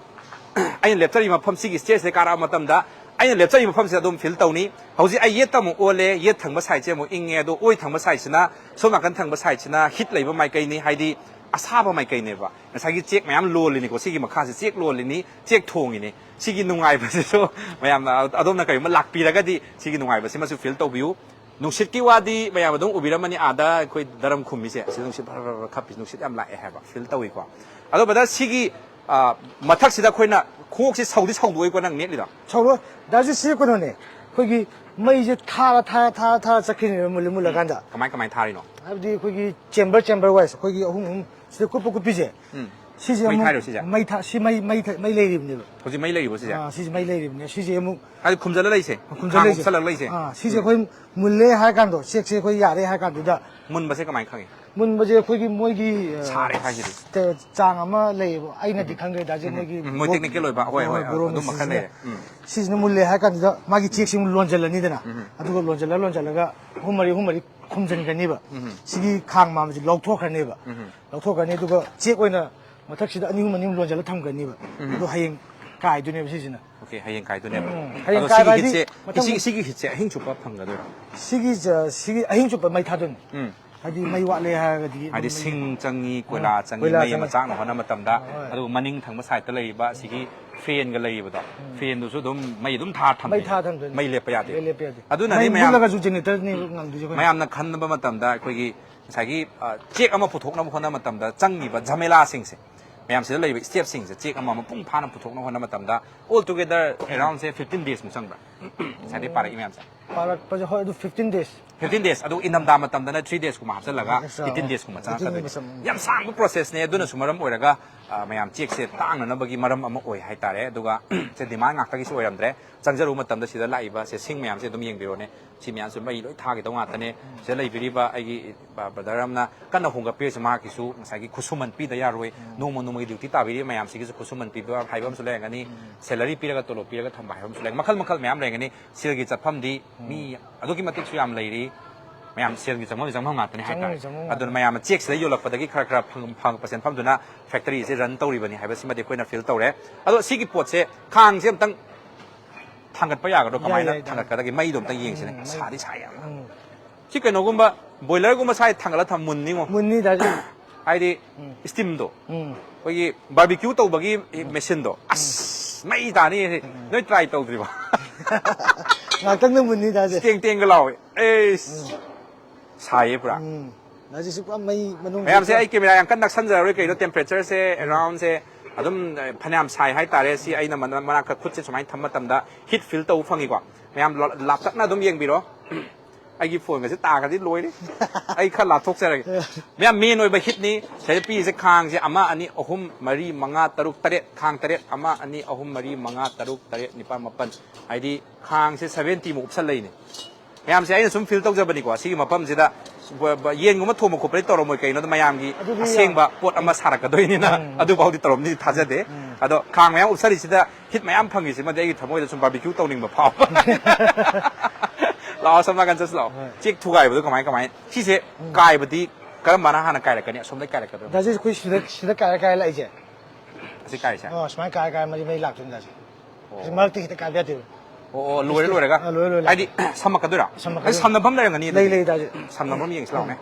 ꯑꯩꯅ ꯂꯦꯞꯆꯔꯤꯕ ꯃꯐꯝ, ꯁꯤꯒꯤ stage ꯁꯦ ꯀꯥꯔꯛꯑ ꯃꯇꯝꯗ ꯑꯩꯅ ꯂꯦꯞꯆꯔꯤꯕ ꯃꯐꯝꯁꯤꯗ ꯑꯗꯨꯝ feel ꯇꯧꯅꯤ꯫ ꯍꯧꯖꯤꯛ ꯑꯩ ꯌꯦꯠꯇ ꯑꯃꯨꯛ ꯑꯣꯜꯂꯦ, ꯌꯦꯠ ꯊꯪꯕ side ꯁꯦ ꯑꯃꯨꯛ ꯏꯪꯉꯦ, ꯑꯗꯣ ꯑꯣꯏ ꯊꯪꯕ side ꯁꯤꯅ, ꯁꯣꯝ ꯅꯥꯀꯟ ꯊꯪꯕ side ꯁꯤꯅ heat ꯂꯩꯕ ꯃꯥꯏꯀꯩꯅꯤ, ꯍꯥꯏꯗꯤ ꯑꯁꯥꯕ ꯃꯥꯏꯀꯩꯅꯦꯕ꯫ ꯉꯁꯥꯏꯒꯤ ꯆꯦꯛ ꯃꯌꯥꯝ ꯂꯣꯜꯂꯤꯅꯤꯀꯣ, ꯁꯤꯒꯤ ꯃꯈꯥꯁꯦ ꯆꯦꯛ ꯂꯣꯜꯂꯤꯅꯤ, ꯆꯦꯛ ꯊꯣꯡꯉꯤꯅꯤ꯫ ꯁꯤꯒꯤ ꯅꯨꯡꯉꯥꯏꯕꯁꯤꯁꯨ ꯃꯌꯥꯝꯅ ꯑꯗꯣꯝꯅ ꯀꯔꯤꯒꯨꯝꯕ ꯂꯥꯛꯄꯤꯔꯒꯗꯤ ꯁꯤꯒꯤ ꯅꯨꯡꯉꯥꯏꯕꯁꯤꯃꯁꯨ feel ꯇꯧꯕꯤꯌꯨ꯫ ꯅꯨꯡꯁꯤꯠꯀꯤ ꯋꯥꯗꯤ ꯃꯌꯥꯝ ꯑꯗꯨꯝ ꯎꯕꯤꯔꯝꯃꯅꯤ, ꯑꯥꯗ ꯑꯩꯈꯣꯏ ꯗꯔꯝ ꯈꯨꯝꯃꯤꯁꯦ, ꯑꯁꯤ ꯅꯨꯡꯁꯤꯠ ꯐꯔ ꯐꯔ ꯐꯔ ꯈꯞꯄꯤ, ꯅꯨꯡꯁꯤꯠ ꯌꯥꯝ ꯂꯥꯛꯑꯦ ꯍꯥꯏꯕ feel ꯇꯧꯏꯀꯣ꯫ ꯑꯗꯣ brother, ꯁꯤꯒꯤ, ꯑ, ꯃꯊꯛꯁꯤꯗ ꯑꯩꯈꯣꯏꯅ ꯈꯣꯡꯎꯞꯁꯤ ꯁꯧꯗꯤ ꯁꯧꯗꯣꯛꯏꯀꯣ ꯅꯪ ꯅꯦꯠꯂꯤꯗꯣ? ꯁꯧꯔꯣꯏ꯫ ꯗꯥ ꯖꯤ, ꯁꯤ ꯀꯩꯅꯣꯅꯦ, ꯑꯩꯈꯣꯏꯒꯤ ꯃꯩꯁꯦ ꯊꯥꯔ ꯊꯥꯔ ꯊꯥꯔ ꯊꯥꯔ ꯆꯠꯈꯤꯅꯦꯕ, ꯃꯨꯜꯂ ꯃꯨꯜꯂꯀꯥꯟꯗ꯫ ꯀꯃꯥꯏ ꯀꯃꯥꯏ ꯊꯥꯔꯤꯅꯣ? ꯍꯥꯏꯕꯗꯤ ꯑꯩꯈꯣꯏꯒꯤ chamber chamber wise, ꯑꯩꯈꯣꯏꯒꯤ ꯑꯍꯨꯝ ꯑꯍꯨꯝ ꯁꯤꯗ ꯀꯨꯞꯄ ꯀꯨꯞꯄꯤꯁꯦ꯫ ꯎꯝ꯫ ꯁꯤꯁꯦ ꯃꯩ ꯑꯃꯨꯛ ꯊꯥꯔꯤꯔꯣ ꯁꯤꯁꯦ? ꯃꯩ ꯊꯥ-, ꯁꯤ ꯃꯩ, ꯃꯩ ꯊ-, ꯃꯩ ꯂꯩꯔꯤꯕꯅꯦꯕ꯫ ꯍꯧꯖꯤꯛ ꯃꯩ ꯂꯩꯔꯤꯕꯣ ꯁꯤꯁꯦ? ꯑꯥ, ꯁꯤꯁꯦ ꯃꯩ ꯂꯩꯔꯤꯕꯅꯦ꯫ ꯁꯤꯁꯦ ꯑꯃꯨꯛ ꯍꯥꯏꯗꯤ ꯈꯨꯝꯖꯤꯜꯂ ꯂꯩꯁꯦ? ꯈꯨꯝꯖꯤꯜꯂ ꯈꯥꯡ ꯂꯩꯁꯦ꯫ ꯎꯞꯁꯜꯂꯒ ꯂꯩꯁꯦ? ꯑꯥ, ꯁꯤꯁꯦ ꯎꯝ꯫ ꯑꯩꯈꯣꯏ ꯃꯨꯜꯂꯦ ꯍꯥꯏꯔ ꯀꯥꯟꯗꯣ, ꯆꯦꯛꯁꯦ ꯑꯩꯈꯣꯏ ꯌꯥꯔꯦ ꯍꯥꯏꯔ ꯀꯥꯟꯗꯨꯗ꯫ ꯃꯨꯟꯕꯁꯦ ꯀꯃꯥꯏꯅ ꯈꯪꯉꯤ? ꯃꯨꯟꯕꯁꯦ ꯑꯩꯈꯣꯏꯒꯤ ꯃꯣꯏꯒꯤ, ꯑ, ꯁꯥꯔꯦ ꯍꯥꯏꯁꯤꯗꯤ꯫ ꯇ-, ꯆꯥꯡ ꯑꯃ ꯂꯩꯌꯦꯕ꯫ ꯑꯩꯅꯗꯤ ꯎꯝ꯫ ꯈꯪꯗ꯭ꯔꯦ, ꯗꯥ ꯖꯦ, ꯎꯝ꯫ ꯃꯣꯏꯒꯤ ꯎꯝ, ꯃꯣꯏ ꯕꯣ-, technical ꯑꯣꯏꯕ꯫ ꯍꯣꯏ, ꯍꯣꯏ, ꯍꯣꯏ, ꯍꯣꯏ, ꯕꯣꯔꯣ ꯑꯗꯨꯝꯕ ꯈꯔ ꯃꯦꯆꯤꯟꯁꯤꯅ꯫ ꯂꯩꯔꯦ꯫ ꯎꯝ꯫ ꯁꯤꯁꯤꯅ ꯃꯨꯜꯂꯦ ꯍꯥꯏꯔ ꯀꯥꯟꯗꯨꯗ ꯃꯥꯒꯤ ꯆꯦꯛꯁꯤ ꯑꯃꯨꯛ ꯂꯣꯟꯁꯤꯜꯂꯅꯤꯗꯅ꯫ ꯎꯝ꯫ ꯑꯗꯨꯒ ꯂꯣꯟꯁꯤꯜꯂ ꯂꯣꯟꯁꯤꯜꯂꯒ ꯑꯍꯨꯝ ꯃꯔꯤ, ꯑꯍꯨꯝ ꯃꯔꯤ ꯈꯨꯝꯖꯤꯟꯒꯅꯤꯕ꯫ ꯎꯝ꯫ ꯁꯤꯒꯤ ꯈꯥꯡ ꯃꯥꯟꯕꯁꯤ ꯂꯧꯊꯣꯛꯈ꯭ꯔꯅꯦꯕ꯫ ꯎꯝ꯫ ꯂꯧꯊꯣꯛꯈ꯭ꯔꯅꯤ, ꯑꯗꯨꯒ ꯆꯦꯛ ꯑꯣꯏꯅ ꯃꯊꯛꯁꯤꯗ ꯑꯅꯤ ꯑꯍꯨꯝ, ꯑꯅꯤ ꯑꯍꯨꯝ ꯂꯣꯟꯁꯤꯜꯂ ꯊꯝꯈ꯭ꯔꯅꯤꯕ꯫ ꯎꯝ꯫ ꯑꯗꯣ ꯍꯌꯦꯡ ꯀꯥꯏꯗꯣꯏꯅꯦꯕ ꯁꯤꯁꯤꯅ꯫ ꯑꯣꯀꯦ, ꯍꯌꯦꯡ ꯀꯥꯏꯗꯣꯏꯅꯦꯕ꯫ ꯎꯝ, ꯍꯌꯦꯡ ꯑꯗꯣ ꯀꯥꯏꯕ ꯁꯤꯒꯤ ꯍꯥꯏꯗꯤ ꯍꯤꯠꯁꯦ, ꯃꯊꯪ- ꯁꯤꯒꯤ, ꯁꯤꯒꯤ ꯍꯤꯠꯁꯦ ꯑꯍꯤꯡ ꯆꯨꯞꯄ ꯐꯪꯒꯗꯣꯏꯔꯣ? ꯁꯤꯒꯤꯁꯦ, ꯁꯤꯒꯤ ꯑꯍꯤꯡ ꯆꯨꯞꯄ ꯃꯩ ꯊꯥꯗꯣꯏꯅꯤ꯫ ꯎꯝ꯫ ꯍꯥꯏꯗꯤ ꯃꯩ ꯋꯥꯠꯂꯦ ꯍꯥꯏꯔꯒꯗꯤ ꯍꯥꯏꯗꯤ ꯑꯗꯨꯝ- ꯁꯤꯡ ꯆꯪꯉꯤ, ꯀꯣꯏꯂꯥ ꯑꯥ, ꯆꯪꯉꯤ, ꯀꯣꯏꯂꯥ ꯃꯩ ꯑꯃ ꯆꯪꯉꯤ꯫ ꯆꯥꯛꯅ ꯍꯣꯠꯅꯕ ꯃꯇꯝꯗ꯫ ꯍꯣꯏ꯫ ꯑꯗꯨꯒ ꯃꯅꯤꯡ ꯊꯪꯕ ꯁꯥꯏꯗꯠꯇ ꯂꯩꯔꯤꯕ ꯑꯁꯤꯒꯤ ꯐꯦꯟꯒ ꯂꯩꯔꯤꯕꯗꯣ, ꯐꯦꯟꯗꯨꯁꯨ ꯑꯗꯨꯝ ꯃꯩ ꯑꯗꯨꯝ ꯊꯥ ꯊꯝꯗꯣꯏꯅꯤ꯫ ꯃꯩ ꯊꯥ ꯊꯝꯗꯣꯏꯅꯤ꯫ ꯃꯩ ꯂꯦꯞꯄ ꯌꯥꯗꯦ꯫ ꯃꯩ ꯂꯦꯞꯄ ꯌꯥꯗꯦ꯫ ꯑꯗꯨꯅꯅꯦ ꯃꯩ ꯃꯌꯥꯝ- ꯃꯨꯠꯂꯒꯁꯨ ꯖꯦꯅꯦꯔꯦꯇꯔꯅꯦꯕ ꯉꯪꯗꯣꯏꯁꯦ ꯑꯩꯈꯣꯏꯅ꯫ ꯃꯌꯥꯝꯅ ꯈꯟꯕ ꯃꯇꯝꯗ ꯑꯩꯈꯣꯏꯒꯤ ꯉꯁꯥꯏꯒꯤ, ꯑ, ꯆꯦꯛ ꯑꯃ ꯄꯨꯊꯣꯛꯅꯕ ꯍꯣꯠꯅꯕ ꯃꯇꯝꯗ ꯆꯪꯉꯤꯕ ꯖꯃꯦꯂꯥꯁꯤꯡꯁꯦ, ꯃꯌꯥꯝꯁꯤꯗ ꯂꯩꯔꯤꯕ ꯁ꯭ꯇꯦꯞꯁꯤꯡꯁꯦ, ꯆꯦꯛ ꯑꯃ ꯃꯄꯨꯡ ꯐꯥꯅ ꯄꯨꯊꯣꯛꯅꯕ ꯍꯣꯠꯅꯕ ꯃꯇꯝꯗ all together around ꯁꯦ fifteen days ꯃꯨꯛ ꯆꯪꯕ꯭ꯔꯥ? ꯉꯁꯥꯏꯗꯩ ꯄꯥꯔꯛꯏ ꯃꯌꯥꯝꯁꯦ꯫ ꯄꯥꯔꯛꯄꯁꯦ ꯍꯣꯏ, ꯑꯗꯨ fifteen days꯫ Fifteen days, ꯑꯗꯨ ꯏꯪꯊꯝꯊꯥ ꯃꯇꯝꯗꯅ three days ꯀꯨꯝꯕ ꯍꯥꯞꯆꯜꯂꯒ Extra, eighteen ꯑꯣ꯫ days ꯀꯨꯝꯕ Eighteen days ꯆꯪꯉꯛꯀꯗꯣꯏꯅꯤ꯫ ꯆꯪꯉꯛ- ꯌꯥꯝ ꯁꯥꯡꯕ process ꯅꯦ, ꯑꯗꯨꯅꯁꯨ ꯃꯔꯝ ꯑꯣꯏꯔꯒ, ꯑ, ꯃꯌꯥꯝ ꯆꯦꯛꯁꯦ ꯇꯥꯡꯅꯅꯕꯒꯤ ꯃꯔꯝ ꯑꯃ ꯑꯣꯏ ꯍꯥꯏꯇꯥꯔꯦ꯫ ꯑꯗꯨꯒ ꯁꯦ demand ꯉꯥꯛꯇꯒꯤꯁꯨ ꯑꯣꯏꯔꯝꯗ꯭ꯔꯦ, ꯆꯪꯖꯔꯨꯕ ꯃꯇꯝꯗ ꯁꯤꯗ ꯂꯥꯛꯏꯕ ꯁꯦ ꯁꯤꯡ ꯃꯌꯥꯝꯁꯦ ꯑꯗꯨꯝ ꯌꯦꯡꯕꯤꯔꯣꯅꯦ꯫ ꯁꯤ ꯃꯌꯥꯝꯁꯦ ꯃꯩ ꯂꯣꯏ ꯊꯥꯒꯗꯧ ꯉꯥꯛꯇꯅꯦ꯫ ꯁꯤꯗ ꯂꯩꯕꯤꯔꯤꯕ ꯑꯩꯒꯤ ꯕ-, brother ꯑꯃꯅ ꯀꯟꯅ ꯍꯣꯡꯒꯠꯄꯤꯔꯤꯁꯦ, ꯃꯍꯥꯛꯀꯤꯁꯨ ꯉꯁꯥꯏꯒꯤ ꯈꯨꯠꯁꯨꯃꯟ ꯄꯤꯗ ꯌꯥꯔꯣꯏ꯫ ꯅꯣꯡꯃ ꯅꯣꯡꯃꯒꯤ duty ꯇꯥꯕꯤꯔꯤꯕ ꯃꯌꯥꯝꯁꯤꯒꯤꯁꯨ ꯈꯨꯠꯁꯨꯃꯟ ꯄꯤꯕ ꯍꯥꯏꯕ ꯑꯃꯁꯨ ꯂꯩꯔꯝꯒꯅꯤ꯫ Salary ꯄꯤꯔꯒ, ꯇꯣꯂꯣꯞ ꯄꯤꯔꯒ ꯊꯝꯕ ꯍꯥꯏꯕ ꯑꯃꯁꯨ ꯂꯩ꯫ ꯃꯈꯜ ꯃꯈꯜ ꯃꯌꯥꯝ ꯂꯩꯔꯝꯒꯅꯤ꯫ ꯁꯦꯜꯒꯤ ꯆꯠꯐꯝꯗꯤ ꯃꯤ ꯑꯗꯨꯛꯀꯤ ꯃꯇꯤꯛꯁꯨ ꯌꯥꯝ ꯂꯩꯔꯤ꯫ ꯃꯌꯥꯝ ꯁꯦꯜꯒꯤ ꯆꯪꯐꯝ, ꯆꯪꯐꯝ ꯉꯥꯛꯇꯅꯤ ꯍꯥꯏꯇꯥꯔꯦ꯫ ꯆꯪꯐꯝ ꯉꯥꯛꯇꯅꯤ꯫ ꯑꯗꯨꯅ ꯃꯌꯥꯝꯅ ꯆꯦꯛꯁꯤꯗ ꯌꯣꯜꯂꯛꯄꯗꯒꯤ ꯈꯔ ꯈꯔ ꯐꯪ-, ꯐꯪꯉꯛꯄ ꯁꯦꯟꯐꯝꯗꯨꯅ factory ꯁꯦ run ꯇꯧꯔꯤꯕꯅꯤ ꯍꯥꯏꯕꯁꯤꯃꯗꯤ ꯑꯩꯈꯣꯏꯅ feel ꯇꯧꯔꯦ꯫ ꯑꯗꯣ ꯁꯤꯒꯤ ꯄꯣꯠꯁꯦ, ꯈꯥꯡꯁꯦ ꯑꯝꯇꯪ ꯊꯥꯡꯒꯠꯄ ꯌꯥꯒꯗ꯭ꯔꯣ? ꯌꯥꯏ, ꯀꯃꯥꯏꯅ ꯌꯥꯏ, ꯌꯥꯏ꯫ ꯊꯥꯡꯒꯠꯀꯗꯒꯦ? ꯃꯩꯗꯣ ꯑꯝꯇꯪ ꯌꯦꯡꯁꯤꯅꯦ꯫ ꯎꯝ, ꯁꯥꯗꯤ ꯁꯥꯏ ꯌꯥꯝꯅ꯫ ꯎꯝ꯫ ꯁꯤ ꯀꯩꯅꯣꯒꯨꯝꯕ, boiler ꯒꯨꯝꯕ ꯁꯥꯏ ꯊꯥꯡꯒꯠꯂ ꯊꯝ ꯃꯨꯟꯅꯤꯉꯣ꯫ ꯃꯨꯟꯅꯤ ꯗꯥꯖꯤ꯫ ꯍꯥꯏꯗꯤ steam ꯗꯣ꯫ ꯎꯝ꯫ ꯑꯩꯈꯣꯏꯒꯤ barbecue ꯇꯧꯕꯒꯤ machine ꯗꯣ꯫ ꯑꯁ, ꯃꯩ ꯇꯥꯅꯤ꯫ ꯅꯣꯏ try ꯇꯧꯗ꯭ꯔꯤꯕꯣ? ꯉꯥꯛꯇꯪꯗ ꯃꯨꯟꯅꯤ ꯗꯥꯖꯤ꯫ ꯇꯦꯡ ꯇꯦꯡꯒ ꯂꯥꯎꯋꯦ꯫ ꯑꯩꯁ꯫ ꯁꯥꯏꯌꯦ ꯄꯨꯔꯥ꯫ ꯎꯝ꯫ ꯗꯥꯖꯤ ꯁꯤ ꯄꯨꯔꯥ ꯃꯩ ꯃꯅꯨꯡ ꯃꯌꯥꯝꯁꯦ ꯑꯩ camera ꯌꯥꯝ ꯀꯟꯅ ꯅꯛꯁꯟꯖꯔꯔꯣꯏ, ꯀꯩꯅꯣ, temperature ꯁꯦ around ꯁꯦ ꯑꯗꯨꯝ, ꯑ, ꯐꯅꯌꯥꯝ ꯁꯥꯏ ꯍꯥꯏꯇꯥꯔꯦ꯫ ꯁꯤ ꯑꯩꯅ ꯃꯅ-, ꯃꯅꯥꯛꯇ ꯈꯨꯠꯁꯦ ꯁꯨꯃꯥꯏꯅ ꯊꯝꯕ ꯃꯇꯝꯗ heat feel ꯇꯧꯕ ꯐꯪꯉꯤꯀꯣ꯫ ꯃꯌꯥꯝ ꯂ-, ꯂꯥꯞꯇꯛꯅ ꯑꯗꯨꯝ ꯌꯦꯡꯕꯤꯔꯣ꯫ ꯑꯩꯒꯤ phone ꯒꯁꯦ ꯇꯥꯈ꯭ꯔꯗꯤ ꯂꯣꯏꯔꯦ꯫ ꯑꯩ ꯈꯔ ꯂꯥꯞꯊꯣꯛꯆꯔꯒꯦ꯫ ꯃꯌꯥꯝ main ꯑꯣꯏꯕ heat ꯅꯤ꯫ ꯁꯤꯗ ꯄꯤꯔꯤꯁꯦ ꯈꯥꯡꯁꯦ ꯑꯃ, ꯑꯅꯤ, ꯑꯍꯨꯝ, ꯃꯔꯤ, ꯃꯉꯥ, ꯇꯔꯨꯛ, ꯇꯔꯦꯠ꯫ ꯈꯥꯡ ꯇꯔꯦꯠ, ꯑꯃ, ꯑꯅꯤ, ꯑꯍꯨꯝ, ꯃꯔꯤ, ꯃꯉꯥ, ꯇꯔꯨꯛ, ꯇꯔꯦꯠ, ꯅꯤꯄꯥꯜ, ꯃꯥꯄꯜ꯫ ꯍꯥꯏꯗꯤ ꯈꯥꯡꯁꯦ seventy ꯃꯨꯛ ꯎꯞꯁꯜꯂꯛꯏꯅꯦ꯫ ꯃꯌꯥꯝꯁꯦ ꯑꯩꯅ ꯁꯨꯝ feel ꯇꯧꯖꯕꯅꯤꯀꯣ, ꯁꯤꯒꯤ ꯃꯐꯝꯁꯤꯗ ꯕ-, ꯕ-, ꯌꯦꯟꯒꯨꯝꯕ ꯊꯣꯡꯕ ꯈꯣꯠꯄꯗꯤ ꯇꯧꯔꯝꯃꯣꯏ, ꯀꯩꯅꯣꯗ ꯃꯌꯥꯝꯒꯤ ꯑꯗꯨꯗꯤ ꯑꯁꯦꯡꯕ ꯄꯣꯠ ꯑꯃ ꯁꯥꯔꯛꯀꯗꯣꯏꯅꯤꯅ꯫ ꯑꯗꯨꯐꯥꯎꯗꯤ ꯇꯧꯔꯝꯅꯤ ꯊꯥꯖꯗꯦ꯫ ꯑꯗꯣ ꯈꯥꯡ ꯃꯌꯥꯝ ꯎꯞꯁꯜꯂꯤꯁꯤꯗ heat ꯃꯌꯥꯝ ꯐꯪꯉꯤꯁꯤꯃꯗꯤ ꯑꯩꯒꯤ ꯊꯃꯣꯏꯗ ꯁꯨꯝ barbecue ꯇꯧꯅꯤꯡꯕ ꯐꯥꯎꯕ꯫ ꯂꯥꯛꯑꯣ, ꯁꯣꯝ ꯅꯥꯀꯟ ꯆꯠꯁꯤ ꯂꯥꯛꯑꯣ꯫ ꯍꯣꯏ꯫ ꯆꯦꯛ ꯊꯨꯒꯥꯏꯕꯗꯣ ꯀꯃꯥꯏ ꯀꯃꯥꯏ? ꯁꯤꯁꯦ ꯀꯥꯏꯕꯗꯤ ꯀꯔꯝꯕꯅ ꯍꯥꯟꯅ ꯀꯥꯏꯔꯛꯀꯅꯤ? ꯑꯁꯣꯝꯗꯩ ꯀꯥꯏꯔꯛꯀꯗ꯭ꯔꯥ? ꯗꯥꯖꯤ ꯑꯩꯈꯣꯏ ꯁꯤꯗ, ꯁꯤꯗ ꯀꯥꯏꯔ ꯀꯥꯏꯔ ꯂꯥꯛꯏꯁꯦ꯫ ꯁꯤ ꯀꯥꯏꯁꯦ? ꯑꯣ, ꯁꯨꯃꯥꯏꯅ ꯀꯥꯏ ꯀꯥꯏ ꯃꯔꯤ ꯃꯔꯤ ꯂꯥꯛꯇꯣꯏꯅꯤ ꯗꯥꯁꯦ꯫ ꯁꯤ ꯃꯔꯛꯇ ꯈꯤꯇ ꯀꯥꯏꯕ ꯌꯥꯗꯦꯕ꯫ ꯑꯣ ꯑꯣ, ꯂꯣꯏꯔ ꯂꯣꯏꯔꯒ꯫ ꯑ, ꯂꯣꯏꯔ ꯂꯣꯏꯔꯦ꯫ ꯍꯥꯏꯗꯤ ꯁꯝꯃꯛꯀꯗꯣꯏꯔꯥ? ꯁꯝꯃꯛꯀꯗꯣꯏꯅꯤ꯫ ꯑꯩ ꯁꯝꯅꯐꯝ ꯂꯩꯔꯝꯒꯅꯤ ꯂꯩ ꯑꯗꯨꯗꯤ꯫ ꯂꯩ ꯗꯥꯁꯦ꯫ ꯁꯝꯅꯐꯝ ꯌꯦꯡꯁꯤ ꯂꯥꯎꯅꯦ꯫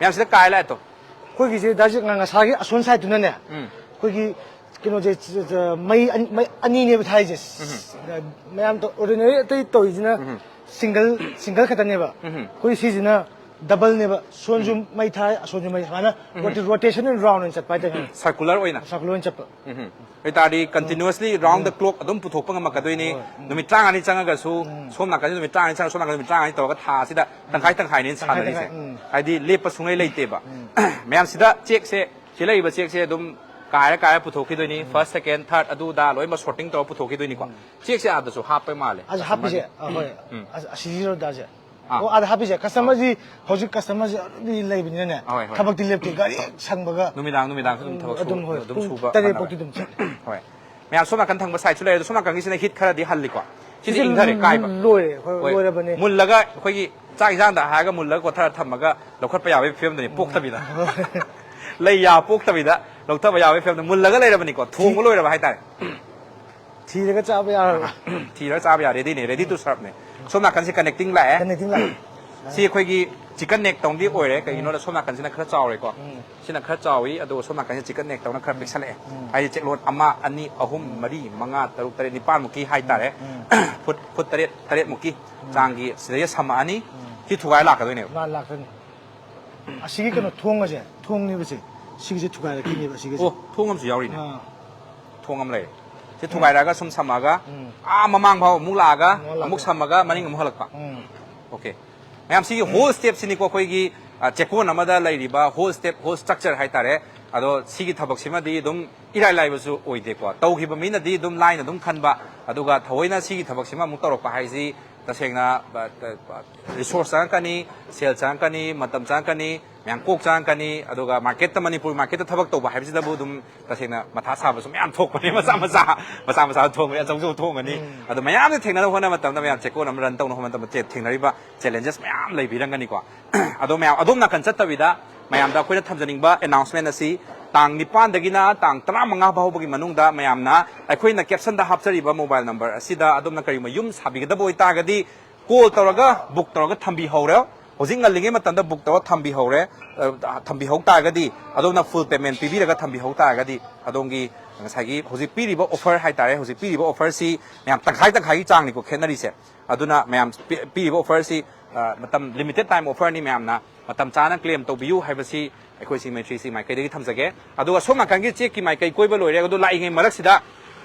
ꯃꯌꯥꯝ ꯁꯤꯗ ꯀꯥꯏ ꯂꯥꯛꯑꯦ ꯇꯣ꯫ ꯑꯩꯈꯣꯏꯒꯤꯁꯦ ꯗꯥꯁꯦ ꯉ- ꯉꯁꯥꯏꯒꯤ ꯑꯁꯣꯝ ꯁꯥꯏꯠꯇꯨꯅꯅꯦ꯫ ꯎꯝ꯫ ꯑꯩꯈꯣꯏꯒꯤ ꯀꯩꯅꯣꯁꯦ ꯆ- ꯆ- ꯃꯩ ꯑꯅꯤ- ꯃꯩ ꯑꯅꯤꯅꯦꯕ ꯊꯥꯏꯁꯦ꯫ ꯃꯌꯥꯝ ꯑꯣꯔꯗꯤꯅꯔꯤ ꯑꯇꯩ ꯇꯧꯔꯤꯁꯤꯅ ꯁꯤꯡꯒꯜ ꯁꯤꯡꯒꯜ ꯈꯛꯇꯅꯦꯕ꯫ ꯎꯝ꯫ ꯑꯩꯈꯣꯏ ꯁꯤꯁꯤꯅ ꯗꯕꯜꯅꯦꯕ, ꯁꯣꯟꯁꯨ ꯃꯩ ꯊꯥꯏ, ꯑꯁꯣꯟꯁꯨ ꯃꯩ, ꯁꯨꯃꯥꯏꯅ ꯔꯣꯇꯦꯁꯟ ꯑꯦꯟ ꯔꯥꯎꯟ ꯑꯣꯏꯅ ꯆꯠꯄ ꯍꯥꯏꯇꯥꯔꯦ꯫ ꯁꯔꯀꯨꯂꯔ ꯑꯣꯏꯅ꯫ ꯁꯔꯀꯨꯂꯔ ꯑꯣꯏꯅ ꯆꯠꯄ꯫ ꯎꯝ꯫ ꯑꯗꯨ ꯇꯥꯔꯗꯤ ꯀꯟꯇꯤꯅ꯭ꯌꯨꯁꯂꯤ ꯔꯥꯎꯟ ꯗ ꯀ꯭ꯂꯣꯛ ꯑꯗꯨꯝ ꯄꯨꯊꯣꯛꯄ ꯉꯝꯃꯛꯀꯗꯣꯏꯅꯤ꯫ ꯅꯨꯃꯤꯠ ꯇꯔꯥꯃꯉꯥꯅꯤ ꯆꯪꯉꯒꯁꯨ ꯁꯣꯝ ꯅꯥꯀꯟꯗ ꯅꯨꯃꯤꯠ ꯇꯔꯥꯃꯉꯥꯅꯤ ꯆꯪꯉꯒ ꯁꯣꯝ ꯅꯥꯀꯟꯗ ꯅꯨꯃꯤꯠ ꯇꯔꯥꯃꯉꯥꯅꯤ ꯇꯧꯔꯒ ꯊꯥ ꯑꯁꯤꯗ ꯇꯪꯈꯥꯏ ꯇꯪꯈꯥꯏꯅꯦꯅ ꯇꯪꯈꯥꯏ ꯁꯥꯟꯅꯔꯤꯁꯦ꯫ ꯇꯪꯈꯥꯏ, ꯎꯝ꯫ ꯍꯥꯏꯗꯤ ꯂꯦꯞꯄ ꯁꯨꯡꯂꯩ ꯂꯩꯇꯦꯕ꯫ ꯃꯌꯥꯝꯁꯤꯗ ꯆꯦꯛꯁꯦ, ꯁꯤ ꯂꯩꯔꯤꯕ ꯆꯦꯛꯁꯦ ꯑꯗꯨꯝ ꯀꯥꯏꯔ ꯀꯥꯏꯔ ꯄꯨꯊꯣꯛꯈꯤꯗꯣꯏꯅꯤ꯫ ꯐꯥꯔꯁ, ꯁꯦꯀꯦꯟ, ꯊꯥꯔꯠ, ꯑꯗꯨ ꯑꯗꯥ ꯂꯣꯏꯅꯃꯛ ꯁꯣꯔꯇꯤꯡ ꯇꯧꯔ ꯄꯨꯊꯣꯛꯈꯤꯗꯣꯏꯅꯤꯀꯣ꯫ ꯆꯦꯛꯁꯦ ꯑꯥꯗꯁꯨ ꯍꯥꯞꯄ ꯃꯥꯜꯂꯦ꯫ ꯑꯁ ꯍꯥꯞꯄꯤꯁꯦ ꯀꯁꯇꯃꯔꯒꯤ꯫ ꯑ, ꯍꯣꯏ꯫ ꯎꯝ꯫ ꯑꯁ- ꯑꯁꯤꯁꯤꯔꯣ ꯗꯥꯁꯦ? ꯑꯥ꯫ ꯑꯣ, ꯑꯥꯗ ꯍꯥꯞꯄꯤꯁꯦ꯫ ꯀꯁꯇꯃꯔꯁꯤ ꯍꯧꯖꯤꯛ ꯀꯁꯇꯃꯔꯁꯤ ꯑꯗꯨꯝꯗꯤ ꯂꯩꯕꯅꯤꯅꯅꯦ꯫ ꯍꯣꯏ, ꯍꯣꯏ꯫ ꯊꯕꯛꯇꯤ ꯂꯦꯞꯇꯦ꯫ ꯒꯥꯔꯤ ꯍꯦꯛ ꯁꯪꯕꯒ ꯅꯨꯃꯤꯗꯥꯡ ꯅꯨꯃꯤꯗꯥꯡꯁꯨ ꯑꯗꯨꯝ ꯊꯕꯛ ꯑꯗꯨꯝ ꯁꯨꯕ ꯍꯣꯏ꯫ ꯑꯗꯨꯝ ꯄꯨꯡ ꯁꯨꯕ ꯇꯔꯦꯠ ꯀꯥꯟꯅꯕ꯫ ꯐꯥꯎꯗꯤ ꯑꯗꯨꯝ ꯆꯠꯂꯦ꯫ ꯍꯣꯏ꯫ ꯃꯌꯥꯝ ꯁꯣꯝ ꯅꯥꯀꯟ ꯊꯪꯕ ꯁꯥꯏꯠꯁꯨ ꯂꯩ, ꯑꯗꯣ ꯁꯣꯝ ꯅꯥꯀꯟꯒꯤꯁꯤꯅ ꯍꯤꯠ ꯈꯔꯗꯤ ꯍꯜꯂꯤꯀꯣ꯫ ꯁꯤꯁꯦ ꯁꯤꯁꯦ ꯏꯪꯊꯔꯦ, ꯀꯥꯏꯕ꯫ ꯂꯣꯏꯔꯦ꯫ ꯍꯣꯏ, ꯍꯣꯏ꯫ ꯂꯣꯏꯔꯕꯅꯦ꯫ ꯃꯨꯜꯂꯒ ꯑꯩꯈꯣꯏꯒꯤ ꯆꯥꯛ ꯏꯟꯖꯥꯡꯗ ꯍꯥꯏꯔꯒ ꯃꯨꯜꯂꯒ ꯀꯣꯊꯔ ꯊꯝꯃꯒ ꯂꯧꯈꯠꯄ ꯌꯥꯕꯒꯤ ꯐꯤꯕꯝꯗꯅꯤ, ꯄꯣꯛꯇꯕꯤꯗ꯫ ꯂꯩ ꯌꯥ ꯄꯣꯛꯇꯕꯤꯗ ꯂꯧꯊꯕ ꯌꯥꯕꯒꯤ ꯐꯤꯕꯝꯗ ꯃꯨꯜꯂꯒ ꯂꯩꯔꯕꯅꯤꯀꯣ, ꯊꯣꯡꯕ ꯂꯣꯏꯔꯕ ꯍꯥꯏꯇꯥꯔꯦ꯫ ꯊꯤꯔꯒ ꯆꯥꯕ ꯌꯥꯔꯕ꯫ ꯊꯤꯔꯒ ꯆꯥꯕ ꯌꯥꯔꯦ, ꯔꯦꯗꯤꯅꯦ, ꯔꯦꯗꯤ ꯇꯨ ꯁꯔꯞꯅꯦ꯫ ꯁꯣꯝ ꯅꯥꯀꯟꯁꯦ ꯀꯅꯦꯛꯇꯤꯡ ꯂꯥꯛꯑꯦ꯫ ꯀꯅꯦꯛꯇꯤꯡ ꯂꯥꯛꯑꯦ꯫ ꯁꯤ ꯑꯩꯈꯣꯏꯒꯤ ꯆꯤꯀꯟ ꯅꯦꯛ ꯇꯧꯅꯗꯤ ꯑꯣꯏꯔꯦ, ꯀꯩꯒꯤꯅꯣꯗ ꯁꯣꯝ ꯅꯥꯀꯟꯁꯤꯅ ꯈꯔ ꯆꯥꯎꯔꯦꯀꯣ꯫ ꯁꯤꯅ ꯈꯔ ꯆꯥꯎꯏ, ꯑꯗꯨꯒ ꯁꯣꯝ ꯅꯥꯀꯟꯁꯤꯅ ꯆꯤꯀꯟ ꯅꯦꯛ ꯇꯧꯅ ꯈꯔ ꯄꯤꯛꯁꯜꯂꯛꯑꯦ꯫ ꯍꯥꯏꯗꯤ ꯆꯦꯛꯂꯣꯟ ꯑꯃ, ꯑꯅꯤ, ꯑꯍꯨꯝ, ꯃꯔꯤ, ꯃꯉꯥ, ꯇꯔꯨꯛ, ꯇꯔꯦꯠ, ꯅꯤꯄꯥꯟꯃꯨꯛꯀꯤ ꯍꯥꯏꯇꯥꯔꯦ꯫ ꯐꯨꯠ ꯐꯨꯠ ꯇꯔꯦꯠ ꯇꯔꯦꯠꯃꯨꯛꯀꯤ ꯆꯥꯡꯒꯤ ꯁꯤꯗꯩꯗ ꯁꯝꯃꯛꯑꯅꯤ꯫ ꯁꯤ ꯊꯨꯒꯥꯏ ꯂꯥꯛꯀꯗꯣꯏꯅꯦꯕ꯫ ꯃꯥ ꯂꯥꯛꯀꯅꯤ꯫ ꯑꯁꯤꯒꯤ ꯀꯩꯅꯣ ꯊꯣꯡꯒꯁꯦ, ꯊꯣꯡꯅꯦꯕꯁꯦ, ꯁꯤꯒꯤꯁꯦ ꯊꯨꯒꯥꯏꯔꯛꯈꯤꯅꯦꯕ ꯑꯁꯤꯒꯤꯁꯦ꯫ ꯑꯣ, ꯊꯣꯡ ꯑꯃꯁꯨ ꯌꯥꯎꯔꯤꯅꯦ꯫ ꯑꯥ꯫ ꯊꯣꯡ ꯑꯃ ꯂꯩꯔꯦ꯫ ꯁꯤ ꯊꯨꯒꯥꯏꯔꯛꯑꯒ ꯁꯨꯝ ꯁꯝꯃꯛꯑꯒ ꯑꯥ ꯃꯃꯥꯡ ꯐꯥꯎ ꯑꯃꯨꯛ ꯂꯥꯛꯑꯒ ꯑꯃꯨꯛ ꯂꯥꯛꯑꯒ꯫ ꯑꯃꯨꯛ ꯁꯝꯃꯒ ꯃꯅꯤꯡ ꯑꯃꯨꯛ ꯍꯜꯂꯛꯄ꯫ ꯎꯝ꯫ ꯑꯣꯀꯦ꯫ ꯃꯌꯥꯝ ꯁꯤꯒꯤ ꯍꯣꯜ ꯁ꯭ꯇꯦꯞꯁꯤꯅꯤꯀꯣ ꯑꯩꯈꯣꯏꯒꯤ, ꯑ, ꯆꯦꯛꯀꯣꯟ ꯑꯃꯗ ꯂꯩꯔꯤꯕ ꯍꯣꯜ ꯁ꯭ꯇꯦꯞ, ꯍꯣꯜ ꯁ꯭ꯇ꯭ꯔꯛꯆꯔ ꯍꯥꯏꯇꯥꯔꯦ꯫ ꯑꯗꯣ ꯁꯤꯒꯤ ꯊꯕꯛꯁꯤꯃꯗꯤ ꯑꯗꯨꯝ ꯏꯔꯥꯏ ꯂꯥꯏꯕꯁꯨ ꯑꯣꯏꯗꯦꯀꯣ꯫ ꯇꯧꯈꯤꯕ ꯃꯤꯅꯗꯤ ꯑꯗꯨꯝ ꯂꯥꯏꯅ ꯑꯗꯨꯝ ꯈꯟꯕ, ꯑꯗꯨꯒ ꯊꯑꯣꯏꯅ ꯁꯤꯒꯤ ꯊꯕꯛꯁꯤꯃ ꯑꯃꯨꯛ ꯇꯧꯔꯛꯄ ꯍꯥꯏꯁꯤ ꯇꯁꯦꯡꯅ, ꯑ, ꯑ, ꯔꯤꯁꯣꯔꯁ ꯆꯪꯉꯛꯀꯅꯤ, ꯁꯦꯜ ꯆꯪꯉꯛꯀꯅꯤ, ꯃꯇꯝ ꯆꯪꯉꯛꯀꯅꯤ, ꯃꯌꯥꯝ ꯀꯣꯛ ꯆꯪꯉꯛꯀꯅꯤ꯫ ꯑꯗꯨꯒ ꯃꯥꯔꯀꯦꯠꯇ, ꯃꯅꯤꯄꯨꯔ ꯃꯥꯔꯀꯦꯠꯇ ꯊꯕꯛ ꯇꯧꯕ ꯍꯥꯏꯕꯁꯤꯗꯕꯨ ꯑꯗꯨꯝ ꯇꯁꯦꯡꯅ ꯃꯊꯥ ꯁꯥꯕꯁꯨ ꯃꯌꯥꯝ ꯊꯣꯛꯄꯅꯦ꯫ ꯃꯆꯥ ꯃꯆꯥ, ꯃꯆꯥ ꯃꯆꯥ ꯊꯣꯡꯕꯅꯦ, ꯑꯆꯧ ꯑꯆꯧ ꯊꯣꯡꯒꯅꯤ꯫ ꯑꯗꯣ ꯃꯌꯥꯝꯁꯦ ꯊꯦꯡꯅꯅꯕ ꯍꯣꯠꯅꯕ ꯃꯇꯝꯗ, ꯃꯌꯥꯝ ꯆꯦꯛꯀꯣꯟ ꯑꯃ ꯔꯟ ꯇꯧꯅꯕ ꯍꯣꯠꯅꯕ ꯃꯇꯝꯗ ꯆꯦ-, ꯊꯦꯡꯅꯔꯤꯕ ꯆꯦꯂꯦꯟꯖꯦꯁ ꯃꯌꯥꯝ ꯂꯩꯕꯤꯔꯝꯒꯅꯤꯀꯣ꯫ ꯑꯗꯣ ꯃꯌꯥꯝ ꯑꯗꯣꯝ ꯅꯥꯀꯟ ꯆꯠꯇꯕꯤꯗ ꯃꯌꯥꯝꯗ ꯑꯩꯈꯣꯏꯅ ꯊꯝꯖꯅꯤꯡꯕ ꯑꯦꯅꯥꯎꯟꯁꯃꯦꯟ ꯑꯁꯤ, ꯇꯥꯡ ꯅꯤꯄꯥꯟꯗꯒꯤꯅ ꯇꯥꯡ ꯇꯔꯥꯃꯉꯥ ꯐꯥꯎꯕꯒꯤ ꯃꯅꯨꯡꯗ ꯃꯌꯥꯝꯅ ꯑꯩꯈꯣꯏꯅ captionꯗ ꯍꯥꯞꯆꯔꯤꯕ mobile number ꯑꯁꯤꯗ ꯑꯗꯣꯝꯅ ꯀꯔꯤꯒꯨꯝꯕ ꯌꯨꯝ ꯁꯥꯕꯤꯒꯗꯕ ꯑꯣꯏꯇꯥꯔꯒꯗꯤ call ꯇꯧꯔꯒ book ꯇꯧꯔꯒ ꯊꯝꯕꯤꯍꯧꯔꯣ꯫ ꯍꯧꯖꯤꯛ ꯉꯜꯂꯤꯉꯩ ꯃꯇꯝꯗ book ꯇꯧꯔ ꯊꯝꯕꯤꯍꯧꯔꯦ, ꯑ, ꯊꯝꯕꯤꯍꯧ ꯇꯥꯔꯒꯗꯤ, ꯑꯗꯣꯝꯅ full payment ꯄꯤꯕꯤꯔꯒ ꯊꯝꯕꯤꯍꯧ ꯇꯥꯔꯒꯗꯤ, ꯑꯗꯣꯝꯒꯤ ꯉꯁꯥꯏꯒꯤ ꯍꯧꯖꯤꯛ ꯄꯤꯔꯤꯕ offer ꯍꯥꯏꯇꯥꯔꯦ, ꯍꯧꯖꯤꯛ ꯄꯤꯔꯤꯕ offerꯁꯤ ꯃꯌꯥꯝ ꯇꯪꯈꯥꯏ ꯇꯪꯈꯥꯏꯒꯤ ꯆꯥꯡꯅꯤꯀꯣ ꯈꯦꯠꯅꯔꯤꯁꯦ꯫ ꯑꯗꯨꯅ ꯃꯌꯥꯝ ꯄꯤ-, ꯄꯤꯔꯤꯕ offerꯁꯤ, ꯑ, ꯃꯇꯝ limited time offerꯅꯤ, ꯃꯌꯥꯝꯅ ꯃꯇꯝ ꯆꯥꯅ claim ꯇꯧꯕꯤꯌꯨ ꯍꯥꯏꯕꯁꯤ ꯑꯩꯈꯣꯏ ꯁꯤ ꯃꯩꯇ꯭ꯔꯤꯁꯤ ꯃꯥꯏꯀꯩꯗꯒꯤ ꯊꯝꯖꯒꯦ꯫ ꯑꯗꯨꯒ ꯁꯣꯝ ꯅꯥꯀꯟꯒꯤ chequeꯀꯤ ꯃꯥꯏꯀꯩ ꯀꯣꯏꯕ ꯂꯣꯏꯔꯦ, ꯑꯗꯨ ꯂꯥꯛꯏꯉꯩ ꯃꯔꯛꯁꯤꯗ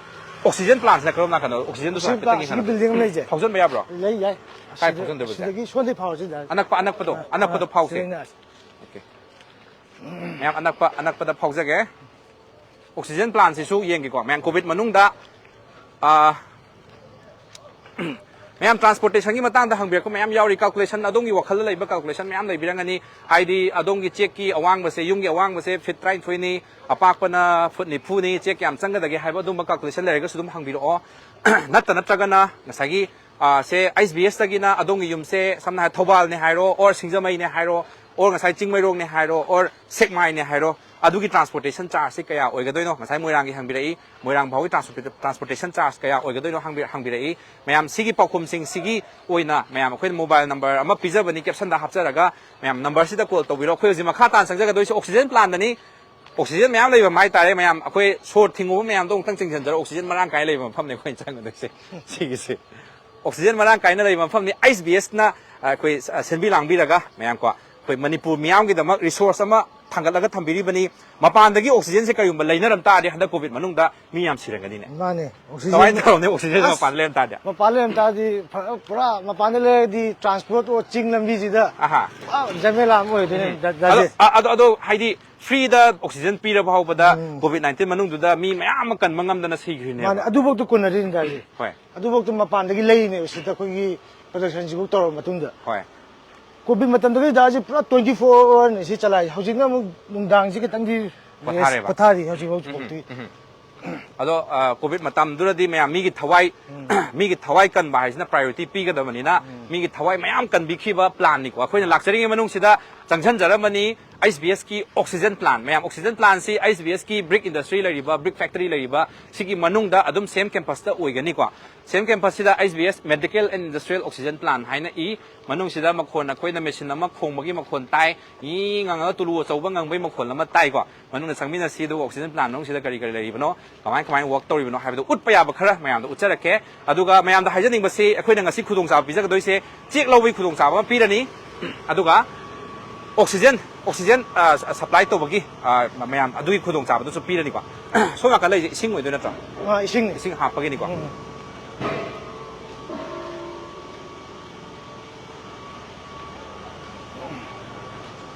oxygen plantꯁꯤꯅ ꯀꯔꯣꯝ ꯅꯥꯀꯟꯗ? Oxygenꯗꯨꯁꯨ ꯁꯤ ꯍꯥꯏꯐꯦꯠꯇꯪ ꯄ꯭ꯂꯥꯟ-, ꯁꯤꯒꯤ ꯌꯦꯡꯍꯜꯂꯣ꯫ Building ꯑꯃ ꯂꯩꯖꯩ꯫ ꯐꯥꯎꯖꯟꯕ ꯌꯥꯕ꯭ꯔꯣ? ꯂꯩ, ꯌꯥꯏ꯫ ꯀꯥꯏ ꯁꯤꯗ-, ꯐꯥꯎꯖꯟꯗꯣꯏꯕ ꯁꯦ? ꯁꯤꯗꯒꯤ ꯁꯣꯝꯗꯒꯤ ꯐꯥꯎꯔꯁꯤ ꯗꯥꯏꯔꯦꯛ꯫ ꯑꯅꯛꯄ, ꯑꯅꯛꯄꯗꯣ, ꯑꯥ, ꯑꯅꯛꯄꯗꯣ ꯑꯥ, ꯐꯥꯎꯁꯦ꯫ ꯁꯤꯗꯩꯅ꯫ Okay꯫ ꯃꯌꯥꯝ ꯑꯅꯛꯄ, ꯑꯅꯛꯄꯗ ꯐꯥꯎꯖꯒꯦ꯫ Oxygen plantꯁꯤꯁꯨ ꯌꯦꯡꯒꯦꯀꯣ꯫ ꯃꯌꯥꯝ COVID ꯃꯅꯨꯡꯗ, ꯑꯥ, ꯃꯌꯥꯝ transportationꯒꯤ ꯃꯇꯥꯡꯗ ꯍꯪꯕꯤꯔꯛꯄ ꯃꯌꯥꯝ ꯌꯥꯎꯔꯤ꯫ Calculation, ꯑꯗꯣꯝꯒꯤ ꯋꯥꯈꯜꯗ ꯂꯩꯕ calculation ꯃꯌꯥꯝ ꯂꯩꯕꯤꯔꯝꯒꯅꯤ꯫ ꯍꯥꯏꯗꯤ ꯑꯗꯣꯝꯒꯤ chequeꯀꯤ ꯑꯋꯥꯡꯕꯁꯦ, ꯌꯨꯝꯒꯤ ꯑꯋꯥꯡꯕꯁꯦ feet ꯇꯔꯥꯅꯤꯊꯣꯏꯅꯤ, ꯑꯄꯥꯛꯄꯅ foot ꯅꯤꯐꯨꯅꯤ, cheque ꯀꯌꯥꯝ ꯆꯪꯒꯗꯒꯦ ꯍꯥꯏꯕ ꯑꯗꯨꯝꯕ calculation ꯂꯩꯔꯒꯁꯨ ꯑꯗꯨꯝ ꯍꯪꯕꯤꯔꯛꯑꯣ꯫ ꯅꯠꯇ ꯅꯠꯇ꯭ꯔꯒꯅ ꯉꯁꯥꯏꯒꯤ, ꯑꯥ, ꯁꯦ, ISBSꯇꯒꯤꯅ ꯑꯗꯣꯝꯒꯤ ꯌꯨꯝꯁꯦ ꯁꯝꯅ ꯍꯥꯏꯔ ꯊꯧꯕꯥꯜꯅꯦ ꯍꯥꯏꯔꯣ, or ꯁꯤꯡꯖꯃꯩꯅꯦ ꯍꯥꯏꯔꯣ, or ꯉꯁꯥꯏ ꯆꯤꯡꯃꯩꯔꯣꯡꯅꯦ ꯍꯥꯏꯔꯣ, or ꯁꯦꯛꯃꯥꯏꯅꯦ ꯍꯥꯏꯔꯣ, ꯑꯗꯨꯒꯤ transportation chargeꯁꯤ ꯀꯌꯥ ꯑꯣꯏꯒꯗꯣꯏꯅꯣ? ꯉꯁꯥꯏ ꯃꯣꯏꯔꯥꯡꯒꯤ ꯍꯪꯕꯤꯔꯛꯏ, ꯃꯣꯏꯔꯥꯡ ꯐꯥꯎꯒꯤ transportation, transportation charge ꯀꯌꯥ ꯑꯣꯏꯒꯗꯣꯏꯅꯣ ꯍꯪꯕꯤ-, ꯍꯪꯕꯤꯔꯛꯏ꯫ ꯃꯌꯥꯝ ꯁꯤꯒꯤ ꯄꯥꯎꯈꯨꯝꯁꯤꯡꯁꯤꯒꯤ ꯑꯣꯏꯅ ꯃꯌꯥꯝ ꯑꯩꯈꯣꯏꯅ mobile number ꯑꯃ ꯄꯤꯖꯕꯅꯤ captionꯗ ꯍꯥꯞꯆꯔꯒ, ꯃꯌꯥꯝ numberꯁꯤꯗ call ꯇꯧꯕꯤꯔꯣ꯫ ꯑꯩꯈꯣꯏ ꯍꯧꯖꯤꯛ ꯃꯈꯥ ꯇꯥꯅ ꯆꯪꯖꯒꯗꯣꯏꯁꯦ oxygen plantꯅꯤ꯫ Oxygen ꯃꯌꯥꯝ ꯂꯩꯐꯝ ꯍꯥꯏꯇꯥꯔꯦ, ꯃꯌꯥꯝ ꯑꯩꯈꯣꯏ ꯁꯣꯔ ꯊꯤꯡꯉꯨꯕ ꯃꯌꯥꯝꯗꯣ ꯑꯃꯨꯛꯇꯪ ꯆꯤꯡꯁꯤꯟꯖꯔꯣ꯫ Oxygen ꯃꯔꯥꯡ ꯀꯥꯏꯅ ꯂꯩꯕ ꯃꯐꯝꯅꯤ ꯑꯩꯈꯣꯏꯅ ꯆꯪꯒꯗꯣꯏꯁꯦ꯫ ꯁꯤꯒꯤꯁꯦ oxygen ꯃꯔꯥꯡ ꯀꯥꯏꯅ ꯂꯩꯕ ꯃꯐꯝꯅꯤ꯫ ISBSꯅ ꯑꯩꯈꯣꯏ ꯁꯦꯝꯕꯤ ꯂꯥꯡꯕꯤꯔꯒ ꯃꯌꯥꯝ ꯀꯣ, ꯑꯩꯈꯣꯏ ꯃꯅꯤꯄꯨꯔ ꯃꯤꯌꯥꯝꯒꯤꯗꯃꯛ resource ꯑꯃ ꯊꯥꯡꯒꯠꯂꯒ ꯊꯝꯕꯤꯔꯤꯕꯅꯤ꯫ ꯃꯄꯥꯟꯗꯒꯤ oxygenꯁꯦ ꯀꯔꯤꯒꯨꯝꯕ ꯂꯩꯅꯔꯝ ꯇꯥꯔꯗꯤ ꯍꯟꯗꯛ COVID ꯃꯅꯨꯡꯗ ꯃꯤ ꯌꯥꯝ ꯁꯤꯔꯝꯒꯅꯤꯅꯦ꯫ ꯃꯥꯅꯦ, oxygen ꯀꯃꯥꯏꯅ ꯇꯧꯔꯝꯅꯤ oxygenꯁꯦ ꯑꯁ, ꯃꯄꯥꯟꯗ ꯂꯩꯔꯝ ꯇꯥꯔꯗꯤ? ꯃꯄꯥꯟ ꯂꯩꯔꯝ ꯇꯥꯔꯗꯤ ꯐ-, ꯄꯨꯔꯥ ꯃꯄꯥꯟꯗ ꯂꯩꯔꯗꯤ transport ꯑꯣ ꯆꯤꯡ ꯂꯝꯕꯤꯁꯤꯗ ꯑꯍꯥ꯫ ꯄꯨꯔꯥ ꯖꯃꯦꯂꯥ ꯑꯃ ꯑꯣꯏꯗꯣꯏꯅꯦ, ꯎꯝ꯫ ꯗ-, ꯑꯗꯣ, ꯗꯥꯗꯤ꯫ ꯑ-, ꯑꯗꯣ, ꯑꯗꯣ ꯍꯥꯏꯗꯤ freeꯗ oxygen ꯄꯤꯔ ꯐꯥꯎꯕꯗ ꯎꯝ꯫ COVID nineteen ꯃꯅꯨꯡꯗꯨꯗ ꯃꯤ ꯃꯌꯥꯝ ꯑꯃ ꯀꯟꯕ ꯉꯝꯗꯅ ꯁꯤꯈ꯭ꯔꯤꯅꯦꯕ꯫ ꯃꯥꯅꯦ, ꯑꯗꯨꯐꯥꯎꯗ ꯀꯣꯟꯅꯔꯤꯅꯤ ꯗꯥꯗꯤ꯫ ꯍꯣꯏ꯫ ꯑꯗꯨꯐꯥꯎꯗ ꯃꯄꯥꯟꯗꯒꯤ ꯂꯩꯔꯤꯅꯦꯕ ꯁꯤꯗ ꯑꯩꯈꯣꯏꯒꯤ productionꯁꯤꯕꯨ ꯇꯧꯔꯕ ꯃꯇꯨꯡꯗ꯫ ꯍꯣꯏ꯫ COVID ꯃꯇꯝꯗꯗꯤ ꯗꯥꯁꯤ ꯄꯨꯔꯥ twenty four hourꯅꯤ ꯁꯤ ꯆꯂꯥꯏ꯫ ꯍꯧꯖꯤꯛꯅ ꯑꯃꯨꯛ ꯅꯨꯡꯗꯥꯡꯁꯤ ꯈꯤꯇꯪꯗꯤ rest ꯄꯣꯊꯥꯔꯦꯕ꯫ ꯄꯣꯊꯥꯔꯤ ꯍꯧꯖꯤꯛ ꯍꯧꯖꯤꯛ ꯎꯝ, ꯐꯥꯎꯗꯤ꯫ ꯎꯝ꯫ ꯑꯗꯣ, ꯑ, COVID ꯃꯇꯝꯗꯨꯗꯗꯤ ꯃꯌꯥꯝ ꯃꯤꯒꯤ ꯊꯋꯥꯏ, ꯎꯝ꯫ ꯃꯤꯒꯤ ꯊꯋꯥꯏ ꯀꯟꯕ ꯍꯥꯏꯁꯤꯅ priority ꯄꯤꯒꯗꯕꯅꯤꯅ, ꯎꯝ꯫ ꯃꯤꯒꯤ ꯊꯋꯥꯏ ꯃꯌꯥꯝ ꯀꯟꯕꯤꯈꯤꯕ planꯅꯤꯀꯣ꯫ ꯑꯩꯈꯣꯏꯅ ꯂꯥꯛꯆꯔꯤꯉꯩ ꯃꯅꯨꯡꯁꯤꯗ ꯆꯪꯁꯤꯟꯖꯔꯝꯃꯅꯤ, ꯑꯩꯆ ꯕꯤ ꯑꯦꯁꯀꯤ oxygen plant, ꯃꯌꯥꯝ, oxygen plantꯁꯤ ꯑꯩꯆ ꯕꯤ ꯑꯦꯁꯀꯤ brick industry ꯂꯩꯔꯤꯕ, brick factory ꯂꯩꯔꯤꯕ, ꯁꯤꯒꯤ ꯃꯅꯨꯡꯗ ꯑꯗꯨꯝ same campusꯇ ꯑꯣꯏꯒꯅꯤꯀꯣ꯫ Same campusꯁꯤꯗ H B S Medical and Industrial Oxygen Plant ꯍꯥꯏꯅ ꯏ꯫ ꯃꯅꯨꯡꯁꯤꯗ ꯃꯈꯣꯟ, ꯑꯩꯈꯣꯏꯅ machine ꯑꯃ ꯈꯣꯡꯕꯒꯤ ꯃꯈꯣꯟ ꯇꯥꯏ, ꯌꯤ ꯉꯪꯉꯒ ꯇꯨꯂꯨ ꯑꯆꯧꯕ ꯉꯪꯕꯒꯤ ꯃꯈꯣꯟ ꯑꯃ ꯇꯥꯏꯀꯣ꯫ ꯃꯅꯨꯡꯗ ꯆꯪꯃꯤꯟꯅꯁꯤ, ꯑꯗꯨꯒ oxygen plant ꯃꯅꯨꯡꯁꯤꯗ ꯀꯔꯤ ꯀꯔꯤ ꯂꯩꯔꯤꯕꯅꯣ, ꯀꯃꯥꯏ ꯀꯃꯥꯏꯅ work ꯇꯧꯔꯤꯕꯅꯣ ꯍꯥꯏꯕꯗꯨ ꯎꯠꯄ ꯌꯥꯕ ꯈꯔ ꯃꯌꯥꯝꯗ ꯎꯠꯆꯔꯛꯀꯦ꯫ ꯑꯗꯨꯒ ꯃꯌꯥꯝꯗ ꯍꯥꯏꯖꯅꯤꯡꯕꯁꯤ, ꯑꯩꯈꯣꯏꯅ ꯉꯁꯤ ꯈꯨꯗꯣꯡꯆꯥꯕ ꯄꯤꯖꯒꯗꯣꯏꯁꯦ, check ꯂꯧꯕꯒꯤ ꯈꯨꯗꯣꯡꯆꯥꯕ ꯑꯃ ꯄꯤꯔꯅꯤ, ꯑꯗꯨꯒ oxygen, oxygen, ꯑ, supply ꯇꯧꯕꯒꯤ, ꯑ, ꯃꯌꯥꯝ ꯑꯗꯨꯒꯤ ꯈꯨꯗꯣꯡꯆꯥꯕꯗꯨꯁꯨ ꯄꯤꯔꯅꯤꯀꯣ꯫ ꯁꯣꯝ ꯅꯥꯀꯟ ꯂꯩꯔꯤꯁꯦ ꯏꯁꯤꯡ ꯑꯣꯏꯗꯣꯏ ꯅꯠꯇ꯭ꯔꯣ? ꯑꯥ, ꯏꯁꯤꯡꯅꯤ꯫ ꯏꯁꯤꯡ ꯍꯥꯞꯄꯒꯤꯅꯤꯀꯣ꯫ ꯎꯝ꯫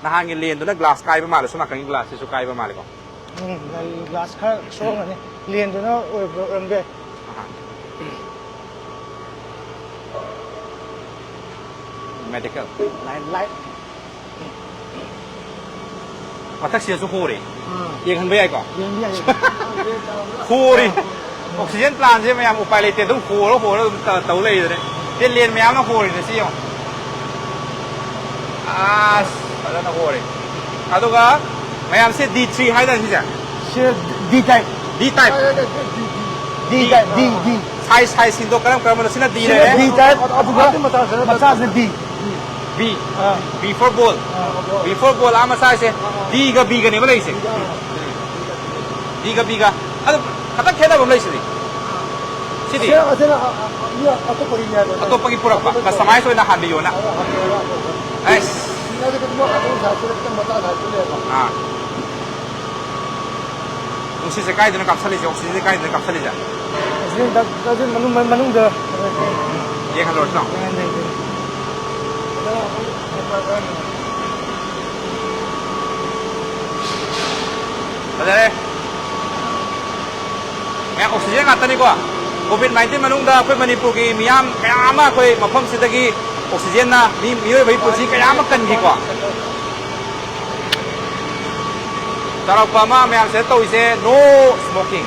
ꯅꯍꯥꯟꯒꯤ ꯂꯦꯟꯗꯨꯅ glass ꯀꯥꯏꯕ ꯃꯥꯜꯂꯦ, ꯁꯣꯝ ꯅꯥꯀꯟꯒꯤ glassꯁꯤꯁꯨ ꯀꯥꯏꯕ ꯃꯥꯜꯂꯦꯀꯣ꯫ ꯎꯝ, glass ꯈꯔ ꯁꯣꯛꯑꯝꯒꯅꯤ꯫ ꯂꯦꯟꯗꯨꯅ ꯑꯣꯏꯕ ꯑꯣꯏꯔꯝꯕ ꯌꯥꯏ꯫ ꯑꯍꯥ꯫ Medical꯫ ꯂꯥꯏ-, ꯂꯥꯏ-, ꯃꯊꯛꯁꯤꯗꯁꯨ ꯍꯣꯔꯦ꯫ ꯑꯥ꯫ ꯌꯦꯡꯍꯟꯕ ꯌꯥꯏꯀꯣ? ꯌꯦꯡꯕ ꯌꯥꯏ꯫ ꯍꯣꯔꯦ꯫ Oxygen plantꯁꯦ ꯃꯌꯥꯝ ꯎꯄꯥꯏ ꯂꯩꯇꯦ, ꯑꯗꯨꯝ ꯍꯣꯔ ꯍꯣꯔ ꯑꯗꯨꯝ ꯇ-, ꯇꯧ ꯂꯩꯔꯦ꯫ ꯁꯤ ꯂꯦꯟ ꯃꯌꯥꯝꯅ ꯍꯣꯔꯤꯁꯦ ꯁꯤ ꯌꯦꯡꯉꯣ꯫ ꯑꯁ, ꯐꯖꯅ ꯍꯣꯔꯦ꯫ ꯑꯗꯨꯒ ꯃꯌꯥꯝꯁꯦ D three ꯍꯥꯏꯗꯥꯏꯅꯦ ꯁꯤꯁꯦ? ꯁꯤ D type꯫ D type꯫ D type, D, D꯫ Size, sizeꯁꯤꯡꯗꯣ ꯀꯔꯝ ꯀꯔꯝꯕꯅꯣ? ꯁꯤꯅ D ꯁꯤꯅ ꯂꯩꯔꯦ꯫ D type, ꯑꯗꯨꯒ ꯃꯆꯥꯁꯤꯅ D꯫ B꯫ Ah. B for ball꯫ Ah. B for ball, ꯑꯥ, ꯃꯆꯥꯁꯦ꯫ Dꯒ Bꯒꯅꯦꯕ ꯂꯩꯔꯤꯁꯦ꯫ Dꯒ Bꯒ꯫ ꯑꯗꯨ ꯈꯇꯪ ꯈꯦꯠꯅꯕ ꯑꯃ ꯂꯩꯁꯤꯗꯤ꯫ ꯁꯤꯗꯤ? ꯁꯤ, ꯑꯁꯤꯅ, ꯑ, ꯑ, ꯃꯤ ꯑꯇꯣꯞꯄꯒꯤꯅꯦ ꯍꯥꯏꯕ꯫ ꯑꯇꯣꯞꯄꯒꯤ ꯄꯨꯔꯛꯄ, customize ꯑꯣꯏꯅ ꯍꯥꯟꯕꯤꯌꯣꯅ꯫ ꯑ, ꯑ, ꯑ, ꯑ꯫ ꯑꯩꯁ꯫ ꯁꯤꯅꯗꯤ ꯈꯤꯇꯪ ꯑꯆꯧꯕ sizeꯁꯦ ꯈꯤꯇꯪ ꯃꯆꯥ sizeꯁꯨ ꯂꯩꯌꯦꯕ꯫ ꯑꯥ꯫ ꯅꯨꯡꯁꯤꯠꯁꯦ ꯀꯥꯏꯗꯅꯣ ꯀꯥꯞꯁꯜꯂꯤꯁꯦ? Oxygenꯁꯦ ꯀꯥꯏꯗꯅꯣ ꯀꯥꯞꯁꯜꯂꯤꯁꯦ? Oxygen ꯗ-, ꯗ-, ꯃꯅꯨꯡ, ꯃꯅꯨꯡꯗ꯫ ꯌꯦꯡꯍꯜꯂꯨꯔꯁꯤ ꯂꯥꯎ꯫ ꯌꯦꯡꯍꯟꯁꯦ, ꯌꯦꯡꯍꯟꯁꯦ꯫ ꯐꯖꯔꯦ꯫ ꯃꯌꯥꯝ oxygen ꯉꯥꯛꯇꯅꯤꯀꯣ꯫ Covid nineteen ꯃꯅꯨꯡꯗ ꯑꯩꯈꯣꯏ ꯃꯅꯤꯄꯨꯔꯒꯤ ꯃꯤꯌꯥꯝ ꯀꯌꯥ ꯑꯃ ꯑꯩꯈꯣꯏ ꯃꯐꯝꯁꯤꯗꯒꯤ oxygenꯅ ꯃꯤ, ꯃꯤꯑꯣꯏꯕꯒꯤ ꯄꯨꯟꯁꯤ ꯀꯌꯥ ꯑꯃ ꯀꯟꯈꯤꯀꯣ꯫ ꯆꯥꯎꯔꯥꯛꯄ ꯑꯃ ꯃꯌꯥꯝꯁꯤꯗ ꯇꯧꯔꯤꯁꯦ, no smoking꯫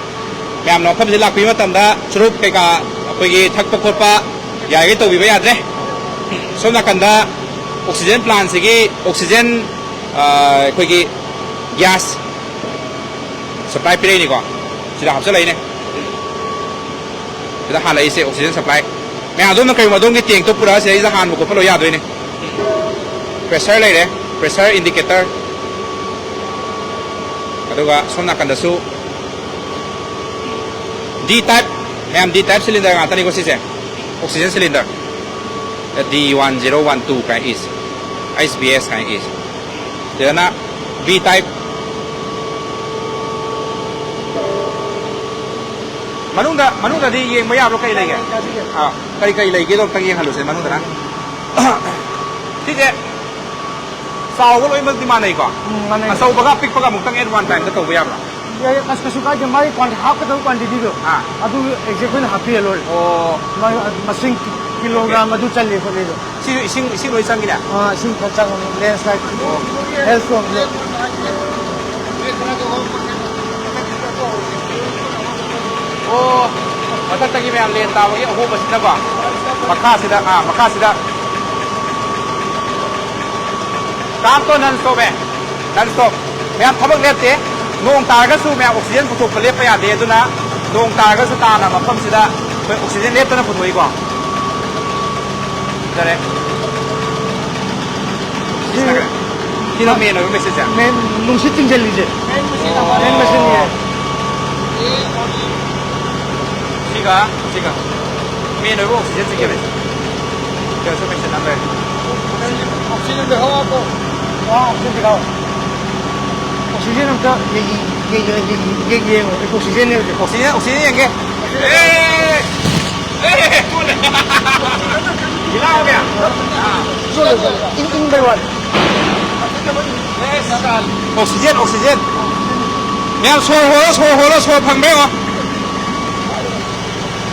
ꯃꯌꯥꯝꯅ ꯃꯐꯝꯁꯤꯗ ꯂꯥꯛꯄꯤꯕ ꯃꯇꯝꯗ ꯆꯨꯔꯨꯞ ꯀꯩꯀꯥ ꯑꯩꯈꯣꯏꯒꯤ ꯊꯛꯄ ꯈꯣꯠꯄ ꯌꯥꯔꯤꯈꯩ ꯇꯧꯕꯤꯕ ꯌꯥꯗ꯭ꯔꯦ꯫ ꯁꯣꯝ ꯅꯥꯀꯟꯗ oxygen plantꯁꯤꯒꯤ oxygen ꯑꯩꯈꯣꯏꯒꯤ ꯒ꯭ꯌꯥꯁ ꯁꯄ꯭ꯂꯥꯏ ꯄꯤꯔꯛꯏꯅꯤꯀꯣ꯫ ꯁꯤꯗ ꯍꯥꯞꯆꯤꯜꯂꯛꯏꯅꯦ꯫ ꯁꯤꯗ ꯍꯥꯜꯂꯛꯏꯁꯦ ꯑꯣꯛꯁꯤꯖꯦꯟ ꯁꯄ꯭ꯂꯥꯏ꯫ ꯃꯌꯥꯝ ꯑꯗꯣꯝꯅ ꯀꯔꯤꯒꯨꯝꯕ ꯑꯗꯣꯝꯒꯤ ꯇꯦꯡꯇꯣ ꯄꯨꯔꯛꯑ ꯁꯤꯗꯩꯁꯤꯗ ꯍꯥꯟꯕ ꯈꯣꯠꯄ ꯂꯣꯏ ꯌꯥꯗꯣꯏꯅꯦ꯫ ꯄ꯭ꯔꯦꯁꯔ ꯂꯩꯔꯦ, ꯄ꯭ꯔꯦꯁꯔ ꯏꯟꯗꯤꯀꯦꯇꯔ꯫ ꯑꯗꯨꯒ ꯁꯣꯝ ꯅꯥꯀꯟꯗꯁꯨ ꯗꯤ ꯇꯥꯏꯞ, ꯃꯌꯥꯝ ꯗꯤ ꯇꯥꯏꯞ ꯁꯤꯂꯤꯟꯗꯔ ꯉꯥꯛꯇꯅꯤꯀꯣ ꯁꯤꯁꯦ꯫ Oxygen cylinder. D one zero one two ꯀꯥꯏꯅ ꯏꯁꯦ, ꯑꯩꯆ ꯕꯤ ꯑꯦꯁ ꯀꯥꯏꯅ ꯏꯁꯦ꯫ ꯁꯤꯗꯅ ꯕꯤ ꯇꯥꯏꯞ꯫ ꯃꯅꯨꯡꯗ, ꯃꯅꯨꯡꯗꯗꯤ ꯌꯦꯡꯕ ꯌꯥꯕ꯭ꯔꯣ? ꯀꯔꯤ ꯂꯩꯒꯦ? ꯑꯥ, ꯀꯔꯤ ꯀꯔꯤ ꯂꯩꯒꯦꯗꯣ ꯑꯝꯇꯪ ꯌꯦꯡꯍꯜꯂꯨꯁꯦ ꯃꯅꯨꯡꯗꯅ꯫ ꯁꯤꯁꯦ ꯆꯥꯎꯕ ꯂꯣꯏꯅꯃꯛꯇꯤ ꯃꯥꯟꯅꯩꯀꯣ? ꯎꯝ, ꯃꯥꯟꯅꯩ꯫ ꯑꯆꯧꯕꯒ ꯑꯄꯤꯛꯄꯒ ꯑꯃꯨꯛꯇꯪ at one time ꯗ ꯇꯧꯕ ꯌꯥꯕ꯭ꯔꯥ? ꯌꯥꯏ, ꯑꯁ, ꯀꯩꯁꯨ ꯀꯥꯏꯗꯦ, ꯃꯥꯒꯤ ꯀ꯭ꯋꯥꯟ-, ꯍꯥꯞꯀꯗꯕ ꯀ꯭ꯋꯥꯟꯇꯤꯇꯤꯗꯣ, ꯑꯥ꯫ ꯑꯗꯨ ꯑꯦꯛꯖꯦꯛ ꯑꯣꯏꯅ ꯍꯥꯞꯄꯤꯔ ꯂꯣꯏꯔꯦ꯫ ꯑꯣ꯫ ꯃꯥꯒꯤ ꯃꯁꯤꯡ ꯀꯤꯂꯣꯒ꯭ꯔꯥꯝ ꯑꯗꯨ ꯆꯜꯂꯤ ꯈꯣꯠꯂꯤꯗꯣ꯫ ꯁꯤꯁꯨ ꯏꯁꯤꯡ, ꯏꯁꯤꯡ ꯂꯣꯏ ꯆꯪꯉꯤꯅꯦ? ꯑꯥ, ꯏꯁꯤꯡ ꯈꯔ ꯆꯪꯉꯅꯤ, ꯂꯦꯟꯁꯂꯥꯏꯠ꯫ ꯑꯣ꯫ ꯍꯦꯜ ꯁ꯭ꯇꯣꯟꯁꯦ꯫ ꯑꯣ, ꯃꯊꯛꯇꯒꯤ ꯃꯌꯥꯝ ꯂꯦꯟ ꯇꯥꯕꯒꯤ ꯑꯍꯣꯕꯁꯤꯗꯀꯣ, ꯃꯈꯥꯁꯤꯗ, ꯑꯥ, ꯃꯈꯥꯁꯤꯗ ꯀꯥꯝꯇꯣ ꯅꯟ ꯁ꯭ꯇꯣꯞ ꯑꯦ, ꯅꯟ ꯁ꯭ꯇꯣꯞ꯫ ꯃꯌꯥꯝ ꯊꯕꯛ ꯂꯦꯞꯇꯦ꯫ ꯅꯣꯡ ꯇꯥꯔꯒꯁꯨ ꯃꯌꯥꯝ ꯑꯣꯛꯁꯤꯖꯦꯟ ꯄꯨꯊꯣꯛꯄ ꯂꯦꯞꯄ ꯌꯥꯗꯦ꯫ ꯑꯗꯨꯅ ꯅꯣꯡ ꯇꯥꯔꯒꯁꯨ ꯇꯥꯅ ꯃꯐꯝꯁꯤꯗ ꯑꯩꯈꯣꯏ ꯑꯣꯛꯁꯤꯖꯦꯟ ꯂꯦꯞꯇꯅ ꯄꯨꯊꯣꯛꯏꯀꯣ꯫ ꯐꯖꯔꯦ꯫ ꯁꯤ ꯁꯤꯅ ꯃꯦꯟ ꯑꯣꯏꯕ ꯃꯦꯁꯦꯖꯁꯦ꯫ ꯃꯦꯟ, ꯅꯨꯡꯁꯤꯠ ꯆꯤꯡꯁꯤꯜꯂꯤꯁꯦ꯫ ꯃꯦꯟ ꯃꯦꯁꯤꯟꯅꯤꯌꯦ꯫ ꯁꯤꯒ, ꯁꯤꯒ꯫ ꯃꯦꯟ ꯑꯣꯏꯕ ꯑꯣꯛꯁꯤꯖꯦꯟ ꯆꯤꯡꯁꯤꯜꯂꯤꯁꯦ꯫ ꯁꯤꯒꯁꯨ ꯃꯦꯁꯦꯖ ꯑꯃ ꯂꯩꯔꯦ꯫ ꯑꯣꯛꯁꯤꯖꯦꯟꯗꯣ ꯍꯋꯥ ꯀꯣ꯫ ꯑꯥ, ꯑꯣꯛꯁꯤꯖꯦꯟ ꯄꯤꯔꯛꯑꯣ꯫ ꯑꯣꯛꯁꯤꯖꯦꯟ ꯑꯝꯇ ꯌꯦꯡ-, ꯌꯦꯡ-, ꯌꯦꯡ-, ꯌꯦꯡ-, ꯌꯦꯡꯉꯣ꯫ ꯑꯣꯛꯁꯤꯖꯦꯟꯅꯦ ꯍꯧꯖꯤꯛ꯫ ꯑꯣꯛꯁꯤꯖꯦꯟ, ꯑꯣꯛꯁꯤꯖꯦꯟ ꯌꯦꯡꯒꯦ꯫ ꯑꯦ! ꯑꯦ! ꯆꯣꯠꯂꯦ꯫ ꯆꯣꯠꯂꯦ, ꯆꯣꯠꯂꯦ꯫ ꯏꯪ-, ꯏꯪꯕꯩ ꯋꯥꯅꯤ꯫ Oxygen, oxygen. ꯃꯌꯥꯝ ꯁꯣꯔ ꯍꯣꯜꯂꯣ, ꯁꯣꯔ ꯍꯣꯜꯂꯣ, ꯁꯣꯔ ꯐꯪꯕ꯭ꯔꯥ ꯌꯦꯡꯉꯣ꯫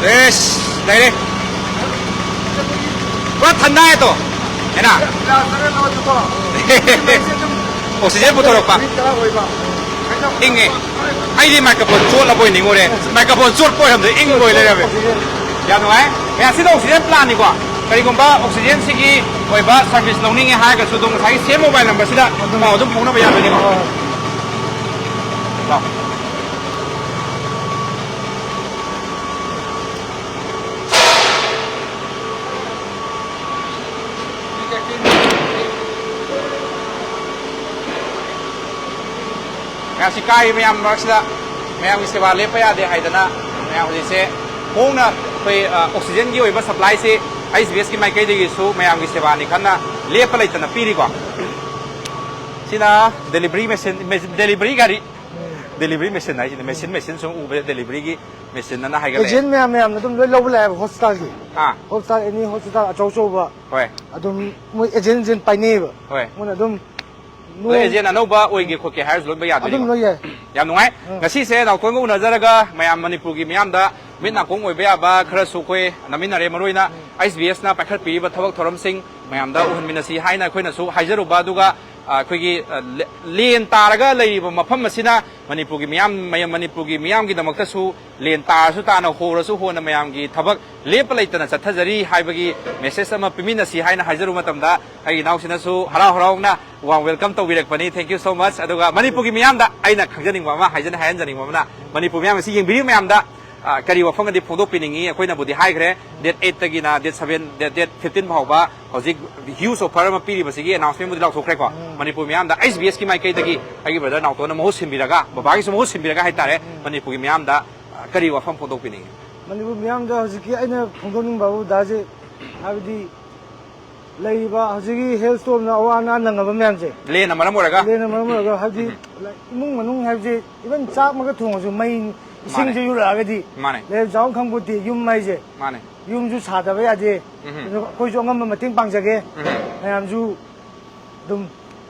ꯑꯦꯁ, ꯂꯩꯔꯦ꯫ ꯄꯨꯔꯥ ꯊꯟꯗꯥ ꯍꯦ ꯇꯣ꯫ ꯍꯦꯅꯥ? ꯑꯣꯛꯁꯤꯖꯦꯟ ꯄꯨꯊꯣꯔꯛꯄ꯫ ꯏꯪꯉꯦ꯫ ꯑꯩꯗꯤ ꯃꯥꯏꯀ꯭ꯔꯣꯐꯣꯟ ꯆꯣꯠꯂꯕꯣꯏ ꯅꯤꯡꯉꯨꯔꯦ꯫ ꯃꯥꯏꯀ꯭ꯔꯣꯐꯣꯟ ꯆꯣꯠꯄ ꯑꯣꯏꯔꯝꯗ꯭ꯔꯦ, ꯏꯪꯕ ꯑꯣꯏ ꯂꯩꯔꯝꯃꯦ꯫ ꯌꯥꯝ ꯅꯨꯡꯉꯥꯏ꯫ ꯃꯌꯥꯝ ꯁꯤꯅ ꯑꯣꯛꯁꯤꯖꯦꯟ ꯄ꯭ꯂꯥꯟꯅꯤꯀꯣ꯫ ꯀꯔꯤꯒꯨꯝꯕ ꯑꯣꯛꯁꯤꯖꯦꯟꯁꯤꯒꯤ ꯑꯣꯏꯕ ꯁꯔꯚꯤꯁ ꯂꯧꯅꯤꯡꯉꯦ ꯍꯥꯏꯔꯒꯁꯨ ꯑꯗꯨꯝ ꯉꯁꯥꯏꯒꯤ ꯁꯦꯝ ꯃꯣꯕꯥꯏꯜ ꯅꯝꯕꯔꯁꯤꯗ ꯄꯥꯎ ꯑꯗꯨꯝ ꯐꯥꯎꯅꯕ ꯌꯥꯗꯣꯏꯅꯤꯀꯣ꯫ ꯂꯥꯎ꯫ ꯃꯌꯥꯝꯁꯤ ꯀꯥꯏ ꯃꯌꯥꯝ ꯃꯔꯛꯁꯤꯗ ꯃꯌꯥꯝꯒꯤ ꯁꯦꯕꯥ ꯂꯦꯞꯄ ꯌꯥꯗꯦ ꯍꯥꯏꯗꯅ ꯃꯌꯥꯝ ꯍꯧꯖꯤꯛꯁꯦ ꯍꯣꯡꯅ ꯑꯩꯈꯣꯏ, ꯑ, ꯑꯣꯛꯁꯤꯖꯦꯟꯒꯤ ꯑꯣꯏꯕ ꯁꯄ꯭ꯂꯥꯏꯁꯤ ꯑꯩꯆ ꯕꯤ ꯑꯦꯁꯀꯤ ꯃꯥꯏꯀꯩꯗꯒꯤꯁꯨ ꯃꯌꯥꯝꯒꯤ ꯁꯦꯕꯥꯅꯤ ꯈꯟꯅ ꯂꯦꯞꯄ ꯂꯩꯇꯅ ꯄꯤꯔꯤꯀꯣ꯫ ꯁꯤꯅ ꯗꯦꯂꯤꯚꯔꯤ ꯃꯦꯁꯤꯟ, ꯃꯦ-, ꯗꯦꯂꯤꯚꯔꯤ ꯒꯥꯔꯤ, ꯗꯦꯂꯤꯚꯔꯤ ꯃꯦꯁꯤꯟ ꯍꯥꯏꯁꯤꯅ ꯃꯦꯁꯤꯟ, ꯃꯦꯁꯤꯟ ꯁꯨꯝ ꯎꯕꯗ ꯗꯦꯂꯤꯚꯔꯤꯒꯤ ꯃꯦꯁꯤꯟ ꯑꯅ ꯍꯥꯏꯒꯠꯂꯛꯑꯦ꯫ ꯑꯦꯖꯦꯟ ꯃꯌꯥꯝ ꯃꯌꯥꯝꯅ ꯑꯗꯨꯝ ꯂꯣꯏ ꯂꯧꯕ ꯂꯥꯛꯑꯦꯕ ꯍꯣꯁꯄꯤꯇꯥꯜꯒꯤ꯫ ꯑꯥ꯫ ꯍꯣꯁꯄꯤꯇꯥꯜ, ꯑꯦꯅꯤ ꯍꯣꯁꯄꯤꯇꯥꯜ ꯑꯆꯧ ꯑꯆꯧꯕ ꯍꯣꯏ꯫ ꯑꯗꯨꯝ ꯃꯣꯏ ꯑꯦꯖꯦꯟ, ꯑꯦꯖꯦꯟ ꯄꯥꯏꯅꯩꯌꯦꯕ꯫ ꯍꯣꯏ꯫ ꯃꯣꯏꯅ ꯑꯗꯨꯝ ꯂꯣꯏ ꯅꯣꯡ ꯑꯦꯖꯦꯟ ꯑꯅꯧꯕ ꯑꯣꯏꯒꯦ ꯈꯣꯠꯀꯦ ꯍꯥꯏꯔꯁꯨ ꯂꯣꯏꯅ ꯑꯗꯨꯝ ꯌꯥꯗꯣꯏꯅꯤꯀꯣ? ꯂꯣꯏ ꯌꯥꯏ꯫ ꯌꯥꯝ ꯅꯨꯡꯉꯥꯏ꯫ ꯎꯝ꯫ ꯉꯁꯤꯁꯦ ꯅꯥꯎꯇꯣꯟꯒ ꯎꯅꯖꯔꯒ ꯃꯌꯥꯝ ꯃꯅꯤꯄꯨꯔꯒꯤ ꯃꯤꯌꯥꯝꯗ ꯃꯤꯠ ꯅꯥꯀꯣꯡ ꯑꯣꯏꯕ ꯌꯥꯕ ꯈꯔꯁꯨ ꯑꯩꯈꯣꯏ ꯅꯝꯃꯤꯟꯅꯔꯦ꯫ ꯃꯔꯨꯑꯣꯏꯅ ꯎꯝ꯫ ꯑꯩꯆ ꯕꯤ ꯑꯦꯁꯅ ꯄꯥꯏꯈꯠꯄꯤꯔꯤꯕ ꯊꯕꯛ ꯊꯧꯔꯝꯁꯤꯡ ꯃꯌꯥꯝꯗ ꯎꯍꯟꯃꯤꯟꯅꯁꯤ ꯍꯥꯏꯅ ꯑꯩꯈꯣꯏꯅꯁꯨ ꯍꯥꯏꯖꯔꯨꯕ, ꯑꯗꯨꯒ, ꯑ, ꯑꯩꯈꯣꯏꯒꯤ, ꯑ, ꯂꯦ-, ꯂꯦꯟ ꯇꯥꯔꯒ ꯂꯩꯔꯤꯕ ꯃꯐꯝ ꯑꯁꯤꯅ ꯃꯅꯤꯄꯨꯔꯒꯤ ꯃꯤꯌꯥꯝ, ꯃꯌꯥꯝ, ꯃꯅꯤꯄꯨꯔꯒꯤ ꯃꯤꯌꯥꯝꯒꯤꯗꯃꯛꯇꯁꯨ ꯂꯦꯟ ꯇꯥꯔꯁꯨ ꯇꯥꯅ, ꯍꯣꯔꯁꯨ ꯍꯣꯅ ꯃꯌꯥꯝꯒꯤ ꯊꯕꯛ ꯂꯦꯞꯄ ꯂꯩꯇꯅ ꯆꯠꯊꯖꯔꯤ ꯍꯥꯏꯕꯒꯤ ꯃꯦꯁꯦꯖ ꯑꯃ ꯄꯤꯃꯤꯟꯅꯁꯤ ꯍꯥꯏꯅ ꯍꯥꯏꯖꯔꯨꯕ ꯃꯇꯝꯗ, ꯑꯩꯒꯤ ꯏꯅꯥꯎꯁꯤꯅꯁꯨ ꯍꯔꯥꯎ ꯍꯔꯥꯎꯅ ꯋꯥꯔꯝ welcome ꯇꯧꯕꯤꯔꯛꯄꯅꯤ꯫ Thank you so much꯫ ꯑꯗꯨꯒ ꯃꯅꯤꯄꯨꯔꯒꯤ ꯃꯤꯌꯥꯝꯗ ꯑꯩꯅ ꯈꯪꯖꯅꯤꯡꯕ ꯑꯃ, ꯍꯥꯏꯖꯅ-, ꯍꯥꯏꯍꯟꯖꯅꯤꯡꯕ ꯑꯃꯅ, ꯃꯅꯤꯄꯨꯔ ꯃꯤꯌꯥꯝ ꯑꯁꯤ ꯌꯦꯡꯕꯤꯔꯤꯕ ꯃꯌꯥꯝꯗ, ꯑ, ꯀꯔꯤ ꯋꯥꯐꯝꯒꯗꯤ ꯐꯣꯡꯗꯣꯛꯄꯤꯅꯤꯡꯉꯤ? ꯑꯩꯈꯣꯏꯅꯕꯨꯗꯤ ꯍꯥꯏꯈ꯭ꯔꯦ, ꯗꯦꯠ ꯑꯩꯠꯇꯒꯤꯅ date seven, date, date fifteen ꯐꯥꯎꯕ ꯍꯧꯖꯤꯛ ꯍ꯭ꯌꯨꯖ ꯑꯣꯐꯔ ꯑꯃ ꯄꯤꯔꯤꯕꯁꯤꯒꯤ ꯑꯦꯅꯥꯎꯟꯁꯃꯦꯟꯕꯨꯗꯤ ꯂꯥꯎꯊꯣꯛꯈ꯭ꯔꯦꯀꯣ꯫ ꯎꯝ꯫ ꯃꯅꯤꯄꯨꯔ ꯃꯤꯌꯥꯝꯗ ꯑꯩꯆ ꯕꯤ ꯑꯦꯁꯀꯤ ꯃꯥꯏꯀꯩꯗꯒꯤ ꯑꯩꯒꯤ ꯕ꯭ꯔꯗꯔ ꯅꯥꯎꯇꯣꯟꯅ ꯃꯍꯨꯠ ꯁꯤꯟꯕꯤꯔꯒ, ꯕꯕꯥꯒꯤꯁꯨ ꯃꯍꯨꯠ ꯁꯤꯟꯕꯤꯔꯒ ꯍꯥꯏꯇꯥꯔꯦ, ꯎꯝ꯫ ꯃꯅꯤꯄꯨꯔꯒꯤ ꯃꯤꯌꯥꯝꯗ, ꯑ, ꯀꯔꯤ ꯋꯥꯐꯝ ꯐꯣꯡꯗꯣꯛꯄꯤꯅꯤꯡꯉꯤ? ꯃꯅꯤꯄꯨꯔ ꯃꯤꯌꯥꯝꯗ ꯍꯧꯖꯤꯛꯀꯤ ꯑꯩꯅ ꯐꯣꯡꯗꯣꯛꯅꯤꯡꯕ ꯋꯥꯗꯥꯁꯦ, ꯍꯥꯏꯕꯗꯤ ꯂꯩꯔꯤꯕ ꯍꯧꯖꯤꯛꯀꯤ ꯍꯦꯜ ꯁ꯭ꯇꯣꯔꯝꯅ ꯑꯋꯥ ꯑꯅꯥ ꯅꯪꯉꯕ ꯃꯌꯥꯝꯁꯦ, ꯂꯦꯟꯅ ꯃꯔꯝ ꯑꯣꯏꯔꯒ? ꯂꯦꯟꯅ ꯃꯔꯝ ꯑꯣꯏꯔꯒ, ꯍꯥꯏꯕꯗꯤ, ꯎꯝ꯫ ꯏꯃꯨꯡ ꯃꯅꯨꯡ ꯍꯥꯏꯕꯁꯦ, ꯏꯚꯟ ꯆꯥꯛ ꯑꯃꯒ ꯊꯣꯡꯉꯁꯨ ꯃꯩ, ꯏꯁꯤꯡꯁꯦ ꯃꯥꯅꯦ꯫ ꯌꯨꯔꯛꯑꯒꯗꯤ ꯃꯥꯅꯦ꯫ ꯂꯩꯐꯝ ꯆꯥꯐꯝ ꯈꯪꯄꯣꯠꯇꯦ꯫ ꯌꯨꯝ ꯍꯥꯏꯁꯦ, ꯃꯥꯅꯦ꯫ ꯌꯨꯝꯁꯨ ꯁꯥꯗꯕ ꯌꯥꯗꯦ꯫ ꯎꯝ꯫ ꯑꯗꯨꯒ ꯑꯩꯈꯣꯏꯁꯨ ꯑꯉꯝꯕ ꯃꯇꯦꯡ ꯄꯥꯡꯖꯒꯦ꯫ ꯎꯝ꯫ ꯃꯌꯥꯝꯁꯨ ꯑꯗꯨꯝ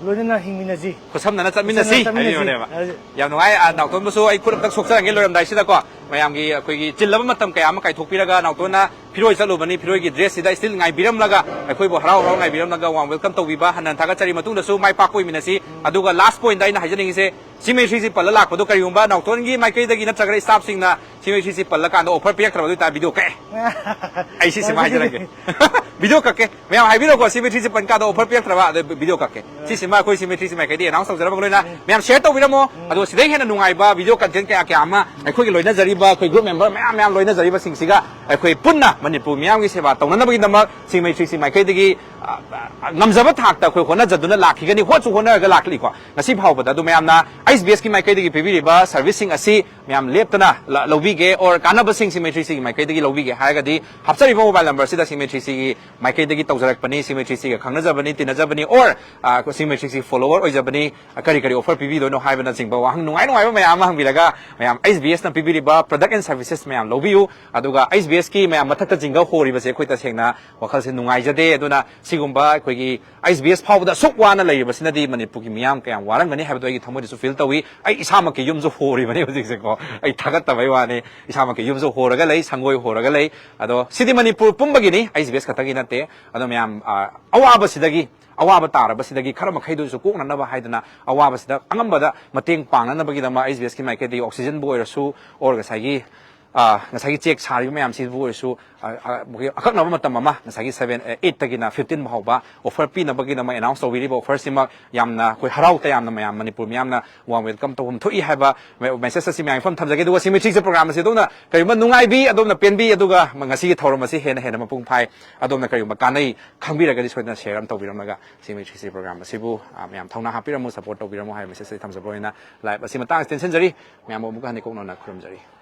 ꯂꯣꯏꯅꯅ ꯍꯤꯡꯃꯤꯟꯅꯁꯤ꯫ ꯈꯨꯠꯁꯝꯅꯅ ꯆꯠꯃꯤꯟꯅꯁꯤ ꯈꯨꯠꯁꯝꯅꯅ ꯆꯠꯃꯤꯟꯅꯁꯤ꯫ ꯍꯥꯏꯕꯤꯕꯅꯦꯕ꯫ ꯍꯥꯏꯁꯦ꯫ ꯌꯥꯝ ꯅꯨꯡꯉꯥꯏ꯫ ꯑ, ꯅꯥꯎꯇꯣꯟꯕꯨꯁꯨ ꯑꯩ ꯈꯨꯠ ꯑꯝꯇꯪ ꯁꯣꯛꯆꯔꯝꯒꯦ ꯂꯣꯏꯔꯝꯗꯥꯏꯁꯤꯗꯀꯣ꯫ ꯃꯌꯥꯝꯒꯤ ꯑꯩꯈꯣꯏꯒꯤ ꯆꯤꯜꯂꯕ ꯃꯇꯝ ꯀꯌꯥ ꯑꯃ ꯀꯥꯏꯊꯣꯛꯄꯤꯔꯒ ꯅꯥꯎꯇꯣꯟꯅ ꯐꯤꯔꯣꯏ ꯆꯠꯂꯨꯕꯅꯤ, ꯐꯤꯔꯣꯏꯒꯤ ꯗ꯭ꯔꯦꯁꯁꯤꯗ ꯁ꯭ꯇꯤꯜ ꯉꯥꯏꯕꯤꯔꯝꯂꯒ, ꯑꯩꯈꯣꯏꯕꯨ ꯍꯔꯥꯎ ꯍꯔꯥꯎ ꯉꯥꯏꯕꯤꯔꯝꯂꯒ ꯋꯥꯔꯝ ꯋꯦꯜꯀꯝ ꯇꯧꯕꯤꯕ ꯍꯟꯅ ꯊꯥꯒꯠꯆꯔꯤ꯫ ꯃꯇꯨꯡꯗꯁꯨ ꯃꯥꯏ ꯄꯥꯛꯄ ꯑꯣꯏꯃꯤꯟꯅꯁꯤ꯫ ꯎꯝ꯫ ꯑꯗꯨꯒ ꯂꯥꯁ ꯄꯣꯏꯟꯗ ꯑꯩꯅ ꯍꯥꯏꯖꯅꯤꯡꯉꯤꯁꯦ, ꯁꯤꯃꯦ ꯊ꯭ꯔꯤꯁꯤ ꯄꯜꯂ ꯂꯥꯛꯄꯗꯣ ꯀꯔꯤꯒꯨꯝꯕ ꯅꯥꯎꯇꯣꯟꯒꯤ ꯃꯥꯏꯀꯩꯗꯒꯤ ꯅꯠꯇ꯭ꯔꯒꯅ ꯁ꯭ꯇꯥꯐꯁꯤꯡꯅ ꯁꯤꯃꯦ ꯊ꯭ꯔꯤꯁꯤ ꯄꯜꯂꯀꯥꯟꯗ ꯑꯣꯐꯔ ꯄꯤꯔꯛꯇ꯭ꯔꯕ ꯑꯗꯨ ꯑꯣꯏꯇꯥꯔꯗꯤ ꯚꯤꯗꯤꯑꯣ ꯀꯛꯑꯦ꯫ ꯑꯩ ꯁꯤꯁꯤꯃ ꯍꯥꯏꯖꯔꯒꯦ꯫ ꯚꯤꯗꯤꯑꯣ ꯀꯛꯀꯦ꯫ ꯃꯌꯥꯝ ꯍꯥꯏꯕꯤꯔꯣꯀꯣ, ꯁꯤꯃꯦꯇ꯭ꯔꯤꯁꯤ ꯄꯟ ꯀꯥꯗ ꯑꯣꯐꯔ ꯄꯤꯔꯛꯇ꯭ꯔꯕ, ꯑꯗ ꯚꯤꯗꯤꯑꯣ ꯀꯛꯀꯦ꯫ ꯁꯤꯁꯤꯃ ꯑꯩꯈꯣꯏ ꯁꯤꯃꯦꯇ꯭ꯔꯤꯁꯤ ꯃꯥꯏꯀꯩꯗꯒꯤ ꯑꯦꯅꯥꯎꯟꯁ ꯇꯧꯖꯔꯝꯕꯒ ꯂꯣꯏꯅ ꯃꯌꯥꯝ ꯁꯤꯌꯔ ꯇꯧꯕꯤꯔꯝꯃꯣ꯫ ꯑꯗꯣ ꯁꯤꯗꯩ ꯍꯦꯟꯅ ꯅꯨꯡꯉꯥꯏꯕ ꯚꯤꯗꯤꯑꯣ ꯀꯟꯇꯦꯟ ꯀꯌꯥ ꯀꯌꯥ ꯑꯃ ꯑꯩꯈꯣꯏꯒꯤ ꯂꯣꯏꯅꯖꯔꯤꯕ, ꯑꯩꯈꯣꯏ ꯒ꯭ꯔꯨꯞ ꯃꯦꯝꯕꯔ ꯃꯌꯥꯝ ꯃꯌꯥꯝ ꯂꯣꯏꯅꯖꯔꯤꯕꯁꯤꯡꯁꯤꯒ ꯑꯩꯈꯣꯏ ꯄꯨꯟꯅ ꯃꯅꯤꯄꯨꯔ ꯃꯤꯌꯥꯝꯒꯤ ꯁꯦꯕꯥ ꯇꯧꯅꯅꯕꯒꯤꯗꯃꯛ ꯁꯤꯃꯦꯇ꯭ꯔꯤꯁꯤ ꯃꯥꯏꯀꯩꯗꯒꯤ, ꯑ, ꯑ, ꯉꯝꯖꯕ ꯊꯥꯛꯇ ꯑꯩꯈꯣꯏ ꯍꯣꯠꯅꯖꯗꯨꯅ ꯂꯥꯛꯈꯤꯒꯅꯤ, ꯍꯣꯠꯁꯨ ꯍꯣꯠꯅꯔꯒ ꯂꯥꯛꯂꯤꯀꯣ꯫ ꯉꯁꯤ ꯐꯥꯎꯕꯗ ꯑꯗꯨ ꯃꯌꯥꯝꯅ ꯑꯩꯆ ꯕꯤ ꯑꯦꯁꯀꯤ ꯃꯥꯏꯀꯩꯗꯒꯤ ꯄꯤꯕꯤꯔꯤꯕ ꯁꯔꯚꯤꯁꯁꯤꯡ ꯑꯁꯤ ꯃꯌꯥꯝ ꯂꯦꯞꯇꯅ ꯂ-, ꯂꯧꯕꯤꯒꯦ, or ꯀꯥꯟꯅꯕꯁꯤꯡ ꯁꯤꯃꯦꯇ꯭ꯔꯤꯁꯤꯒꯤ ꯃꯥꯏꯀꯩꯗꯒꯤ ꯂꯧꯕꯤꯒꯦ ꯍꯥꯏꯔꯒꯗꯤ, ꯍꯥꯞꯆꯔꯤꯕ ꯃꯣꯕꯥꯏꯜ ꯅꯝꯕꯔꯁꯤꯗ ꯁꯤꯃꯦꯇ꯭ꯔꯤꯁꯤꯒꯤ ꯃꯥꯏꯀꯩꯗꯒꯤ ꯇꯧꯖꯔꯛꯄꯅꯤ, ꯁꯤꯃꯦꯇ꯭ꯔꯤꯁꯤꯒ ꯈꯪꯅꯖꯕꯅꯤ, ꯇꯤꯟꯅꯖꯕꯅꯤ, or, ꯑ, ꯁꯤꯃꯦꯇ꯭ꯔꯤꯁꯤ ꯐꯣꯂꯣꯋꯔ ꯑꯣꯏꯖꯕꯅꯤ, ꯑ, ꯀꯔꯤ ꯀꯔꯤ ꯑꯣꯐꯔ ꯄꯤꯕꯤꯗꯣꯏꯅꯣ ꯍꯥꯏꯕꯅꯆꯤꯡꯕ ꯋꯥꯍꯪ ꯅꯨꯡꯉꯥꯏ ꯅꯨꯡꯉꯥꯏꯕ ꯃꯌꯥꯝ ꯑꯃ ꯍꯪꯕꯤꯔꯒ, ꯃꯌꯥꯝ ꯑꯩꯆ ꯕꯤ ꯑꯦꯁꯅ ꯄꯤꯕꯤꯔꯤꯕ product and services ꯃꯌꯥꯝ ꯂꯧꯕꯤꯌꯨ꯫ ꯑꯗꯨꯒ ꯑꯩꯆ ꯕꯤ ꯑꯦꯁꯀꯤ ꯃꯌꯥꯝ ꯃꯊꯛꯇ ꯖꯤꯡꯒ ꯍꯣꯔꯤꯕꯁꯦ ꯑꯩꯈꯣꯏ ꯇꯁꯦꯡꯅ ꯋꯥꯈꯜꯁꯦ ꯅꯨꯡꯉꯥꯏꯖꯗꯦ꯫ ꯑꯗꯨꯅ ꯁꯤꯒꯨꯝꯕ ꯑꯩꯈꯣꯏꯒꯤ ꯑꯩꯆ ꯕꯤ ꯑꯦꯁ ꯐꯥꯎꯕꯗ ꯑꯁꯨꯛ ꯋꯥꯅ ꯂꯩꯔꯤꯕꯁꯤꯅꯗꯤ ꯃꯅꯤꯄꯨꯔꯒꯤ ꯃꯤꯌꯥꯝ ꯀꯌꯥꯝ ꯋꯥꯔꯝꯒꯅꯤ ꯍꯥꯏꯕꯗꯣ ꯑꯩꯒꯤ ꯊꯃꯣꯏꯗꯁꯨ ꯐꯤꯜ ꯇꯧꯏ꯫ ꯑꯩ ꯏꯁꯥꯃꯛꯀꯤ ꯌꯨꯝꯁꯨ ꯍꯣꯔꯤꯕꯅꯤ ꯍꯧꯖꯤꯛꯁꯦꯀꯣ꯫ ꯑꯩ ꯊꯥꯒꯠꯇꯕꯩ ꯋꯥꯅꯤ, ꯏꯁꯥꯃꯛꯀꯤ ꯌꯨꯝꯁꯨ ꯍꯣꯔꯒ ꯂꯩ, ꯁꯪꯒꯣꯏ ꯍꯣꯔꯒ ꯂꯩ꯫ ꯑꯗꯣ ꯁꯤꯗꯤ ꯃꯅꯤꯄꯨꯔ ꯄꯨꯝꯕꯒꯤꯅꯤ, ꯑꯩꯆ ꯕꯤ ꯑꯦꯁ ꯈꯛꯇꯒꯤ ꯅꯠꯇꯦ꯫ ꯑꯗꯣ ꯃꯌꯥꯝ, ꯑ, ꯑꯋꯥꯕꯁꯤꯗꯒꯤ, ꯑꯋꯥꯕ ꯇꯥꯔꯕꯁꯤꯗꯒꯤ ꯈꯔ ꯃꯈꯩꯗꯨꯁꯨ ꯀꯣꯛꯅꯅꯕ ꯍꯥꯏꯗꯅ ꯑꯋꯥꯕꯁꯤꯗ ꯑꯉꯝꯕꯗ ꯃꯇꯦꯡ ꯄꯥꯡꯅꯅꯕꯒꯤꯗꯃꯛ ꯑꯩꯆ ꯕꯤ ꯑꯦꯁꯀꯤ ꯃꯥꯏꯀꯩꯗꯒꯤ ꯑꯣꯛꯁꯤꯖꯟꯕꯨ ꯑꯣꯏꯔꯁꯨ, or ꯉꯁꯥꯏꯒꯤ, ꯑ, ꯉꯁꯥꯏꯒꯤ ꯆꯦꯛ ꯁꯥꯔꯤꯕ ꯃꯌꯥꯝꯁꯤꯕꯨ ꯑꯣꯏꯔꯁꯨ, ꯑ, ꯑ, ꯑꯀꯛꯅꯕ ꯃꯇꯝ ꯑꯃ, ꯉꯁꯥꯏꯒꯤ seven, ꯑ, eight ꯇꯒꯤꯅ fifteen ꯐꯥꯎꯕ ꯑꯣꯐꯔ ꯄꯤꯅꯕꯒꯤꯗꯃꯛ ꯑꯦꯅꯥꯎꯟꯁ ꯇꯧꯕꯤꯔꯤꯕ ꯑꯣꯐꯔꯁꯤꯃꯛ ꯌꯥꯝꯅ ꯑꯩꯈꯣꯏ ꯍꯔꯥꯎ ꯇꯌꯥꯝꯅ ꯃꯌꯥꯝ ꯃꯅꯤꯄꯨꯔ ꯃꯤꯌꯥꯝꯅ warm welcome ꯇꯧꯐꯝ ꯊꯣꯛꯏ ꯍꯥꯏꯕ ꯃꯦ-, ꯃꯦꯁꯦꯖ ꯑꯁꯤ ꯃꯌꯥꯝ ꯃꯐꯝ ꯊꯝꯖꯒꯦ꯫ ꯑꯗꯨꯒ ꯁꯤꯃꯦꯇ꯭ꯔꯤꯁꯦ ꯄ꯭ꯔꯣꯒ꯭ꯔꯥꯝ ꯑꯁꯤ ꯑꯗꯣꯝꯅ ꯀꯔꯤꯒꯨꯝꯕ ꯅꯨꯡꯉꯥꯏꯕꯤ, ꯑꯗꯣꯝꯅ ꯄꯦꯟꯕꯤ, ꯑꯗꯨꯒ ꯉꯁꯤꯒꯤ ꯊꯧꯔꯝ ꯑꯁꯤ ꯍꯦꯟꯅ ꯍꯦꯟꯅ ꯃꯄꯨꯡ ꯐꯥꯏ꯫ ꯑꯗꯣꯝꯅ ꯀꯔꯤꯒꯨꯝꯕ ꯀꯥꯟꯅꯩ ꯈꯪꯕꯤꯔꯒꯗꯤ ꯁꯣꯏꯗꯅ ꯁꯤꯌꯔ ꯑꯃ ꯇꯧꯕꯤꯔꯝꯂꯒ ꯁꯤꯃꯦꯇ꯭ꯔꯤꯁꯤ ꯄ꯭ꯔꯣꯒ꯭ꯔꯥꯝ ꯑꯁꯤꯕꯨ, ꯑ, ꯃꯌꯥꯝ ꯊꯧꯅꯥ ꯍꯥꯞꯄꯤꯔꯝꯃꯨ, ꯁꯄꯣꯔꯠ ꯇꯧꯕꯤꯔꯝꯃꯨ ꯍꯥꯏꯕ ꯃꯦꯁꯦꯖ ꯑꯁꯤ ꯊꯝꯖꯕ ꯑꯣꯏꯅ ꯂꯥꯏꯚ ꯑꯁꯤ ꯃꯇꯥꯡ ꯑꯁꯤꯗ ꯇꯦꯟꯁꯤꯟꯖꯔꯤ꯫ ꯃꯌꯥꯝꯕꯨ ꯑꯃꯨꯛꯀ ꯍꯟꯅ ꯏꯀꯣꯛꯅꯅ ꯈꯨꯔꯨꯝꯖꯔꯤ꯫